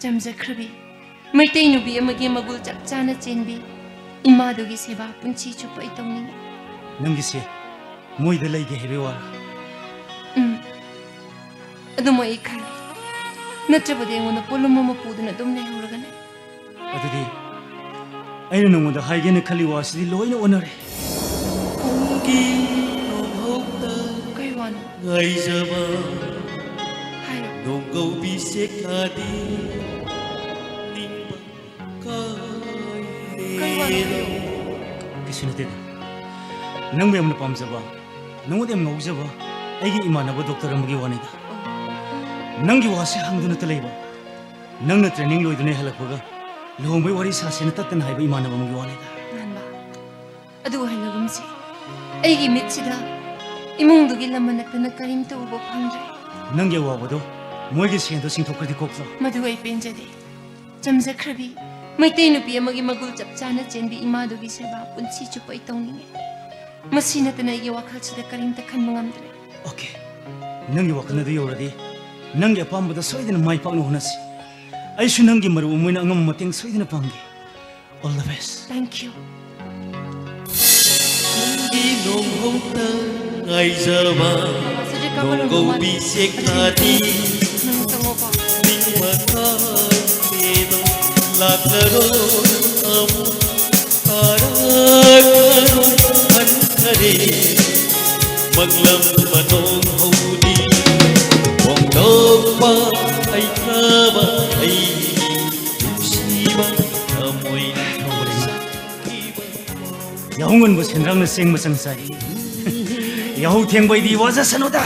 ꯆꯝꯖꯈ꯭ꯔꯕꯤ ꯃꯩꯇꯩ ꯅꯨꯄꯤ ꯑꯃꯒꯤ ꯃꯒꯨꯜ ꯆꯞ ꯆꯥꯅ ꯆꯦꯟꯕꯤ ꯏꯃꯥꯗꯨꯒꯤ ꯁꯦꯕꯥ ꯄꯨꯟꯁꯤ ꯆꯨꯞꯄ ꯑꯩ ꯇꯧꯅꯤꯡꯉꯤ꯫ ꯅꯪꯒꯤꯁꯦ ꯃꯣꯏꯗ ꯂꯩꯒꯦ ꯍꯥꯏꯕꯩ ꯋꯥꯔꯥ? ꯎꯝ, ꯑꯗꯨꯃꯛ ꯑꯩ ꯈꯜꯂꯤ꯫ ꯅꯠꯇ꯭ꯔꯕꯗꯤ ꯑꯩꯉꯣꯟꯗ ꯄꯣꯠꯂꯨꯝ ꯑꯃ ꯄꯨꯗꯨꯅ ꯑꯗꯨꯝ ꯂꯩꯍꯧꯔꯒꯅꯤ꯫ ꯑꯗꯨꯗꯤ ꯑꯩꯅ ꯅꯉꯣꯟꯗ ꯍꯥꯏꯒꯦꯅ ꯈꯜꯂꯤ ꯋꯥꯁꯤꯗꯤ ꯂꯣꯏꯅ ꯑꯣꯟꯅꯔꯦ꯫ ꯄꯨꯡꯒꯤ ꯅꯣꯡꯍꯧꯗ ꯀꯩ ꯋꯥꯅꯣ? ꯉꯥꯏꯖꯕ ꯍꯥꯏꯌꯣ꯫ ꯅꯣꯡꯒꯧꯕꯤ ꯁꯦꯛꯂꯥꯗꯤ ꯅꯤꯡꯕ ꯀꯥꯏꯔꯦ꯫ ꯀꯩ ꯋꯥꯅꯣ ꯍꯥꯏꯌꯣ? ꯀꯩꯁꯨ ꯅꯠꯇꯦꯗ꯫ ꯅꯪꯕꯨ ꯌꯥꯝꯅ ꯄꯥꯝꯖꯕ, ꯅꯉꯣꯟꯗ ꯌꯥꯝ ꯉꯥꯎꯖꯕ ꯑꯩꯒꯤ ꯏꯃꯥꯟꯅꯕ ꯗꯣꯛꯇꯔ ꯑꯃꯒꯤ ꯋꯥꯅꯤꯗ꯫ ꯑꯣ꯫ ꯅꯪꯒꯤ ꯋꯥꯁꯦ ꯍꯪꯗꯨꯅꯇ ꯂꯩꯕ, ꯅꯪꯅ ꯇ꯭ꯔꯦꯅꯤꯡ ꯂꯣꯏꯗꯨꯅ ꯍꯜꯂꯛꯄꯒ ꯂꯨꯍꯣꯡꯕꯩ ꯋꯥꯔꯤ ꯁꯥꯁꯦꯅ ꯇꯠꯇꯅ ꯍꯥꯏꯕ ꯏꯃꯥꯟꯅꯕ ꯑꯃꯒꯤ ꯋꯥꯅꯤꯗ꯫ ꯉꯥꯟꯕ, ꯑꯗꯨ ꯑꯣꯏꯍꯜꯂꯒꯨꯝꯁꯤ꯫ ꯑꯩꯒꯤ ꯃꯤꯠꯁꯤꯗ ꯏꯃꯨꯡꯗꯨꯒꯤ ꯂꯝꯃ ꯅꯠꯇꯅ ꯀꯔꯤꯝꯇ ꯎꯕ ꯐꯪꯗ꯭ꯔꯦ꯫ ꯅꯪꯒꯤ ꯑꯋꯥꯕꯗꯣ ꯃꯣꯏꯒꯤ ꯁꯦꯟꯗꯣ ꯁꯤꯡꯊꯣꯛꯈ꯭ꯔꯗꯤ ꯀꯣꯛꯇ꯭ꯔꯣ? ꯃꯗꯨ ꯑꯩ ꯄꯦꯟꯖꯗꯦ꯫ ꯆꯝꯖꯈ꯭ꯔꯕꯤ ꯃꯩꯇꯩ ꯅꯨꯄꯤ ꯑꯃꯒꯤ ꯃꯒꯨꯜ ꯆꯞ ꯆꯥꯅ ꯆꯦꯟꯕꯤ ꯏꯃꯥꯗꯨꯒꯤ ꯁꯦꯕꯥ ꯄꯨꯟꯁꯤ ꯆꯨꯞꯄ ꯑꯩ ꯇꯧꯅꯤꯡꯉꯦ꯫ ꯃꯁꯤ ꯅꯠꯇꯅ ꯑꯩꯒꯤ ꯋꯥꯈꯜꯁꯤꯗ ꯀꯔꯤꯝꯇ ꯈꯟꯕ ꯉꯝꯗ꯭ꯔꯦ꯫ ꯑꯣꯀꯦ, ꯅꯪꯒꯤ ꯋꯥꯈꯜ ꯑꯗꯨ ꯌꯧꯔꯗꯤ ꯅꯪꯒꯤ ꯑꯄꯥꯝꯕꯗ ꯁꯣꯏꯗꯅ ꯃꯥꯏ ꯄꯥꯛꯅ ꯍꯣꯠꯅꯁꯤ꯫ ꯑꯩꯁꯨ ꯅꯪꯒꯤ ꯃꯔꯨꯞ ꯑꯃ ꯑꯣꯏꯅ ꯑꯉꯝꯕ ꯃꯇꯦꯡ ꯁꯣꯏꯗꯅ ꯄꯥꯡꯒꯦ꯫ All the best. Thank you. ꯅꯪꯒꯤ ꯅꯣꯡꯍꯧꯇ ꯉꯥꯏꯖꯕ ꯅꯣꯡꯒꯧꯕꯤ ꯁꯦꯛꯊꯥꯗꯤ ꯅꯤꯡꯃꯊꯥꯏ ꯄꯦꯗꯣ ꯂꯥꯛꯂꯔꯣꯏ ꯑꯃꯨꯛ ꯇꯥꯔꯛꯂꯔꯣꯏ ꯍꯟꯈꯔꯦ ꯃꯪꯂꯝ ꯃꯅꯣꯡ ꯍꯧꯗꯤ ꯐꯣꯡꯗꯣꯛꯄ ꯍꯩꯇ꯭ꯔꯕ ꯑꯩꯒꯤ ꯅꯨꯡꯁꯤꯕ ꯊꯃꯣꯏ ꯌꯥꯍꯧ ꯉꯟꯕ ꯁꯦꯟꯗ꯭ꯔꯥꯡꯅ ꯆꯦꯡ ꯃꯆꯪ ꯆꯥꯏ꯫ ꯌꯥꯍꯧ ꯊꯦꯡꯕꯩꯗꯤ ꯋꯥꯖꯁꯅꯨꯗ꯫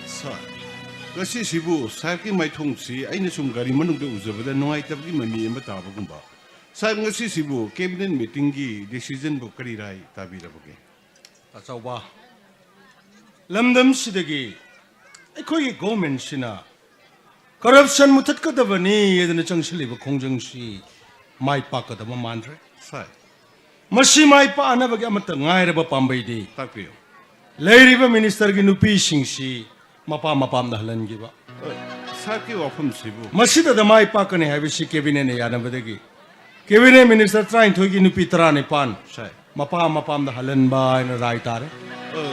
ꯁꯥꯔ, ꯉꯁꯤꯁꯤꯕꯨ ꯁꯥꯍꯦꯕꯀꯤ ꯃꯥꯏꯊꯣꯡꯁꯤ ꯑꯩꯅ ꯁꯨꯝ ꯒꯥꯔꯤ ꯃꯅꯨꯡꯗ ꯎꯖꯕꯗ ꯅꯨꯡꯉꯥꯏꯇꯕꯒꯤ ꯃꯃꯤ ꯑꯃ ꯇꯥꯕꯒꯨꯝꯕ꯫ ꯁꯥꯍꯦꯕ, ꯉꯁꯤꯁꯤꯕꯨ cabinet meetingꯒꯤ decisionꯕꯨ ꯀꯔꯤ ꯔꯥꯏ ꯇꯥꯕꯤꯔꯕꯒꯦ? ꯑꯆꯧꯕ, ꯂꯝꯗꯝꯁꯤꯗꯒꯤ ꯑꯩꯈꯣꯏꯒꯤ governmentꯁꯤꯅ corruption ꯃꯨꯊꯠꯀꯗꯕꯅꯤ ꯍꯥꯏꯗꯅ ꯆꯪꯁꯤꯜꯂꯤꯕ ꯈꯣꯡꯖꯪꯁꯤ ꯃꯥꯏ ꯄꯥꯛꯀꯗꯕ ꯃꯥꯟꯗ꯭ꯔꯦ꯫ ꯁꯥꯏ꯫ ꯃꯁꯤ ꯃꯥꯏ ꯄꯥꯛꯅꯕꯒꯤ ꯑꯃꯠꯇ ꯉꯥꯏꯔꯕ ꯄꯥꯝꯕꯩꯗꯤ ꯇꯥꯛꯄꯤꯌꯨ꯫ ꯂꯩꯔꯤꯕ ministerꯒꯤ ꯅꯨꯄꯤꯁꯤꯡꯁꯤ ꯃꯄꯥ ꯃꯄꯥꯝꯗ ꯍꯜꯍꯟꯈꯤꯕ꯫ ꯑ, ꯁꯥꯍꯦꯕꯀꯤ ꯋꯥꯐꯝꯁꯤꯕꯨ? ꯃꯁꯤꯗꯗ ꯃꯥꯏ ꯄꯥꯛꯀꯅꯤ ꯍꯥꯏꯕꯁꯤ cabinetꯅ ꯌꯥꯅꯕꯗꯒꯤ cabinet minister ꯇꯔꯥꯅꯤꯊꯣꯏꯒꯤ ꯅꯨꯄꯤ ꯇꯔꯥꯅꯤꯄꯥꯟ ꯁꯥꯏ꯫ ꯃꯄꯥ ꯃꯄꯥꯝꯗ ꯍꯜꯍꯟꯕ ꯍꯥꯏꯅ ꯔꯥꯏ ꯇꯥꯔꯦ꯫ ꯑ,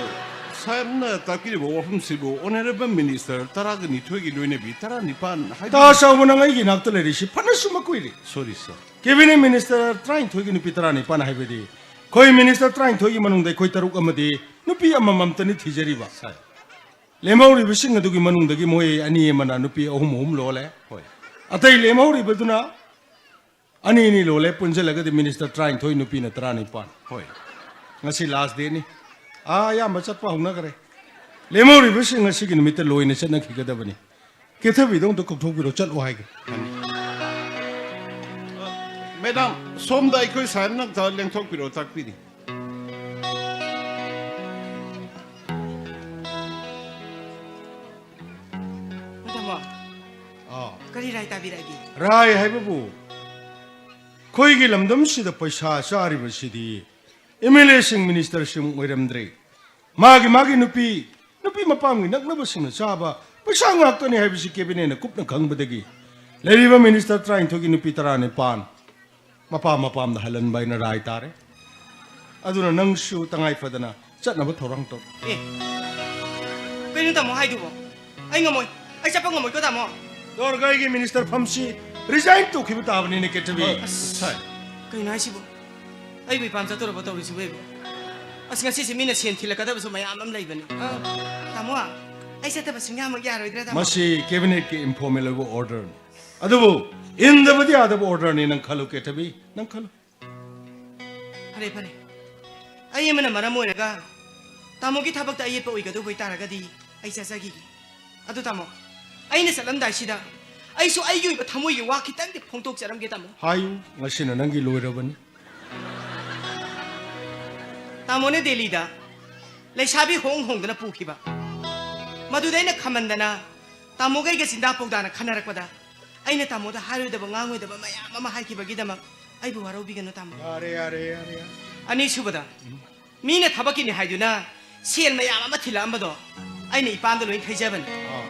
ꯁꯥꯍꯦꯕꯅ ꯇꯥꯛꯄꯤꯔꯤꯕ ꯋꯥꯐꯝꯁꯤꯕꯨ honourable minister ꯇꯔꯥꯒ ꯅꯤꯊꯣꯏꯒꯤ ꯂꯣꯏꯅꯕꯤ ꯇꯔꯥꯅꯤꯄꯥꯟ ꯍꯥꯏꯕꯤ- ꯇꯥ ꯆꯥꯎꯕ, ꯅꯪ ꯑꯩꯒꯤ ꯏꯅꯥꯛꯇ ꯂꯩꯔꯤꯁꯤ ꯐꯅꯁꯨ ꯃꯀꯨꯏꯔꯦ꯫ Sorry, sir꯫ Cabinet minister ꯇꯔꯥꯅꯤꯊꯣꯏꯒꯤ ꯅꯨꯄꯤ ꯇꯔꯥꯅꯤꯄꯥꯟ ꯍꯥꯏꯕꯗꯤ ꯑꯩꯈꯣꯏ minister ꯇꯔꯥꯅꯤꯊꯣꯏꯒꯤ ꯃꯅꯨꯡꯗ ꯑꯩꯈꯣꯏ ꯇꯔꯨꯛ ꯑꯃꯗꯤ ꯅꯨꯄꯤ ꯑꯃꯃꯝꯇꯅꯤ ꯊꯤꯖꯔꯤꯕ꯫ ꯁꯥꯏ꯫ ꯂꯦꯝꯍꯧꯔꯤꯕꯁꯤꯡ ꯑꯗꯨꯒꯤ ꯃꯅꯨꯡꯗꯒꯤ ꯃꯣꯏ ꯑꯅꯤ ꯑꯃꯅ ꯅꯨꯄꯤ ꯑꯍꯨꯝ ꯑꯍꯨꯝ ꯂꯣꯜꯂꯦ꯫ ꯍꯣꯏ꯫ ꯑꯇꯩ ꯂꯦꯝꯍꯧꯔꯤꯕꯗꯨꯅ ꯑꯅꯤ ꯑꯅꯤ ꯂꯣꯜꯂꯦ, ꯄꯨꯟꯁꯤꯜꯂꯒꯗꯤ minister ꯇꯔꯥꯅꯤꯊꯣꯏ, ꯅꯨꯄꯤꯅ ꯇꯔꯥꯅꯤꯄꯥꯟ꯫ ꯍꯣꯏ꯫ ꯉꯁꯤ last dayꯅꯤ꯫ ꯑꯥ, ꯑꯌꯥꯝꯕ ꯆꯠꯄ ꯍꯧꯅꯈ꯭ꯔꯦ꯫ ꯂꯦꯝꯍꯧꯔꯤꯕꯁꯤꯡ ꯉꯁꯤꯒꯤ ꯅꯨꯃꯤꯠꯇ ꯂꯣꯏꯅ ꯆꯠꯅꯈꯤꯒꯗꯕꯅꯤ꯫ ꯀꯦꯊꯕꯤꯗꯣ ꯑꯝꯇ ꯀꯧꯊꯣꯛꯄꯤꯔꯣ, ꯆꯠꯂꯣ ꯍꯥꯏꯒꯦ꯫ ꯃꯦꯗꯥꯝ, ꯁꯣꯝꯗ ꯑꯩꯈꯣꯏ ꯁꯥꯍꯦꯕꯅ ꯑꯝꯇ ꯂꯦꯡꯊꯣꯛꯄꯤꯔꯣ, ꯇꯥꯛꯄꯤꯔꯤ꯫ ꯇꯥꯃꯣ, ꯑꯥ꯫ ꯀꯔꯤ ꯔꯥꯏ ꯇꯥꯕꯤꯔꯛꯑꯒꯦ? ꯔꯥꯏ ꯍꯥꯏꯕꯕꯨ, ꯑꯩꯈꯣꯏꯒꯤ ꯂꯝꯗꯝꯁꯤꯗ ꯄꯩꯁꯥ ꯆꯥꯔꯤꯕꯁꯤꯗꯤ ꯑꯦꯝ ꯑꯦꯜ ꯑꯦꯁꯤꯡ, ꯃꯤꯅꯤꯁꯇꯔꯁꯤꯡ ꯑꯣꯏꯔꯝꯗ꯭ꯔꯦ꯫ ꯃꯥꯒꯤ ꯃꯥꯒꯤ ꯅꯨꯄꯤ, ꯅꯨꯄꯤ ꯃꯄꯥꯝꯒꯤ ꯅꯛꯅꯕꯁꯤꯡꯅ ꯆꯥꯕ ꯄꯩꯁꯥ ꯉꯥꯛꯇꯅꯤ ꯍꯥꯏꯕꯁꯤ ꯀꯦꯕꯤꯅꯦꯠꯅ ꯀꯨꯞꯅ ꯈꯪꯕꯗꯒꯤ ꯂꯩꯔꯤꯕ ꯃꯤꯅꯤꯁꯇꯔ ꯇꯔꯥꯅꯤꯊꯣꯏꯒꯤ ꯅꯨꯄꯤ ꯇꯔꯥꯅꯤꯄꯥꯟ ꯃꯄꯥꯝ ꯃꯄꯥꯝꯗ ꯍꯜꯍꯟꯕ ꯍꯥꯏꯅ ꯔꯥꯏ ꯇꯥꯔꯦ꯫ ꯑꯗꯨꯅ ꯅꯪꯁꯨ ꯇꯉꯥꯏ ꯐꯗꯅ ꯆꯠꯅꯕ ꯊꯧꯔꯥꯡ ꯇꯧ꯫ ꯑꯦ, ꯀꯩꯅꯣ ꯇꯥꯃꯣ ꯍꯥꯏꯗꯨꯕꯣ? ꯑꯩ ꯉꯝꯃꯣꯏ꯫ ꯑꯩ ꯆꯠꯄ ꯉꯝꯃꯣꯏꯀꯣ, ꯇꯥꯃꯣ꯫ ꯗꯣꯔꯒꯥꯏꯒꯤ ꯃꯤꯅꯤꯁꯇꯔ ꯐꯝꯁꯤ ꯔꯤꯖꯥꯏꯟ ꯇꯧꯈꯤꯕ ꯇꯥꯕꯅꯤꯅꯦ, ꯀꯦꯊꯕꯤ꯫ ꯑꯁ, ꯀꯩꯅꯣ ꯍꯥꯏꯁꯤꯕꯣ? ꯑꯩꯕꯨ ꯏꯄꯥꯝ ꯆꯠꯇꯧꯔꯕꯣ ꯇꯧꯔꯤꯁꯤꯕꯨ ꯑꯩꯕꯨ? ꯑꯁ, ꯉꯁꯤꯁꯦ ꯃꯤꯅ ꯁꯦꯟ ꯊꯤꯜꯂꯛꯀꯗꯕꯁꯨ ꯃꯌꯥꯝ ꯑꯃ ꯂꯩꯕꯅꯤ꯫ ꯑ, ꯇꯥꯃꯣ, ꯑꯩ ꯆꯠꯇꯕ ꯁꯨꯡꯌꯥꯃꯛ ꯌꯥꯔꯣꯏꯗ꯭ꯔꯥ, ꯇꯥꯃꯣ? ꯃꯁꯤ ꯀꯦꯕꯤꯅꯦꯠꯀꯤ ꯏꯟꯐꯣꯔꯃꯦꯜ ꯑꯣꯏꯕ ꯑꯣꯔꯗꯔꯅꯤ꯫ ꯑꯗꯨꯕꯨ ꯏꯟꯗꯕꯗꯤ ꯌꯥꯗꯕ ꯑꯣꯔꯗꯔꯅꯤ꯫ ꯅꯪ ꯈꯜꯂꯨ, ꯀꯦꯊꯕꯤ, ꯅꯪ ꯈꯜꯂꯨ꯫ ꯐꯔꯦ, ꯐꯔꯦ꯫ ꯑꯩ ꯑꯃꯅ ꯃꯔꯝ ꯑꯣꯏꯔꯒ ꯇꯥꯃꯣꯒꯤ ꯊꯕꯛꯇ ꯑꯌꯦꯠꯄ ꯑꯣꯏꯒꯗꯧꯕ ꯑꯣꯏꯇꯥꯔꯒꯗꯤ ꯑꯩ ꯆꯠꯆꯈꯤꯒꯦ꯫ ꯑꯗꯨ ꯇꯥꯃꯣ, ꯑꯩꯅ ꯆꯠꯂꯝꯗꯥꯏꯁꯤꯗ ꯑꯩꯁꯨ ꯑꯩꯒꯤ ꯑꯣꯏꯕ ꯊꯃꯣꯏꯒꯤ ꯋꯥ ꯈꯤꯇꯪꯗꯤ ꯐꯣꯡꯗꯣꯛꯆꯔꯝꯒꯦ, ꯇꯥꯃꯣ꯫ ꯍꯥꯏꯌꯨ, ꯉꯁꯤꯅ ꯅꯪꯒꯤ ꯂꯣꯏꯔꯕꯅꯤ꯫ ꯇꯥꯃꯣꯅ ꯗꯦꯜꯂꯤꯗ ꯂꯩꯁꯥꯕꯤ ꯍꯣꯡ ꯍꯣꯡꯗꯅ ꯄꯨꯈꯤꯕ, ꯃꯗꯨꯗ ꯑꯩꯅ ꯈꯝꯍꯟꯗꯅ ꯇꯥꯃꯣꯒ ꯑꯩꯒ ꯆꯤꯟꯗꯥ ꯄꯧꯗꯥꯅ ꯈꯟꯅꯔꯛꯄꯗ, ꯑꯩꯅ ꯇꯥꯃꯣꯗ ꯍꯥꯏꯔꯣꯏꯗꯕ ꯉꯥꯡꯉꯣꯏꯗꯕ ꯃꯌꯥꯝ ꯑꯃ ꯍꯥꯏꯈꯤꯕꯒꯤꯗꯃꯛ ꯑꯩꯕꯨ ꯋꯥꯔꯧꯕꯤꯒꯅꯨ, ꯇꯥꯃꯣ꯫ ꯌꯥꯔꯦ, ꯌꯥꯔꯦ, ꯌꯥꯔꯦ, ꯌꯥꯔꯦ꯫ ꯑꯅꯤꯁꯨꯕꯗ, ꯎꯝ꯫ ꯃꯤꯅ ꯊꯕꯛꯀꯤꯅꯤ ꯍꯥꯏꯗꯨꯅ ꯁꯦꯜ ꯃꯌꯥꯝ ꯑꯃ ꯊꯤꯜꯂꯛꯑꯝꯕꯗꯣ ꯑꯩꯅ ꯏꯄꯥꯝꯗ ꯂꯣꯏ ꯊꯩꯖꯕꯅꯤ꯫ ꯑꯥ꯫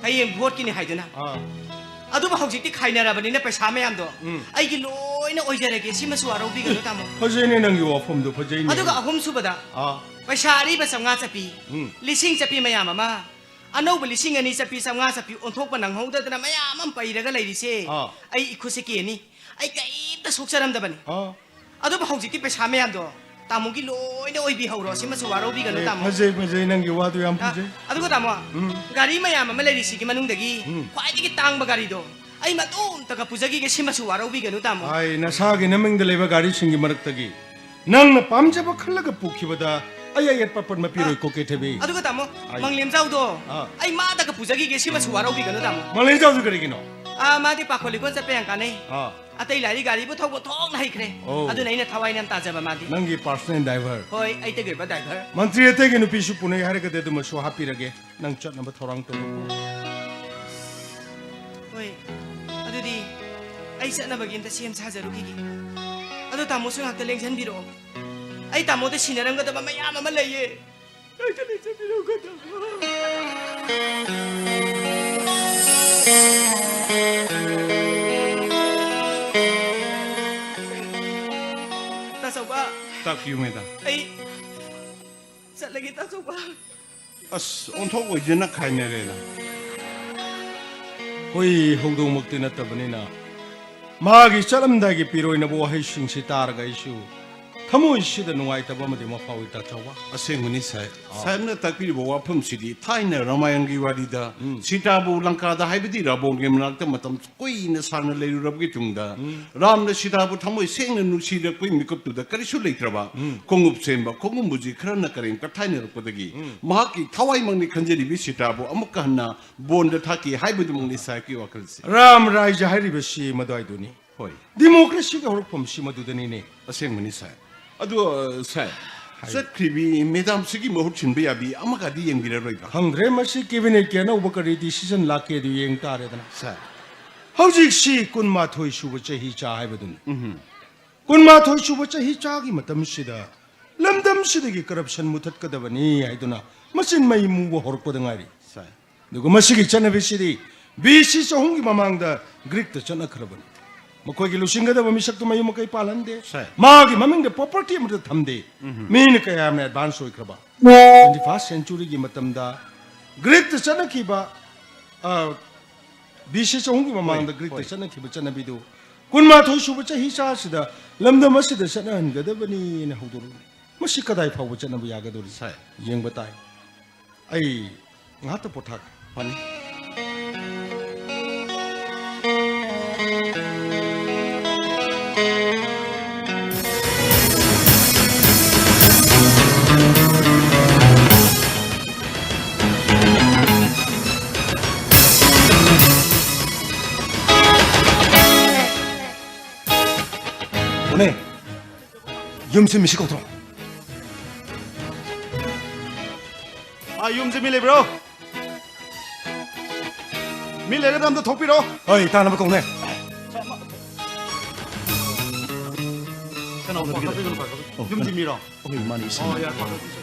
ꯍꯌꯦꯡ ꯚꯣꯠꯀꯤꯅꯤ ꯍꯥꯏꯗꯨꯅ꯫ ꯑꯥ꯫ ꯑꯗꯨꯕꯨ ꯍꯧꯖꯤꯛꯇꯤ ꯈꯥꯏꯅꯔꯕꯅꯤꯅ ꯄꯩꯁꯥ ꯃꯌꯥꯝꯗꯣ, ꯎꯝ꯫ ꯑꯩꯒꯤ ꯂꯣꯏꯅ ꯑꯣꯏꯖꯔꯒꯦ꯫ ꯁꯤꯃꯁꯨ ꯋꯥꯔꯧꯕꯤꯒꯅꯨ, ꯇꯥꯃꯣ꯫ ꯐꯖꯩꯅꯦ ꯅꯪꯒꯤ ꯋꯥꯐꯝꯗꯣ, ꯐꯖꯩꯅꯦ꯫ ꯑꯗꯨꯒ ꯑꯍꯨꯝꯁꯨꯕꯗ, ꯑꯥ꯫ ꯄꯩꯁꯥ ꯑꯔꯤꯕ ꯆꯥꯝꯃꯉꯥ ꯆꯠꯄꯤ, ꯎꯝ꯫ ꯂꯤꯁꯤꯡ ꯆꯠꯄꯤ ꯃꯌꯥꯝ ꯑꯃ ꯑꯅꯧꯕ ꯂꯤꯁꯤꯡ ꯑꯅꯤ ꯆꯠꯄꯤ, ꯆꯥꯝꯃꯉꯥ ꯆꯠꯄꯤ ꯑꯣꯟꯊꯣꯛꯄ ꯅꯪꯍꯧꯗꯗꯅ ꯃꯌꯥꯝ ꯑꯃ ꯄꯩꯔꯒ ꯂꯩꯔꯤꯁꯦ, ꯑꯥ꯫ ꯑꯩ ꯏꯈꯨꯠꯁꯦ ꯀꯦꯅꯤ꯫ ꯑꯩ ꯀꯔꯤꯝꯇ ꯁꯣꯛꯆꯔꯝꯗꯕꯅꯤ꯫ ꯑꯥ꯫ ꯑꯗꯨꯕꯨ ꯍꯧꯖꯤꯛꯇꯤ ꯄꯩꯁꯥ ꯃꯌꯥꯝꯗꯣ ꯇꯥꯃꯣꯒꯤ ꯂꯣꯏꯅ ꯑꯣꯏꯕꯤꯍꯧꯔꯣ, ꯁꯤꯃꯁꯨ ꯋꯥꯔꯧꯕꯤꯒꯅꯨ, ꯑꯦ, ꯇꯥꯃꯣ꯫ ꯐꯖꯩ, ꯐꯖꯩ, ꯅꯪꯒꯤ ꯋꯥꯗꯨ ꯌꯥꯝ ꯑ, ꯐꯖꯩ꯫ ꯑꯗꯨꯒ ꯇꯥꯃꯣ, ꯎꯝ꯫ ꯒꯥꯔꯤ ꯃꯌꯥꯝ ꯑꯃ ꯂꯩꯔꯤꯁꯤꯒꯤ ꯃꯅꯨꯡꯗꯒꯤ ꯎꯝ꯫ ꯈ꯭ꯋꯥꯏꯗꯒꯤ ꯇꯥꯡꯕ ꯒꯥꯔꯤꯗꯣ ꯑꯩ ꯃꯇꯣꯝꯇꯒ ꯄꯨꯖꯈꯤꯒꯦ, ꯁꯤꯃꯁꯨ ꯋꯥꯔꯧꯕꯤꯒꯅꯨ, ꯇꯥꯃꯣ꯫ ꯑꯥꯏ, ꯅꯁꯥꯒꯤ ꯅꯃꯤꯡꯗ ꯂꯩꯕ ꯒꯥꯔꯤꯁꯤꯡꯒꯤ ꯃꯔꯛꯇꯒꯤ ꯅꯪꯅ ꯄꯥꯝꯖꯕ ꯈꯜꯂꯒ ꯄꯨꯈꯤꯕꯗ ꯑꯩ ꯑꯌꯦꯠꯄ ꯑꯄꯟꯕ ꯄꯤꯔꯣꯏ, ꯑꯥ꯫ ꯀꯣꯀꯦ ꯊꯣꯏꯕꯤ꯫ ꯑꯗꯨꯒ ꯇꯥꯃꯣ, ꯑꯩ ꯃꯪꯂꯦꯝꯖꯥꯎꯗꯣ ꯑꯥ꯫ ꯑꯩ ꯃꯥꯗꯒ ꯄꯨꯖꯈꯤꯒꯦ, ꯁꯤꯃꯁꯨ ꯋꯥꯔꯧꯕꯤꯒꯅꯨ ꯇꯥꯃꯣ꯫ ꯃꯪꯂꯦꯝꯖꯥꯎꯗꯨ ꯀꯔꯤꯒꯤꯅꯣ? ꯑꯥ, ꯃꯥꯗꯤ ꯄꯥꯈꯣꯟ ꯂꯤꯈꯣꯟ ꯆꯠꯄ ꯌꯥꯝ ꯀꯥꯟꯅꯩ꯫ ꯑꯥ꯫ ꯑꯇꯩ ꯂꯥꯏꯔꯤ ꯒꯥꯔꯤꯕꯨ ꯊꯧꯕ ꯊꯣꯛꯅ ꯍꯩꯈ꯭ꯔꯦ꯫ ꯑꯣ꯫ ꯑꯗꯨꯅ ꯑꯩꯅ ꯊꯋꯥꯏꯅ ꯌꯥꯝ ꯇꯥꯖꯕ ꯃꯥꯗꯤ꯫ ꯅꯪꯒꯤ personal driver꯫ ꯍꯣꯏ, ꯑꯩꯇꯒꯤ ꯑꯣꯏꯕ driver꯫ ꯃꯟꯇ꯭ꯔꯤ ꯑꯇꯩꯒꯤ ꯅꯨꯄꯤꯁꯨ ꯄꯨꯅꯩ ꯍꯥꯏꯔꯒꯗꯤ ꯑꯗꯨꯃꯁꯨ ꯍꯥꯞꯄꯤꯔꯒꯦ꯫ ꯅꯪ ꯆꯠꯅꯕ ꯊꯧꯔꯥꯡ ꯇꯧꯔꯣꯀꯣ꯫ ꯍꯣꯏ, ꯑꯗꯨꯗꯤ ꯑꯩ ꯆꯠꯅꯕꯒꯤ ꯑꯝꯇ ꯁꯦꯝ ꯁꯥꯖꯔꯨꯈꯤꯒꯦ꯫ ꯑꯗꯣ ꯇꯥꯃꯣꯁꯨ ꯉꯥꯛꯇ ꯂꯦꯡꯁꯟꯕꯤꯔꯛꯑꯣ꯫ ꯑꯩ ꯇꯥꯃꯣꯗ ꯁꯤꯟꯅꯔꯝꯒꯗꯕ ꯃꯌꯥꯝ ꯑꯃ ꯂꯩꯌꯦ꯫ ꯉꯥꯛꯇ ꯂꯦꯡꯁꯟꯕꯤꯔꯛꯎꯀꯣ, ꯇꯥꯃꯣ꯫ ꯇꯥꯆꯧꯕ꯫ ꯇꯥꯛꯄꯤꯌꯨ, ꯃꯦꯗꯥꯝ꯫ ꯑꯩ ꯆꯠꯂꯒꯦ, ꯇꯥꯆꯧꯕ꯫ ꯑꯁ, ꯑꯣꯟꯊꯣꯛ ꯑꯣꯏꯗꯅ ꯈꯥꯏꯅꯔꯦꯗ꯫ ꯍꯨꯏ ꯍꯧꯗꯣꯡꯃꯛꯇꯤ ꯅꯠꯇꯕꯅꯤꯅ, ꯃꯥꯒꯤ ꯆꯠꯂꯝꯗꯥꯏꯒꯤ ꯄꯤꯔꯣꯏꯅꯕ ꯋꯥꯍꯩꯁꯤꯡꯁꯤ ꯇꯥꯔꯒ ꯑꯩꯁꯨ ꯊꯃꯣꯏꯁꯤꯗ ꯅꯨꯡꯉꯥꯏꯇꯕ ꯑꯃꯗꯤ ꯑꯃ ꯐꯥꯎꯏ, ꯇꯥꯆꯧꯕ꯫ ꯑꯁꯦꯡꯕꯅꯤ, ꯁꯥꯍꯦꯕ꯫ ꯑꯥ꯫ ꯁꯥꯍꯦꯕꯅ ꯇꯥꯛꯄꯤꯔꯤꯕ ꯋꯥꯐꯝꯁꯤꯗꯤ ꯊꯥꯏꯅ ꯔꯥꯃꯥꯌꯟꯒꯤ ꯋꯥꯔꯤꯗ ꯎꯝ꯫ ꯁꯤꯇꯥꯕꯨ ꯂꯪꯀꯥꯗ, ꯍꯥꯏꯕꯗꯤ ꯔꯥꯕꯣꯟꯒꯤ ꯃꯅꯥꯛꯇ ꯃꯇꯝ ꯀꯨꯏꯅ ꯁꯥꯡꯅ ꯂꯩꯔꯨꯔꯕꯒꯤ ꯇꯨꯡꯗ, ꯎꯝ꯫ ꯔꯥꯝꯅ ꯁꯤꯇꯥꯕꯨ ꯊꯃꯣꯏ ꯁꯦꯡꯅ ꯅꯨꯡꯁꯤꯔꯛꯄꯒꯤ ꯃꯤꯀꯨꯞꯇꯨꯗ ꯀꯔꯤꯁꯨ ꯂꯩꯇ꯭ꯔꯕ ꯎꯝ꯫ ꯈꯣꯡꯎꯞ ꯁꯦꯝꯕ ꯈꯣꯡꯒꯨꯝꯕꯨꯖꯤ ꯈꯔꯅ ꯀꯔꯦꯝ ꯀꯊꯥꯏꯅꯔꯛꯄꯗꯒꯤ ꯎꯝ꯫ ꯃꯍꯥꯛꯀꯤ ꯊꯋꯥꯏꯃꯛꯅꯤ ꯈꯟꯖꯔꯤꯕꯤ ꯁꯤꯇꯥꯕꯨ ꯑꯃꯨꯛꯀ ꯍꯟꯅ ꯕꯣꯟꯗ ꯊꯥꯈꯤ ꯍꯥꯏꯕꯗꯨꯃꯛꯅꯤ ꯁꯥꯍꯦꯕꯀꯤ ꯋꯥꯈꯜꯁꯦ꯫ ꯔꯥꯝ ꯔꯥꯏꯖ꯭ꯌ ꯍꯥꯏꯔꯤꯕꯁꯤ ꯃꯗꯨꯋꯥꯏꯗꯨꯅꯤ꯫ ꯍꯣꯏ꯫ ꯗꯤꯃꯣꯀ꯭ꯔꯦꯁꯤꯒꯤ ꯍꯧꯔꯛꯐꯝꯁꯤ ꯃꯗꯨꯗꯅꯤꯅꯦ꯫ ꯑꯁꯦꯡꯕꯅꯤ, ꯁꯥꯍꯦꯕ꯫ ꯑꯗꯨ, ꯑ, ꯁꯥꯍꯦꯕ, ꯍꯥꯏꯌꯨ꯫ ꯆꯠꯈ꯭ꯔꯤꯕꯤ ꯃꯦꯗꯥꯝꯁꯤꯒꯤ ꯃꯍꯨꯠ ꯁꯤꯟꯕ ꯌꯥꯕꯤ ꯑꯃꯒꯗꯤ ꯌꯦꯡꯕꯤꯔꯔꯣꯏꯗ꯭ꯔꯥ? ꯈꯪꯗ꯭ꯔꯦ, ꯃꯁꯤ ꯀꯦꯕꯤꯅꯦꯠꯀꯤ ꯑꯅꯧꯕ ꯀꯔꯤ decision ꯂꯥꯛꯀꯦꯗꯨ ꯌꯦꯡ ꯇꯥꯔꯦꯗꯅ꯫ ꯁꯥꯍꯦꯕ꯫ ꯍꯧꯖꯤꯛꯁꯤ ꯀꯨꯟꯃꯥꯊꯣꯏ ꯁꯨꯕ ꯆꯍꯤ ꯆꯥ ꯍꯥꯏꯕꯗꯨꯅꯤ꯫ ꯎꯝꯍꯨꯝ꯫ ꯀꯨꯟꯃꯥꯊꯣꯏ ꯁꯨꯕ ꯆꯍꯤ ꯆꯥꯒꯤ ꯃꯇꯝꯁꯤꯗ ꯂꯝꯗꯝꯁꯤꯗꯒꯤ corruption ꯃꯨꯊꯠꯀꯗꯕꯅꯤ ꯍꯥꯏꯗꯨꯅ ꯃꯆꯤꯟ ꯃꯩ ꯃꯨꯕ ꯍꯧꯔꯛꯄꯗ ꯉꯥꯏꯔꯤ꯫ ꯁꯥꯍꯦꯕ꯫ ꯑꯗꯨꯒ ꯃꯁꯤꯒꯤ ꯆꯠꯅꯕꯤꯁꯤꯗꯤ ꯕꯤ ꯁꯤ ꯆꯍꯨꯝꯒꯤ ꯃꯃꯥꯡꯗ ꯒ꯭ꯔꯤꯛꯇ ꯆꯠꯅꯈ꯭ꯔꯕꯅꯤ꯫ ꯃꯈꯣꯏꯒꯤ ꯂꯨꯆꯤꯡꯒꯗꯕ ꯃꯤꯁꯛꯇꯨ ꯃꯌꯨꯝ ꯃꯀꯩ ꯄꯥꯜꯍꯟꯗꯦ꯫ ꯁꯥꯍꯦꯕ꯫ ꯃꯥꯒꯤ ꯃꯃꯤꯡꯗ property ꯑꯃꯠꯇ ꯊꯝꯗꯦ꯫ ꯎꯝꯍꯨꯝ꯫ ꯃꯤꯅ ꯀꯌꯥꯝꯅ advance ꯑꯣꯏꯈ꯭ꯔꯕ꯫ Twenty first centuryꯒꯤ ꯃꯇꯝꯗ ꯒ꯭ꯔꯤꯛꯇ ꯆꯠꯅꯈꯤꯕ, ꯑ, ꯕꯤ ꯁꯤ ꯆꯍꯨꯝꯒꯤ ꯃꯃꯥꯡꯗ ꯍꯣꯏ, ꯒ꯭ꯔꯤꯛꯇ ꯍꯣꯏ꯫ ꯆꯠꯅꯈꯤꯕ ꯆꯠꯅꯕꯤꯗꯨ ꯀꯨꯟꯃꯥꯊꯣꯏ ꯁꯨꯕ ꯆꯍꯤ ꯆꯥꯁꯤꯗ ꯂꯝꯗꯝ ꯑꯁꯤꯗ ꯆꯠꯅꯍꯟꯒꯗꯕꯅꯤꯅ ꯍꯧꯗꯣꯔꯛꯏ꯫ ꯃꯁꯤ ꯀꯗꯥꯏ ꯐꯥꯎꯕ ꯆꯠꯅꯕ ꯌꯥꯒꯗꯧꯔꯤ? ꯁꯥꯍꯦꯕ꯫ ꯌꯦꯡꯕ ꯇꯥꯏ꯫ ꯑꯩ ꯉꯥꯏꯍꯥꯛꯇ ꯄꯣꯊꯥꯒꯦ꯫ ꯐꯅꯤ꯫ ꯀꯣꯅꯦ, ꯌꯨꯝꯁꯤ ꯃꯤꯁꯤ ꯀꯧꯊꯣꯔꯛꯑꯣ꯫ ꯑꯥ, ꯌꯨꯝꯁꯤ ꯃꯤ ꯂꯩꯕ꯭ꯔꯣ? ꯃꯤ ꯂꯩꯔꯒ ꯑꯝꯇ ꯊꯣꯛꯄꯤꯔꯣ꯫ ꯍꯣꯏ, ꯇꯥꯅꯕ ꯀꯧꯅꯦ꯫ ꯀꯅꯥ ꯑꯣꯏꯕꯤꯒꯗꯕ? ꯌꯨꯝꯁꯤ ꯃꯤꯔꯣ? ꯑꯣ, ꯃꯥꯅꯤ, ꯏꯁꯥ꯫ ꯑꯣ, ꯌꯥꯔꯦ, ꯐꯔꯦ,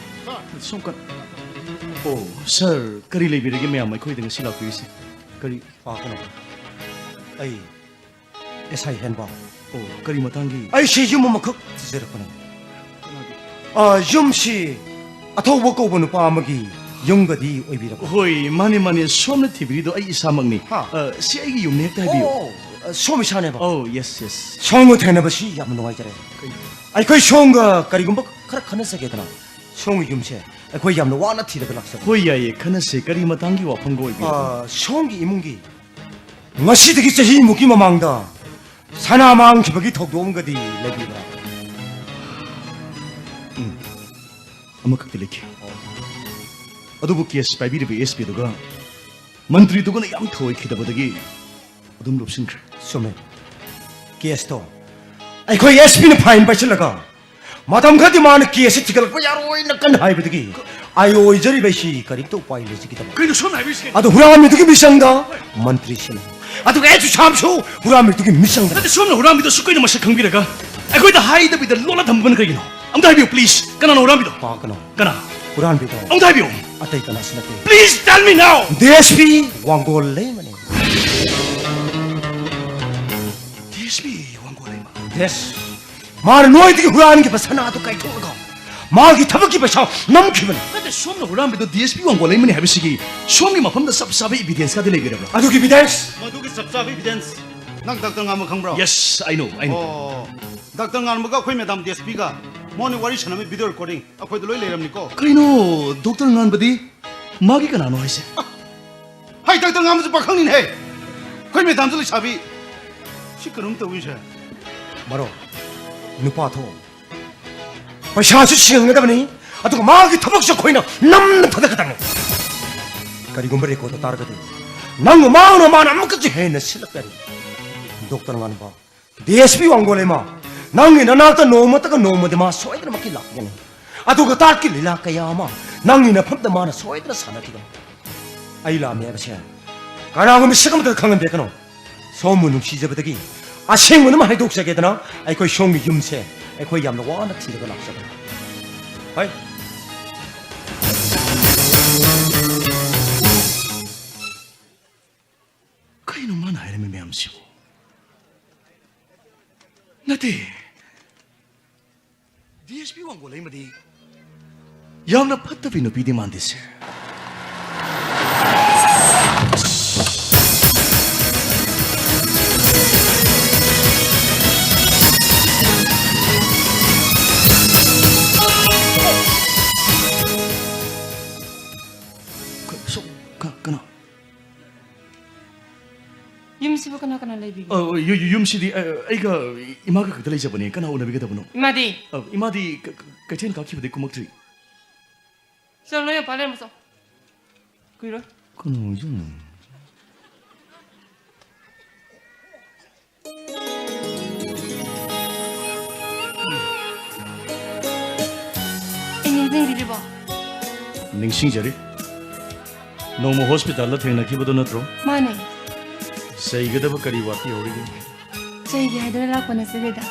ꯐꯔꯦ꯫ ꯁꯣꯝ ꯀ-, ꯑꯣ, ꯁꯥꯔ, ꯀꯔꯤ ꯂꯩꯕꯤꯔꯒꯦ ꯃꯌꯥꯝ ꯑꯩꯈꯣꯏꯗ ꯉꯁꯤ ꯂꯥꯛꯄꯤꯔꯤꯁꯦ? ꯀꯔꯤ? ꯑꯥ, ꯀꯩꯅꯣ, ꯑꯩ ꯑꯦꯁ ꯑꯥꯏ ꯍꯦꯟꯕꯥꯎ꯫ ꯑꯣ, ꯀꯔꯤ ꯃꯇꯥꯡꯒꯤ? ꯑꯩꯁꯤ ꯌꯨꯝ ꯑꯃꯈꯛ ꯊꯤꯖꯔꯛꯄꯅꯤ꯫ ꯑꯥ, ꯌꯨꯝꯁꯤ ꯑꯊꯧꯕ ꯀꯧꯕ ꯅꯨꯄꯥ ꯑꯃꯒꯤ ꯌꯨꯝꯒꯗꯤ ꯑꯣꯏꯕꯤꯔꯕ꯭ꯔꯥ? ꯍꯣꯏ, ꯃꯥꯅꯦ, ꯃꯥꯅꯦ, ꯁꯣꯝꯅ ꯊꯤꯕꯤꯔꯤꯗꯣ ꯑꯩ ꯏꯁꯥꯃꯛꯅꯤ꯫ ꯍꯥ? ꯑ, ꯁꯤ ꯑꯩꯒꯤ ꯌꯨꯝꯅꯦ, ꯍꯦꯛꯇ ꯍꯥꯏꯕꯤꯌꯨ꯫ ꯑꯣ, ꯑ, ꯁꯣꯝ ꯏꯁꯥꯅꯦꯕ? ꯑꯣ, ꯌꯦꯁ, ꯌꯦꯁ꯫ ꯁꯣꯝꯒ ꯊꯦꯡꯅꯕꯁꯤ ꯌꯥꯝꯅ ꯅꯨꯡꯉꯥꯏꯖꯔꯦ꯫ ꯀꯩ? ꯑꯩꯈꯣꯏ ꯁꯣꯝꯒ ꯀꯔꯤꯒꯨꯝꯕ ꯈꯔ ꯈꯟꯅꯖꯒꯦꯗꯅ꯫ ꯁꯣꯝꯒꯤ ꯌꯨꯝꯁꯦ ꯑꯩꯈꯣꯏ ꯌꯥꯝꯅ ꯋꯥꯅ ꯊꯤꯔꯒ ꯂꯥꯛꯆꯕꯅꯤ꯫ ꯍꯣꯏ, ꯌꯥꯏꯌꯦ, ꯈꯟꯅꯁꯦ꯫ ꯀꯔꯤ ꯃꯇꯥꯡꯒꯤ ꯋꯥꯐꯝꯒ ꯑꯣꯏꯕꯤꯔꯕꯅꯣ? ꯑꯥ, ꯁꯣꯝꯒꯤ ꯏꯃꯨꯡꯒꯤ ꯉꯁꯤꯗꯒꯤ ꯆꯍꯤꯃꯨꯛꯀꯤ ꯃꯃꯥꯡꯗ ꯁꯅꯥ ꯃꯥꯡꯈꯤꯕꯒꯤ ꯊꯧꯗꯣꯛ ꯑꯃꯒꯗꯤ ꯂꯩꯕꯤꯕ꯭ꯔꯥ? ꯎꯝ, ꯑꯃꯈꯛꯇꯤ ꯂꯩꯈꯤ꯫ ꯑꯗꯨꯕꯨ ꯀꯦꯁ ꯄꯥꯏꯕꯤꯔꯤꯕ ꯑꯦꯁ ꯄꯤꯗꯨꯒ ꯃꯟꯇ꯭ꯔꯤꯗꯨꯒꯅ ꯌꯥꯝ ꯊꯧꯑꯣꯏꯈꯤꯗꯕꯗꯒꯤ ꯑꯗꯨꯝ ꯂꯨꯞꯁꯤꯟꯈ꯭ꯔꯦ꯫ ꯆꯨꯝꯃꯦ꯫ ꯀꯦꯁꯇꯣ ꯑꯩꯈꯣꯏ ꯑꯦꯁ ꯄꯤꯅ ꯐꯥꯏꯟ ꯄꯥꯏꯁꯤꯜꯂꯒ ꯃꯇꯝ ꯈꯔꯗꯤ ꯃꯥꯅ ꯀꯦꯁꯁꯤ ꯊꯤꯒꯠꯂꯛꯄ ꯌꯥꯔꯣꯏꯅ ꯀꯟꯅ ꯍꯥꯏꯕꯗꯒꯤ ꯑꯥꯏ ꯑꯣ ꯑꯣꯏꯖꯔꯤꯕ ꯑꯩꯁꯤ ꯀꯔꯤꯝꯇ ꯎꯄꯥꯏ ꯂꯩꯖꯈꯤꯗꯕ꯫ ꯀꯩꯅꯣ ꯁꯣꯝꯅ ꯍꯥꯏꯕꯤꯔꯤꯁꯦ ꯀꯩꯅꯣ? ꯑꯗꯣ ꯍꯨꯔꯥꯟꯕꯗꯨꯒꯤ ꯃꯤꯆꯪꯗ ꯃꯟꯇ꯭ꯔꯤꯁꯤꯅ, ꯑꯗꯨꯒ ꯑꯩꯁꯨ ꯁꯥꯝꯁꯨ ꯍꯨꯔꯥꯟꯕꯗꯨꯒꯤ ꯃꯤꯆꯪꯗ꯫ ꯅꯠꯇꯦ, ꯁꯣꯝꯅ ꯍꯨꯔꯥꯟꯕꯗꯨ ꯑꯁꯨꯛ ꯀꯨꯏꯅ ꯃꯁꯛ ꯈꯪꯕꯤꯔꯒ ꯑꯩꯈꯣꯏꯗ ꯍꯥꯏꯗꯕꯤꯗ ꯂꯣꯠꯂ ꯊꯝꯕꯅ ꯀꯩꯒꯤꯅꯣ? ꯑꯝꯇ ꯍꯥꯏꯕꯤꯌꯨ, ꯄ꯭ꯂꯤꯖ꯫ ꯀꯅꯥꯅꯣ ꯍꯨꯔꯥꯟꯕꯤꯗꯣ? ꯄꯥ ꯀꯅꯣ꯫ ꯀꯅꯥ? ꯍꯨꯔꯥꯟꯕꯤꯗꯣ ꯑꯇꯩ ꯀꯅꯥꯁꯨ ꯅꯠꯇꯦ꯫ Please tell me now. D S P Wangol ꯂꯩꯃꯅꯤ꯫ ꯗꯤ ꯑꯦꯁ ꯄꯤ ꯋꯥꯡꯒꯣꯜ ꯂꯩꯃ꯫ ꯌꯦꯁ꯫ ꯃꯥꯅ ꯅꯣꯏꯗꯒꯤ ꯍꯨꯔꯥꯟꯈꯤꯕ ꯁꯅꯥꯗꯨ ꯀꯥꯏꯊꯣꯛꯂꯒ ꯃꯥꯒꯤ ꯊꯕꯛꯀꯤ ꯄꯩꯁꯥ ꯅꯝꯈꯤꯕꯅꯤ꯫ ꯅꯠꯇꯦ, ꯁꯣꯝꯅ ꯍꯨꯔꯥꯟꯕꯗꯣ ꯗꯤ ꯑꯦꯁ ꯄꯤ ꯋꯥꯡꯒꯣꯜ ꯂꯩꯃꯅꯤ ꯍꯥꯏꯕꯁꯤꯒꯤ ꯁꯣꯝꯒꯤ ꯃꯐꯝꯗ ꯆꯞ ꯆꯥꯕ ꯏꯕꯤꯗꯦꯟꯁꯀꯗꯤ ꯂꯩꯕꯤꯔꯕ꯭ꯔꯥ? ꯑꯗꯨꯒꯤ ꯏꯕꯤꯗꯦꯟꯁ? ꯃꯗꯨꯒꯤ ꯆꯞ ꯆꯥꯕ ꯏꯕꯤꯗꯦꯟꯁ ꯅꯪ ꯗꯥꯛꯇꯔ ꯉꯥꯟꯕ ꯈꯪꯕ꯭ꯔꯣ? Yes, I know, I know. ꯑꯣ, ꯗꯥꯛꯇꯔ ꯉꯥꯟꯕꯒ ꯑꯩꯈꯣꯏ ꯃꯦꯗꯥꯝ ꯗꯤ ꯑꯦꯁ ꯄꯤꯒ ꯃꯣꯟꯅ ꯋꯥꯔꯤ ꯁꯥꯟꯅꯕꯒꯤ ꯚꯤꯗꯤꯑꯣ ꯔꯦꯀꯣꯔꯗꯤꯡ ꯑꯩꯈꯣꯏꯗ ꯂꯣꯏ ꯂꯩꯔꯝꯅꯤꯀꯣ꯫ ꯀꯩꯅꯣ, ꯗꯣꯛꯇꯔ ꯉꯥꯟꯕꯗꯤ? ꯃꯥꯒꯤ ꯀꯅꯥꯅꯣ ꯍꯥꯏꯁꯦ? ꯍꯥꯏ, ꯗꯥꯛꯇꯔ ꯉꯥꯟꯕꯁꯨ ꯄꯥꯈꯪꯅꯤꯅꯦꯍꯦ꯫ ꯑꯩꯈꯣꯏ ꯃꯦꯗꯥꯝꯁꯨ ꯂꯩꯁꯥꯕꯤ꯫ ꯁꯤ ꯀꯩꯅꯣꯝ ꯇꯧꯏꯁꯦ꯫ ꯕꯥꯔꯣ, ꯅꯨꯄꯥ ꯊꯣꯛꯑꯣ꯫ ꯄꯩꯁꯥꯁꯨ ꯁꯤꯡꯒꯗꯕꯅꯤ, ꯑꯗꯨꯒ ꯃꯥꯒꯤ ꯊꯕꯛꯁꯨ ꯑꯩꯈꯣꯏꯅ ꯅꯝꯅ ꯊꯥꯗꯠꯀꯗꯕꯅꯤ꯫ ꯀꯔꯤꯒꯨꯝꯕ ꯔꯦꯀꯣꯔꯗ ꯇꯥꯔꯒꯗꯤ ꯅꯪꯕꯨ ꯃꯥꯡꯅ ꯃꯥꯅ ꯑꯃꯨꯛꯀꯁꯨ ꯍꯦꯟꯅ ꯁꯤꯜꯂꯛꯀꯅꯤ꯫ ꯗꯣꯛꯇꯔ ꯉꯥꯟꯕ, ꯗꯤ ꯑꯦꯁ ꯄꯤ ꯋꯥꯡꯒꯣꯜ ꯂꯩꯃ, ꯅꯪꯒꯤ ꯅꯅꯥꯛꯇ ꯅꯣꯡꯃꯇꯒ ꯅꯣꯡꯃꯗꯤ ꯃꯥ ꯁꯣꯏꯗꯅꯃꯛꯀꯤ ꯂꯥꯛꯀꯅꯤ꯫ ꯑꯗꯨꯒ ꯇꯥꯠꯀꯤ ꯂꯤꯂꯥ ꯀꯌꯥ ꯑꯃ ꯅꯪꯒꯤ ꯅꯐꯝꯗ ꯃꯥꯅ ꯁꯣꯏꯗꯅ ꯁꯥꯟꯅꯈꯤꯒꯅꯤ꯫ ꯑꯩ ꯂꯥꯛꯑꯝꯃꯦ ꯍꯥꯏꯕꯁꯦ ꯀꯅꯥꯒꯨꯝꯕ ꯃꯤꯁꯛ ꯑꯃꯠꯇ ꯈꯪꯍꯟꯕꯤꯔꯛꯀꯅꯨ꯫ ꯁꯣꯝꯕꯨ ꯅꯨꯡꯁꯤꯖꯕꯗꯒꯤ ꯑꯁꯦꯡꯕꯗꯨꯃ ꯍꯥꯏꯗꯣꯛꯆꯒꯦꯗꯅ ꯑꯩꯈꯣꯏ ꯁꯣꯝꯒꯤ ꯌꯨꯝꯁꯦ ꯑꯩꯈꯣꯏ ꯌꯥꯝꯅ ꯋꯥꯅ ꯊꯤꯔꯒ ꯂꯥꯛꯆꯕꯅꯤ꯫ ꯍꯣꯏ꯫ ꯀꯩꯅꯣ ꯃꯥꯅ ꯍꯥꯏꯔꯝꯃꯤ ꯃꯌꯥꯝꯁꯤꯕꯨ? ꯅꯠꯇꯦ, ꯗꯤ ꯑꯦꯁ ꯄꯤ ꯋꯥꯡꯒꯣꯜꯂꯩꯃꯗꯤ ꯌꯥꯝꯅ ꯐꯠꯇꯕꯤ ꯅꯨꯄꯤꯗꯤ ꯃꯥꯟꯗꯦ, ꯁꯦ꯫ ꯀ-, ꯁꯣ-, ꯀ-, ꯀꯅꯥ? ꯌꯨꯝꯁꯤꯕꯨ ꯀꯅꯥ ꯀꯅꯥ ꯂꯩꯕꯤꯒꯦ? ꯑ, ꯌꯨ-, ꯌꯨ-, ꯌꯨꯝꯁꯤꯗꯤ, ꯑ, ꯑꯩꯒ ꯏꯃꯥꯒ ꯈꯛꯇ ꯂꯩꯖꯕꯅꯦ꯫ ꯀꯅꯥ ꯎꯅꯕꯤꯒꯗꯕꯅꯣ? ꯏꯃꯥꯗꯤ? ꯑ, ꯏꯃꯥꯗꯤ ꯀ-, ꯀ-, ꯀꯩꯊꯦꯜ ꯀꯥꯈꯤꯕꯗꯩ ꯀꯨꯝꯃꯛꯇ꯭ꯔꯤ꯫ ꯆꯠꯂꯣ, ꯅꯣꯏ ꯃꯄꯥ ꯂꯩꯔꯝꯃꯣ, ꯆꯣ꯫ ꯀꯨꯏꯔꯣꯏ꯫ ꯀꯩꯅꯣ ꯍꯥꯏꯁꯤꯕꯣ? ꯑꯩ ꯅꯤꯡꯁꯤꯡꯕꯤꯔꯤꯕꯣ? ꯅꯤꯡꯁꯤꯡꯖꯔꯤ꯫ ꯅꯣꯡꯃ ꯍꯣꯁꯄꯤꯇꯥꯜꯗ ꯊꯦꯡꯅꯈꯤꯕꯗꯣ ꯅꯠꯇ꯭ꯔꯣ? ꯃꯥꯅꯦ꯫ ꯆꯩꯒꯗꯕ ꯀꯔꯤ ꯋꯥꯠꯄꯤꯍꯧꯔꯤꯒꯦ? ꯆꯩꯒꯦ ꯍꯥꯏꯗꯨꯅ ꯂꯥꯛꯄ ꯅꯠꯆꯗꯦꯗ꯫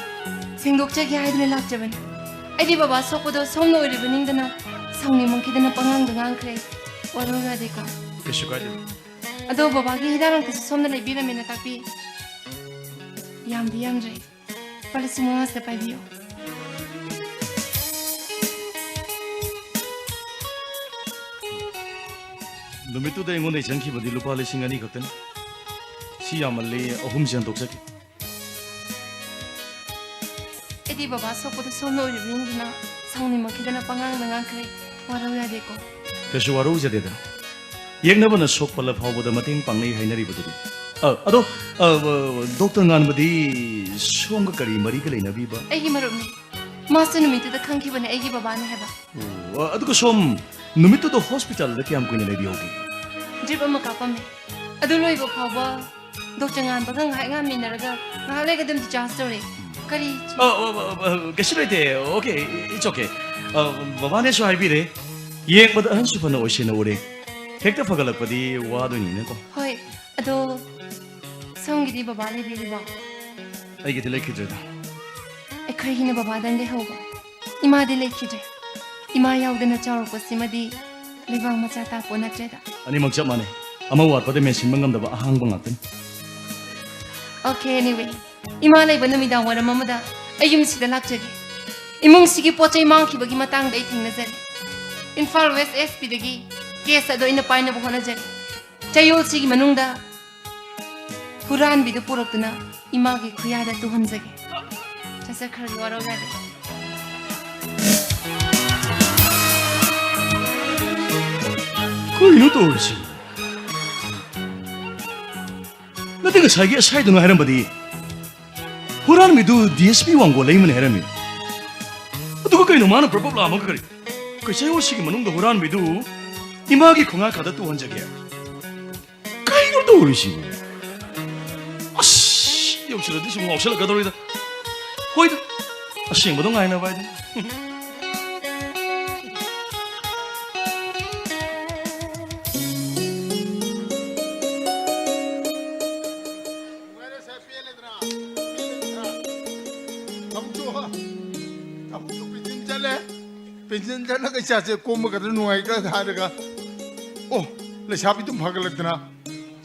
ꯁꯦꯡꯗꯣꯛꯆꯒꯦ ꯍꯥꯏꯗꯨꯅ ꯂꯥꯛꯆꯕꯅꯤ꯫ ꯑꯩꯗꯤ ꯕꯕꯥ ꯁꯣꯛꯄꯗꯣ ꯁꯣꯝꯅ ꯑꯣꯏꯔꯤꯕ ꯅꯤꯡꯗꯅ ꯁꯥꯎꯅꯤꯡꯃꯟꯈꯤꯗꯅ ꯄꯉꯥꯡꯗ ꯉꯥꯡꯈ꯭ꯔꯦ꯫ ꯋꯥꯔꯧ ꯌꯥꯗꯦꯀꯣ꯫ ꯀꯩꯁꯨ ꯀꯥꯏꯗꯦ꯫ ꯑꯗꯣ ꯕꯕꯥꯒꯤ ꯍꯤꯗꯥꯛ ꯂꯥꯡꯊꯛꯁꯨ ꯁꯣꯝꯅ ꯂꯩꯕꯤꯔꯝꯃꯦꯅ ꯇꯥꯛꯄꯤ꯫ ꯌꯥꯝꯗꯤ ꯌꯥꯝꯗ꯭ꯔꯦ꯫ ꯂꯨꯄꯥ ꯂꯤꯁꯤꯡ ꯃꯉꯥꯁꯤꯗ ꯄꯥꯏꯕꯤꯌꯨ꯫ ꯅꯨꯃꯤꯠꯇꯨꯗ ꯑꯩꯉꯣꯟꯗ ꯆꯪꯈꯤꯕꯗꯤ ꯂꯨꯄꯥ ꯂꯤꯁꯤꯡ ꯑꯅꯤ ꯈꯛꯇꯅꯤ꯫ ꯁꯤ ꯌꯥꯝꯃꯜꯂꯦ, ꯑꯍꯨꯝꯁꯤ ꯍꯟꯗꯣꯛꯆꯒꯦ꯫ ꯑꯩꯗꯤ ꯕꯕꯥ ꯁꯣꯛꯄꯗꯨ ꯁꯣꯝꯅ ꯑꯣꯏꯔꯤꯕꯅꯤꯅ ꯁꯥꯎꯅꯤꯡꯃꯟꯈꯤꯗꯅ ꯄꯉꯥꯡꯗ ꯉꯥꯡꯈ꯭ꯔꯦ꯫ ꯋꯥꯔꯧ ꯌꯥꯗꯦꯀꯣ꯫ ꯀꯩꯁꯨ ꯋꯥꯔꯧꯖꯗꯦꯗ꯫ ꯌꯦꯛꯅꯕꯅ ꯁꯣꯛꯄꯜꯂ ꯐꯥꯎꯕꯗ ꯃꯇꯦꯡ ꯄꯥꯡꯅꯩ ꯍꯥꯏꯅꯔꯤꯕꯗꯨꯗꯤ꯫ ꯑ, ꯑꯗꯣ, ꯑ, ꯗꯣꯛꯇꯔ ꯉꯥꯟꯕꯗꯤ ꯁꯣꯝꯒ ꯀꯔꯤ ꯃꯔꯤꯒ ꯂꯩꯅꯕꯤꯕ? ꯑꯩꯒꯤ ꯃꯔꯨꯞꯅꯤ꯫ ꯃꯥꯁꯨ ꯅꯨꯃꯤꯠꯇꯨꯗ ꯈꯪꯈꯤꯕꯅꯦ ꯑꯩꯒꯤ ꯕꯕꯥꯅꯤ ꯍꯥꯏꯕ꯫ ꯑꯣ, ꯑ, ꯑꯗꯨꯒ ꯁꯣꯝ ꯅꯨꯃꯤꯠꯇꯨꯗ ꯍꯣꯁꯄꯤꯇꯥꯜꯗ ꯀꯌꯥꯝ ꯀꯨꯏꯅ ꯂꯩꯕꯤꯍꯧꯒꯦ? ꯗ꯭ꯔꯤꯞ ꯑꯃ ꯀꯥꯞꯄꯝꯃꯦ꯫ ꯑꯗꯨ ꯂꯣꯏꯕ ꯐꯥꯎꯕ ꯗꯣꯛꯇꯔ ꯉꯥꯟꯕꯒ ꯉꯥꯏꯍꯥꯛ ꯉꯥꯏꯃꯤꯟꯅꯔꯒ ꯉꯥꯏꯍꯥꯛ ꯂꯩꯔꯒ ꯑꯗꯨꯝ ꯗꯤꯆꯥꯔꯖ ꯇꯧꯔꯦ꯫ ꯀꯔꯤ? ꯑ, ꯑ, ꯑ, ꯑ, ꯀꯩꯁꯨ ꯂꯩꯇꯦ꯫ Okay, it's okay. ꯑ, ꯕꯕꯥꯅꯁꯨ ꯍꯥꯏꯕꯤꯔꯦ, ꯌꯦꯡꯕꯗ ꯑꯍꯟꯁꯨ ꯐꯅ ꯑꯣꯏꯁꯤꯟꯅ ꯎꯔꯦ, ꯍꯦꯛꯇ ꯐꯒꯠꯂꯛꯄꯗꯤ ꯋꯥꯗꯣꯏꯅꯤꯅꯀꯣ꯫ ꯍꯣꯏ, ꯑꯗꯣ ꯁꯣꯝꯒꯤꯗꯤ ꯕꯕꯥ ꯂꯩꯕꯤꯔꯤꯕꯣ? ꯑꯩꯒꯤꯗꯤ ꯂꯩꯈꯤꯗ꯭ꯔꯦꯗ꯫ ꯑꯩꯈꯣꯏꯒꯤꯅ ꯕꯕꯥꯗꯪ ꯂꯩꯍꯧꯕ, ꯏꯃꯥꯗꯤ ꯂꯩꯈꯤꯗ꯭ꯔꯦ꯫ ꯏꯃꯥ ꯌꯥꯎꯗꯅ ꯆꯥꯎꯔꯛꯄꯁꯤꯃꯗꯤ ꯂꯩꯕꯥꯛ ꯃꯆꯥ ꯇꯥꯄꯣ ꯅꯠꯇ꯭ꯔꯦꯗ꯫ ꯑꯅꯤꯃꯛ ꯆꯞ ꯃꯥꯟꯅꯩ, ꯑꯃ ꯋꯥꯠꯄꯗ ꯃꯦꯟꯁꯤꯟꯕ ꯉꯝꯗꯕ ꯑꯍꯥꯡꯕ ꯉꯥꯛꯇꯅꯤ꯫ Okay, anyway, ꯏꯃꯥ ꯂꯩꯕ ꯅꯨꯃꯤꯗꯥꯡ ꯋꯥꯏꯔꯝ ꯑꯃꯗ ꯑꯩ ꯌꯨꯝꯁꯤꯗ ꯂꯥꯛꯆꯒꯦ꯫ ꯏꯃꯨꯡꯁꯤꯒꯤ ꯄꯣꯠ ꯆꯩ ꯃꯥꯡꯈꯤꯕꯒꯤ ꯃꯇꯥꯡꯗ ꯑꯩ ꯊꯦꯡꯅꯖꯔꯦ꯫ ꯏꯝꯐꯥꯜ West S P ꯗꯒꯤ case ꯑꯗꯣ ꯑꯩꯅ ꯄꯥꯏꯅꯕ ꯍꯣꯠꯅꯖꯔꯦ꯫ ꯆꯌꯣꯜꯁꯤꯒꯤ ꯃꯅꯨꯡꯗ ꯍꯨꯔꯥꯟꯕꯤꯗꯨ ꯄꯨꯔꯛꯇꯨꯅ ꯏꯃꯥꯒꯤ ꯈꯨꯌꯥꯗ ꯇꯨꯍꯟꯖꯒꯦ꯫ ꯆꯠꯆꯈ꯭ꯔꯒꯦ, ꯋꯥꯔꯧ ꯌꯥꯗꯦ꯫ ꯀꯩꯅꯣ ꯇꯧꯔꯤꯁꯤ? ꯅꯠꯇꯦ, ꯉꯁꯥꯏꯒꯤ ꯑꯁꯥꯏꯗꯨꯅ ꯍꯥꯏꯔꯝꯕꯗꯤ ꯍꯨꯔꯥꯟꯕꯤꯗꯨ D S P ꯋꯥꯡꯒꯣ ꯂꯩꯃꯅꯤ ꯍꯥꯏꯔꯝꯃꯤ꯫ ꯑꯗꯨꯒ ꯀꯩꯅꯣ ꯃꯥꯅ ꯄ꯭ꯔꯞ ꯄ꯭ꯔꯞ ꯂꯥꯛꯑꯝꯃꯒ ꯀꯔꯤ? ꯀꯩ ꯆꯌꯣꯜꯁꯤꯒꯤ ꯃꯅꯨꯡꯗ ꯍꯨꯔꯥꯟꯕꯤꯗꯨ ꯏꯃꯥꯒꯤ ꯈꯣꯡꯉꯥ ꯈꯥꯗ ꯇꯨꯍꯟꯖꯒꯦ? ꯀꯩꯅꯣ ꯇꯧꯔꯤꯁꯤꯕꯨ? ꯑꯁ, ꯌꯧꯁꯤꯜꯂꯗꯤ ꯁꯨꯝ ꯉꯥꯎꯁꯜꯂꯛꯀꯗꯧꯔꯤꯗ꯫ ꯍꯣꯏꯗ, ꯑꯁꯦꯡꯕꯗꯣ ꯉꯥꯏꯅꯕ ꯍꯥꯏꯗꯨꯅꯤ꯫ ꯅꯨꯡꯉꯥꯏꯔꯦ ꯁꯦ, ꯄꯦꯜꯂꯦꯗꯅ? ꯄꯦꯜꯂꯦꯗꯅ? ꯊꯕꯛꯁꯨ, ꯊꯕꯛꯁꯨ ꯄꯦꯟꯁꯤꯟ ꯆꯠꯂꯦ꯫ ꯄꯦꯟꯁꯤꯟ ꯆꯠꯂꯒ ꯏꯆꯥꯁꯦ ꯀꯣꯝꯕꯒꯗ꯭ꯔꯥ ꯅꯨꯡꯉꯥꯏꯒꯗ꯭ꯔꯥ ꯍꯥꯏꯔꯒ, ꯑꯣ, ꯂꯩꯁꯥꯕꯤꯗꯨꯝ ꯐꯒꯠꯂꯛꯇꯅ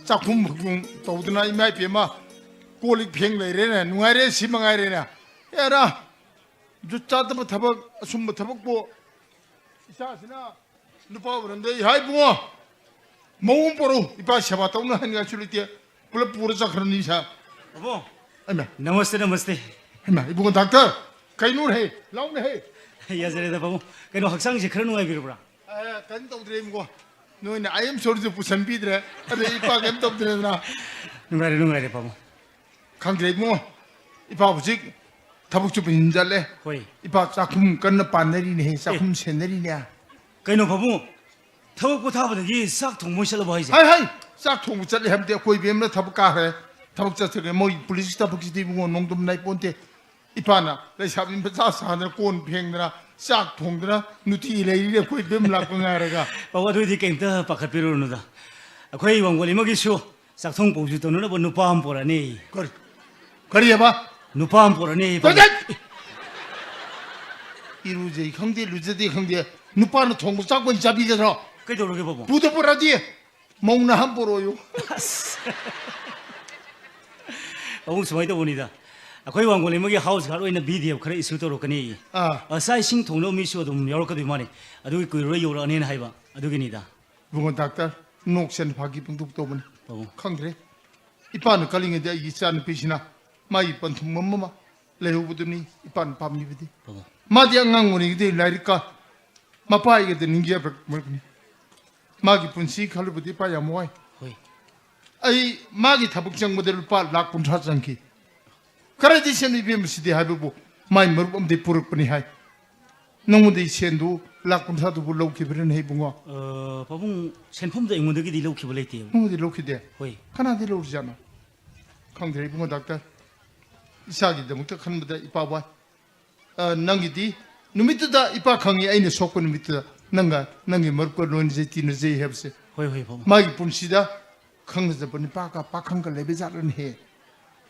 ꯆꯥꯛꯈꯨꯝ ꯐꯛꯈꯨꯝ ꯇꯧꯗꯅ, ꯏꯃꯥ ꯏꯄꯦꯝꯃ, ꯀꯣꯜ ꯂꯤꯛ ꯐꯦꯡ ꯂꯩꯔꯦꯅꯦ꯫ ꯅꯨꯡꯉꯥꯏꯔꯦ, ꯁꯤ ꯃꯉꯥꯏꯔꯦꯅꯦ꯫ ꯑꯦꯔꯥ, ꯖꯨꯠ ꯆꯥꯗꯕ ꯊꯕꯛ, ꯑꯁꯨꯝꯕ ꯊꯕꯛꯄꯨ ꯏꯆꯥꯁꯤꯅ ꯅꯨꯄꯥ ꯑꯣꯏꯔꯝꯗꯦ꯫ ꯍꯥꯏ ꯏꯕꯨꯡꯉꯣ, ꯃꯑꯣꯡ ꯄꯣꯔꯛꯎ꯫ ꯏꯄꯥ ꯁꯦꯕꯥ ꯇꯧꯅ ꯍꯥꯏꯅꯤꯡꯉꯥꯏꯁꯨ ꯂꯩꯇꯦ꯫ ꯄꯨꯂꯞ ꯄꯨꯔ ꯆꯠꯈ꯭ꯔꯅꯤ ꯏꯁꯥ꯫ ꯑꯕꯣ, ꯑꯩꯃ꯫ ꯅꯃꯁꯇꯦ, ꯅꯃꯁꯇꯦ꯫ ꯍꯩꯃꯥ, ꯏꯕꯨꯡꯉꯣ ꯗꯥꯛꯇꯔ, ꯀꯩꯅꯣ ꯍꯦ? ꯂꯥꯎꯅꯦ ꯍꯦ꯫ ꯌꯥꯖꯔꯦꯗ ꯄꯥꯕꯨꯡ꯫ ꯀꯩꯅꯣ, ꯍꯛꯆꯥꯡꯁꯦ ꯈꯔ ꯅꯨꯡꯉꯥꯏꯕꯤꯔꯕ꯭ꯔꯥ? ꯑꯦ, ꯀꯩꯝ ꯇꯧꯗ꯭ꯔꯦ ꯏꯕꯨꯡꯉꯣ꯫ ꯅꯣꯏꯅ I am sorryꯁꯨ ꯄꯨꯁꯟꯕꯤꯗ꯭ꯔꯦ꯫ ꯑꯗꯩ ꯏꯄꯥ ꯀꯩꯝ ꯇꯧꯗ꯭ꯔꯦꯗꯅ꯫ ꯅꯨꯡꯉꯥꯏꯔꯦ, ꯅꯨꯡꯉꯥꯏꯔꯦ ꯄꯥꯕꯨꯡ꯫ ꯈꯪꯗ꯭ꯔꯦ ꯏꯕꯨꯡꯉꯣ꯫ ꯏꯄꯥ ꯍꯧꯖꯤꯛ ꯊꯕꯛ ꯁꯨꯕ ꯏꯟ ꯆꯠꯂꯦ꯫ ꯍꯣꯏ꯫ ꯏꯄꯥ ꯆꯥꯛꯈꯨꯝ ꯀꯟꯅ ꯄꯥꯟꯅꯔꯤꯅꯦꯍꯦ, ꯑꯦ꯫ ꯆꯥꯛꯈꯨꯝ ꯁꯦꯟꯅꯔꯤꯅꯦ꯫ ꯀꯩꯅꯣ ꯄꯥꯕꯨꯡ? ꯊꯕꯛ ꯄꯣꯊꯥꯕꯗꯒꯤ ꯆꯥꯛ ꯊꯣꯡꯕ ꯆꯠꯂꯕꯣ ꯍꯥꯏꯁꯦ? ꯍꯥꯏ, ꯍꯥꯏ! ꯆꯥꯛ ꯊꯣꯡꯕ ꯆꯠꯂꯦ ꯍꯥꯏꯕꯗꯤ ꯑꯩꯈꯣꯏ ꯏꯕꯦꯝꯅ ꯊꯕꯛ ꯀꯥꯈ꯭ꯔꯦ꯫ ꯊꯕꯛ ꯆꯠꯈ꯭ꯔꯦ꯫ ꯃꯣꯏ ꯄꯨꯂꯤꯁꯀꯤ ꯊꯕꯛꯁꯤꯗꯤ ꯏꯕꯨꯡꯉꯣ ꯅꯣꯡꯗꯝ ꯅꯥꯏ ꯄꯣꯟꯇꯦ꯫ ꯏꯄꯥꯅ ꯂꯩꯁꯥꯕꯤ ꯃꯆꯥ ꯁꯥꯗꯅ, ꯀꯣꯟ ꯐꯦꯡꯗꯅ, ꯆꯥꯛ ꯊꯣꯡꯗꯅ ꯅꯨꯡꯇꯤ ꯂꯩꯔꯤꯅꯦ ꯑꯩꯈꯣꯏ ꯏꯕꯦꯝ ꯂꯥꯛꯄ ꯉꯥꯏꯔꯒ꯫ ꯄꯥꯕꯨꯡ, ꯑꯗꯨꯏꯗꯤ ꯀꯩꯝꯇ ꯄꯥꯈꯠꯄꯤꯔꯨꯔꯅꯨꯗ꯫ ꯑꯩꯈꯣꯏ ꯋꯥꯡꯒꯣꯜ ꯏꯃꯒꯤꯁꯨ ꯆꯥꯛꯊꯣꯡ ꯄꯧꯁꯨ ꯇꯧꯅꯅꯕ ꯅꯨꯄꯥ ꯑꯃ ꯄꯣꯔꯛꯑꯅꯤ꯫ ꯀꯔꯤ? ꯀꯔꯤ ꯍꯥꯏꯕ? ꯅꯨꯄꯥ ꯑꯃ ꯄꯣꯔꯛꯑꯅꯤ, ꯄꯥꯕꯨꯡ꯫ ꯀꯔꯤ? ꯏꯔꯨꯖꯩ ꯈꯪꯗꯦ, ꯂꯨꯖꯗꯦ ꯈꯪꯗꯦ, ꯅꯨꯄꯥꯅ ꯊꯣꯡꯕ ꯆꯥꯛ ꯑꯣꯏꯅ ꯆꯥꯕꯤꯒꯗ꯭ꯔꯣ? ꯀꯩꯗꯧꯔꯒꯦ, ꯄꯥꯕꯨꯡ? ꯄꯨꯗ ꯄꯨꯔꯛꯑꯗꯤ ꯃꯧ ꯅꯍꯥ ꯑꯃ ꯄꯣꯔꯛꯑꯣꯌꯨ꯫ ꯄꯥꯕꯨꯡ, ꯁꯨꯃꯥꯏꯅ ꯇꯧꯕꯅꯤꯗ, ꯑꯩꯈꯣꯏ ꯋꯥꯡꯒꯣꯜ ꯏꯃꯒꯤ ꯍꯥꯎꯁ ꯒꯥꯔꯗ ꯑꯣꯏꯅ ꯚꯤ ꯗꯤ ꯑꯦꯐ ꯈꯔ ꯏꯁꯨ ꯇꯧꯔꯛꯀꯅꯤ꯫ ꯑꯥ꯫ ꯑ, ꯆꯥꯛ ꯏꯁꯤꯡ ꯊꯣꯡꯅꯕ ꯃꯤꯁꯨ ꯑꯗꯨꯝ ꯌꯥꯎꯔꯛꯀꯗꯣꯏ ꯃꯥꯅꯤ, ꯑꯗꯨꯒꯤ ꯀꯨꯏꯔꯔꯣꯏ ꯌꯧꯔꯛꯑꯅꯦꯅ ꯍꯥꯏꯕ, ꯑꯗꯨꯒꯤꯅꯤꯗ꯫ ꯏꯕꯨꯡꯉꯣ ꯗꯥꯛꯇꯔ, ꯅꯣꯛꯁꯦꯅ ꯐꯥꯒꯤ ꯄꯪꯇꯧ ꯇꯧꯕꯅꯤ꯫ ꯄꯥꯕꯨꯡ꯫ ꯈꯪꯗ꯭ꯔꯦ, ꯏꯄꯥꯅ ꯀꯜꯂꯤꯉꯩꯗ ꯑꯩꯒꯤ ꯏꯆꯥ ꯅꯨꯄꯤꯁꯤꯅ ꯃꯥꯒꯤ ꯄꯟꯊꯨꯡꯐꯝ ꯑꯃ ꯂꯩꯍꯧꯕꯗꯨꯅꯤ ꯏꯄꯥꯅ ꯄꯥꯝꯂꯤꯕꯗꯤ꯫ ꯄꯥꯕꯨꯡ꯫ ꯃꯥꯗꯤ ꯑꯉꯥꯡ ꯑꯣꯏꯔꯤꯉꯩꯗꯒꯤ ꯂꯥꯏꯔꯤꯛꯀ ꯃꯄꯥ ꯑꯩꯒꯗ ꯅꯤꯡꯖꯕꯅꯤ꯫ ꯃꯥꯒꯤ ꯄꯨꯟꯁꯤ ꯈꯜꯂꯨꯕꯗꯤ ꯏꯄꯥ ꯌꯥꯝ ꯋꯥꯏ꯫ ꯍꯣꯏ꯫ ꯑꯩ ꯃꯥꯒꯤ ꯊꯕꯛ ꯆꯪꯕꯗ ꯂꯨꯄꯥ ꯂꯥꯛ ꯀꯨꯟꯊ꯭ꯔꯥ ꯆꯪꯈꯤ꯫ ꯈꯔꯗꯤ ꯁꯦꯝꯕ ꯏꯕꯦꯝꯃꯁꯤꯗꯤ ꯍꯥꯏꯕꯕꯨ ꯃꯥꯏ ꯃꯔꯨꯞ ꯑꯃꯗꯤ ꯄꯨꯔꯛꯄꯅꯤ ꯍꯥꯏ꯫ ꯅꯪꯉꯣꯟꯗꯒꯤ ꯁꯦꯟꯗꯨ ꯂꯥꯛ ꯀꯨꯟꯊ꯭ꯔꯥꯗꯨꯕꯨ ꯂꯧꯈꯤꯕ꯭ꯔꯅꯦ ꯏꯕꯨꯡꯉꯣ? ꯑ, ꯄꯥꯕꯨꯡ, ꯁꯦꯟꯐꯝꯗ ꯑꯩꯉꯣꯟꯗꯒꯤꯗꯤ ꯂꯧꯈꯤꯕ ꯂꯩꯇꯦ꯫ ꯅꯪꯉꯣꯟꯗꯒꯤ ꯂꯧꯈꯤꯗꯦ? ꯍꯣꯏ꯫ ꯀꯅꯥꯗꯤ ꯂꯧꯔꯤꯖꯥꯠꯅꯣ? ꯈꯪꯗ꯭ꯔꯦ ꯏꯕꯨꯡꯉꯣ ꯗꯥꯛꯇꯔ꯫ ꯏꯆꯥꯒꯤꯗꯃꯛꯇ ꯈꯟꯕꯗ ꯏꯄꯥ ꯋꯥꯏ꯫ ꯑ, ꯅꯪꯒꯤꯗꯤ ꯅꯨꯃꯤꯠꯇꯨꯗ ꯏꯄꯥ ꯈꯪꯉꯤ, ꯑꯩꯅ ꯁꯣꯛꯄ ꯅꯨꯃꯤꯠꯇꯨꯗ ꯅꯪꯒ ꯅꯪꯒꯤ ꯃꯔꯨꯞꯀ ꯂꯣꯏꯅꯖꯩ ꯇꯤꯟꯅꯖꯩ ꯍꯥꯏꯕꯁꯦ꯫ ꯍꯣꯏ, ꯍꯣꯏ, ꯄꯥꯕꯨꯡ꯫ ꯃꯥꯒꯤ ꯄꯨꯟꯁꯤꯗ ꯈꯪꯅꯖꯕ ꯅꯨꯄꯥꯒ ꯄꯥꯈꯪꯒ ꯂꯩꯕ ꯖꯥꯠꯂꯅꯦꯍꯦ?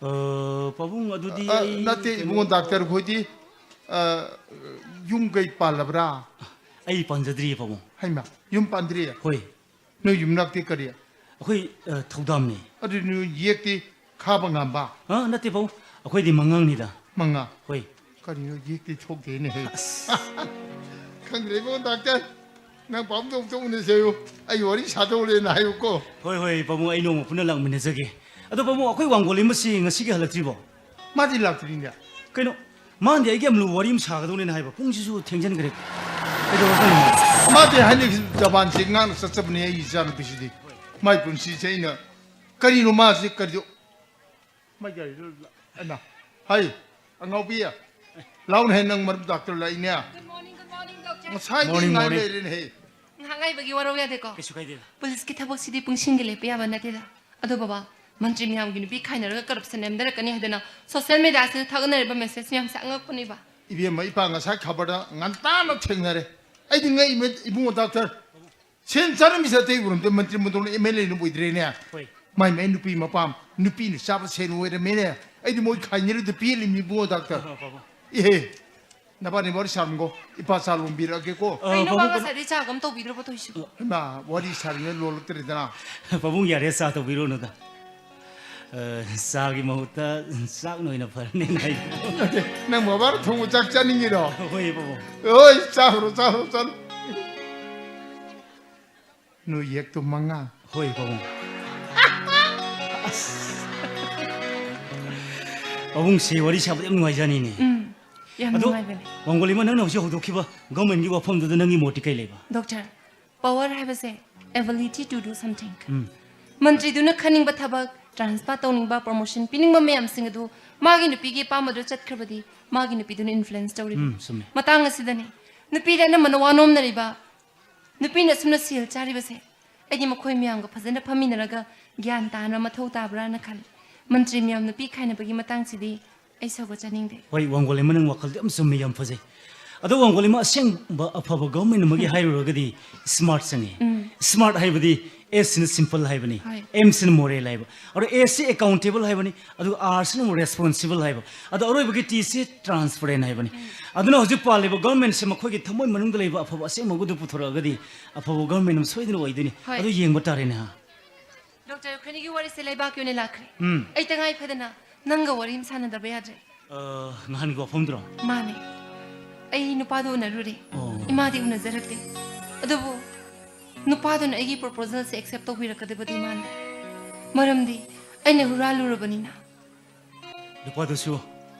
ꯑ, ꯄꯥꯕꯨꯡ, ꯑꯗꯨꯗꯤ ꯑ, ꯑꯩ ꯅꯠꯇꯦ, ꯀꯩꯅꯣ ꯏꯕꯨꯡꯉꯣ ꯗꯥꯛꯇꯔ ꯈꯣꯏꯗꯤ, ꯑ, ꯌꯨꯝ ꯀꯩ ꯄꯥꯜꯂꯕ꯭ꯔꯥ? ꯑꯩ ꯄꯥꯟꯖꯗ꯭ꯔꯤꯌꯦ, ꯄꯥꯕꯨꯡ꯫ ꯍꯩꯃ, ꯌꯨꯝ ꯄꯥꯟꯗ꯭ꯔꯤ? ꯍꯣꯏ꯫ ꯅꯣꯏ ꯌꯨꯝꯅꯥꯛꯇꯤ ꯀꯔꯤ? ꯑꯩꯈꯣꯏ, ꯑ, ꯊꯧꯗꯥꯝꯅꯤ꯫ ꯑꯗꯨ ꯅꯣꯏ ꯌꯦꯛꯇꯤ ꯈꯥꯕ ꯉꯥꯝꯕ? ꯑ, ꯅꯠꯇꯦ, ꯄꯥꯕꯨꯡ꯫ ꯑꯩꯈꯣꯏꯗꯤ ꯃꯉꯥꯡꯅꯤꯗ꯫ ꯃꯉꯥ? ꯍꯣꯏ꯫ ꯀꯔꯤꯅꯣ, ꯌꯦꯛꯇꯤ ꯊꯣꯛꯇꯦꯅꯦꯍꯦ꯫ ꯈꯪꯗ꯭ꯔꯦ ꯏꯕꯨꯡꯉꯣ ꯗꯥꯛꯇꯔ, ꯅꯪ ꯄꯥꯕꯨꯡꯗꯣ ꯑꯃꯨꯛꯇ ꯎꯅꯁꯦꯌꯨ꯫ ꯑꯩ ꯋꯥꯔꯤ ꯁꯥꯗꯧꯔꯦꯅ ꯍꯥꯏꯌꯨꯀꯣ꯫ ꯍꯣꯏ, ꯍꯣꯏ, ꯄꯥꯕꯨꯡ, ꯑꯩ ꯅꯣꯡꯃ ꯄꯨꯟꯅ ꯂꯥꯛꯃꯤꯟꯅꯖꯒꯦ꯫ ꯑꯗꯣ ꯄꯥꯕꯨꯡ, ꯑꯩꯈꯣꯏ ꯋꯥꯡꯒꯣꯜꯂꯤ ꯃꯁꯤ ꯉꯁꯤꯒꯤ ꯍꯜꯂꯛꯇ꯭ꯔꯤꯕꯣ? ꯃꯥꯗꯤ ꯂꯥꯛꯇ꯭ꯔꯤꯅꯦ꯫ ꯀꯩꯅꯣ? ꯃꯥꯅꯗꯤ ꯑꯩꯒꯤ ꯌꯥꯝ ꯂꯨꯕ ꯋꯥꯔꯤ ꯑꯃ ꯁꯥꯒꯗꯧꯅꯦꯅ ꯍꯥꯏꯕ꯫ ꯄꯨꯡꯁꯤꯁꯨ ꯊꯦꯡꯖꯤꯟꯈ꯭ꯔꯦ꯫ ꯀꯩꯗꯧꯔꯖꯥꯠꯅꯣ? ꯃꯥꯗꯤ ꯍꯥꯏꯅꯈꯤꯕ ꯖꯕꯥꯟꯁꯦ ꯉꯥꯡꯅ ꯆꯠꯆꯕꯅꯦ ꯑꯩꯒꯤ ꯏꯆꯥꯅꯨꯄꯤꯁꯤꯗꯤ꯫ ꯃꯥꯏ ꯄꯨꯟꯁꯤꯁꯦ ꯑꯩꯅ ꯀꯔꯤꯅꯣ ꯃꯥꯁꯦ ꯀꯔꯤꯗꯣ ꯃꯥꯏ ꯒꯥꯔꯤꯗꯣ ꯂ-, ꯑꯅ, ꯍꯥꯏ, ꯑꯉꯥꯎꯕꯤ, ꯂꯥꯎꯅꯦ, ꯅꯪ ꯃꯔꯨꯞ ꯗꯥꯛꯇꯔ ꯂꯥꯛꯏꯅꯦ꯫ Good morning, good morning, doctor. ꯉꯁꯥꯏꯗꯤ Morning, ꯉꯥꯏ morning. ꯂꯩꯔꯦꯅꯦꯍꯦ꯫ ꯉꯥꯏꯍꯥꯛ ꯉꯥꯏꯕꯒꯤ ꯋꯥꯔꯧ ꯌꯥꯗꯦꯀꯣ꯫ ꯀꯩꯁꯨ ꯀꯥꯏꯗꯦꯗ꯫ ꯄꯨꯂꯤꯁꯀꯤ ꯊꯕꯛꯁꯤꯗꯤ ꯄꯨꯡꯁꯤꯡꯒꯤ ꯂꯦꯞꯄ ꯌꯥꯕ ꯅꯠꯇꯦꯗ꯫ ꯑꯗꯣ ꯕꯕꯥ, ꯃꯟꯇ꯭ꯔꯤ ꯃꯌꯥꯝꯒꯤ ꯅꯨꯄꯤ ꯈꯥꯏꯅꯔꯒ ꯀꯔꯞꯁꯟ ꯅꯦꯝꯊꯔꯛꯀꯅꯤ ꯍꯥꯏꯗꯅ ꯁꯣꯁꯤꯌꯦꯜ ꯃꯦꯗꯤꯌꯥꯁꯤꯗ ꯊꯥꯒꯠꯅꯔꯤꯕ ꯃꯦꯁꯦꯖ ꯃꯌꯥꯝꯁꯦ ꯑꯉꯛꯄꯅꯦꯕ꯫ ꯏꯕꯦꯝꯃ, ꯏꯄꯥ ꯉꯁꯥꯏ ꯈꯕꯔꯗ ꯉꯟꯇꯥꯅ ꯊꯦꯡꯅꯔꯦ꯫ ꯑꯩꯗꯤ ꯉꯛꯏꯃꯦ, ꯏꯕꯨꯡꯉꯣ ꯗꯥꯛꯇꯔ꯫ ꯁꯦꯟ ꯆꯥꯔꯝꯃꯤꯁꯦ ꯑꯇꯩ ꯎꯔꯝꯗꯦ, ꯃꯟꯇ꯭ꯔꯤ ꯃꯟꯗꯣꯟ ꯑꯦꯝ ꯑꯦꯜ ꯑꯦꯅ ꯑꯣꯏꯗ꯭ꯔꯦꯅꯦ꯫ ꯍꯣꯏ꯫ ꯃꯥꯏ ꯃꯥꯏ ꯅꯨꯄꯤ ꯃꯄꯥꯝ, ꯅꯨꯄꯤꯅ ꯆꯥꯕ ꯁꯦꯟ ꯑꯣꯏꯔꯝꯃꯦꯅꯦ꯫ ꯑꯩꯗꯤ ꯃꯣꯏ ꯈꯥꯏꯅꯔꯤꯗꯨ ꯄꯦꯜꯂꯤꯃꯤ ꯏꯕꯨꯡꯉꯣ ꯗꯥꯛꯇꯔ꯫ ꯑ, ꯄꯥꯕꯨꯡ꯫ ꯏꯍꯦ, ꯅꯕꯥꯅꯤ ꯋꯥꯔꯤ ꯁꯥꯔꯝꯒꯣ, ꯏꯄꯥ ꯆꯥ ꯂꯣꯟꯕꯤꯔꯛꯑꯒꯦꯀꯣ꯫ ꯑ, ꯀꯩꯅꯣ ꯃꯥ ꯄꯥꯕꯨꯡ, ꯉꯁꯥꯏꯗꯩ ꯆꯥꯒ ꯑꯃ ꯇꯧꯕꯤꯗ꯭ꯔꯕꯣ ꯇꯧꯏꯁꯤꯕꯣ? ꯏꯃꯥ, ꯋꯥꯔꯤ ꯁꯥꯔꯤꯉꯩ ꯂꯣꯜꯂꯛꯇ꯭ꯔꯦꯗꯅ꯫ ꯄꯥꯕꯨꯡ, ꯌꯥꯔꯦ, ꯆꯥ ꯇꯧꯕꯤꯔꯨꯅꯨꯗ꯫ ꯑ, ꯆꯥꯒꯤ ꯃꯍꯨꯠꯇ ꯆꯥꯛꯅ ꯑꯣꯏꯅ ꯐꯔꯅꯦꯅ ꯍꯥꯏ꯫ ꯅꯠꯇꯦ, ꯅꯪ ꯕꯕꯥꯅ ꯊꯣꯡꯕ ꯆꯥꯛ ꯆꯥꯅꯤꯡꯉꯤꯔꯣ? ꯍꯣꯏ, ꯄꯥꯕꯨꯡ꯫ ꯍꯣꯏ, ꯆꯥꯔꯣ, ꯆꯥꯔꯣ, ꯆꯥꯔꯣ꯫ ꯅꯣꯏ ꯌꯦꯛꯇꯣ ꯃꯉꯥ꯫ ꯍꯣꯏ, ꯄꯥꯕꯨꯡ꯫ ꯑꯁ꯫ ꯄꯥꯕꯨꯡꯁꯤ ꯋꯥꯔꯤ ꯁꯥꯕꯗ ꯌꯥꯝ ꯅꯨꯡꯉꯥꯏꯖꯥꯅꯤꯅꯦ꯫ ꯎꯝ, ꯌꯥꯝ ꯑꯗꯣ, ꯅꯨꯡꯉꯥꯏꯕꯅꯦ꯫ ꯋꯥꯡꯒꯣꯂꯤꯃ, ꯅꯪꯅ ꯍꯧꯖꯤꯛ ꯍꯧꯗꯣꯛꯈꯤꯕ ꯒꯚꯔꯟꯃꯦꯟꯠꯀꯤ ꯋꯥꯐꯝꯗꯨꯗ ꯅꯪꯒꯤ ꯃꯣꯠꯇꯤ ꯀꯩ ꯂꯩꯕ? ꯗꯣꯛꯇꯔ, ꯄꯋꯔ ꯍꯥꯏꯕꯁꯦ ability to do something꯫ ꯎꯝ꯫ ꯃꯟꯇ꯭ꯔꯤꯗꯨꯅ ꯈꯟꯅꯤꯡꯕ ꯊꯕꯛ, ꯇ꯭ꯔꯥꯟꯁꯐꯔ ꯇꯧꯅꯤꯡꯕ, ꯄ꯭ꯔꯣꯃꯣꯁꯟ ꯄꯤꯅꯤꯡꯕ ꯃꯌꯥꯝꯁꯤꯡ ꯑꯗꯨ ꯃꯥꯒꯤ ꯅꯨꯄꯤꯒꯤ ꯑꯄꯥꯝꯕꯗꯨ ꯆꯠꯈ꯭ꯔꯕꯗꯤ ꯃꯥꯒꯤ ꯅꯨꯄꯤꯗꯨꯅ ꯏꯟꯐ꯭ꯂꯨꯌꯦꯟꯁ ꯇꯧꯔꯤꯕꯅꯤ꯫ ꯎꯝ, ꯆꯨꯝꯃꯦ꯫ ꯃꯇꯥꯡ ꯑꯁꯤꯗꯅꯤ ꯅꯨꯄꯤꯗ ꯑꯅꯝꯕꯅ ꯋꯥ ꯅꯣꯝꯅꯔꯤꯕ, ꯅꯨꯄꯤꯅ ꯑꯁꯨꯝꯅ ꯁꯦꯜ ꯆꯥꯔꯤꯕꯁꯦ꯫ ꯑꯩꯗꯤ ꯃꯈꯣꯏ ꯃꯌꯥꯝꯒ ꯐꯖꯅ ꯐꯝꯃꯤꯟꯅꯔꯒ ꯒ꯭ꯌꯥꯟ ꯇꯥꯅ ꯃꯊꯧ ꯇꯥꯕ꯭ꯔꯥꯅ ꯈꯜꯂꯤ꯫ ꯃꯟꯇ꯭ꯔꯤ ꯃꯌꯥꯝ ꯅꯨꯄꯤ ꯈꯥꯏꯅꯕꯒꯤ ꯃꯇꯥꯡꯁꯤꯗꯤ ꯑꯩ ꯁꯧꯒꯠꯆꯅꯤꯡꯗꯦ꯫ ꯍꯣꯏ, ꯋꯥꯡꯒꯣꯂꯤꯃ, ꯅꯪ ꯋꯥꯈꯜꯗꯤ ꯌꯥꯝ ꯆꯨꯝꯃꯤ, ꯌꯥꯝ ꯐꯖꯩ꯫ ꯑꯗꯣ ꯋꯥꯡꯒꯣꯂꯤꯃ, ꯑꯁꯦꯡꯕ ꯑꯐꯕ ꯒꯚꯔꯟꯃꯦꯟꯠ ꯑꯃꯒꯤ ꯍꯥꯏꯔꯨꯔꯒꯗꯤ ꯁ꯭ꯃꯥꯔꯠ ꯆꯪꯉꯤ꯫ ꯎꯝ꯫ ꯁ꯭ꯃꯥꯔꯠ ꯍꯥꯏꯕꯗꯤ S ꯁꯤꯅ ꯁꯤꯝꯄꯜ ꯍꯥꯏꯕꯅꯤ, ꯍꯣꯏ꯫ M ꯁꯤꯅ ꯃꯣꯔꯦꯜ ꯍꯥꯏꯕ꯫ ꯑꯗꯣ S ꯁꯤ ꯑꯦꯀꯥꯎꯟꯇꯦꯕꯜ ꯍꯥꯏꯕꯅꯤ, ꯑꯗꯨꯒ R ꯁꯤꯅ ꯑꯃꯨꯛ ꯔꯦꯁꯄꯣꯟꯁꯤꯕꯜ ꯍꯥꯏꯕ꯫ ꯑꯗꯣ ꯑꯔꯣꯏꯕꯒꯤ T ꯁꯤ ꯇ꯭ꯔꯥꯟꯁꯄꯔꯦꯟ ꯍꯥꯏꯕꯅꯤ꯫ ꯑꯗꯨꯅ ꯍꯧꯖꯤꯛ ꯄꯥꯜꯂꯤꯕ ꯒꯚꯔꯟꯃꯦꯟꯠꯁꯦ ꯃꯈꯣꯏꯒꯤ ꯊꯃꯣꯏ ꯃꯅꯨꯡꯗ ꯂꯩꯕ ꯑꯐꯕ ꯑꯁꯦꯡꯕ ꯑꯗꯨ ꯄꯨꯊꯣꯔꯛꯑꯒꯗꯤ ꯑꯐꯕ ꯒꯚꯔꯟꯃꯦꯟꯠ ꯑꯃ ꯁꯣꯏꯗꯅ ꯑꯣꯏꯗꯣꯏꯅꯤ꯫ ꯍꯣꯏ꯫ ꯑꯗꯨ ꯌꯦꯡꯕ ꯇꯥꯔꯦꯅꯦ, ꯍꯥ? ꯗꯣꯛꯇꯔ, ꯑꯩꯈꯣꯏꯅꯤꯒꯤ ꯋꯥꯔꯤꯁꯦ ꯂꯩꯕꯥꯛꯀꯤ ꯑꯣꯏꯅ ꯂꯥꯛꯈ꯭ꯔꯦ꯫ ꯎꯝ꯫ ꯑꯩ ꯇꯉꯥꯏ ꯐꯗꯅ ꯅꯪꯒ ꯋꯥꯔꯤ ꯑꯃ ꯁꯥꯟꯅꯗꯕ ꯌꯥꯗ꯭ꯔꯦ꯫ ꯑ, ꯅꯍꯥꯟꯒꯤ ꯋꯥꯐꯝꯗꯨꯔꯣ? ꯃꯥꯅꯦ, ꯑꯩ ꯅꯨꯄꯥꯗꯣ ꯎꯅꯔꯨꯔꯦ꯫ ꯑꯣ꯫ ꯏꯃꯥꯗꯤ ꯎꯅꯖꯔꯛꯇꯦ꯫ ꯑꯗꯨꯕꯨ ꯅꯨꯄꯥꯗꯨꯅ ꯑꯩꯒꯤ ꯄ꯭ꯔꯣꯄꯣꯖꯦꯜꯁꯦ ꯑꯦꯛꯁꯦꯞ ꯇꯧꯕꯤꯔꯛꯀꯗꯕꯗꯤ ꯃꯥꯟꯗꯦ꯫ ꯃꯔꯝꯗꯤ ꯑꯩꯅ ꯍꯨꯔꯥꯜꯂꯨꯔꯕꯅꯤꯅ꯫ ꯅꯨꯄꯥꯗꯨꯁꯨ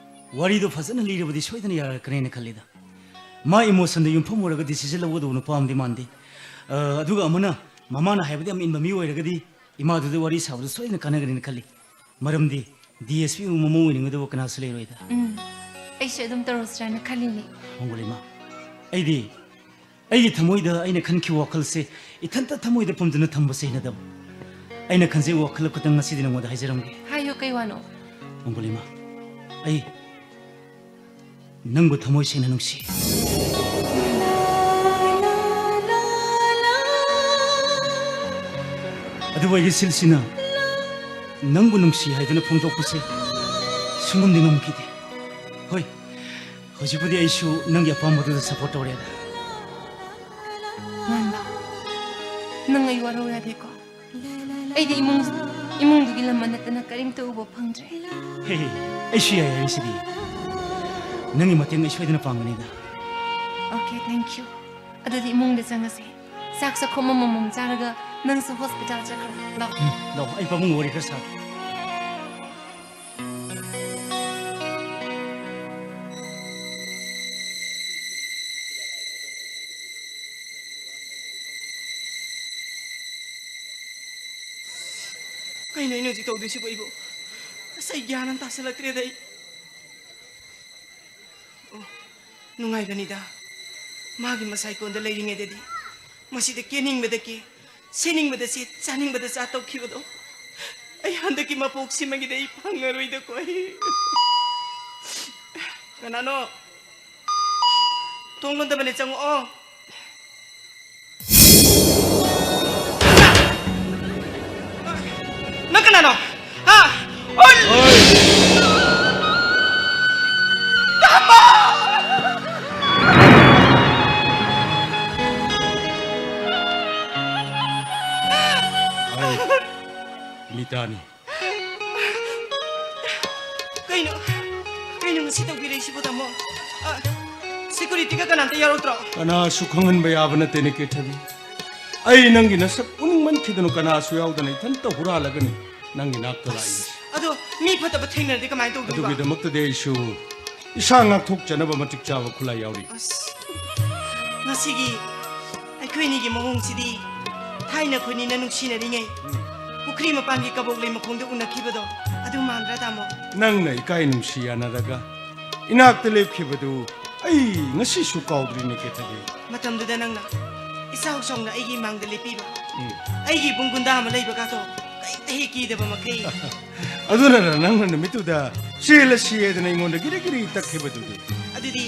ꯋꯥꯔꯤꯗꯣ ꯐꯖꯅ ꯂꯤꯔꯕꯗꯤ ꯁꯣꯏꯗꯅ ꯌꯥꯔꯛꯀꯅꯦꯅ ꯈꯜꯂꯤꯗ꯫ ꯃꯥ ꯏꯃꯣꯁꯟꯗ ꯌꯨꯝꯐꯝ ꯑꯣꯏꯔꯒ ꯗꯤꯁꯤꯖꯟ ꯂꯧꯒꯗꯧꯕ ꯅꯨꯄꯥ ꯑꯃꯗꯤ ꯃꯥꯟꯗꯦ꯫ ꯑ, ꯑꯗꯨꯒ ꯑꯃꯅ ꯃꯃꯥꯅ ꯍꯥꯏꯕꯗꯤ ꯌꯥꯝ ꯏꯟꯕ ꯃꯤ ꯑꯣꯏꯔꯒꯗꯤ ꯏꯃꯥꯗꯨꯗ ꯋꯥꯔꯤ ꯁꯥꯕꯗ ꯁꯣꯏꯗꯅ ꯀꯥꯟꯅꯒꯅꯤꯅ ꯈꯜꯂꯤ꯫ ꯃꯔꯝꯗꯤ ꯗꯤ ꯑꯦꯁ ꯄꯤ ꯃꯃꯧ ꯑꯣꯏꯅꯤꯡꯒꯗꯕ ꯀꯅꯥꯁꯨ ꯂꯩꯔꯣꯏꯗ꯫ ꯎꯝ, ꯑꯩꯁꯨ ꯑꯗꯨꯝ ꯇꯧꯔꯁꯤꯔꯥꯅ ꯈꯜꯂꯤꯅꯦ꯫ ꯋꯥꯡꯒꯣꯂꯤꯃ, ꯑꯩꯗꯤ ꯑꯩꯒꯤ ꯊꯃꯣꯏꯗ ꯑꯩꯅ ꯈꯟꯈꯤꯕ ꯋꯥꯈꯜꯁꯦ ꯏꯊꯟꯇ ꯊꯃꯣꯏꯗ ꯄꯨꯝꯗꯨꯅ ꯊꯝꯕꯁꯦ ꯍꯩꯅꯗꯕ꯫ ꯑꯩꯅ ꯈꯟꯖꯩ ꯋꯥꯈꯜ ꯈꯛꯇꯪ ꯉꯁꯤꯗꯤ ꯅꯉꯣꯟꯗ ꯍꯥꯏꯖꯔꯝꯒꯦ꯫ ꯍꯥꯏꯌꯨ, ꯀꯩ ꯋꯥꯅꯣ? ꯃꯪꯒꯣꯂꯤꯃꯥ, ꯑꯩ ꯅꯪꯕꯨ ꯊꯃꯣꯏ ꯁꯦꯡꯅ ꯅꯨꯡꯁꯤ꯫ ꯑꯗꯨꯕꯨ ꯑꯩꯒꯤ ꯁꯤꯜꯁꯤꯅ ꯅꯪꯕꯨ ꯅꯨꯡꯁꯤ ꯍꯥꯏꯗꯨꯅ ꯐꯣꯡꯗꯣꯛꯄꯁꯦ ꯁꯨꯡꯉꯝꯗꯤ ꯉꯝꯈꯤꯗꯦ꯫ ꯍꯣꯏ, ꯍꯧꯖꯤꯛꯄꯨꯗꯤ ꯑꯩꯁꯨ ꯅꯪꯒꯤ ꯑꯄꯥꯝꯕꯗꯨꯗ support ꯇꯧꯔꯦꯗ꯫ ꯃꯥꯟꯕ, ꯅꯪ ꯑꯩ ꯋꯥꯔꯧ ꯌꯥꯗꯦꯀꯣ꯫ ꯑꯩꯗꯤ ꯏꯃꯨꯡ, ꯏꯃꯨꯡꯗꯨꯒꯤ ꯂꯝꯃꯟ ꯅꯠꯇꯅ ꯀꯔꯤꯝꯇ ꯎꯕ ꯐꯪꯗ꯭ꯔꯦ꯫ ꯍꯦ, ꯍꯦ, ꯑꯩꯁꯨ ꯌꯥꯏ ꯍꯥꯏꯔꯤꯁꯤꯗꯤ꯫ ꯅꯪꯒꯤ ꯃꯇꯦꯡ ꯑꯩ ꯁꯣꯏꯗꯅ ꯄꯥꯡꯒꯅꯤꯗ꯫ Okay, thank you. ꯑꯗꯨꯗꯤ ꯏꯃꯨꯡꯗ ꯆꯪꯉꯁꯦ꯫ ꯆꯥꯛ ꯆꯥꯛꯈꯣꯝ ꯑꯃꯃꯝ ꯆꯥꯔꯒ ꯅꯪꯁꯨ hospital ꯆꯠꯈ꯭ꯔꯣ꯫ ꯂꯥꯛꯑꯣ꯫ ꯎꯝ, ꯂꯥꯛꯑꯣ, ꯑꯩ ꯄꯥꯕꯨꯡ ꯋꯥꯔꯤ ꯈꯔ ꯁꯥꯒꯦ꯫ ꯀꯩꯅꯣ ꯑꯩꯅ ꯍꯧꯖꯤꯛ ꯇꯧꯗꯣꯏꯁꯤꯕꯣ ꯑꯩꯕꯨ? ꯑꯁ, ꯑꯩ ꯒ꯭ꯌꯥꯟ ꯑꯃ ꯇꯥꯁꯜꯂꯛꯇ꯭ꯔꯦꯗ ꯑꯩ꯫ ꯑꯣ, ꯅꯨꯡꯉꯥꯏꯕꯅꯤꯗ꯫ ꯃꯥꯒꯤ ꯃꯁꯥꯏꯀꯣꯟꯗ ꯂꯩꯔꯤꯉꯩꯗꯗꯤ ꯃꯁꯤꯗ ꯀꯦꯅꯤꯡꯕꯗ ꯀꯦ, ꯁꯦꯠꯅꯤꯡꯕꯗ ꯁꯦꯠ, ꯆꯥꯅꯤꯡꯕꯗ ꯆꯥ ꯇꯧꯈꯤꯕꯗꯣ, ꯑꯩ ꯍꯟꯗꯛꯀꯤ ꯃꯄꯣꯛꯁꯤꯃꯒꯤꯗꯤ ꯑꯩ ꯐꯪꯉꯔꯣꯏꯗꯀꯣ ꯑꯩ꯫ ꯀꯅꯥꯅꯣ? ꯊꯣꯡ ꯂꯣꯟꯗꯕꯅꯦ, ꯆꯪꯉꯛꯑꯣ꯫ ꯅꯪ ꯀꯅꯥꯅꯣ? ꯍꯥ? ꯑꯣꯏ! ꯇꯥꯃꯣ! ꯑꯩ ꯃꯤꯇꯥꯅꯤ꯫ ꯀꯩꯅꯣ? ꯀꯩꯅꯣ ꯉꯁꯤ ꯇꯧꯕꯤꯔꯛꯏꯁꯤꯕꯣ, ꯇꯥꯃꯣ? ꯑ, securityꯒ ꯀꯅꯥꯝꯇ ꯌꯥꯎꯔꯛꯇ꯭ꯔꯣ? ꯀꯅꯥꯁꯨ ꯈꯪꯍꯟꯕ ꯌꯥꯕ ꯅꯠꯇꯦꯅꯦ, ꯀꯦꯊꯕꯤ꯫ ꯑꯩ ꯅꯪꯒꯤ ꯅꯁꯛ ꯎꯅꯤꯡꯃꯟꯈꯤꯗꯅ ꯀꯅꯥꯁꯨ ꯌꯥꯎꯗꯅ ꯏꯊꯟꯇ ꯍꯨꯔꯥꯜꯂꯒꯅꯤ ꯅꯪꯒꯤ ꯅꯥꯛꯇ ꯂꯥꯛꯏꯁꯦ꯫ ꯑꯗꯣ ꯃꯤ ꯐꯠꯇꯕ ꯊꯦꯡꯅꯔꯗꯤ ꯀꯃꯥꯏꯅ ꯇꯧꯗꯣꯏꯕ? ꯑꯗꯨꯒꯤꯗꯃꯛꯇꯗꯤ ꯑꯩꯁꯨ ꯏꯁꯥ ꯉꯥꯛꯊꯣꯛꯆꯅꯕ ꯃꯇꯤꯛ ꯆꯥꯕ ꯈꯨꯠꯂꯥꯏ ꯌꯥꯎꯔꯤ꯫ ꯑꯁ, ꯉꯁꯤꯒꯤ ꯑꯩꯈꯣꯏꯅꯤꯒꯤ ꯃꯑꯣꯡꯁꯤꯗꯤ ꯊꯥꯏꯅ ꯑꯩꯈꯣꯏꯅꯤꯅ ꯅꯨꯡꯁꯤꯅꯔꯤꯉꯩ ꯎꯝ꯫ ꯄꯨꯈ꯭ꯔꯤ ꯃꯄꯥꯟꯒꯤ ꯀꯕꯣꯛ ꯂꯩ ꯃꯈꯣꯡꯗ ꯎꯅꯈꯤꯕꯗꯣ ꯑꯗꯨ ꯃꯥꯟꯗ꯭ꯔꯥ, ꯇꯥꯃꯣ? ꯅꯪꯅ ꯏꯀꯥꯏ ꯅꯨꯡꯁꯤ ꯌꯥꯅꯔꯒ ꯏꯅꯥꯛꯇ ꯂꯦꯞꯈꯤꯕꯗꯨ ꯑꯩ ꯉꯁꯤꯁꯨ ꯀꯥꯎꯗ꯭ꯔꯤꯅꯦ, ꯀꯦꯊꯕꯤ꯫ ꯃꯇꯝꯗꯨꯗ ꯅꯪꯅ ꯏꯆꯥꯎ ꯆꯥꯎꯅ ꯑꯩꯒꯤ ꯏꯃꯥꯡꯗ ꯂꯦꯞꯄꯤꯕ ꯎꯝ꯫ ꯑꯩꯒꯤ ꯏꯕꯨꯡ ꯒꯨꯟꯗꯥ ꯑꯃ ꯂꯩꯕꯒꯥꯗꯣ ꯀꯩꯝꯇ ꯍꯦꯛ ꯀꯤꯗꯕ ꯃꯈꯩ꯫ ꯑꯗꯨꯅꯔ ꯅꯪꯅ ꯅꯨꯃꯤꯠꯇꯨꯗ ꯆꯦꯜꯂꯁꯤ ꯍꯥꯏꯗꯅ ꯑꯩꯉꯣꯟꯗ ꯒꯤꯔꯤ ꯒꯤꯔꯤ ꯇꯛꯈꯤꯕꯗꯨꯗꯤ? ꯑꯗꯨꯗꯤ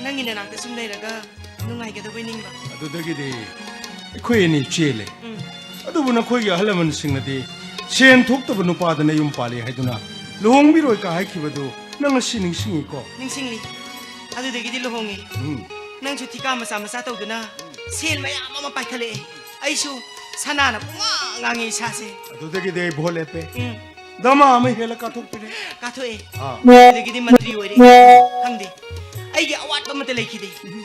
ꯅꯪꯒꯤ ꯅꯅꯥꯛꯇ ꯁꯨꯝ ꯂꯩꯔꯒ ꯅꯨꯡꯉꯥꯏꯒꯗꯕꯣꯏ ꯅꯤꯡꯕ꯫ ꯑꯗꯨꯗꯒꯤꯗꯤ ꯑꯩꯈꯣꯏ ꯑꯅꯤ ꯆꯦꯜꯂꯦ꯫ ꯎꯝ꯫ ꯑꯗꯨꯕꯨ ꯅꯈꯣꯏꯒꯤ ꯑꯍꯜ ꯂꯃꯟꯁꯤꯡꯅꯗꯤ ꯁꯦꯟ ꯊꯣꯛꯇꯕ ꯅꯨꯄꯥꯗ ꯅꯌꯨꯝ ꯄꯥꯜꯂꯤ ꯍꯥꯏꯗꯨꯅ ꯂꯨꯍꯣꯡꯕꯤꯔꯣꯏ ꯀ ꯍꯥꯏꯈꯤꯕꯗꯨ ꯅꯪ ꯉꯁꯤ ꯅꯤꯡꯁꯤꯡꯉꯤꯀꯣ? ꯅꯤꯡꯁꯤꯡꯂꯤ꯫ ꯑꯗꯨꯗꯒꯤꯗꯤ ꯂꯨꯍꯣꯡꯉꯤ꯫ ꯎꯝ꯫ ꯅꯪꯁꯨ ꯊꯤꯀꯥ ꯃꯆꯥ ꯃꯆꯥ ꯇꯧꯗꯨꯅ ꯁꯦꯟ ꯃꯌꯥꯝ ꯑꯃ ꯄꯥꯏꯈꯠꯂꯛꯑꯦ꯫ ꯑꯩꯁꯨ ꯁꯅꯥꯅ ꯄꯨꯡꯉꯥꯡ ꯉꯥꯡꯉꯦ ꯏꯁꯥꯁꯦ꯫ ꯑꯗꯨꯗꯒꯤꯗꯤ ꯑꯩ ꯚꯣꯠ ꯂꯦꯞꯄꯦ꯫ ꯎꯝ꯫ ꯗꯃꯥ ꯑꯃ ꯍꯦꯜꯂ ꯀꯥꯊꯣꯛꯄꯤꯔꯦ꯫ ꯀꯥꯊꯣꯛꯑꯦ꯫ ꯑꯥ꯫ ꯑꯗꯨꯗꯒꯤꯗꯤ ꯃꯟꯇ꯭ꯔꯤ ꯑꯣꯏꯔꯦ꯫ ꯈꯪꯗꯦ꯫ ꯑꯩꯒꯤ ꯑꯋꯥꯠꯄ ꯑꯃꯠꯇ ꯂꯩꯈꯤꯗꯦ꯫ ꯎꯝ꯫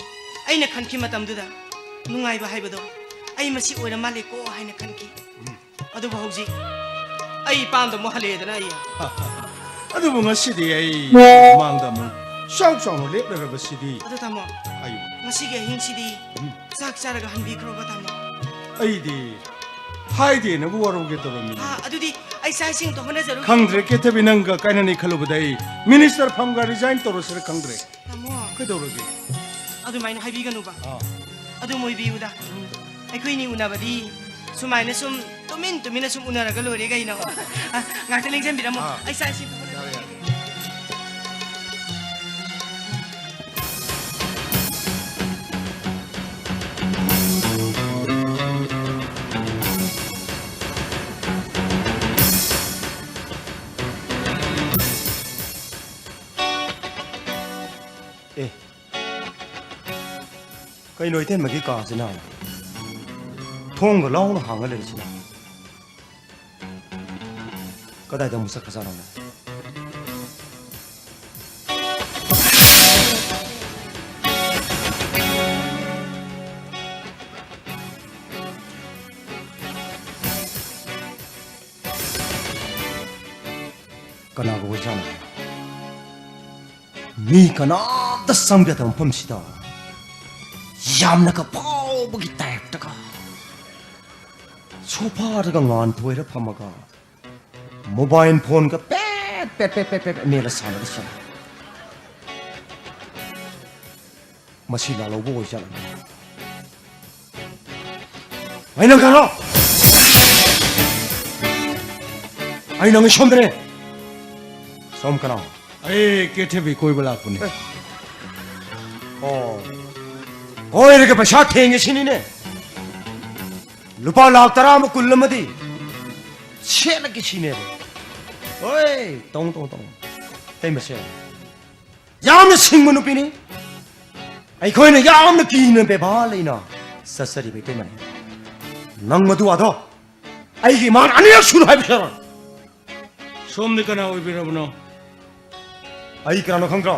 ꯑꯩꯅ ꯈꯟꯈꯤ ꯃꯇꯝꯗꯨꯗ ꯅꯨꯡꯉꯥꯏꯕ ꯍꯥꯏꯕꯗꯣ ꯑꯩ ꯃꯁꯤ ꯑꯣꯏꯔ ꯃꯥꯜꯂꯦꯀꯣ ꯍꯥꯏꯅ ꯈꯟꯈꯤ꯫ ꯎꯝ꯫ ꯑꯗꯨꯕꯨ ꯍꯧꯖꯤꯛ ꯑꯩ ꯏꯄꯥꯝꯗ ꯑꯃꯨꯛ ꯍꯜꯂꯛꯑꯦꯗꯅ ꯑꯩ꯫ ꯑꯗꯨꯕꯨ ꯉꯁꯤꯗꯤ ꯑꯩ ꯃꯥꯡꯗ ꯑꯃꯨꯛ ꯆꯥꯎ ꯆꯥꯎꯅ ꯂꯦꯞꯂꯔꯕꯁꯤꯗꯤ꯫ ꯑꯗꯣ ꯇꯥꯃꯣ, ꯍꯥꯏꯌꯨ꯫ ꯉꯁꯤꯒꯤ ꯑꯍꯤꯡꯁꯤꯗꯤ ꯎꯝ꯫ ꯆꯥꯛ ꯆꯥꯔꯒ ꯍꯟꯕꯤꯈ꯭ꯔꯣꯕ ꯇꯥꯃꯣ꯫ ꯑꯩꯗꯤ ꯍꯥꯏꯗꯦꯅꯕꯨ ꯋꯥꯔꯧꯒꯦ ꯇꯧꯔꯝꯃꯤꯅꯦ꯫ ꯑꯥ, ꯑꯗꯨꯗꯤ ꯑꯩ ꯆꯥꯛ ꯏꯁꯤꯡ ꯑꯝꯇ ꯍꯣꯠꯅꯖꯔꯨꯒꯦ꯫ ꯈꯪꯗ꯭ꯔꯦ ꯀꯦꯊꯕꯤ, ꯅꯪꯒ ꯀꯥꯏꯅꯅꯤ ꯈꯜꯂꯨꯕꯗ ꯑꯩ ꯃꯤꯅꯤꯁꯇꯔ ꯐꯝꯒ ꯔꯤꯖꯥꯏꯟ ꯇꯧꯔꯁꯤꯔ ꯈꯪꯗ꯭ꯔꯦ꯫ ꯇꯥꯃꯣ꯫ ꯀꯩꯗꯧꯔꯒꯦ? ꯑꯗꯨꯃꯥꯏꯅ ꯍꯥꯏꯕꯤꯒꯅꯨꯕ꯫ ꯑꯥ꯫ ꯑꯗꯨꯝ ꯑꯣꯏꯕꯤꯌꯨꯗ꯫ ꯑꯩꯈꯣꯏꯅꯤ ꯎꯅꯕꯗꯤ ꯁꯨꯃꯥꯏꯅ ꯁꯨꯝ ꯇꯨꯃꯤꯟ ꯇꯨꯃꯤꯟꯅ ꯁꯨꯝ ꯎꯅꯔꯒ ꯂꯣꯏꯔꯦ ꯀꯩꯅꯣ꯫ ꯑ, ꯉꯥꯛꯇ ꯂꯦꯡꯁꯤꯟꯕꯤꯔꯝꯃꯣ꯫ ꯑꯥ꯫ ꯑꯩ ꯆꯥꯛ ꯏꯁꯤꯡ ꯌꯥꯔꯦ, ꯌꯥꯔꯦ꯫ ꯑꯦ, ꯀꯩꯅꯣ ꯏꯇꯩꯃꯒꯤ ꯀꯥꯁꯤꯅ ꯊꯣꯡꯒ ꯂꯥꯎꯅ ꯍꯥꯡꯉ ꯂꯩꯔꯤꯁꯤꯅ? ꯀꯗꯥꯏꯗ ꯑꯃꯨꯛ ꯆꯠꯈ꯭ꯔꯖꯥꯠꯅꯣꯅꯦ? ꯀꯅꯥꯒ ꯑꯣꯏꯖꯥꯠꯅꯣ? ꯃꯤ ꯀꯅꯥꯝꯇ ꯆꯪꯕ ꯌꯥꯗꯕ ꯃꯐꯝꯁꯤꯗ ꯌꯥꯝꯅꯒ ꯐꯥꯎꯕꯒꯤ ꯇꯥꯏꯞꯇꯒ ꯁꯣꯐꯥꯗꯒ ꯉꯥꯟꯊꯣꯏꯔ ꯐꯝꯃꯒ ꯃꯣꯕꯥꯏꯜ ꯐꯣꯟꯒ ꯄꯦꯠ ꯄꯦꯠ ꯄꯦꯠ ꯄꯦꯠ ꯄꯦꯠ ꯃꯦꯠꯂ ꯁꯥꯟꯅꯔꯤꯁꯤꯅ ꯃꯁꯤ ꯂꯥꯜꯍꯧꯕ ꯑꯣꯏꯖꯥꯠꯂ? ꯑꯩ ꯅꯪ ꯀꯅꯥꯅꯣ? ꯑꯩ ꯅꯪ ꯁꯣꯝꯗꯅꯦ꯫ ꯁꯣꯝ ꯀꯅꯥ? ꯑꯩ ꯀꯦꯊꯦꯕꯤ ꯀꯣꯏꯕ ꯂꯥꯛꯄꯅꯦ꯫ ꯑꯦ꯫ ꯑꯣ꯫ ꯀꯣꯏꯔꯒ ꯄꯩꯁꯥ ꯊꯦꯡꯉꯦ ꯁꯤꯅꯤꯅꯦ꯫ ꯂꯨꯄꯥ ꯂꯥꯈ ꯇꯔꯥ ꯑꯃ, ꯀꯨꯟ ꯑꯃꯗꯤ ꯁꯦꯠꯂꯒꯦ ꯁꯤꯅꯦꯕ꯫ ꯍꯣꯏ, ꯇꯧ, ꯇꯧ, ꯇꯧ꯫ ꯏꯇꯩꯃꯁꯦ ꯌꯥꯝꯅ ꯁꯤꯡꯕ ꯅꯨꯄꯤꯅꯤ꯫ ꯑꯩꯈꯣꯏꯅ ꯌꯥꯝꯅ ꯀꯤꯅ ꯕꯦꯕꯥꯔ ꯂꯩꯅ ꯆꯠꯆꯔꯤꯕ ꯏꯇꯩꯃꯅꯤ꯫ ꯅꯪ ꯃꯗꯨ ꯑꯗꯣ ꯑꯩꯒꯤ ꯏꯃꯥꯅ ꯑꯅꯤꯔꯛ ꯁꯨꯅ ꯍꯥꯏꯕ ꯁꯥꯔꯣꯏ꯫ ꯁꯣꯝꯗꯤ ꯀꯅꯥ ꯑꯣꯏꯕꯤꯔꯕꯅꯣ? ꯑꯩ ꯀꯅꯥꯅꯣ ꯈꯪꯗ꯭ꯔꯣ?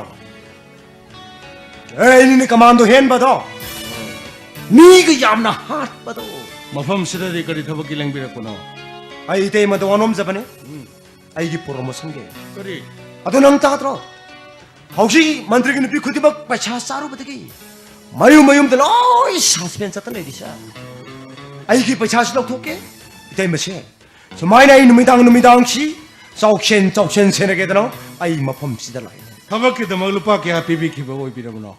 ꯑꯦ, ꯑꯩꯅꯤꯅꯦ ꯀꯃꯥꯟꯗꯣ ꯍꯦꯟꯕꯗꯣ꯫ ꯃꯤꯒ ꯌꯥꯝꯅ ꯍꯥꯠꯄꯗꯣ꯫ ꯃꯐꯝꯁꯤꯗꯗꯤ ꯀꯔꯤ ꯊꯕꯛꯀꯤ ꯂꯦꯡꯕꯤꯔꯛꯄꯅꯣ? ꯑꯩ ꯏꯇꯩꯃꯗ ꯋꯥꯅꯣꯝꯖꯕꯅꯦ꯫ ꯎꯝ꯫ ꯑꯩꯒꯤ ꯄ꯭ꯔꯣꯃꯣꯁꯟꯒꯤ꯫ ꯀꯔꯤ? ꯑꯗꯣ ꯅꯪ ꯇꯥꯗ꯭ꯔꯣ? ꯍꯧꯖꯤꯛ ꯃꯟꯇ꯭ꯔꯤꯒꯤ ꯅꯨꯄꯤ ꯈꯨꯗꯤꯡꯃꯛ ꯄꯩꯁꯥ ꯆꯥꯔꯨꯕꯗꯒꯤ ꯃꯌꯨꯝ ꯃꯌꯨꯝꯗ ꯂꯣꯏ ꯁꯁꯄꯦꯟ ꯆꯠꯇ ꯂꯩꯔꯤꯁꯦ꯫ ꯑꯩꯒꯤ ꯄꯩꯁꯥꯁꯤ ꯂꯧꯊꯣꯛꯀꯦ꯫ ꯏꯇꯩꯃꯁꯦ, ꯁꯨꯃꯥꯏꯅ ꯑꯩ ꯅꯨꯃꯤꯗꯥꯡ ꯅꯨꯃꯤꯗꯥꯡꯁꯤ ꯆꯥꯎꯁꯦꯟ ꯆꯥꯎꯁꯦꯟ ꯁꯦꯟꯅꯒꯦꯗꯅ ꯑꯩ ꯃꯐꯝꯁꯤꯗ ꯂꯥꯛꯏ꯫ ꯊꯕꯛꯀꯤꯗꯃꯛ ꯂꯨꯄꯥ ꯀꯌꯥ ꯄꯤꯕꯤꯈꯤꯕ ꯑꯣꯏꯕꯤꯔꯕꯅꯣ?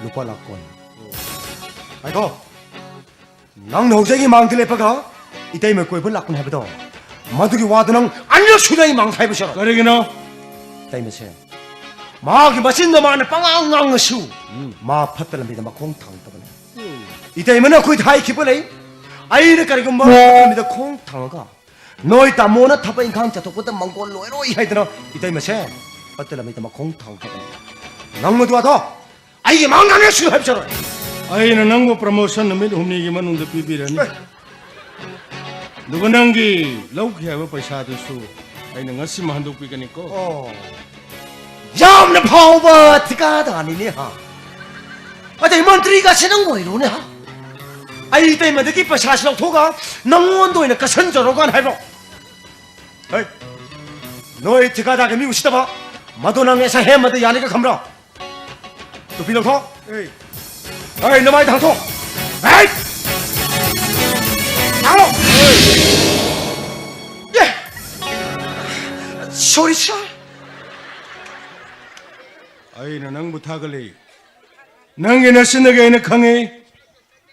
ꯂꯨꯄꯥ ꯂꯥꯈ ꯀꯨꯟ꯫ ꯉꯥꯏꯈꯣ꯫ ꯅꯪꯅ ꯍꯧꯖꯤꯛ ꯑꯩꯒꯤ ꯃꯥꯡꯗ ꯂꯦꯞꯄꯒ ꯏꯇꯩꯃ ꯀꯣꯏꯕ ꯂꯥꯛꯄꯅꯤ ꯍꯥꯏꯕꯗꯣ, ꯃꯗꯨꯒꯤ ꯋꯥꯗꯨ ꯅꯪ ꯑꯅꯤꯔꯛ ꯁꯨꯅ ꯑꯩ ꯃꯥꯡꯗ ꯍꯥꯏꯕ ꯁꯔꯨꯛ꯫ ꯀꯔꯤꯒꯤꯅꯣ? ꯏꯇꯩꯃꯁꯦ, ꯃꯍꯥꯛꯀꯤ ꯃꯆꯤꯟꯗ ꯃꯥꯅ ꯄꯉꯥꯡ ꯉꯥꯡꯉꯁꯨ, ꯎꯝ꯫ ꯃꯥ ꯐꯠꯇ ꯂꯝꯕꯤꯗ ꯃꯈꯣꯡ ꯊꯥꯡꯗꯕꯅꯤ꯫ ꯎꯝ꯫ ꯏꯇꯩꯃꯅ ꯑꯩꯈꯣꯏꯗ ꯍꯥꯏꯈꯤꯕ ꯂꯩ, ꯑꯩꯅ ꯀꯔꯤꯒꯨꯝꯕ ꯐꯠꯇ ꯂꯝꯕꯤꯗ ꯈꯣꯡ ꯊꯥꯡꯉꯒ ꯅꯣꯏ ꯇꯥꯃꯣꯅ ꯊꯕꯛ ꯏꯪꯈꯥꯡ ꯆꯠꯊꯣꯛꯄꯗ ꯃꯪꯒꯣꯜ ꯂꯣꯏꯔꯣꯏ ꯍꯥꯏꯗꯅ ꯏꯇꯩꯃꯁꯦ ꯐꯠꯇ ꯂꯝꯕꯤꯗ ꯃꯈꯣꯡ ꯊꯥꯡꯗꯕꯅꯤ꯫ ꯅꯪ ꯃꯗꯨ ꯑꯗꯣ ꯑꯩꯒꯤ ꯃꯥꯡꯗ ꯑꯅꯤꯔꯛ ꯁꯨꯅ ꯍꯥꯏꯕ ꯁꯔꯨꯛ꯫ ꯑꯩꯅ ꯅꯪꯕꯨ ꯄ꯭ꯔꯃꯣꯁꯟ ꯅꯨꯃꯤꯠ ꯍꯨꯝꯅꯤꯒꯤ ꯃꯅꯨꯡꯗ ꯄꯤꯕꯤꯔꯅꯤ꯫ ꯑꯦ꯫ ꯑꯗꯨꯒ ꯅꯪꯒꯤ ꯂꯧꯈꯤ ꯍꯥꯏꯕ ꯄꯩꯁꯥꯗꯨꯁꯨ ꯑꯩꯅ ꯉꯁꯤꯃꯛ ꯍꯟꯗꯣꯛꯄꯤꯒꯅꯤꯀꯣ꯫ ꯑꯣ꯫ ꯌꯥꯝꯅ ꯐꯥꯎꯕ ꯊꯤꯀꯥꯗꯥꯔꯅꯤꯅꯦ, ꯍꯥ? ꯑꯗꯩ ꯃꯟꯇ꯭ꯔꯤꯒꯁꯦ ꯅꯪ ꯑꯣꯏꯔꯣꯅꯦ, ꯍꯥ? ꯑꯩ ꯏꯇꯩꯃꯗꯒꯤ ꯄꯩꯁꯥꯁꯤ ꯂꯧꯊꯣꯛꯑꯒ ꯅꯪꯉꯣꯟꯗ ꯑꯣꯏꯅ ꯀꯠꯁꯟꯖꯔꯣ ꯀꯥꯏꯅ ꯍꯥꯏꯕ꯭ꯔꯣ? ꯍꯩ, ꯅꯣꯏ ꯊꯤꯀꯥꯗꯥꯔꯒꯤ ꯃꯤ ꯎꯁꯤꯠꯇꯕ, ꯃꯗꯨ ꯅꯪ ꯑꯦꯁꯥ ꯍꯦꯟꯕꯗ ꯌꯥꯅꯤꯒ ꯈꯪꯕ꯭ꯔꯣ? ꯇꯨꯄꯤ ꯂꯧꯊꯣꯛ꯫ ꯑꯦ꯫ ꯑꯩ ꯅꯃꯥꯏꯗ ꯍꯥꯡꯊꯣꯛ꯫ ꯑꯩ! ꯍꯥꯡꯉꯣ! ꯑꯦ! Sorry, sir. ꯑꯩꯅ ꯅꯪꯕꯨ ꯊꯥꯒꯠꯂꯤ꯫ ꯅꯪꯒꯤ ꯅꯆꯤꯟꯗꯒꯤ ꯑꯩꯅ ꯈꯪꯉꯤ꯫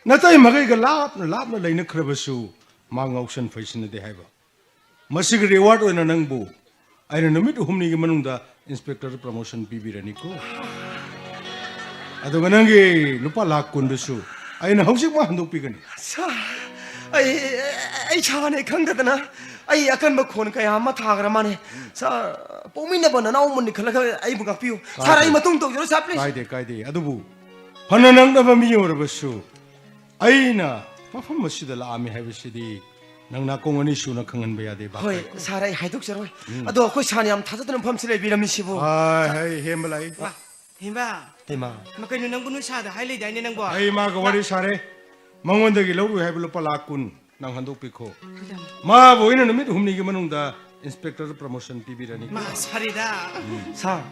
ꯅꯇꯩꯃꯈꯩꯒ ꯂꯥꯞꯅ ꯂꯥꯞꯅ ꯂꯩꯅꯈ꯭ꯔꯕꯁꯨ ꯃꯥ ꯉꯥꯎꯁꯟ ꯐꯩꯁꯟꯅꯗꯦ ꯍꯥꯏꯕ꯫ ꯃꯁꯤꯒꯤ reward ꯑꯣꯏꯅ ꯅꯪꯕꯨ ꯑꯩꯅ ꯅꯨꯃꯤꯠ ꯍꯨꯝꯅꯤꯒꯤ ꯃꯅꯨꯡꯗ inspector promotion ꯄꯤꯕꯤꯔꯅꯤꯀꯣ꯫ ꯑꯗꯨꯒ ꯅꯪꯒꯤ ꯂꯨꯄꯥ ꯂꯥꯈ ꯀꯨꯟꯗꯨꯁꯨ ꯑꯩꯅ ꯍꯧꯖꯤꯛꯃꯛ ꯍꯟꯗꯣꯛꯄꯤꯒꯅꯤ꯫ ꯁꯥꯔ, ꯑꯩ, ꯑꯩ ꯏꯁꯥꯅ ꯈꯪꯗꯗꯅ ꯑꯩ ꯑꯀꯟꯕ ꯈꯣꯟ ꯀꯌꯥ ꯑꯃ ꯊꯥꯈ꯭ꯔ ꯃꯥꯅꯦ꯫ ꯁꯥꯔ, ꯄꯣꯛꯃꯤꯟꯅꯕ ꯅꯅꯥꯎ ꯑꯃꯅꯤ ꯈꯜꯂꯒ ꯑꯩꯕꯨ ꯉꯥꯛꯄꯤꯌꯨ꯫ ꯁꯥꯔ, ꯑꯩ ꯀꯥꯏꯗꯦ꯫ ꯃꯇꯨꯡ ꯇꯧꯖꯔꯣꯏ, ꯁꯥꯔ, please꯫ ꯀꯥꯏꯗꯦ, ꯀꯥꯏꯗꯦ꯫ ꯑꯗꯨꯕꯨ ꯐꯅ ꯅꯛꯅꯕ ꯃꯤ ꯑꯣꯏꯔꯕꯁꯨ ꯑꯩꯅ ꯃꯐꯝ ꯑꯁꯤꯗ ꯂꯥꯛꯑꯝꯃꯤ ꯍꯥꯏꯕꯁꯤꯗꯤ ꯅꯪ ꯅꯥꯀꯣꯡ ꯑꯅꯤ ꯁꯨꯅ ꯈꯪꯍꯟꯕ ꯌꯥꯗꯦ, ꯚꯥꯞ ꯍꯣꯏ, ꯇꯥꯏꯀꯣ? ꯁꯥꯔ, ꯑꯩ ꯍꯥꯏꯗꯣꯛꯆꯔꯣꯏ꯫ ꯎꯝ꯫ ꯑꯗꯣ ꯑꯩꯈꯣꯏ ꯁꯥꯔꯅ ꯌꯥꯝ ꯊꯥꯖꯗꯅ ꯃꯐꯝꯁꯤ ꯂꯩꯕꯤꯔꯝꯃꯤꯁꯤꯕꯨ? ꯍꯥꯏ, ꯍꯥꯏ, ꯍꯦꯝꯕ ꯂꯥꯛꯏ꯫ ꯋꯥ, ꯍꯦꯝꯕ꯫ ꯏꯃꯥ꯫ ꯃꯥ, ꯀꯩꯅꯣ, ꯅꯪꯕꯨ ꯅꯣꯏ ꯁꯥꯔꯗ ꯍꯥꯏ ꯂꯩꯗꯥꯏꯅꯦ ꯅꯪꯕꯣ? ꯑꯩ ꯃꯥꯒ ꯋꯥꯔꯤ ꯁꯥꯔꯦ꯫ ꯃꯉꯣꯟꯗꯒꯤ ꯂꯧꯔꯨꯏ ꯍꯥꯏꯕ ꯂꯨꯄꯥ ꯂꯥꯈ ꯀꯨꯟ ꯅꯪ ꯍꯟꯗꯣꯛꯄꯤꯈꯣ꯫ ꯍꯣꯏ, ꯇꯥꯃꯣ꯫ ꯃꯥꯕꯨ ꯑꯩꯅ ꯅꯨꯃꯤꯠ ꯍꯨꯝꯅꯤꯒꯤ ꯃꯅꯨꯡꯗ inspector promotion ꯄꯤꯕꯤꯔꯅꯤ꯫ ꯃꯥ, ꯁꯥꯔꯤꯗ꯫ ꯁꯥꯔ,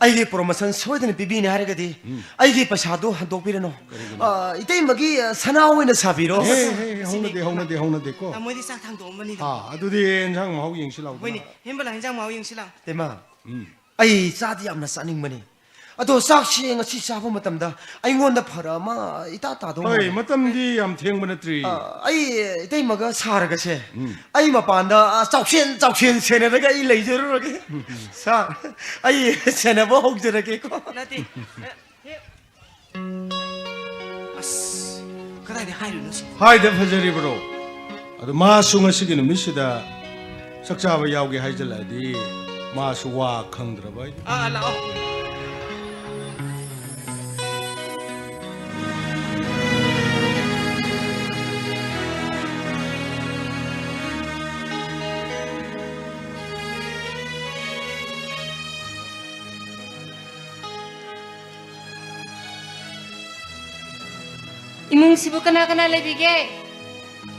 ꯑꯩꯒꯤ promotion ꯁꯣꯏꯗꯅ ꯄꯤꯕꯤꯅꯤ ꯍꯥꯏꯔꯒꯗꯤ ꯎꯝ꯫ ꯑꯩꯒꯤ ꯄꯩꯁꯥꯗꯣ ꯍꯟꯗꯣꯛꯄꯤꯔꯅꯨ꯫ ꯀꯔꯤꯒꯤꯅꯣ? ꯑ, ꯏꯇꯩꯃꯒꯤ, ꯑ, ꯁꯅꯥ ꯑꯣꯏꯅ ꯁꯥꯕꯤꯔꯣ꯫ ꯍꯦ, ꯍꯦ, ꯍꯦ, ꯍꯧꯅꯗꯦ, ꯍꯧꯅꯗꯦ, ꯍꯧꯅꯗꯦꯀꯣ꯫ ꯇꯥꯃꯣꯗꯤ ꯆꯥꯛ ꯊꯥꯡꯗꯣꯛꯑꯝꯕꯅꯤꯗ꯫ ꯑꯥ, ꯑꯗꯨꯗꯤ ꯏꯟꯖꯥꯡ ꯃꯍꯥꯎ ꯌꯦꯡꯁꯤ ꯂꯥꯎꯗꯅ꯫ ꯍꯣꯏꯅꯦ, ꯍꯦꯝꯕꯂꯥ, ꯏꯟꯖꯥꯡ ꯃꯍꯥꯎ ꯌꯦꯡꯁꯤ ꯂꯥꯎ꯫ ꯏꯇꯩꯃ, ꯎꯝ꯫ ꯑꯩ ꯆꯥꯗꯤ ꯌꯥꯝꯅ ꯆꯥꯅꯤꯡꯕꯅꯤ꯫ ꯑꯗꯣ ꯆꯥꯛꯁꯦ ꯉꯁꯤ ꯆꯥꯕ ꯃꯇꯝꯗ ꯑꯩꯉꯣꯟꯗ ꯐꯔꯛ ꯑꯃ ꯏꯇꯥ ꯇꯥꯗꯧ ꯍꯣꯏ, ꯃꯥꯜꯂꯦ꯫ ꯃꯇꯝꯗꯤ ꯌꯥꯝ ꯊꯦꯡꯕ ꯅꯠꯇ꯭ꯔꯤ꯫ ꯑ, ꯑꯩ ꯏꯇꯩꯃꯒ ꯁꯥꯔꯒꯁꯦ, ꯎꯝ꯫ ꯑꯩ ꯃꯄꯥꯟꯗ, ꯑ, ꯆꯥꯎꯁꯦꯟ ꯆꯥꯎꯁꯦꯟ ꯁꯦꯟꯅꯔꯒ ꯑꯩ ꯂꯩꯖꯔꯨꯔꯒꯦ꯫ ꯁꯥꯔ, ꯑꯩ ꯁꯦꯟꯅꯕ ꯍꯧꯖꯔꯒꯦꯀꯣ꯫ ꯅꯠꯇꯦ꯫ ꯑꯁ, ꯀꯗꯥꯏꯗ ꯍꯥꯏꯔꯨꯅꯣ ꯁꯤ? ꯍꯥꯏꯗ ꯐꯖꯔꯤꯕ꯭ꯔꯣ? ꯑꯗꯣ ꯃꯥꯁꯨ ꯉꯁꯤꯒꯤ ꯅꯨꯃꯤꯠꯁꯤꯗ ꯆꯥꯛ ꯆꯥꯕ ꯌꯥꯎꯒꯦ ꯍꯥꯏꯖꯜꯂꯛꯑꯗꯤ ꯃꯥꯁꯨ ꯋꯥ ꯈꯪꯗ꯭ꯔꯕ ꯑꯩ꯫ ꯑꯥ, ꯂꯥꯛꯑꯣ꯫ ꯏꯃꯨꯡꯁꯤꯕꯨ ꯀꯅꯥ ꯀꯅꯥ ꯂꯩꯕꯤꯒꯦ?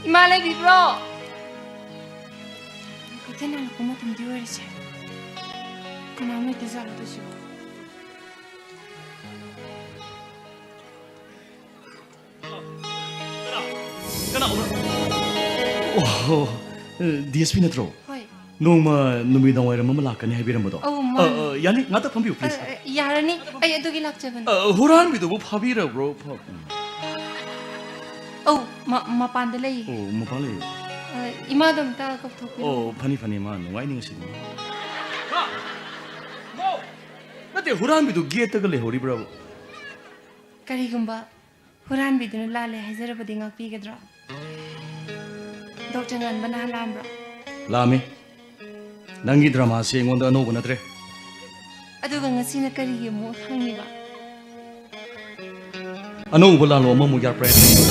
ꯏꯃꯥ ꯂꯩꯕꯤꯕ꯭ꯔꯣ? ꯀꯩꯊꯦꯜ ꯍꯜꯂꯛꯄ ꯃꯇꯝꯗꯤ ꯑꯣꯏꯔꯤꯁꯦ꯫ ꯀꯅꯥꯝ ꯂꯩꯇꯖꯥꯠꯂꯣ ꯇꯧꯁꯤꯕꯣ? ꯀꯅꯥ? ꯑꯣ, ꯗꯤ ꯑꯦꯁ ꯄꯤ ꯅꯠꯇ꯭ꯔꯣ? ꯍꯣꯏ꯫ ꯅꯣꯡꯃ ꯅꯨꯃꯤꯗꯥꯡ ꯋꯥꯏꯔꯝ ꯑꯃ ꯂꯥꯛꯀꯅꯤ ꯍꯥꯏꯕꯤꯔꯝꯕꯗꯣ? ꯑꯧ, ꯑ, ꯃꯥꯅꯦ꯫ ꯑ, ꯌꯥꯅꯤ? ꯉꯥꯛꯇ ꯐꯝꯕꯤꯌꯨ, please꯫ ꯑ, ꯑ, ꯌꯥꯔꯅꯤ꯫ ꯑꯩ ꯑꯗꯨꯒꯤ ꯂꯥꯛꯆꯕꯅꯤ꯫ ꯑ, ꯍꯨꯔꯥꯟꯕꯤꯗꯨꯕꯨ ꯐꯥꯕꯤꯔꯕ꯭ꯔꯣ? ꯐ-, ꯎꯝ꯫ ꯑꯧ, ꯃ-, ꯃꯄꯥꯟꯗ ꯂꯩꯌꯦ꯫ ꯑꯣ, ꯃꯄꯥꯟ ꯂꯩꯌꯦ꯫ ꯑ, ꯏꯃꯥꯗꯣ ꯑꯝꯇ ꯀꯧꯊꯣꯛꯄꯤꯔꯣ꯫ ꯑꯣ, ꯐꯅꯤ, ꯐꯅꯤ, ꯃꯥ ꯅꯨꯡꯉꯥꯏꯅꯤ ꯉꯁꯤꯗꯤ꯫ ꯅꯠꯇꯦ, ꯍꯨꯔꯥꯟꯕꯤꯗꯨ ꯒꯦꯠꯇꯒ ꯂꯩꯍꯧꯔꯤꯕ꯭ꯔꯕ? ꯀꯔꯤꯒꯨꯝꯕ ꯍꯨꯔꯥꯟꯕꯤꯗꯨꯅ ꯂꯥꯜꯂꯦ ꯍꯥꯏꯖꯔꯕꯗꯤ ꯉꯥꯛꯄꯤꯒꯗ꯭ꯔꯣ? ꯗꯣꯛꯇꯔ ꯉꯥꯟꯕ ꯅꯍꯥꯟ ꯂꯥꯛꯑꯝꯕ꯭ꯔꯣ? ꯂꯥꯛꯑꯝꯃꯤ꯫ ꯅꯪꯒꯤ ꯗ꯭ꯔꯃꯥꯁꯤ ꯑꯩꯉꯣꯟꯗ ꯑꯅꯧꯕ ꯅꯠꯇ꯭ꯔꯦ꯫ ꯑꯗꯨꯒ ꯉꯁꯤꯅ ꯀꯔꯤꯒꯤ ꯑꯃꯨꯛ ꯍꯪꯉꯤꯕ? ꯑꯅꯧꯕ ꯂꯥꯜꯂꯣ ꯑꯃꯃꯨꯛ ꯌꯥꯠꯄ꯭ꯔꯥ ꯍꯥꯏꯕꯅꯤ꯫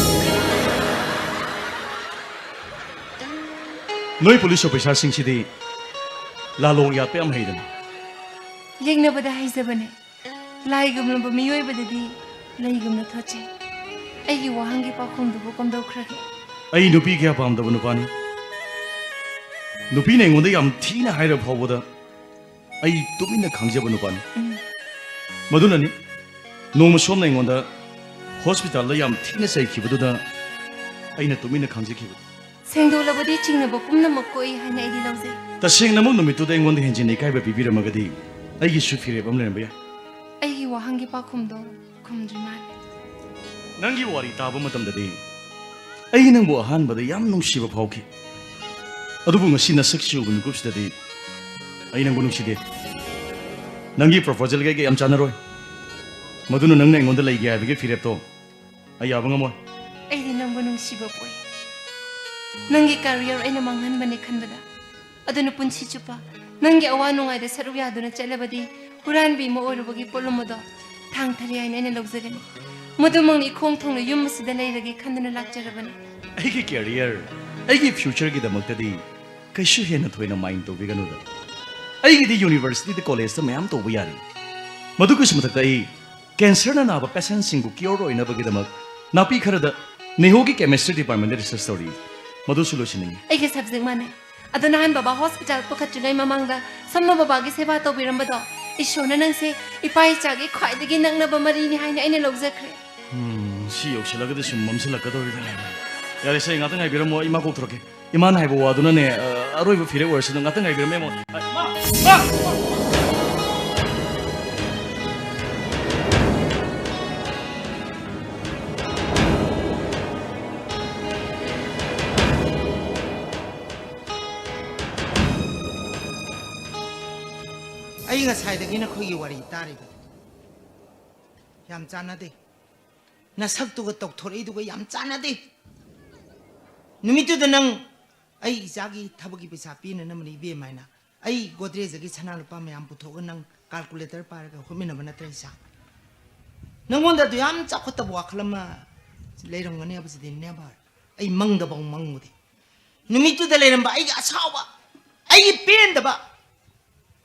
ꯅꯣꯏ ꯄꯨꯂꯤꯁ ꯑꯣꯐꯤꯁꯥꯔꯁꯤꯡꯁꯤꯗꯤ ꯂꯥꯜꯂꯣꯡ ꯌꯥꯠꯄ ꯌꯥꯝ ꯍꯩꯗꯅ꯫ ꯌꯦꯡꯅꯕꯗ ꯍꯩꯖꯕꯅꯦ꯫ ꯂꯥꯏꯒꯨꯝꯂꯕ ꯃꯤꯑꯣꯏꯕꯗꯗꯤ ꯂꯩꯒꯨꯝꯅ ꯊꯣꯠꯆꯩ꯫ ꯑꯩꯒꯤ ꯋꯥꯍꯪꯒꯤ ꯄꯥꯎꯈꯨꯝꯗꯨꯕꯨ ꯀꯝꯗꯧꯈ꯭ꯔꯒꯦ? ꯑꯩ ꯅꯨꯄꯤ ꯀꯌꯥ ꯄꯥꯝꯗꯕ ꯅꯨꯄꯥꯅꯤ꯫ ꯅꯨꯄꯤꯅ ꯑꯩꯉꯣꯟꯗ ꯌꯥꯝ ꯊꯤꯅ ꯍꯥꯏꯔꯕ ꯐꯥꯎꯕꯗ ꯑꯩ ꯇꯨꯃꯤꯟꯅ ꯈꯥꯡꯖꯕ ꯅꯨꯄꯥꯅꯤ꯫ ꯎꯝ꯫ ꯃꯗꯨꯅꯅꯤ ꯅꯣꯡꯃ ꯁꯣꯝꯅ ꯑꯩꯉꯣꯟꯗ ꯍꯣꯁꯄꯤꯇꯥꯜꯗ ꯌꯥꯝ ꯊꯤꯅ ꯆꯩꯈꯤꯕꯗꯨꯗ ꯑꯩꯅ ꯇꯨꯃꯤꯟꯅ ꯈꯥꯡꯖꯈꯤꯕꯗꯨ꯫ ꯁꯦꯡꯗꯣꯛꯂꯕꯗꯤ ꯆꯤꯡꯅꯕ ꯄꯨꯝꯅꯃꯛ ꯀꯣꯛꯏ ꯍꯥꯏꯅ ꯑꯩꯗꯤ ꯂꯧꯖꯩ꯫ ꯇꯁꯦꯡꯅꯃꯛ ꯅꯨꯃꯤꯠꯇꯨꯗ ꯑꯩꯉꯣꯟꯗ ꯍꯦꯟꯖꯤꯟꯅ ꯏꯀꯥꯏꯕ ꯄꯤꯕꯤꯔꯝꯃꯒꯗꯤ ꯑꯩꯒꯤꯁꯨ ꯐꯤꯔꯦꯞ ꯑꯃ ꯂꯩꯔꯝꯕ ꯌꯥꯏ꯫ ꯑꯩꯒꯤ ꯋꯥꯍꯪꯒꯤ ꯄꯥꯎꯈꯨꯝꯗꯣ ꯈꯨꯝꯗ꯭ꯔꯤ ꯃꯥꯜꯂꯦ꯫ ꯅꯪꯒꯤ ꯋꯥꯔꯤ ꯇꯥꯕ ꯃꯇꯝꯗꯗꯤ ꯑꯩ ꯅꯪꯕꯨ ꯑꯍꯥꯟꯕꯗ ꯌꯥꯝ ꯅꯨꯡꯁꯤꯕ ꯐꯥꯎꯈꯤ꯫ ꯑꯗꯨꯕꯨ ꯉꯁꯤ ꯅꯁꯛꯁꯤ ꯎꯕ ꯃꯤꯀꯨꯞꯁꯤꯗꯗꯤ ꯑꯩ ꯅꯪꯕꯨ ꯅꯨꯡꯁꯤꯗꯦ꯫ ꯅꯪꯒꯤ ꯄ꯭ꯔꯣꯄꯣꯖꯦꯜꯒ ꯑꯩꯒ ꯌꯥꯝ ꯆꯥꯟꯅꯔꯣꯏ꯫ ꯃꯗꯨꯅ ꯅꯪꯅ ꯑꯩꯉꯣꯟꯗ ꯂꯩꯒꯦ ꯍꯥꯏꯕꯒꯤ ꯐꯤꯔꯦꯞꯇꯣ ꯑꯩ ꯌꯥꯕ ꯉꯝꯃꯣꯏ꯫ ꯑꯩꯗꯤ ꯅꯪꯕꯨ ꯅꯨꯡꯁꯤꯕ ꯄꯣꯛꯏ꯫ ꯅꯪꯒꯤ ꯀꯦꯔꯤꯌꯔ ꯑꯩꯅ ꯃꯥꯡꯍꯟꯕꯅꯦ ꯈꯟꯕꯗ꯫ ꯑꯗꯨꯅ ꯄꯨꯟꯁꯤ ꯆꯨꯞꯄ ꯅꯪꯒꯤ ꯑꯋꯥ ꯅꯨꯡꯉꯥꯏꯗ ꯁꯔꯨꯛ ꯌꯥꯗꯨꯅ ꯆꯠꯂꯕꯗꯤ ꯍꯨꯔꯥꯟꯕꯤ ꯑꯃ ꯑꯣꯏꯔꯨꯕꯒꯤ ꯄꯣꯠꯂꯨꯝ ꯑꯗꯣ ꯊꯥꯡ ꯊꯥꯔꯤ ꯍꯥꯏꯅ ꯑꯩꯅ ꯂꯧꯖꯒꯅꯤ꯫ ꯃꯗꯨꯃꯛꯅ ꯏꯈꯣꯡ ꯊꯣꯡꯅ ꯌꯨꯝ ꯑꯁꯤꯗ ꯂꯩꯔꯒꯦ ꯈꯟꯗꯨꯅ ꯂꯥꯛꯆꯔꯕꯅꯤ꯫ ꯑꯩꯒꯤ ꯀꯦꯔꯤꯌꯔ, ꯑꯩꯒꯤ ꯐ꯭ꯌꯨꯆꯔꯒꯤꯗꯃꯛꯇꯗꯤ ꯀꯩꯁꯨ ꯍꯦꯟꯅ ꯊꯣꯏꯅ ꯃꯥꯏꯟ ꯇꯧꯕꯤꯒꯅꯨꯗ꯫ ꯑꯩꯒꯤꯗꯤ ꯌꯨꯅꯤꯚꯔꯁꯤꯇꯤꯗ, ꯀꯣꯂꯦꯖꯇ ꯃꯌꯥꯝ ꯇꯧꯕ ꯌꯥꯔꯤ꯫ ꯃꯗꯨꯒꯤꯁꯨ ꯃꯊꯛꯇ ꯑꯩ ꯀꯦꯟꯁꯔꯅ ꯅꯥꯕ ꯄꯦꯁꯦꯟꯁꯤꯡꯕꯨ ꯀ꯭ꯌꯣꯔ ꯑꯣꯏꯅꯕꯒꯤꯗꯃꯛ ꯅꯥꯄꯤ ꯈꯔꯗ ꯅꯦꯍꯨꯒꯤ ꯀꯦꯃꯤꯁꯇ꯭ꯔꯤ ꯗꯤꯄꯥꯔꯠꯃꯦꯟꯗ ꯔꯤꯁꯔꯆ ꯇꯧꯔꯤ꯫ ꯃꯗꯨꯁꯨ ꯂꯣꯏꯁꯤꯟꯅꯤꯡꯉꯤ꯫ ꯑꯩꯒꯤ ꯁꯕꯖꯦꯛ ꯃꯥꯟꯅꯩ꯫ ꯑꯗꯣ ꯅꯍꯥꯟ ꯕꯕꯥ ꯍꯣꯁꯄꯤꯇꯥꯜ ꯄꯨꯈꯠꯇ꯭ꯔꯤꯉꯩ ꯃꯃꯥꯡꯗ ꯁꯝꯃ ꯕꯕꯥꯒꯤ ꯁꯦꯕꯥ ꯇꯧꯕꯤꯔꯝꯕꯗꯣ, ꯏꯁꯣꯔꯅ ꯅꯪꯁꯦ ꯏꯄꯥ ꯏꯆꯥꯒꯤ ꯈ꯭ꯋꯥꯏꯗꯒꯤ ꯅꯛꯅꯕ ꯃꯔꯤꯅꯤ ꯍꯥꯏꯅ ꯑꯩꯅ ꯂꯧꯖꯈ꯭ꯔꯦ꯫ ꯎꯝ, ꯁꯤ ꯌꯧꯁꯤꯜꯂꯒꯗꯤ ꯁꯨꯝ ꯃꯝꯁꯤꯜꯂꯛꯀꯗꯧꯔꯤꯗꯅꯦ꯫ ꯌꯥꯔꯦꯁꯦ, ꯉꯥꯛꯇꯪ ꯉꯥꯏꯕꯤꯔꯝꯃꯣ, ꯑꯩ ꯏꯃꯥ ꯀꯧꯊꯣꯔꯛꯀꯦ꯫ ꯏꯃꯥꯅ ꯍꯥꯏꯕ ꯋꯥꯗꯨꯅꯅꯦ, ꯑ, ꯑꯔꯣꯏꯕ ꯐꯤꯔꯦꯞ ꯑꯣꯏꯔꯁꯅꯨ, ꯉꯥꯛꯇꯪ ꯉꯥꯏꯕꯤꯔꯝꯃꯣ, ꯏꯃꯥ꯫ ꯏꯃꯥ! ꯏꯃꯥ! ꯉꯁꯥꯏꯗꯒꯤ ꯅꯈꯣꯏꯒꯤ ꯋꯥꯔꯤ ꯇꯥꯔꯤꯕ ꯌꯥꯝ ꯆꯥꯟꯅꯗꯦ꯫ ꯅꯁꯛꯇꯨꯒ ꯇꯧꯊꯣꯔꯛꯏꯗꯨꯒ ꯌꯥꯝ ꯆꯥꯟꯅꯗꯦ꯫ ꯅꯨꯃꯤꯠꯇꯨꯗ ꯅꯪ ꯑꯩ ꯏꯆꯥꯒꯤ ꯊꯕꯛꯀꯤ ꯄꯩꯁꯥ ꯄꯤꯅꯅꯕꯅꯤ ꯏꯕꯦꯝꯃ ꯍꯥꯏꯅ ꯑꯩ ꯒꯣꯗ꯭ꯔꯦꯖꯇꯒꯤ ꯁꯅꯥ ꯂꯨꯄꯥ ꯃꯌꯥꯝ ꯄꯨꯊꯣꯛꯑꯒ ꯅꯪ ꯀꯥꯜꯀꯨꯂꯦꯇꯔ ꯄꯥꯏꯔꯒ ꯍꯣꯠꯃꯤꯟꯅꯕ ꯅꯠꯇ꯭ꯔ ꯏꯆꯥ? ꯅꯪꯉꯣꯟꯗ ꯑꯗꯨ ꯌꯥꯝ ꯆꯥꯎꯈꯠꯇꯕ ꯋꯥꯈꯜ ꯑꯃ ꯂꯩꯔꯝꯒꯅꯤ ꯍꯥꯏꯕꯁꯤꯗꯤ never꯫ ꯑꯩ ꯃꯪꯗꯐꯥꯎ ꯃꯪꯉꯨꯗꯦ꯫ ꯅꯨꯃꯤꯠꯇꯨꯗ ꯂꯩꯔꯝꯕ ꯑꯩꯒꯤ ꯑꯁꯥꯎꯕ, ꯑꯩꯒꯤ ꯄꯦꯟꯗꯕ,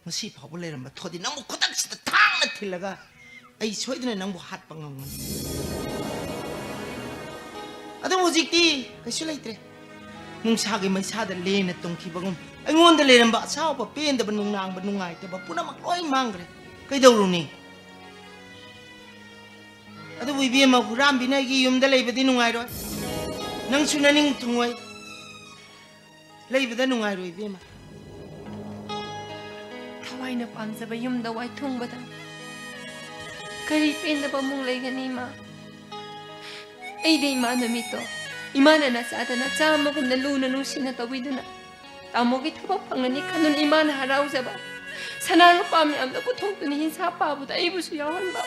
ꯉꯁꯤ ꯐꯥꯎꯕ ꯂꯩꯔꯝꯕ ꯊꯣꯗꯤ ꯅꯪꯕꯨ ꯈꯨꯗꯛꯁꯤꯗ ꯊꯥꯡꯅ ꯊꯤꯜꯂꯒ ꯑꯩ ꯁꯣꯏꯗꯅ ꯅꯪꯕꯨ ꯍꯥꯠꯄ ꯉꯝꯒꯅꯤ꯫ ꯑꯗꯨꯕꯨ ꯍꯧꯖꯤꯛꯇꯤ ꯀꯩꯁꯨ ꯂꯩꯇ꯭ꯔꯦ꯫ ꯅꯨꯡꯁꯥꯒꯤ ꯃꯩꯁꯥꯗ ꯂꯦꯟꯅ ꯇꯨꯝꯈꯤꯕꯒꯨꯝ ꯑꯩꯉꯣꯟꯗ ꯂꯩꯔꯝꯕ ꯑꯁꯥꯎꯕ, ꯄꯦꯟꯗꯕ, ꯅꯨꯡꯅꯥꯡꯕ, ꯅꯨꯡꯉꯥꯏꯇꯕ ꯄꯨꯝꯅꯃꯛ ꯂꯣꯏ ꯃꯥꯡꯈ꯭ꯔꯦ꯫ ꯀꯩꯗꯧꯔꯨꯅꯤ? ꯑꯗꯨꯕꯨ ꯏꯕꯦꯝꯃ, ꯍꯨꯔꯥꯟꯕꯤꯅ ꯑꯩꯒꯤ ꯌꯨꯝꯗ ꯂꯩꯕꯗꯤ ꯅꯨꯡꯉꯥꯏꯔꯣꯏ꯫ ꯅꯪꯁꯨ ꯅꯅꯤꯡ ꯊꯨꯡꯉꯣꯏ꯫ ꯂꯩꯕꯗ ꯅꯨꯡꯉꯥꯏꯔꯣꯏ ꯏꯕꯦꯝꯃ꯫ ꯊꯋꯥꯏꯅ ꯄꯥꯝꯖꯕ ꯌꯨꯝꯗ ꯋꯥꯏ ꯊꯨꯡꯕꯗ ꯀꯔꯤ ꯄꯦꯟꯗꯕ ꯑꯃꯨꯛ ꯂꯩꯒꯅꯤ, ꯏꯃꯥ? ꯑꯩꯗꯤ ꯏꯃꯥ ꯅꯨꯃꯤꯠꯇꯣ ꯏꯃꯥꯅ ꯅꯆꯥꯗ ꯅꯆꯥ ꯑꯃꯒꯨꯝꯅ ꯂꯨꯅ ꯅꯨꯡꯁꯤꯅ ꯇꯧꯕꯤꯗꯨꯅ ꯇꯥꯃꯣꯒꯤ ꯊꯕꯛ ꯐꯪꯂꯅꯤ ꯈꯟꯗꯨꯅ ꯏꯃꯥꯅ ꯍꯔꯥꯎꯖꯕ, ꯁꯅꯥ ꯂꯨꯄꯥ ꯃꯌꯥꯝꯗꯣ ꯄꯨꯊꯣꯛꯇꯨꯅ ꯍꯤꯡꯁꯥ ꯄꯥꯕꯗ ꯑꯩꯕꯨꯁꯨ ꯌꯥꯎꯍꯟꯕ,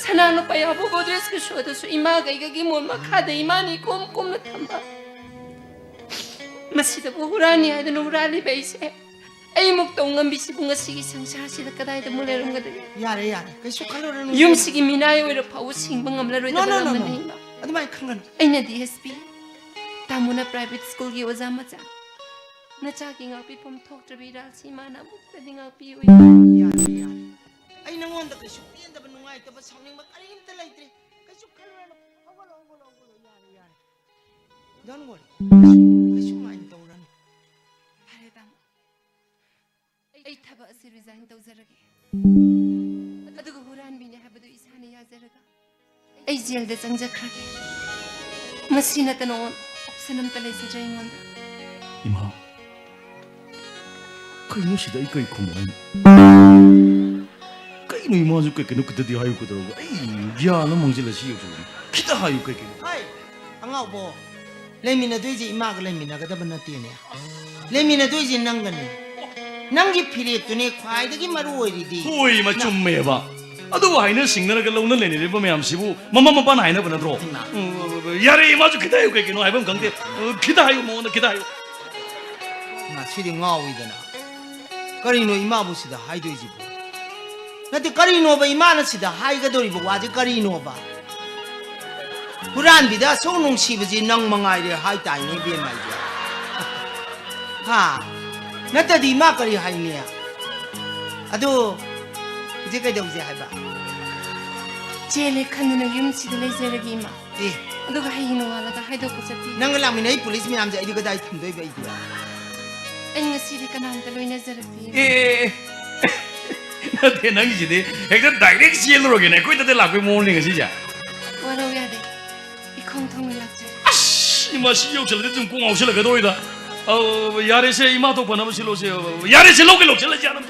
ꯁꯅꯥ ꯂꯨꯄꯥ ꯌꯥꯎꯕ ꯒꯣꯗ꯭ꯔꯦꯖꯀꯤ ꯁꯣꯗꯁꯨ ꯏꯃꯥꯒ ꯑꯩꯒꯒꯤ ꯃꯣꯟ ꯃꯈꯥꯗ ꯏꯃꯥꯅ ꯏꯀꯣꯝ ꯀꯣꯝꯅ ꯊꯝꯕ꯫ ꯃꯁꯤꯗꯕꯨ ꯍꯨꯔꯥꯟꯅꯤ ꯍꯥꯏꯗꯨꯅ ꯍꯨꯔꯥꯜꯂꯤꯕ ꯑꯩꯁꯦ, ꯑꯩꯃꯨꯛ ꯇꯧ ꯉꯝꯕꯤꯁꯤꯕꯨ ꯉꯁꯤꯒꯤ ꯁꯪꯁꯥꯔꯁꯤꯗ ꯀꯗꯥꯏꯗ ꯑꯃꯨꯛ ꯂꯩꯔꯝꯒꯗꯒꯦ? ꯌꯥꯔꯦ, ꯌꯥꯔꯦ, ꯀꯩꯁꯨ ꯈꯜꯂꯨꯔꯅꯨ꯫ ꯌꯨꯝꯁꯤꯒꯤ ꯃꯤꯅꯥꯏ ꯑꯣꯏꯔ ꯐꯥꯎꯕ ꯁꯤꯡꯕ ꯉꯝꯂꯔꯣꯏꯗꯕ ꯂꯝꯗꯅꯤ, ꯏꯃꯥ꯫ ꯑꯗꯨꯃꯥꯏꯅ ꯈꯟꯒꯅꯨ꯫ ꯑꯩꯅ ꯗꯤ ꯑꯦꯁ ꯄꯤ, ꯇꯥꯃꯣꯅ ꯄ꯭ꯔꯥꯏꯚꯦꯠ ꯁ꯭ꯀꯨꯜꯒꯤ ꯑꯣꯖꯥ ꯃꯆꯥ꯫ ꯅꯆꯥꯒꯤ ꯉꯥꯛꯄꯤꯐꯝ ꯊꯣꯛꯇ꯭ꯔꯕ ꯏꯔꯥꯜꯁꯤ ꯏꯃꯥꯅ ꯑꯃꯨꯛꯇꯗꯤ ꯉꯥꯛꯄꯤꯌꯨ, ꯏꯃꯥ꯫ ꯌꯥꯔꯦ, ꯌꯥꯔꯦ꯫ ꯑꯩ ꯅꯉꯣꯟꯗ ꯀꯩꯁꯨ ꯄꯦꯟꯗꯕ, ꯅꯨꯡꯉꯥꯏꯇꯕ, ꯁꯥꯎꯅꯤꯡꯕ ꯀꯔꯤꯝꯇ ꯂꯩꯇ꯭ꯔꯦ꯫ ꯀꯩꯁꯨ ꯈꯜꯂꯨꯔꯅꯨ꯫ ꯍꯧꯒꯠꯂꯣ, ꯍꯧꯒꯠꯂꯣ, ꯍꯧꯒꯠꯂꯣ꯫ ꯌꯥꯔꯦ, ꯌꯥꯔꯦ꯫ Don't worry. ꯀꯩꯁꯨ mind ꯇꯧꯔꯅꯨ꯫ ꯐꯔꯦ, ꯇꯥꯃꯣ꯫ ꯑꯩ ꯊꯕꯛ ꯑꯁꯤ resign ꯇꯧꯖꯔꯒꯦ꯫ ꯑꯗꯨꯒ ꯍꯨꯔꯥꯟꯕꯤꯅꯤ ꯍꯥꯏꯕꯗꯨ ꯏꯁꯥꯅ ꯌꯥꯖꯔꯒ ꯑꯩ ꯖꯦꯜꯗ ꯆꯪꯖꯈ꯭ꯔꯒꯦ꯫ ꯃꯁꯤ ꯅꯠꯇꯅ option ꯑꯝꯇ ꯂꯩꯖꯗ꯭ꯔꯦ ꯑꯩꯉꯣꯟꯗ꯫ ꯏꯃꯥ, ꯀꯩꯅꯣ ꯁꯤꯗ ꯑꯩ ꯀꯩ ꯈꯨꯝꯃꯨ ꯍꯥꯏꯅꯣ? ꯀꯩꯅꯣ ꯏꯃꯥꯁꯨ ꯀꯩ ꯀꯩꯅꯣ ꯈꯤꯇꯗꯤ ꯍꯥꯏꯌꯨ ꯀꯩꯗꯧꯔꯒꯦ? ꯑꯩ ꯒ꯭ꯌꯥꯟ ꯑꯃ ꯃꯥꯡꯁꯤꯜꯂꯦ ꯁꯤ ꯌꯧꯁꯤꯜꯂꯛꯑꯦ꯫ ꯈꯤꯇ ꯍꯥꯏꯌꯨ ꯀꯩ ꯀꯩꯅꯣ? ꯍꯥꯏ, ꯑꯉꯥꯎꯕꯣ, ꯂꯩꯃꯤꯟꯅꯗꯣꯏꯁꯦ ꯏꯃꯥꯒ ꯂꯩꯃꯤꯟꯅꯒꯗꯕ ꯅꯠꯇꯦꯅꯦ꯫ ꯂꯩꯃꯤꯟꯅꯗꯣꯏꯁꯦ ꯅꯪꯒꯅꯤ꯫ ꯅꯪꯒꯤ ꯐꯤꯔꯦꯞꯇꯨꯅꯦ ꯈ꯭ꯋꯥꯏꯗꯒꯤ ꯃꯔꯨ ꯑꯣꯏꯔꯤꯗꯤ꯫ ꯍꯣꯏ, ꯏꯃꯥ, ꯅꯪ ꯆꯨꯝꯃꯦꯕ꯫ ꯑꯗꯨꯕꯨ ꯍꯥꯏꯅ ꯁꯤꯡꯅꯔꯒ ꯂꯧꯅ ꯂꯩꯅꯔꯤꯕ ꯃꯌꯥꯝꯁꯤꯕꯨ ꯃꯃꯥ ꯃꯄꯥꯅ ꯍꯥꯏꯅꯕ ꯅꯠꯇ꯭ꯔꯣ? ꯏꯃꯥ꯫ ꯎꯝ, ꯌꯥꯔꯦ, ꯏꯃꯥꯁꯨ ꯈꯤꯇ ꯍꯥꯏꯌꯨ, ꯀꯩꯒꯤꯅꯣ ꯍꯥꯏꯕ ꯑꯃ ꯈꯪꯗꯦ꯫ ꯎꯝ, ꯈꯤꯇ ꯍꯥꯏꯌꯨ, ꯃꯉꯣꯟꯗ ꯈꯤꯇ ꯍꯥꯏꯌꯨ꯫ ꯃꯥ ꯁꯤꯗꯤ ꯉꯥꯎꯋꯤꯗꯅ꯫ ꯀꯔꯤꯅꯣ ꯏꯃꯥꯕꯨ ꯁꯤꯗ ꯍꯥꯏꯗꯣꯏꯁꯤꯕꯨ? ꯅꯠꯇꯦ, ꯀꯔꯤꯅꯣꯕ ꯏꯃꯥꯅ ꯁꯤꯗ ꯍꯥꯏꯒꯗꯧꯔꯤꯕ ꯋꯥꯁꯦ ꯀꯔꯤꯅꯣꯕ? ꯍꯨꯔꯥꯟꯕꯤꯗ ꯑꯁꯨꯛ ꯅꯨꯡꯁꯤꯕꯁꯤ ꯅꯪ ꯃꯉꯥꯏꯔꯦ ꯍꯥꯏꯇꯥꯏꯅꯦ, ꯏꯕꯦꯝꯃ ꯑꯩꯁꯦ꯫ ꯍꯥ? ꯅꯠꯇꯗꯤ ꯏꯃꯥ ꯀꯔꯤ ꯍꯥꯏꯅꯤ? ꯑꯗꯨ ꯍꯧꯖꯤꯛ ꯀꯩꯗꯧꯁꯦ ꯍꯥꯏꯕ? ꯆꯦꯜꯂꯦ ꯈꯟꯗꯨꯅ ꯌꯨꯝꯁꯤꯗ ꯂꯩꯖꯔꯒꯦ, ꯏꯃꯥ꯫ ꯑꯦ꯫ ꯑꯗꯨꯒ ꯍꯌꯦꯡ ꯅꯣꯡꯉꯥꯜꯂꯒ ꯍꯥꯏꯗꯣꯛꯄ ꯆꯠꯄꯤꯒꯦ꯫ ꯅꯪꯒ ꯂꯥꯛꯃꯤꯟꯅꯩ ꯄꯨꯂꯤꯁ ꯃꯌꯥꯝꯁꯦ ꯑꯩꯗꯤ ꯀꯗꯥꯏ ꯊꯝꯗꯣꯏꯕ ꯑꯩꯗꯤ? ꯑꯩ ꯉꯁꯤꯗꯤ ꯀꯅꯥꯝꯇ ꯂꯣꯏꯅꯖꯔꯛꯇꯦ꯫ ꯑꯦ, ꯑꯦ, ꯑꯦ꯫ ꯅꯠꯇꯦ, ꯅꯪꯒꯤꯁꯤꯗꯤ ꯍꯦꯛꯇ direct ꯆꯦꯜꯂꯨꯔꯒꯦꯅꯦ, ꯑꯩꯈꯣꯏꯗꯗꯤ ꯂꯥꯛꯄꯩ ꯃꯑꯣꯡꯅꯤ ꯉꯁꯤꯁꯦ꯫ ꯋꯥꯔꯧ ꯌꯥꯗꯦ꯫ ꯏꯈꯣꯡ ꯊꯣꯡꯅ ꯂꯥꯛꯆꯔꯦ꯫ ꯑꯁ, ꯏꯃꯥ, ꯁꯤ ꯌꯧꯁꯜꯂꯗꯤ ꯑꯗꯨꯝ ꯀꯣꯛ ꯉꯥꯎꯁꯜꯂꯛꯀꯗꯧꯔꯤꯗ꯫ ꯑꯧ, ꯌꯥꯔꯦꯁꯦ, ꯏꯃꯥ ꯊꯣꯛ ꯐꯅꯕ ꯁꯤꯜꯂꯣꯁꯦ꯫ ꯌꯥꯔꯦꯁꯦ, ꯂꯧꯒꯦ ꯂꯧꯁꯜꯂꯁꯦ ꯑꯗꯨꯝ꯫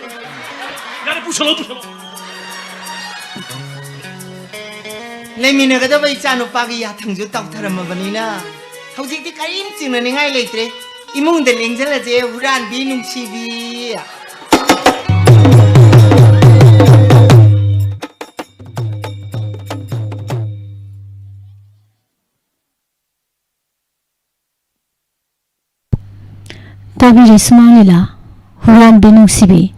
ꯌꯥꯔꯦ, ꯄꯨꯁꯜꯂꯣ, ꯄꯨꯁꯜꯂꯣ꯫ ꯂꯩꯃꯤꯟꯅꯒꯗꯕ ꯏꯆꯥꯅꯨꯄꯥꯒꯤ ꯌꯥꯊꯪꯁꯨ ꯇꯥꯎꯊꯔꯝꯃꯕꯅꯤꯅ ꯍꯧꯖꯤꯛꯇꯤ ꯀꯔꯤꯝ ꯆꯤꯡꯅꯅꯤꯡꯉꯥꯏ ꯂꯩꯇ꯭ꯔꯦ꯫ ꯏꯃꯨꯡꯗ ꯂꯦꯡꯁꯤꯜꯂꯁꯦ, ꯍꯨꯔꯥꯟꯕꯤ ꯅꯨꯡꯁꯤꯕꯤ꯫ ꯇꯥꯕꯤꯔꯤ ꯁꯨꯃꯥꯡ ꯂꯤꯂꯥ, ꯍꯨꯔꯥꯟꯕꯤ ꯅꯨꯡꯁꯤꯕꯤ꯫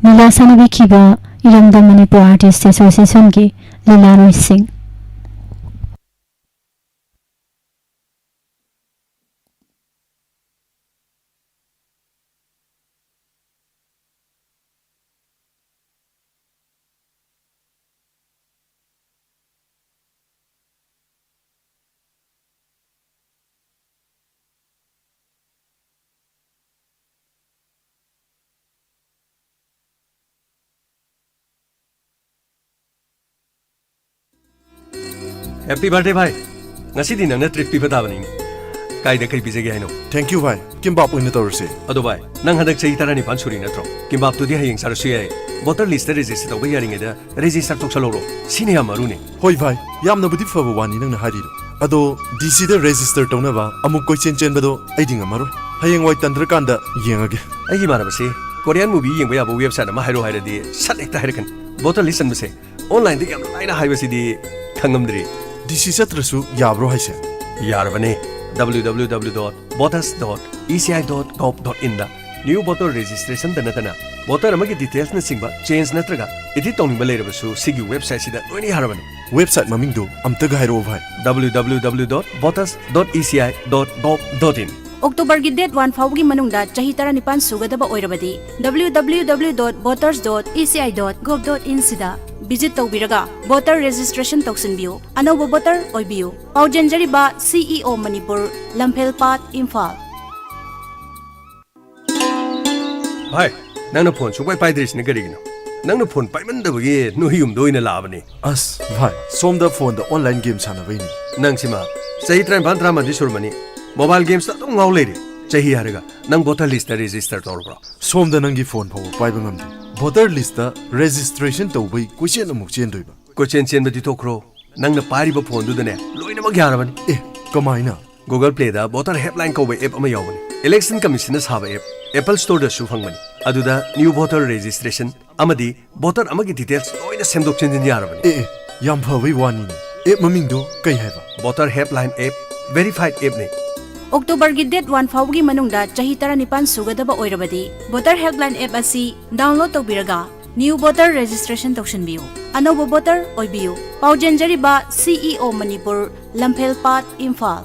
ꯂꯤꯂꯥ ꯁꯥꯟꯅꯕꯤꯈꯤꯕ ꯏꯔꯝꯗꯝ ꯃꯅꯤꯄꯨꯔ ꯑꯥꯔꯇꯤꯁ ꯑꯦꯁꯣꯁꯤꯌꯦꯁꯟꯒꯤ ꯂꯤꯂꯥꯔꯣꯏꯁꯤꯡ꯫ Happy birthday, ꯚꯥꯏ꯫ ꯉꯁꯤꯗꯤ ꯅꯪꯅ treat ꯄꯤꯕ ꯇꯥꯕꯅꯤꯅꯦ꯫ ꯀꯥꯏꯗ ꯀꯩ ꯄꯤꯖꯒꯦ ꯍꯥꯏꯅꯣ? Thank you, ꯚꯥꯏ꯫ ꯀꯤꯝꯕꯥꯞ ꯑꯣꯏꯅ ꯇꯧꯔꯁꯦ꯫ ꯑꯗꯣ ꯚꯥꯏ, ꯅꯪ ꯍꯟꯗꯛ ꯆꯍꯤ ꯇꯔꯥꯅꯤꯄꯥꯟ ꯁꯨꯔꯤ ꯅꯠꯇ꯭ꯔꯣ? ꯀꯤꯝꯕꯥꯞꯇꯨꯗꯤ ꯍꯌꯦꯡ ꯆꯥꯔꯁꯨ ꯌꯥꯏ꯫ Voter list register ꯇꯧꯕ ꯌꯥꯔꯤꯉꯩꯗ register ꯇꯧꯁꯜꯍꯧꯔꯣ꯫ ꯁꯤꯅ ꯌꯥꯝ ꯃꯔꯨꯅꯦ꯫ ꯍꯣꯏ ꯚꯥꯏ, ꯌꯥꯝꯅꯕꯨꯗꯤ ꯐꯕ ꯋꯥꯅꯤ ꯅꯪꯅ ꯍꯥꯏꯔꯤꯗꯣ꯫ ꯑꯗꯣ D C ꯗ register ꯇꯧꯅꯕ ꯑꯃꯨꯛ ꯀꯣꯏꯆꯦꯟ ꯆꯦꯟꯕꯗꯣ ꯑꯩꯗꯤ ꯉꯝꯃꯔꯣꯏ꯫ ꯍꯌꯦꯡꯋꯥꯏ ꯇꯟꯗ꯭ꯔꯀꯥꯟꯗ ꯌꯦꯡꯉꯒꯦ꯫ ꯑꯩꯒꯤ ꯏꯃꯥꯟꯅꯕꯁꯤ ꯀꯣꯔꯤꯌꯥꯟ ꯃꯨꯚꯤ ꯌꯦꯡꯕ ꯌꯥꯕ ꯋꯦꯕꯁꯥꯏꯠ ꯑꯃ ꯍꯥꯏꯔꯣ ꯍꯥꯏꯔꯗꯤ ꯁꯠ ꯍꯦꯛꯇ ꯍꯥꯏꯔꯛꯀꯅꯤ꯫ ꯚꯣꯇꯔ ꯂꯤꯁ ꯆꯟꯕꯁꯦ ꯑꯣꯟꯂꯥꯏꯟꯗ ꯌꯥꯝ ꯂꯥꯏꯅ ꯍꯥꯏꯕꯁꯤꯗꯤ ꯈꯪꯉꯝꯗ꯭ꯔꯤ꯫ ꯗꯤ ꯁꯤ ꯆꯠꯇ꯭ꯔꯁꯨ ꯌꯥꯕ꯭ꯔꯣ ꯍꯥꯏꯁꯦ? ꯌꯥꯔꯕꯅꯦ꯫ W W W dot voters dot E C I dot gov dot in ꯗ ꯅ꯭ꯌꯨ ꯚꯣꯇꯔ ꯔꯦꯖꯤꯁꯇ꯭ꯔꯦꯁꯟꯗ ꯅꯠꯇꯅ ꯚꯣꯇꯔ ꯑꯃꯒꯤ ꯗꯤꯇꯦꯜꯁꯅꯆꯤꯡꯕ ꯆꯦꯟꯖ ꯅꯠꯇ꯭ꯔꯒ ꯑꯦꯗꯤꯠ ꯇꯧꯅꯤꯡꯕ ꯂꯩꯔꯕꯁꯨ ꯁꯤꯒꯤ ꯋꯦꯕꯁꯥꯏꯠꯁꯤꯗ ꯂꯣꯏꯅ ꯌꯥꯔꯕꯅꯤ꯫ ꯋꯦꯕꯁꯥꯏꯠ ꯃꯃꯤꯡꯗꯨ ꯑꯝꯇꯒ ꯍꯥꯏꯔꯛꯑꯣ ꯚꯥꯏ꯫ W W W dot voters dot E C I dot gov dot in꯫ ꯑꯣꯛꯇꯣꯕꯔꯒꯤ ꯗꯦꯠ ꯋꯥꯟ ꯐꯥꯎꯕꯒꯤ ꯃꯅꯨꯡꯗ ꯆꯍꯤ ꯇꯔꯥꯅꯤꯄꯥꯟ ꯁꯨꯒꯗꯕ ꯑꯣꯏꯔꯕꯗꯤ W W W dot voters dot E C I dot gov dot in ꯁꯤꯗ ꯚꯤꯖꯤꯠ ꯇꯧꯕꯤꯔꯒ ꯚꯣꯇꯔ ꯔꯦꯖꯤꯁꯇ꯭ꯔꯦꯁꯟ ꯇꯧꯁꯤꯟꯕꯤꯌꯨ, ꯑꯅꯧꯕ ꯚꯣꯇꯔ ꯑꯣꯏꯕꯤꯌꯨ꯫ ꯄꯥꯎꯖꯦꯟꯖꯔꯤꯕ C E O Manipur, Lamphelpat, Imphal. ꯚꯥꯏ, ꯅꯪꯅ ꯐꯣꯟ ꯁꯨꯡꯄꯥꯏ ꯄꯥꯏꯗ꯭ꯔꯤꯁꯤꯅ ꯀꯔꯤꯒꯤꯅꯣ? ꯅꯪꯅ ꯐꯣꯟ ꯄꯥꯏꯃꯟꯗꯕꯒꯤ ꯅꯣꯏ ꯌꯨꯝꯗ ꯑꯣꯏꯅ ꯂꯥꯛꯑꯕꯅꯤ꯫ ꯑꯁ ꯚꯥꯏ, ꯁꯣꯝꯗ ꯐꯣꯟꯗ ꯑꯣꯟꯂꯥꯏꯟ ꯒꯦꯝ ꯁꯥꯟꯅꯕꯩꯅꯤ꯫ ꯅꯪꯁꯤꯃ ꯆꯍꯤ ꯇꯔꯥꯅꯤꯄꯥꯟ ꯇꯔꯥꯃꯥꯊꯣꯏ ꯁꯨꯔꯝꯃꯅꯤ, ꯃꯣꯕꯥꯏꯜ ꯒꯦꯝꯁꯇ ꯑꯗꯨꯝ ꯉꯥꯎ ꯂꯩꯔꯤ꯫ ꯆꯍꯤ ꯍꯥꯏꯔꯒ ꯅꯪ ꯚꯣꯇꯔ ꯂꯤꯁꯇ ꯔꯦꯖꯤꯁꯇꯔ ꯇꯧꯔꯕ꯭ꯔꯣ? ꯁꯣꯝꯗ ꯅꯪꯒꯤ ꯐꯣꯟ ꯐꯥꯎꯕ ꯄꯥꯏꯕ ꯉꯝꯗꯦ꯫ ꯚꯣꯇꯔ ꯂꯤꯁꯇ ꯔꯦꯖꯤꯁꯇ꯭ꯔꯦꯁꯟ ꯇꯧꯕꯩ ꯀꯣꯏꯆꯦꯟ ꯑꯃꯨꯛ ꯆꯦꯟꯗꯣꯏꯕ꯫ ꯀꯣꯏꯆꯦꯟ ꯆꯦꯟꯕꯗꯤ ꯇꯣꯛꯈ꯭ꯔꯣ, ꯅꯪꯅ ꯄꯥꯏꯔꯤꯕ ꯐꯣꯟꯗꯨꯗꯅꯦ ꯂꯣꯏꯅꯃꯛ ꯌꯥꯔꯕꯅꯤ꯫ ꯑꯦ, ꯀꯃꯥꯏꯅ? Google Playꯗ ꯚꯣꯇꯔ ꯍꯦꯜꯞꯂꯥꯏꯟ ꯀꯧꯕ ꯑꯦꯞ ꯑꯃ ꯌꯥꯎꯕꯅꯤ꯫ ꯏꯂꯦꯛꯁꯟ ꯀꯃꯤꯁꯟꯅ ꯁꯥꯕ ꯑꯦꯞ, Apple Storeꯗꯁꯨ ꯐꯪꯕꯅꯤ꯫ ꯑꯗꯨꯗ ꯅ꯭ꯌꯨ ꯚꯣꯇꯔ ꯔꯦꯖꯤꯁꯇ꯭ꯔꯦꯁꯟ ꯑꯃꯗꯤ ꯚꯣꯇꯔ ꯑꯃꯒꯤ ꯗꯤꯇꯦꯜꯁ ꯂꯣꯏꯅ ꯁꯦꯝꯗꯣꯛ ꯁꯦꯝꯖꯤꯟ ꯌꯥꯔꯕꯅꯤ꯫ ꯑꯦ, ꯑꯦ, ꯌꯥꯝ ꯐꯕꯩ ꯋꯥꯅꯤꯅꯦ꯫ ꯑꯦꯞ ꯃꯃꯤꯡꯗꯣ ꯀꯩ ꯍꯥꯏꯕ? ꯚꯣꯇꯔ ꯍꯦꯜꯞꯂꯥꯏꯟ ꯑꯦꯞ, ꯚꯦꯔꯤꯐꯥꯏꯗ ꯑꯦꯞꯅꯤ꯫ ꯑꯣꯛꯇꯣꯕꯔꯒꯤ ꯗꯦꯠ ꯋꯥꯟ ꯐꯥꯎꯕꯒꯤ ꯃꯅꯨꯡꯗ ꯆꯍꯤ ꯇꯔꯥꯅꯤꯄꯥꯟ ꯁꯨꯒꯗꯕ ꯑꯣꯏꯔꯕꯗꯤ ꯚꯣꯇꯔ ꯍꯦꯜꯞꯂꯥꯏꯟ ꯑꯦꯞ ꯑꯁꯤ ꯗꯥꯎꯟꯂꯣꯗ ꯇꯧꯕꯤꯔꯒ ꯅ꯭ꯌꯨ ꯚꯣꯇꯔ ꯔꯦꯖꯤꯁꯇ꯭ꯔꯦꯁꯟ ꯇꯧꯁꯤꯟꯕꯤꯌꯨ, ꯑꯅꯧꯕ ꯚꯣꯇꯔ ꯑꯣꯏꯕꯤꯌꯨ꯫ ꯄꯥꯎꯖꯦꯟꯖꯔꯤꯕ C E O Manipur, Lamphelpat, Imphal.